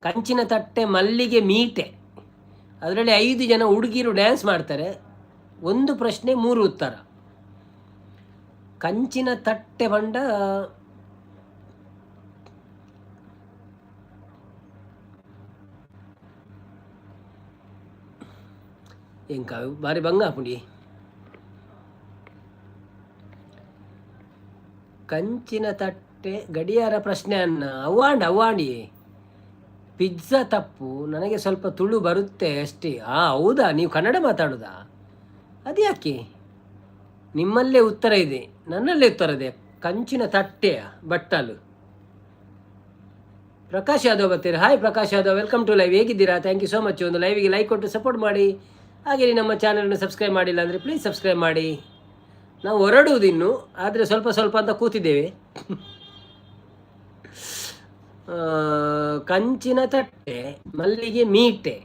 ಕಂಚಿನ ತಟ್ಟೆ ಮಲ್ಲಿಗೆ ಮೀಟೆ, ಅದರಲ್ಲಿ ಐದು ಜನ ಹುಡುಗಿರು ಡ್ಯಾನ್ಸ್ ಮಾಡ್ತಾರೆ. ಒಂದು ಪ್ರಶ್ನೆ, ಮೂರು ಉತ್ತರ. ಕಂಚಿನ ತಟ್ಟೆ ಬಂಡ ಎಂಕ ಬಾರಿ ಬಂಗ ಆಪುಂಡಿ. ಕಂಚಿನ ತಟ್ಟೆ ಗಡಿಯಾರ ಪ್ರಶ್ನೆ ಅನ್ನ ಅವ್ವಾಂಡ್ ಅವ್ವಾಂಡಿ. ಪಿಜ್ಜಾ ತಪ್ಪು. ನನಗೆ ಸ್ವಲ್ಪ ತುಳು ಬರುತ್ತೆ ಅಷ್ಟೇ. ಹಾಂ, ಹೌದಾ? ನೀವು ಕನ್ನಡ ಮಾತಾಡೋದಾ? ಅದ್ಯಾಕೆ? ನಿಮ್ಮಲ್ಲೇ ಉತ್ತರ ಇದೆ, ನನ್ನಲ್ಲೇ ಉತ್ತರ ಇದೆ. ಕಂಚಿನ ತಟ್ಟೆಯ ಬಟ್ಟಲು. ಪ್ರಕಾಶ್ ಯಾದವ್ ಬರ್ತೀರಿ. Hi Prakash Yadav, welcome to live. ಹೇಗಿದ್ದೀರಾ? Thank you so much. ಒಂದು ಲೈವಿಗೆ ಲೈಕ್ ಕೊಟ್ಟು ಸಪೋರ್ಟ್ ಮಾಡಿ. ಹಾಗೆ ನಮ್ಮ ಚಾನಲನ್ನು ಸಬ್ಸ್ಕ್ರೈಬ್ ಮಾಡಿಲ್ಲ ಅಂದರೆ ಪ್ಲೀಸ್ ಸಬ್ಸ್ಕ್ರೈಬ್ ಮಾಡಿ. ನಾವು ಹೊರಡುವುದು ಇನ್ನು, ಆದರೆ ಸ್ವಲ್ಪ ಸ್ವಲ್ಪ ಅಂತ ಕೂತಿದ್ದೇವೆ. ಕಂಚಿನ ತಟ್ಟೆ ಮಲ್ಲಿಗೆ ಮೀಟೆ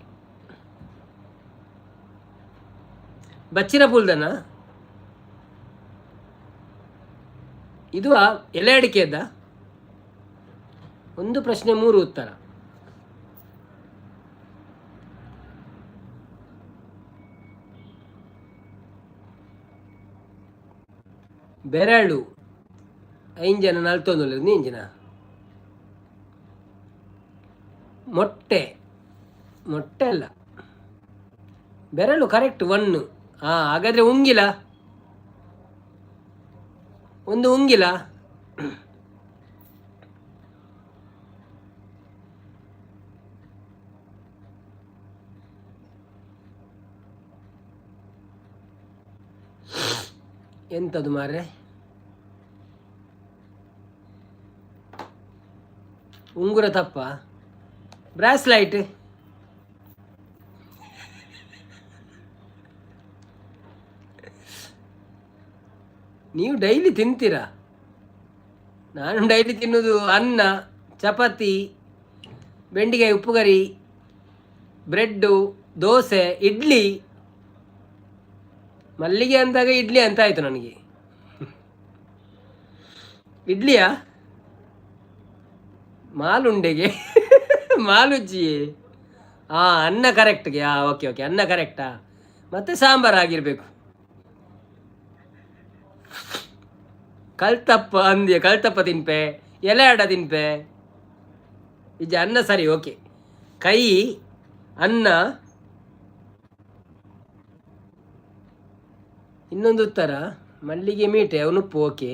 ಬಚ್ಚಿನ ಪುಲ್ದನ ಇದು ಎಲೆ ಅಡಿಕೆಯದ್ದ. ಒಂದು ಪ್ರಶ್ನೆ, ಮೂರು ಉತ್ತರ. ಬೆರಳು. ಐದು ಜನ ನಲ್ತೊಂದು ಇಂಜಿನ. ಮೊಟ್ಟೆ, ಮೊಟ್ಟೆ ಅಲ್ಲ, ಬೆರಳು ಕರೆಕ್ಟ್ ಒನ್ನು. ಹಾಂ, ಹಾಗಾದರೆ ಉಂಗಿಲ, ಒಂದು ಉಂಗಿಲ. ಎಂಥದ್ದು ಮಾರ್ರೆ? ಉಂಗುರ ತಪ್ಪ. ಬ್ರಾಸ್ಲೈಟ್. ನೀವು ಡೈಲಿ ತಿಂತೀರಾ? ನಾನು ಡೈಲಿ ತಿನ್ನೋದು ಅನ್ನ, ಚಪಾತಿ, ಬೆಂಡಿಕಾಯಿ ಉಪ್ಪುಕರಿ, ಬ್ರೆಡ್ಡು, ದೋಸೆ, ಇಡ್ಲಿ. ಮಲ್ಲಿಗೆ ಅಂದಾಗ ಇಡ್ಲಿ ಅಂತ ಆಯಿತು ನನಗೆ. ಇಡ್ಲಿಯಾ? ಮಾಲುಂಡೆಗೆ ಮಾಲುಜ್ಜಿ. ಹಾಂ, ಅನ್ನ ಕರೆಕ್ಟ್ಗೆ. ಹಾಂ, ಓಕೆ ಓಕೆ, ಅನ್ನ ಕರೆಕ್ಟಾ? ಮತ್ತು ಸಾಂಬಾರು ಆಗಿರಬೇಕು. ಕಲ್ತಪ್ಪ ಅಂದ್ಯ, ಕಲ್ತಪ್ಪ ತಿನ್ಪೆ, ಎಲೆ ಅಡ ತಿನ್ಪೆ. ಇಜ್ಜ, ಅನ್ನ ಸರಿ. ಓಕೆ, ಕೈ ಅನ್ನ. ಇನ್ನೊಂದು ಉತ್ತರ ಮಲ್ಲಿಗೆ ಮೀಟೆ ಅವನುಪ್ಪು. ಓಕೆ,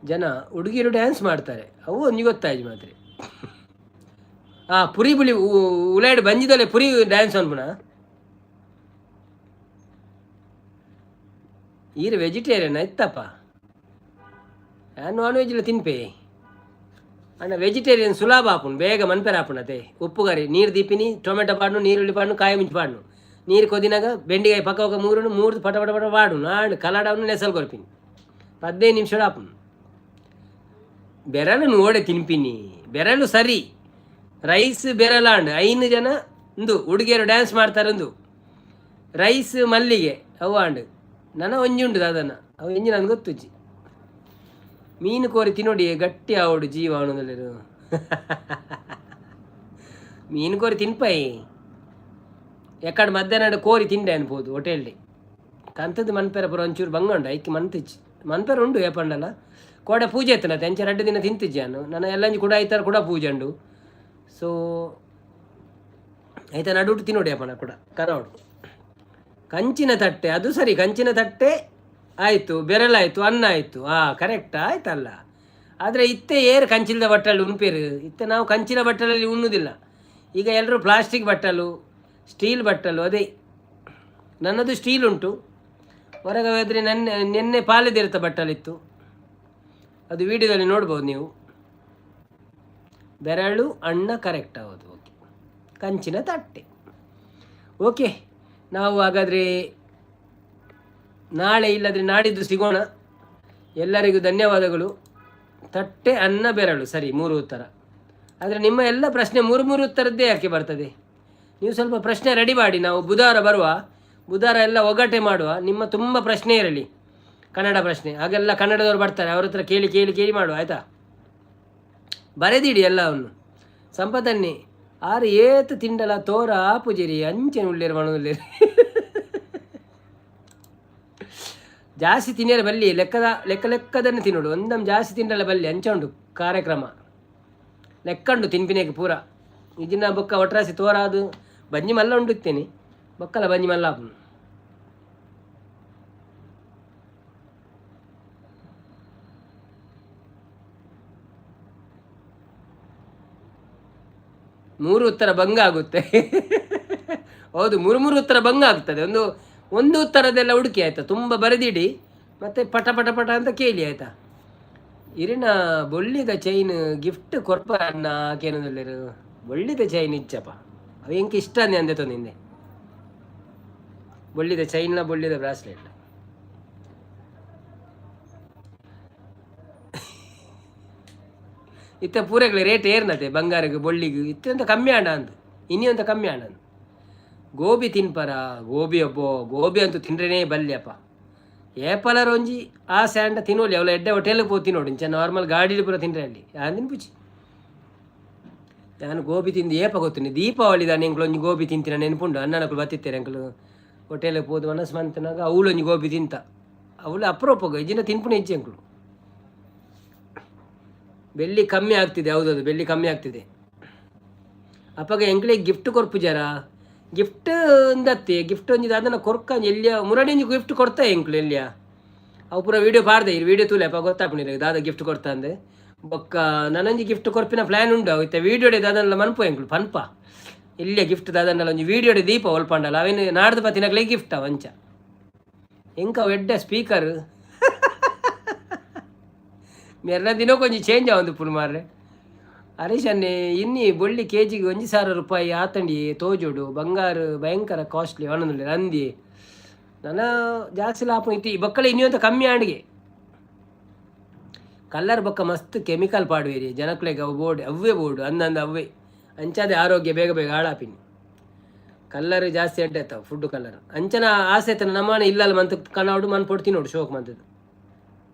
ಜನ ಹುಡುಗಿರು ಡ್ಯಾನ್ಸ್ ಮಾಡ್ತಾರೆ, ಅವು ಒಂಜಿ ಗೊತ್ತಾಯ್ತು ಮಾತ್ರ. ಹಾಂ, ಪುರಿ ಬುಲಿ ಉಲಾಯ್ಡ್ ಬಂಜಿದಲೆ ಪುರಿ ಡ್ಯಾನ್ಸ್ ಅನ್ಪುಣ. ಈರ್ ವೆಜಿಟೇರಿಯನ್ ಇತ್ತಪ್ಪ? ನಾನ್ ವೆಜ್ ತಿನ್ಪೆ ಅಣ್ಣ. ವೆಜಿಟೇರಿಯನ್ ಸುಲಭ ಆಪುಂಡು, ಬೇಗ ಮನ್ಪೆರ ಆಪುಂಡು. ಉಪ್ಪು ಕರಿ ನೀರು ದೀಪಿನಿ, ಟೊಮೆಟೊ ಪಾಡ್ನು, ನೀರುಳ್ಳಿ ಪಾಡ್ನು, ಕಾಯಿ ಮುಂಚಿ ಪಾಡ್ನು. ನೀರು ಕೊದಿನಾಗ ಬೆಂಡಿಕಾಯಿ ಪಕ್ಕ ఒక ಮೂರುನು ಮೂರು ಪಟ ಪಟ ಪಟ ಪಾಡು ನಾಡು ಕಲಾಡವನ್ನು ನೆಸಲ್ ಕೊರ್ಪಿನಿ, 15 ನಿಮಿಷ ಆಪುಂಡು. ಬೆರಳು ಓಡೆ ತಿನ್ಪಿನಿ, ಬೆರಳು ಸರಿ. ರೈಸ್ ಬೆರಲಾಂಡ್ ಐನು ಜನ ಇಂದು ಹುಡುಗಿಯರು ಡ್ಯಾನ್ಸ್ ಮಾಡ್ತಾರಂದು. ರೈಸ್ ಮಲ್ಲಿಗೆ ಅವು ಆಂಡ್ ನನ ಒಂಜಿ ಉಂಡು ದಾದನ ಅವು ಎಂಜಿ ನನ್ಗೆ ಗೊತ್ತುಜ್ಜಿ. ಮೀನು ಕೋರಿ ತಿನ್ನೋಡಿ ಗಟ್ಟಿ ಆವಡು ಜೀವ ಅವನದಲ್ಲಿರು. ಮೀನು ಕೋರಿ ತಿನ್ಪೈ ಎಕ್ಕಡ ಮಧ್ಯಾಹ್ನ ಕೋರಿ ತಿಂಡೆ ಅನ್ಬೋದು ಹೋಟೆಲ್ಲಿ. ಕಂತದ್ದು ಮನ್ಪೆರ ಪುರ ಒಂಚೂರು ಬಂಗ ಉಂಡು ಐಕ್ ಮನ್ತಿಚ್ಚಿ ಮನ್ಪೆರ ಉಂಡು ಏಪಂಡಲ. ಕೋಡೆ ಪೂಜೆ ಇತ್ತನತೆ, ಅಂಚೆ 2 ದಿನ ತಿಂತಿಜ್ಜಾನು ನನ್ನ ಎಲ್ಲಂಜಿ ಕೂಡ ಐತಾರ ಕೂಡ ಪೂಜೆ ಉಂಡು. ಸೊ ಆಯ್ತಾ, ನಡುಟು ತಿನ್ನೋಡಿ ಅಪ್ಪನ ಕೂಡ ಕರೋಡು. ಕಂಚಿನ ತಟ್ಟೆ ಅದು ಸರಿ, ಕಂಚಿನ ತಟ್ಟೆ ಆಯಿತು, ಬೆರಳಾಯಿತು, ಅನ್ನ ಆಯಿತು. ಹಾಂ, ಕರೆಕ್ಟ್ ಆಯ್ತಲ್ಲ. ಆದರೆ ಇತ್ತೆ ಏರು ಕಂಚಿಲ್ದ ಬಟ್ಟಲು ಉಣ್ಪೇರು. ಇತ್ತೆ ನಾವು ಕಂಚಿನ ಬಟ್ಟಲಲ್ಲಿ ಉಣ್ಣುವುದಿಲ್ಲ. ಈಗ ಎಲ್ಲರೂ ಪ್ಲಾಸ್ಟಿಕ್ ಬಟ್ಟಲು, ಸ್ಟೀಲ್ ಬಟ್ಟಲು. ಅದೇ ನನ್ನದು ಸ್ಟೀಲ್ ಉಂಟು. ಹೊರಗೆ ಹೋದರೆ ನನ್ನ ನಿನ್ನೆ ಪಾಲಿದಿರ್ತ ಬಟ್ಟಲಿತ್ತು, ಅದು ವಿಡಿಯೋದಲ್ಲಿ ನೋಡ್ಬೋದು ನೀವು. ಬೆರಳು ಅಣ್ಣ ಕರೆಕ್ಟ್ ಹೌದು. ಓಕೆ, ಕಂಚಿನ ತಟ್ಟೆ. ಓಕೆ, ನಾವು ಹಾಗಾದರೆ ನಾಳೆ ಇಲ್ಲದ್ರೆ ನಾಡಿದ್ದು ಸಿಗೋಣ. ಎಲ್ಲರಿಗೂ ಧನ್ಯವಾದಗಳು. ತಟ್ಟೆ, ಅನ್ನ, ಬೆರಳು ಸರಿ, ಮೂರು ಉತ್ತರ. ಆದರೆ ನಿಮ್ಮ ಎಲ್ಲ ಪ್ರಶ್ನೆ ಮೂರು ಮೂರು ಉತ್ತರದ್ದೇ ಯಾಕೆ ಬರ್ತದೆ? ನೀವು ಸ್ವಲ್ಪ ಪ್ರಶ್ನೆ ರೆಡಿ ಮಾಡಿ. ನಾವು ಬುಧವಾರ ಬರುವ, ಬುಧವಾರ ಎಲ್ಲ ಒಗ್ಗಟ್ಟೆ ಮಾಡುವ. ನಿಮ್ಮ ತುಂಬ ಪ್ರಶ್ನೆ ಇರಲಿ, ಕನ್ನಡ ಪ್ರಶ್ನೆ. ಹಾಗೆಲ್ಲ ಕನ್ನಡದವರು ಬರ್ತಾರೆ, ಅವ್ರ ಹತ್ರ ಕೇಳಿ ಕೇಳಿ ಕೇಳಿ ಮಾಡುವ, ಆಯಿತಾ? ಬರೆದಿಡಿ ಎಲ್ಲವನ್ನು. ಸಂಪದನ್ನಿ ಆರು ಏತು ತಿಂಡಲ ತೋರ ಆಪುಜಿರಿ ಅಂಚೆ ಉಳ್ಳೇರು ಮಣುಲ್ಲೇರು. ಜಾಸ್ತಿ ತಿನ್ನಿಯರ ಬಲ್ಲಿ, ಲೆಕ್ಕದ ಲೆಕ್ಕ ಲೆಕ್ಕದನ್ನು ತಿನ್ನೋಡು. ಒಂದಮ್ ಜಾಸ್ತಿ ತಿಂಡಲ ಬಲ್ಲಿ, ಅಂಚ ಉಂಡು ಕಾರ್ಯಕ್ರಮ ಲೆಕ್ಕಂಡು ತಿನ್ಪಿನೇಗೆ ಪೂರ. ಇಜಿನ ಬೊಕ್ಕ ಒಟ್ರಾಸಿ ತೋರಾದು ಬಂಜಿ ಮಲ್ಲ ಉಂಡುತ್ತೇನೆ, ಬೊಕ್ಕಲ ಬಂಜಿ ಮಲ್ಲ ಆಪುಂಡು. ಮೂರು ಉತ್ತರ ಭಂಗ ಆಗುತ್ತೆ. ಹೌದು, ಮೂರು ಮೂರು ಉತ್ತರ ಭಂಗ ಆಗ್ತದೆ. ಒಂದು ಒಂದು ಉತ್ತರದೆಲ್ಲ ಹುಡುಕಿ ಆಯಿತಾ? ತುಂಬ ಬರೆದಿಡಿ, ಮತ್ತು ಪಟ ಪಟ ಪಟ ಅಂತ ಕೇಳಿ ಆಯಿತಾ? ಇರಿನ ಬೊಳ್ಳಿದ ಚೈನ್ ಗಿಫ್ಟ್ ಕೊರ್ಪ ಅನ್ನ ಆಕೇನದಲ್ಲಿರು. ಬೊಳ್ಳಿದ ಚೈನ್ ಇಚ್ಚಪ್ಪ, ಅವು ಎಂಕ ಇಷ್ಟ ಅಂದೆ ಅಂದೆ ತೊಂದಿಂದೆ. ಬೊಳ್ಳಿದ ಚೈನ್ನ, ಬೊಳ್ಳಿದ ಬ್ರಾಸ್ಲೆಟ್. ಇತ್ತ ಪೂರೆಗಳ ರೇಟ್ ಏರ್ನತೆ ಬಂಗಾರಗೆ ಬೊಳ್ಳಿಗೆ. ಇತ್ತೆ ಅಂತ ಕಮ್ಮಿ ಆಂಡ ಅಂದು, ಇನಿ ಅಂತ ಕಮ್ಮಿ ಆಂಡ ಅಂದು. ಗೋಬಿ ತಿನ್ಪರ? ಗೋಬಿ ಅಬ್ಬೋ, ಗೋಬಿ ಅಂತೂ ತಿಂಡ್ರೇನೇ ಬಲ್ಯಪ್ಪ. ಏಪಲರ ಒಂಜಿ ಆ ಸ್ಯಾಂಡ ತಿನ್ನೋಲಿ, ಅವಳ ಎಡ್ಡೆ ಹೋಟೆಲ್ ಪೋ ತಿನ್ನೋಡು. ಇಂಚ ನಾರ್ಮಲ್ ಗಾಡಿಲಿ ಪೂರ ತಿಂಡ್ರೆ ಅಲ್ಲಿ ಯಾನ್ ತಿನ್ಪುಚಿ. ನಾನು ಗೋಬಿ ತಿಂದು ಏಪ ಗೊತ್ತುನಿ, ದೀಪಾವಳಿ ದಾನೆ ಎಂಕ್ಲು ಒಂಜಿ ಗೋಬಿ ತಿಂತಿನ ನೆನಪುಂಡು. ಅಣ್ಣನಕುಲು ಬತ್ತಿತ್ತೇನೆ, ಎಂಕ್ಲು ಹೋಟೆಲ್ ಪೋದು ಮನಸ್ಸು ಮಂತನಾಗ ಅವಳು ಒಂಜಿ ಗೋಬಿ ತಿಂತ. ಅವಳು ಅಪರೂಪಗ, ಇಜಿನ ತಿನ್ಪುನ ಇಜ್ಜಿ ಎಂಕ್ಲು. ಬೆಳ್ಳಿ ಕಮ್ಮಿ ಆಗ್ತಿದೆ, ಹೌದೌದು, ಬೆಳ್ಳಿ ಕಮ್ಮಿ ಆಗ್ತಿದೆ. ಅಪ್ಪಗ ಎಂಕ್ಲೆ ಗಿಫ್ಟ್ ಕೊರ್ಪುಜಾರ? ಗಿಫ್ಟ್ ಅಂದತ್ತೆ, ಗಿಫ್ಟ್ ಒಂಜಿ ಅದನ್ನ ಕೊರ್ಕ ಎಲ್ಲಿಯ ಮುರಡಿ ಒಂಜಿ ಗಿಫ್ಟ್ ಕೊಡ್ತಾ ಎಂಕ್ಲು ಎಲ್ಲಿಯ. ಅವು ಪೂರ ವೀಡಿಯೋ ಪಾರ್ದೆ, ಈ ವೀಡಿಯೋ ತೂಲೆ ಅಪ್ಪ ಗೊತ್ತಾಪುಣಿರ ದಾದ ಗಿಫ್ಟ್ ಕೊಡ್ತಾ ಅಂದೆ. ಬೊಕ್ಕ ನನಂಜಿ ಗಿಫ್ಟ್ ಕೊರ್ಪಿನ ಪ್ಲ್ಯಾನ್ ಉಂಡು. ಅವು ಇತ್ತೆ ವೀಡಿಯೋಡೆ ದಾದನ್ಲ ಮನ್ಪು ಎಂಕ್ಲು ಪನ್ಪ. ಎಲ್ಲಿಯ ಗಿಫ್ಟ್ ದಾದನ್ನಲ ಒಂಜಿ ವೀಡಿಯೋಡೆ ದೀಪ ಒಲ್ಪಂಡಲ ಅವೇನು ನಾಡ್ದು ಪತ್ತಿನಕ್ಲೆ ಗಿಫ್ಟ್ ಅವ ಅಂಚ. ಎಂಕ ಅವು ಎಡ್ಡೆ ಸ್ಪೀಕರ್ ಮೆರ್ನ ದಿನಕ್ಕೊಂಜಿ ಚೇಂಜ್ ಆವೊಂದು ಪುಣ್ ಮಾರ್ರೆ. ಹರೀಶ್ ಅನ್ನೆ, ಇನ್ನಿ ಬೊಳ್ಳಿ ಕೆ ಜಿಗೆ 1000 ರೂಪಾಯಿ ಆತಂಡಿ ತೋಜೋಡು, ಬಂಗಾರ ಭಯಂಕರ ಕಾಸ್ಟ್ಲಿ ಅವನೊಂದು ರಂದಿ. ನನ್ನ ಜಾಸ್ತಿ ಲಾಭ ಇತ್ತು ಈ ಬಕ್ಕಳ ಇನ್ನೂ ಅಂತ ಕಮ್ಮಿ ಆಂಡಿಗೆ. ಕಲ್ಲರ್ ಬೊಕ್ಕ ಮಸ್ತ್ ಕೆಮಿಕಲ್ ಪಾಡುವೇರಿ ಜನಕ್ಲೆಗ್ ಅವು ಬೋರ್ಡ್ ಅವ್ವೇ ಬೋರ್ಡು ಅಂದಂದು ಅವ್ವೇ ಅಂಚಾದೆ ಆರೋಗ್ಯ ಬೇಗ ಬೇಗ ಹಾಳಾಪಿನಿ. ಕಲ್ಲರ್ ಜಾಸ್ತಿ ಅಡ್ಡೆ ಆತಾವ ಫುಡ್ ಕಲ್ಲರ್. ಅಂಚನ ಆಸೆ ಆಯ್ತನ ನಮ್ಮನೆ ಇಲ್ಲಲ್ಲ ಮಂತ್ ಕನಾಡು ಮನ್ ಪೊಡ್ತಿ ನೋಡು ಶೋಕ್ ಮಂತದ್ದು.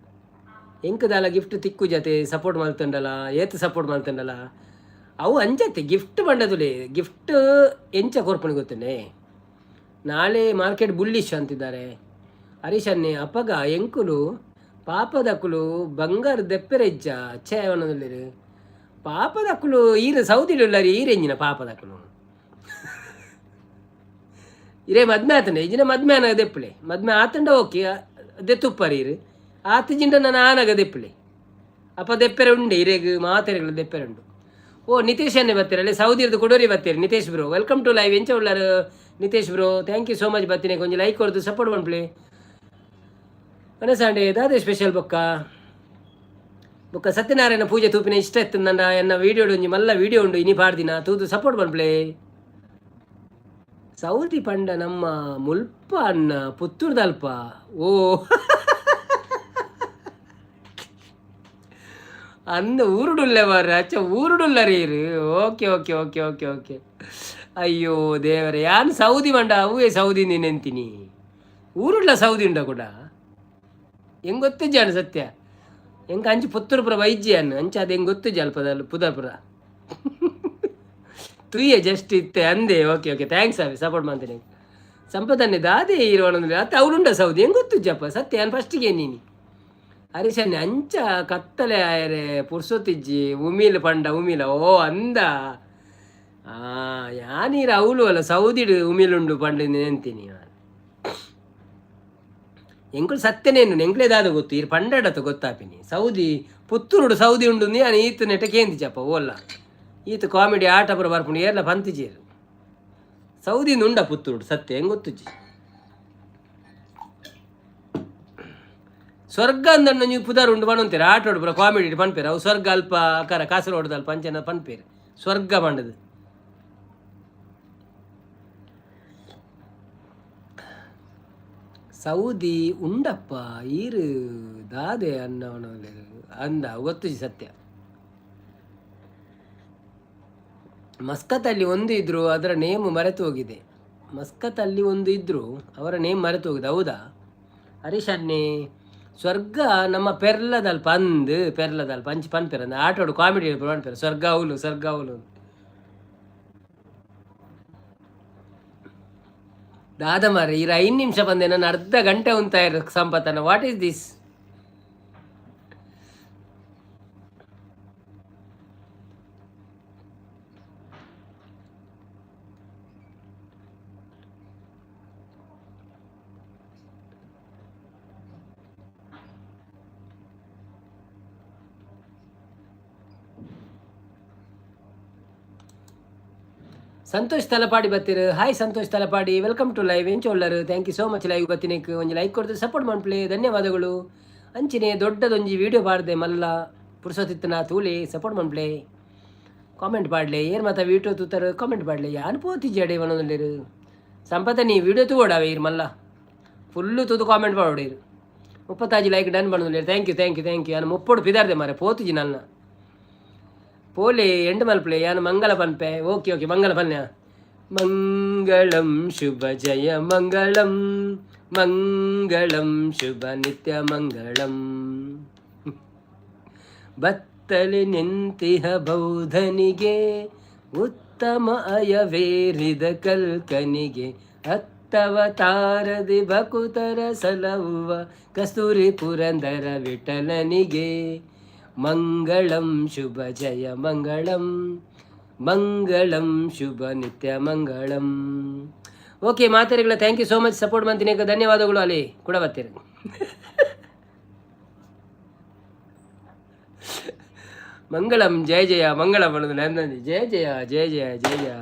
ಎಂಕದಾಲ ಗಿಫ್ಟ್ ತಿಕ್ಕು ಜತೆ ಸಪೋರ್ಟ್ ಮಲ್ತಂಡಲ, ಏತ್ ಸಪೋರ್ಟ್ ಮಲ್ತಂಡಲ ಅವು ಅಂಚತ್ತೆ. ಗಿಫ್ಟ್ ಬಂಡದುಲೆ ಗಿಫ್ಟ್ ಎಂಚ ಕೊರ್ಪಣಿ ಗೊತ್ತನೆ. ನಾಳೆ ಮಾರ್ಕೆಟ್ ಬುಲ್ಲಿಶ್ ಅಂತಿದ್ದಾರೆ. ಹರೀಶ್ ಅನ್ನೆ, ಅಪ್ಪಗ ಎಂಕುಲು ಪಾಪದಕ್ಕುಲು ಬಂಗಾರ ದೆಪ್ಪೆರೆಜ್ಜ ಛೇ ಅವನದಲ್ಲಿರು. ಪಾಪದಕ್ಕುಲು ಈರು ಸೌದಿಲುಲ್ಲರಿ ಈರೆಂಜಿನ ಪಾಪದಕ್ಕುಲು ಇರೇ ಮದ್ಮೆ ಆತಂಡೆ ಇಜಿನ ಮದ್ಮೆ ಆನಗ ದೆಪ್ಪಲೆ. ಮದ್ಮೆ ಆತಂಡ ಓಕೆ ದೆತ್ತುಪ್ಪರಿ ಇರು ಆತ ಜಿಂಡ ನಾನು ಆನಗ ದೆಪ್ಪಲೆ. ಅಪ್ಪ ದೆಪ್ಪೆರೆ ಉಂಡೆ ಇರೇಗ್ ಮಾತೆರೆಗಳು ದೆಪ್ಪೆರೆ ಉಂಡು. ಓ ನಿತೇಶ್ ಅನ್ನೆ ಬರ್ತೀರಲ್ಲ, ಸೌದಿರ್ದು ಕೊಡೋರಿ ಬರ್ತೀರಿ. Nitesh bro, welcome to live. ಎಂಚ ಉಳ್ಳಾರು Nitesh bro? Thank you so much ಬರ್ತೀನಿ. ಕೊಂಚ ಲೈಕ್ ಕೊಡ್ದು ಸಪೋರ್ಟ್ ಪನ್ಪ್ಲೆ. ಮನಸಾಂಡೆ ದಾದೆ ಸ್ಪೆಷಲ್ ಬೊಕ್ಕ? ಬೊಕ್ಕ ಸತ್ಯನಾರಾಯಣ ಪೂಜೆ ತೂಪಿನ ಇಷ್ಟ ಇತ್ತು ನನ್ನ ಎನ್ನ ವೀಡಿಯೋ ಒಂಜಿ ಮಲ್ಲ ವೀಡಿಯೋ ಉಂಡು, ಇನಿ ಪಾಡ್ದಿನ ತೂದು ಸಪೋರ್ಟ್ ಪನ್ಪ್ಲೆ. ಸೌದಿ ಪಂಡ ನಮ್ಮ ಮುಲ್ಪ ಅಣ್ಣ ಪುತ್ತೂರ್ದಲ್ಪ. ಓ ಅಂದ ಊರುಡುಲ್ಲೆ ಮಾರ್ರೆ, ಅಚ್ಚ ಊರುಡುಲ್ಲರಿ. Okay okay okay okay okay. ಅಯ್ಯೋ ದೇವರೇ, ಯಾನ್ ಸೌದಿ ಮಂಡ ಅವೇ ಸೌದಿ ನೆಂತೀನಿ. ಊರುಡ್ಲ ಸೌದಿ ಉಂಡ ಕೂಡ ಹೆಂಗೆ ಗೊತ್ತಿಜ್ಜಾನು ಸತ್ಯ. ಎಂಕ ಅಂಚು ಪುತ್ತೂರುಪುರ ವೈದ್ಯ ಅಂಚ ಅದು ಹೆಂಗೆ ಗೊತ್ತಿಜ್ಜ ಅಲ್ಪದ ಪುದರ್ಪುರ ತುಯ್ಯ ಜಸ್ಟ್ ಇತ್ತೆ ಅಂದೆ. ಓಕೆ ಓಕೆ, thanks ಅವಿ ಸಪೋರ್ಟ್ ಮಾಡ್ತೀನಿ. ಸಂಪದನ್ನೇ ದಾದೆ ಇರುವಣ ಅತ್ತ ಅವಳುಂಡ ಸೌದಿ ಹೆಂಗೆ ಗೊತ್ತಿಜ್ಜಪ್ಪ ಸತ್ಯ. ನಾನು ಫಸ್ಟಿಗೆ ನೀನಿ ಹರೀಶಣ್ಣ ಅಂಚ ಕತ್ತಲೆ ಆಯರೆ ಪುರ್ಸೊತಿಜ್ಜಿ. ಉಮಿಲ್ ಪಂಡ ಉಮಿಲ. ಓ ಅಂದ, ಆ ಯಾನೀರ ಅವಳು ಅಲ್ಲ, ಸೌದಿಡ್ ಉಮಿಲುಂಡು ಪಂಡ ನೆಂತೀನಿ. ಎಂಕುಲು ಸತ್ಯನೇನು, ಎಂಕ್ಲೆ ದಾದ ಗೊತ್ತು? ಇರ್ ಪಂಡಡತ ಗೊತ್ತಾಪಿನಿ. ಸೌದಿ ಪುತ್ತೂರುಡು ಸೌದಿ ಉಂಡು. ಯಾನ್ ಈತ್ ನೆಟ ಕೇಂದಿಚಪ್ಪ. ಓಲ್ಲ ಈತ ಕಾಮಿಡಿ ಆಟ ಪುರ ಬರ್ಪುಂಡು, ಏರ್ಲ ಪಂತಿಜೇರು. ಸೌದಿ ಉಂಡ ಪುತ್ತೂರುಡು ಸತ್ಯ ಹೆಂಗ್ ಗೊತ್ತುಜ್ಜಿ. ಸ್ವರ್ಗ ಅಂದಣ್ಣ ನೀವು ಪುದಾರ್ ಉಂಡು ಪಣಂತೀರ. ಆಟೋಡು ಪುರ ಕಾಮಿಡಿ ಪನ್ಪೇರು. ಅವು ಸ್ವರ್ಗ ಅಲ್ಪ ಅಕರ ಕಾಸರಗೋಡು ಅಲ್ಪ ಅಂಚನ ಪನ್ಪೇರು ಸ್ವರ್ಗ ಪಂಡದು. ಸೌದಿ ಉಂಡಪ್ಪ ಈರು ದಾದೆ ಅನ್ನವನ ಅಂದ ಗೊತ್ತುಜಿ ಸತ್ಯ. ಮಸ್ಕತ್ತಲ್ಲಿ ಒಂದು ಇದ್ರು, ಅದರ ನೇಮ್ ಮರೆತು ಹೋಗಿದೆ. ಮಸ್ಕತ್ತಲ್ಲಿ ಒಂದು ಇದ್ರು, ಅವರ ನೇಮ್ ಮರೆತು ಹೋಗಿದೆ. ಹೌದಾ ಹರೀಶ್ ಅನ್ನೆ? ಸ್ವರ್ಗ ನಮ್ಮ ಪೆರ್ಲದಲ್ಪ ಅಂದ್, ಪೆರ್ಲದಲ್ಪ ಅಂಚಿ ಪನ್ಪೆರ್ ಅಂದ್. ಆಟೋಡು ಕಾಮಿಡಿ ಪನ್ಪೆರ್, ಸ್ವರ್ಗ ಅವಲು, ಸ್ವರ್ಗ ಅವಲು. ದಾದ ಮಾರ್ರೆ, ಇರ 5 ನಿಮಿಷ ಬಂದೆ ನಾನು, ಅರ್ಧ ಗಂಟೆ ಉಂತಾಯಿರು ಸಂಪತ್ತನ. What is this? Santosh Talapady ಬತ್ತೀರು. Hi Santosh Talapady, welcome to live. ಎಂಚೋಳ್ಳರು? Thank you so much. Live ಬತ್ತಿನಕ್ ಒಂಜಿ ಲೈಕ್ ಕೊಡ್ದು ಸಪೋರ್ಟ್ ಮನ್ಪುಲೆ, ಧನ್ಯವಾದಗಳು. ಅಂಚಿನೆ ದೊಡ್ಡದೊಂಜಿ ವೀಡಿಯೋ ಪಾಡ್ದೆ ಮಲ್ಲ, ಪುರ್ಸೊತಿತ್ತನ ತೂಲೆ, ಸಪೋರ್ಟ್ ಮನ್ಪುಲೆ, ಕಾಮೆಂಟ್ ಪಾಡ್ಲೆ. ಏರ್ ಮಾತ ವೀಡಿಯೋ ತೂತಾರ ಕಾಮೆಂಟ್ ಪಾಡ್ಲೆ. ಯಾನ್ ಪೋತಿಜ್ಜಡೆ ಪನೊಂದುಲ್ಲೆರ್. ಸಂಪತ ನೀ ವೀಡಿಯೋ ತೂವೊಡಾವೆ ಇರ್ ಮಲ್ಲ ಫುಲ್ಲು ತೂದು ಕಾಮೆಂಟ್ ಪಾಡೋಡಿರು. 36 ಲೈಕ್ ಡನ್ ಪನೊಂದುಲ್ಲೆರ್. Thank you, thank you, thank you. ಯಾನ್ ಮುಪ್ಪೊಡು ಪಿದಾರ್ದೆ ಮಾರೆ, ಪೋತುಜಿ ನನ್ನ. ಪೋಲೆ ಎಂಡ್ ಮಲ್ಪಲೆ, ಯಾನ್ ಮಂಗಳ ಪನ್ಪೆ. ಓಕೆ ಓಕೆ, ಮಂಗಳ ಪನ್ಯ. ಮಂಗಳಂ ಶುಭ ಜಯ ಮಂಗಳಂ, ಮಂಗಳಂ ಶುಭ ನಿತ್ಯ ಮಂಗಳಂ. ಬತ್ತಲೆ ನಿಂತಿಹ ಬೌಧನಿಗೆ, ಉತ್ತಮ ಅಯವೇರಿದ ಕಲ್ಕನಿಗೆ, ಅತ್ತವತಾರದಿ ಬಕುತರ ಸಲಹುವ ಕಸ್ತೂರಿ ಪುರಂದರ ವಿಠಲನಿಗೆ. ಮಂಗಳಂ ಶುಭ ಜಯ ಮಂಗಳಂ, ಮಂಗಳಂ ಶುಭ ನಿತ್ಯ ಮಂಗಳಂ. ಓಕೆ ಮಾತೆರೆಗ್ಲ thank you so much. Support ಮಂತಿನ ಧನ್ಯವಾದಗಳು. ಅಲ್ಲಿ ಕೂಡ ಬರ್ತೀರಿ. ಮಂಗಳಂ ಜಯ ಜಯ ಮಂಗಳ ಪಣದು ನಂದಿ. ಜಯ ಜಯ ಜಯ ಜಯ ಜಯ ಜಯ.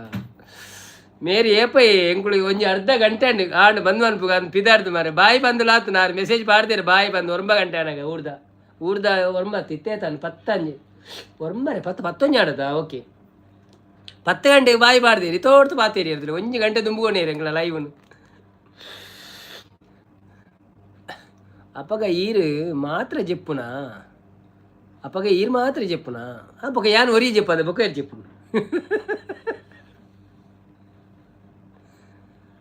ಮೇರಿ ಏಪೈ ಎಂಕುಳಿಗೆ ಒಂಜಿ ಅರ್ಧ ಗಂಟೆ ಆಂಡ್ ಬಂದು ಅನ್ಪುಗ ಅಂದ್ ಪಿದಾರ್ದು ಮಾರೆ. ಬಾಯಿ ಬಂದು ಲಾತು ನಾರು ಮೆಸೇಜ್ ಪಾಡ್ದೇರು. ಬಾಯಿ ಬಂದು ಒಂಬ ಗಂಟೆ ಆನಾಗ ಊರ್ದ ಊರ್ದ ಒರ್ಂಬ ತಿತ್ತೇ ತಾನು ಪತ್ತಂಜಿ ಒರ್ಂಬರೆ ಪತ್ತು ಪತ್ತೊಂಜಿ ಆಡದ. ಓಕೆ, 10 ಗಂಟೆಗೆ ಬಾಯಿ ಪಾಡ್ದೇರಿ, ತೋಡ್ತು ಪಾತೇರಿ ಇರ್ತಾರೆ. 1 ಗಂಟೆ ದುಂಬುಕೊಂಡೇರಿ ಎಂಕಲ ಲೈವ್ನು. ಅಪಗ ಈರು ಮಾತ್ರ ಜೆಪ್ಪುನಾ? ಅಪಗ ಈರು ಮಾತ್ರ ಜೆಪ್ಪುನಾ? ಬೊಕ ಯಾನ್ ಒರಿ ಜೆಪ್ಪದ, ಬೊಕ ಏರ್ ಜೆಪ್ಪುನು?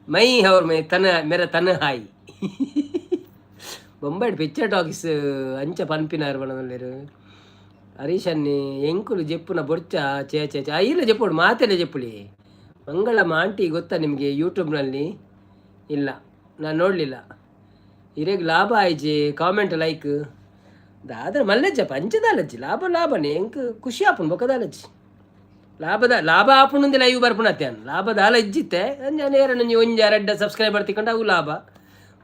ಮೈ ಅವ್ರ ಮೈ ತನ ಮೇರ ತನ ಹಾಯ್. ಬೊಂಬಾಯ್ಡ್ ಪಿಕ್ಚರ್ ಟಾಕೀಸ್ ಅಂಚ ಪನ್ಪಿನಾರ್ ಪನೊಂದುಲ್ಲೆರ್. ಹರೀಶ್ ಅನ್ನಿ ಎಂಕುಲು ಜೆಪ್ಪುನ ಬೊರ್ಚ, ಚೇ ಚೇ ಚೇ. ಇಲ್ಲ ಜೆಪ್ಪುಡು, ಮಾತೆಲ್ಲ ಜೆಪ್ಪುಳಿ. ಮಂಗಳಮ್ಮ ಆಂಟಿ ಗೊತ್ತಾ ನಿಮಗೆ ಯೂಟ್ಯೂಬ್ನಲ್ಲಿ? ಇಲ್ಲ, ನಾನು ನೋಡಲಿಲ್ಲ. ಇರೆಗ್ ಲಾಭ ಆಯ್ಜಿ ಕಾಮೆಂಟ್ ಲೈಕ್ ದಾದ ಮಲ್ಲಜ್ಜಪ್ಪ ಅಂಚದಾಲಜ್ಜಿ. ಲಾಭ ಲಾಭನೇ, ಎಂಕ್ ಖುಷಿ ಆಪುಂಡು ಬೊಕದಾಲಜ್ಜಿ. ಲಾಭದ ಲಾಭ ಆಪುಂಡು ಲೈವ್ ಬರ್ಪುಣತ್ತೆ. ಲಾಭ ದಾಲ ಇಜ್ಜಿತ್ತೆ. ನೇರ ಒಂಜಿ ಒಂಜಿ ರಡ್ಡ ಸಬ್ಸ್ಕ್ರೈಬರ್ ತಿಕ್ಕೊಂಡು ಅವು ಲಾಭ.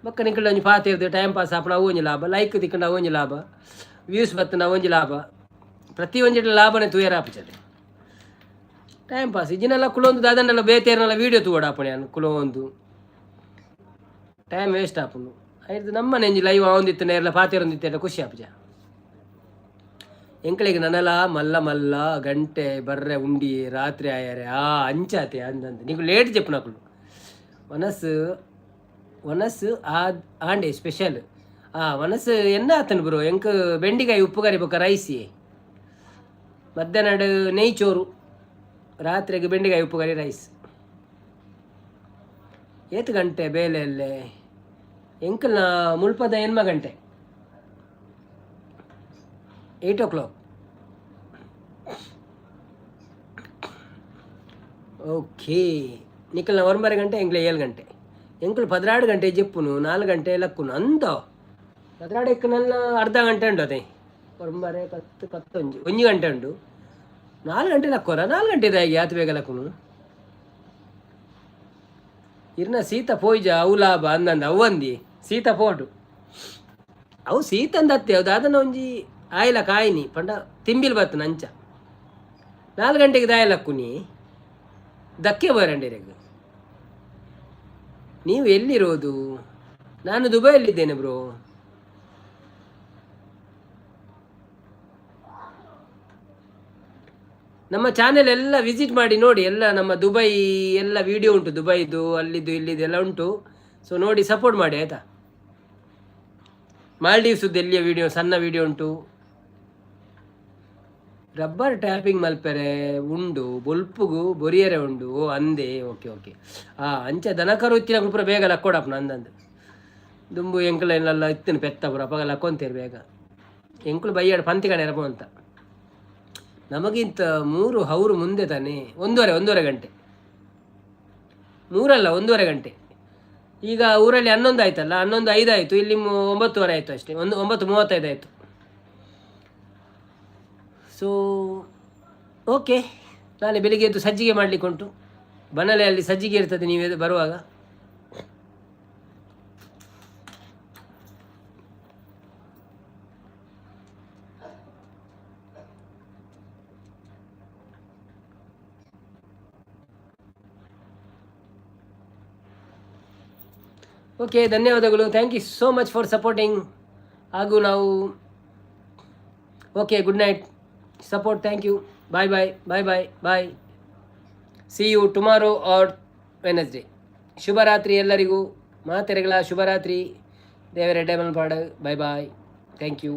ಬೊಕ್ಕ ನಿಕಲ್ಡ ಒಂಜಿ ಪಾತೆರ್ದು ಟೈಮ್ ಪಾಸ್ ಆಪುಂಡು, ಅವು ಒಂಜಿ ಲಾಭ. ಲೈಕ್ ತಿಕ್ಕೊಂಡು ಅವು ಒಂಜಿ ಲಾಭ. ವ್ಯೂಸ್ ಬತ್ತುಂಡ ಅವು ಒಂಜಿ ಲಾಭ. ಪ್ರತಿ ಒಂಜಿಟ್ಲ ಲಾಭನೇ ತೂಯರ ಆಪುಜತೆ. ಟೈಮ್ ಪಾಸ್ ಇಜ್ಜಿನಲ್ಲ ಕುಲೊಂದು ದಾದಂಡಲ ಬೇತೇರ್ನಲ್ಲ ವೀಡಿಯೋ ತೂವೊಡು ಯಾನ್ ಕುಲೊಂದು ಟೈಮ್ ವೇಸ್ಟ್ ಆಪುಂಡು. ಐರ್ದ್ ನಮ್ಮನೆ ಒಂಜಿ ಲೈವ್ ಆವೊಂದಿತ್ತು, ನೇರ್ಲ ಪಾತೆರೊಂದಿತ್ತೆಡ ಖುಷಿ ಆಪುಜ ಎಂಕಲೆಗ್? ನನಲ ಮಲ್ಲ ಮಲ್ಲ ಗಂಟೆ ಬರ್ರೆ ಉಂಡಿ ರಾತ್ರಿ ಆಯರೆ. ಆ ಅಂಚಾತೆ ಅಂದಂತ ನಿಕು ಲೇಟ್ ಜೆಪ್ಪುನಕುಲು. ಮನಸ್ಸು ವನಸ್ಸು ಆಂಡೆ ಸ್ಪೆಷಲ್. ಆ ವನಸ್ಸು ಎನ್ನ ಆತನು ಬ್ರೋ? ಎಂಕ್ ಬೆಂಡಿಕಾಯಿ ಉಪ್ಪುಕರಿ ಬೊಕ್ಕ ರೈಸಿ. ಮಧ್ಯಾಹ್ನ ನೆಯ್ಚೋರು, ರಾತ್ರಿಗೆ ಬೆಂಡಿಕಾಯಿ ಉಪ್ಪುಕರಿ ರೈಸ್. ಏತ್ ಗಂಟೆ ಬೇಲೆ ಅಲ್ಲೇ ಎಂಕಲ್ನ? ಮುಲ್ಪದ ಎನ್ಮ ಗಂಟೆ, 8 ಓ ಕ್ಲಾಕ್. ಓಕೆ, ನಿಕಲ್ನ 9 ಗಂಟೆ, ಎಂಕ್ಲೆ 7 ಗಂಟೆ. ಎಂಕುಲು 12 ಗಂಟೆ ಜೆಪ್ಪುನು, 4 ಗಂಟೆ ಲಕ್ಕುನು. ಅಂದ ಪದ್ರಾಡೆಕ್ ನನ್ನ ಅರ್ಧ ಗಂಟೆ ಉಂಟು. ಅದೇ ಒಂಬರೆ ಪತ್ತು, ಪತ್ತೊಂಜಿ, ಒಂಜಿ ಗಂಟೆ ಉಂಡು. 4 ಗಂಟೆ ಲಕ್ಕೋರ? 4 ಗಂಟೆ ಇದಾಗಿ ಆತು ಬೇಗ ಲಕ್ಕುನು. ಇರ್ನ ಸೀತ ಪೋಯ್ಜ? ಅವು ಲಾಭ ಅಂದಂದ ಅವು ಅಂದಿ ಸೀತ ಪೋಟು. ಅವು ಸೀತ ಅಂದತ್ತೆ. ಅವು ದಾದನ ಒಂಜಿ ಆಯ್ಲ ಕಾಯಿನಿ ಪಂಡ ತಿಂಬಿಲ್ ಬತ್ತನ ಅಂಚ. 4 ಗಂಟೆಗೆ ದಾಯ ಲಕ್ಕುನಿ? ದಕ್ಕೆ ಬರಂಡಿರೆಗ್. ನೀವು ಎಲ್ಲಿರೋದು? ನಾನು ದುಬೈಯಲ್ಲಿದ್ದೇನೆ ಬ್ರೋ. ನಮ್ಮ ಚಾನೆಲ್ ಎಲ್ಲ ವಿಸಿಟ್ ಮಾಡಿ ನೋಡಿ. ಎಲ್ಲ ನಮ್ಮ ದುಬೈ ಎಲ್ಲ ವಿಡಿಯೋ ಉಂಟು. ದುಬೈದು, ಅಲ್ಲಿದ್ದು, ಇಲ್ಲಿದ್ದು ಎಲ್ಲ ಉಂಟು. ಸೊ ನೋಡಿ, ಸಪೋರ್ಟ್ ಮಾಡಿ, ಆಯಿತಾ? ಮಾಲ್ಡೀವ್ಸುದ್ದು ಎಲ್ಲಿಯ ವಿಡಿಯೋ, ಸಣ್ಣ ವಿಡಿಯೋ ಉಂಟು. ರಬ್ಬರ್ ಟ್ಯಾಪಿಂಗ್ ಮಲ್ಪೆರೆ ಉಂಡು, ಬೊಲ್ಪುಗು ಬೊರಿಯರೆ ಉಂಡು. ಓ ಅಂದೆ, ಓಕೆ ಓಕೆ. ಆ ಅಂಚ ದನಕರು ಇತ್ತಿನ ಪೂರ ಬೇಗ ಲಕ್ಕೊಡಪ್ಪ ನಂದಂದು. ದುಂಬು ಎಂಕುಲು ಎಲ್ಲ ಇತ್ತಿನ ಪೆತ್ತ ಪೂರ ಅಪಗ ಲಕ್ಕೊಂತೇರು ಬೇಗ. ಎಂಕುಲು ಬೈಯಾಡು ಪಂತಿ ಕಣೆ ಅಂತ. ನಮಗಿಂತ 3 ಹೌರು ಮುಂದೆ ತಾನೆ? ಒಂದೂವರೆ, 1.5 ಗಂಟೆ. ಮೂರಲ್ಲ, 1.5 ಗಂಟೆ. ಈಗ ಊರಲ್ಲಿ 11 ಆಯ್ತಲ್ಲ, 11:05 ಆಯಿತು. ಇಲ್ಲಿ 9:30 ಆಯಿತು ಅಷ್ಟೇ. ಒಂದು 9:35 ಆಯಿತು. ಸೊ ಓಕೆ, ನಾಳೆ ಬೆಳಿಗ್ಗೆ ಎದ್ದು ಸಜ್ಜಿಗೆ ಮಾಡಲಿಕ್ಕೆ ಉಂಟು. ಬನಲೆಯಲ್ಲಿ ಸಜ್ಜಿಗೆ ಇರ್ತದೆ ನೀವು ಎದ್ದು ಬರುವಾಗ. ಓಕೆ, ಧನ್ಯವಾದಗಳು. Thank you so much for supporting. ಹಾಗೂ ನಾವು, okay, good night. Support, thank you. Bye bye bye bye bye. See you tomorrow or Wednesday. ಶುಭರಾತ್ರಿ ಎಲ್ಲರಿಗೂ. ಮಾತೆರೆಗಳ ಶುಭರಾತ್ರಿ. ದೇವರ ಪಾಡ. Bye bye, thank you.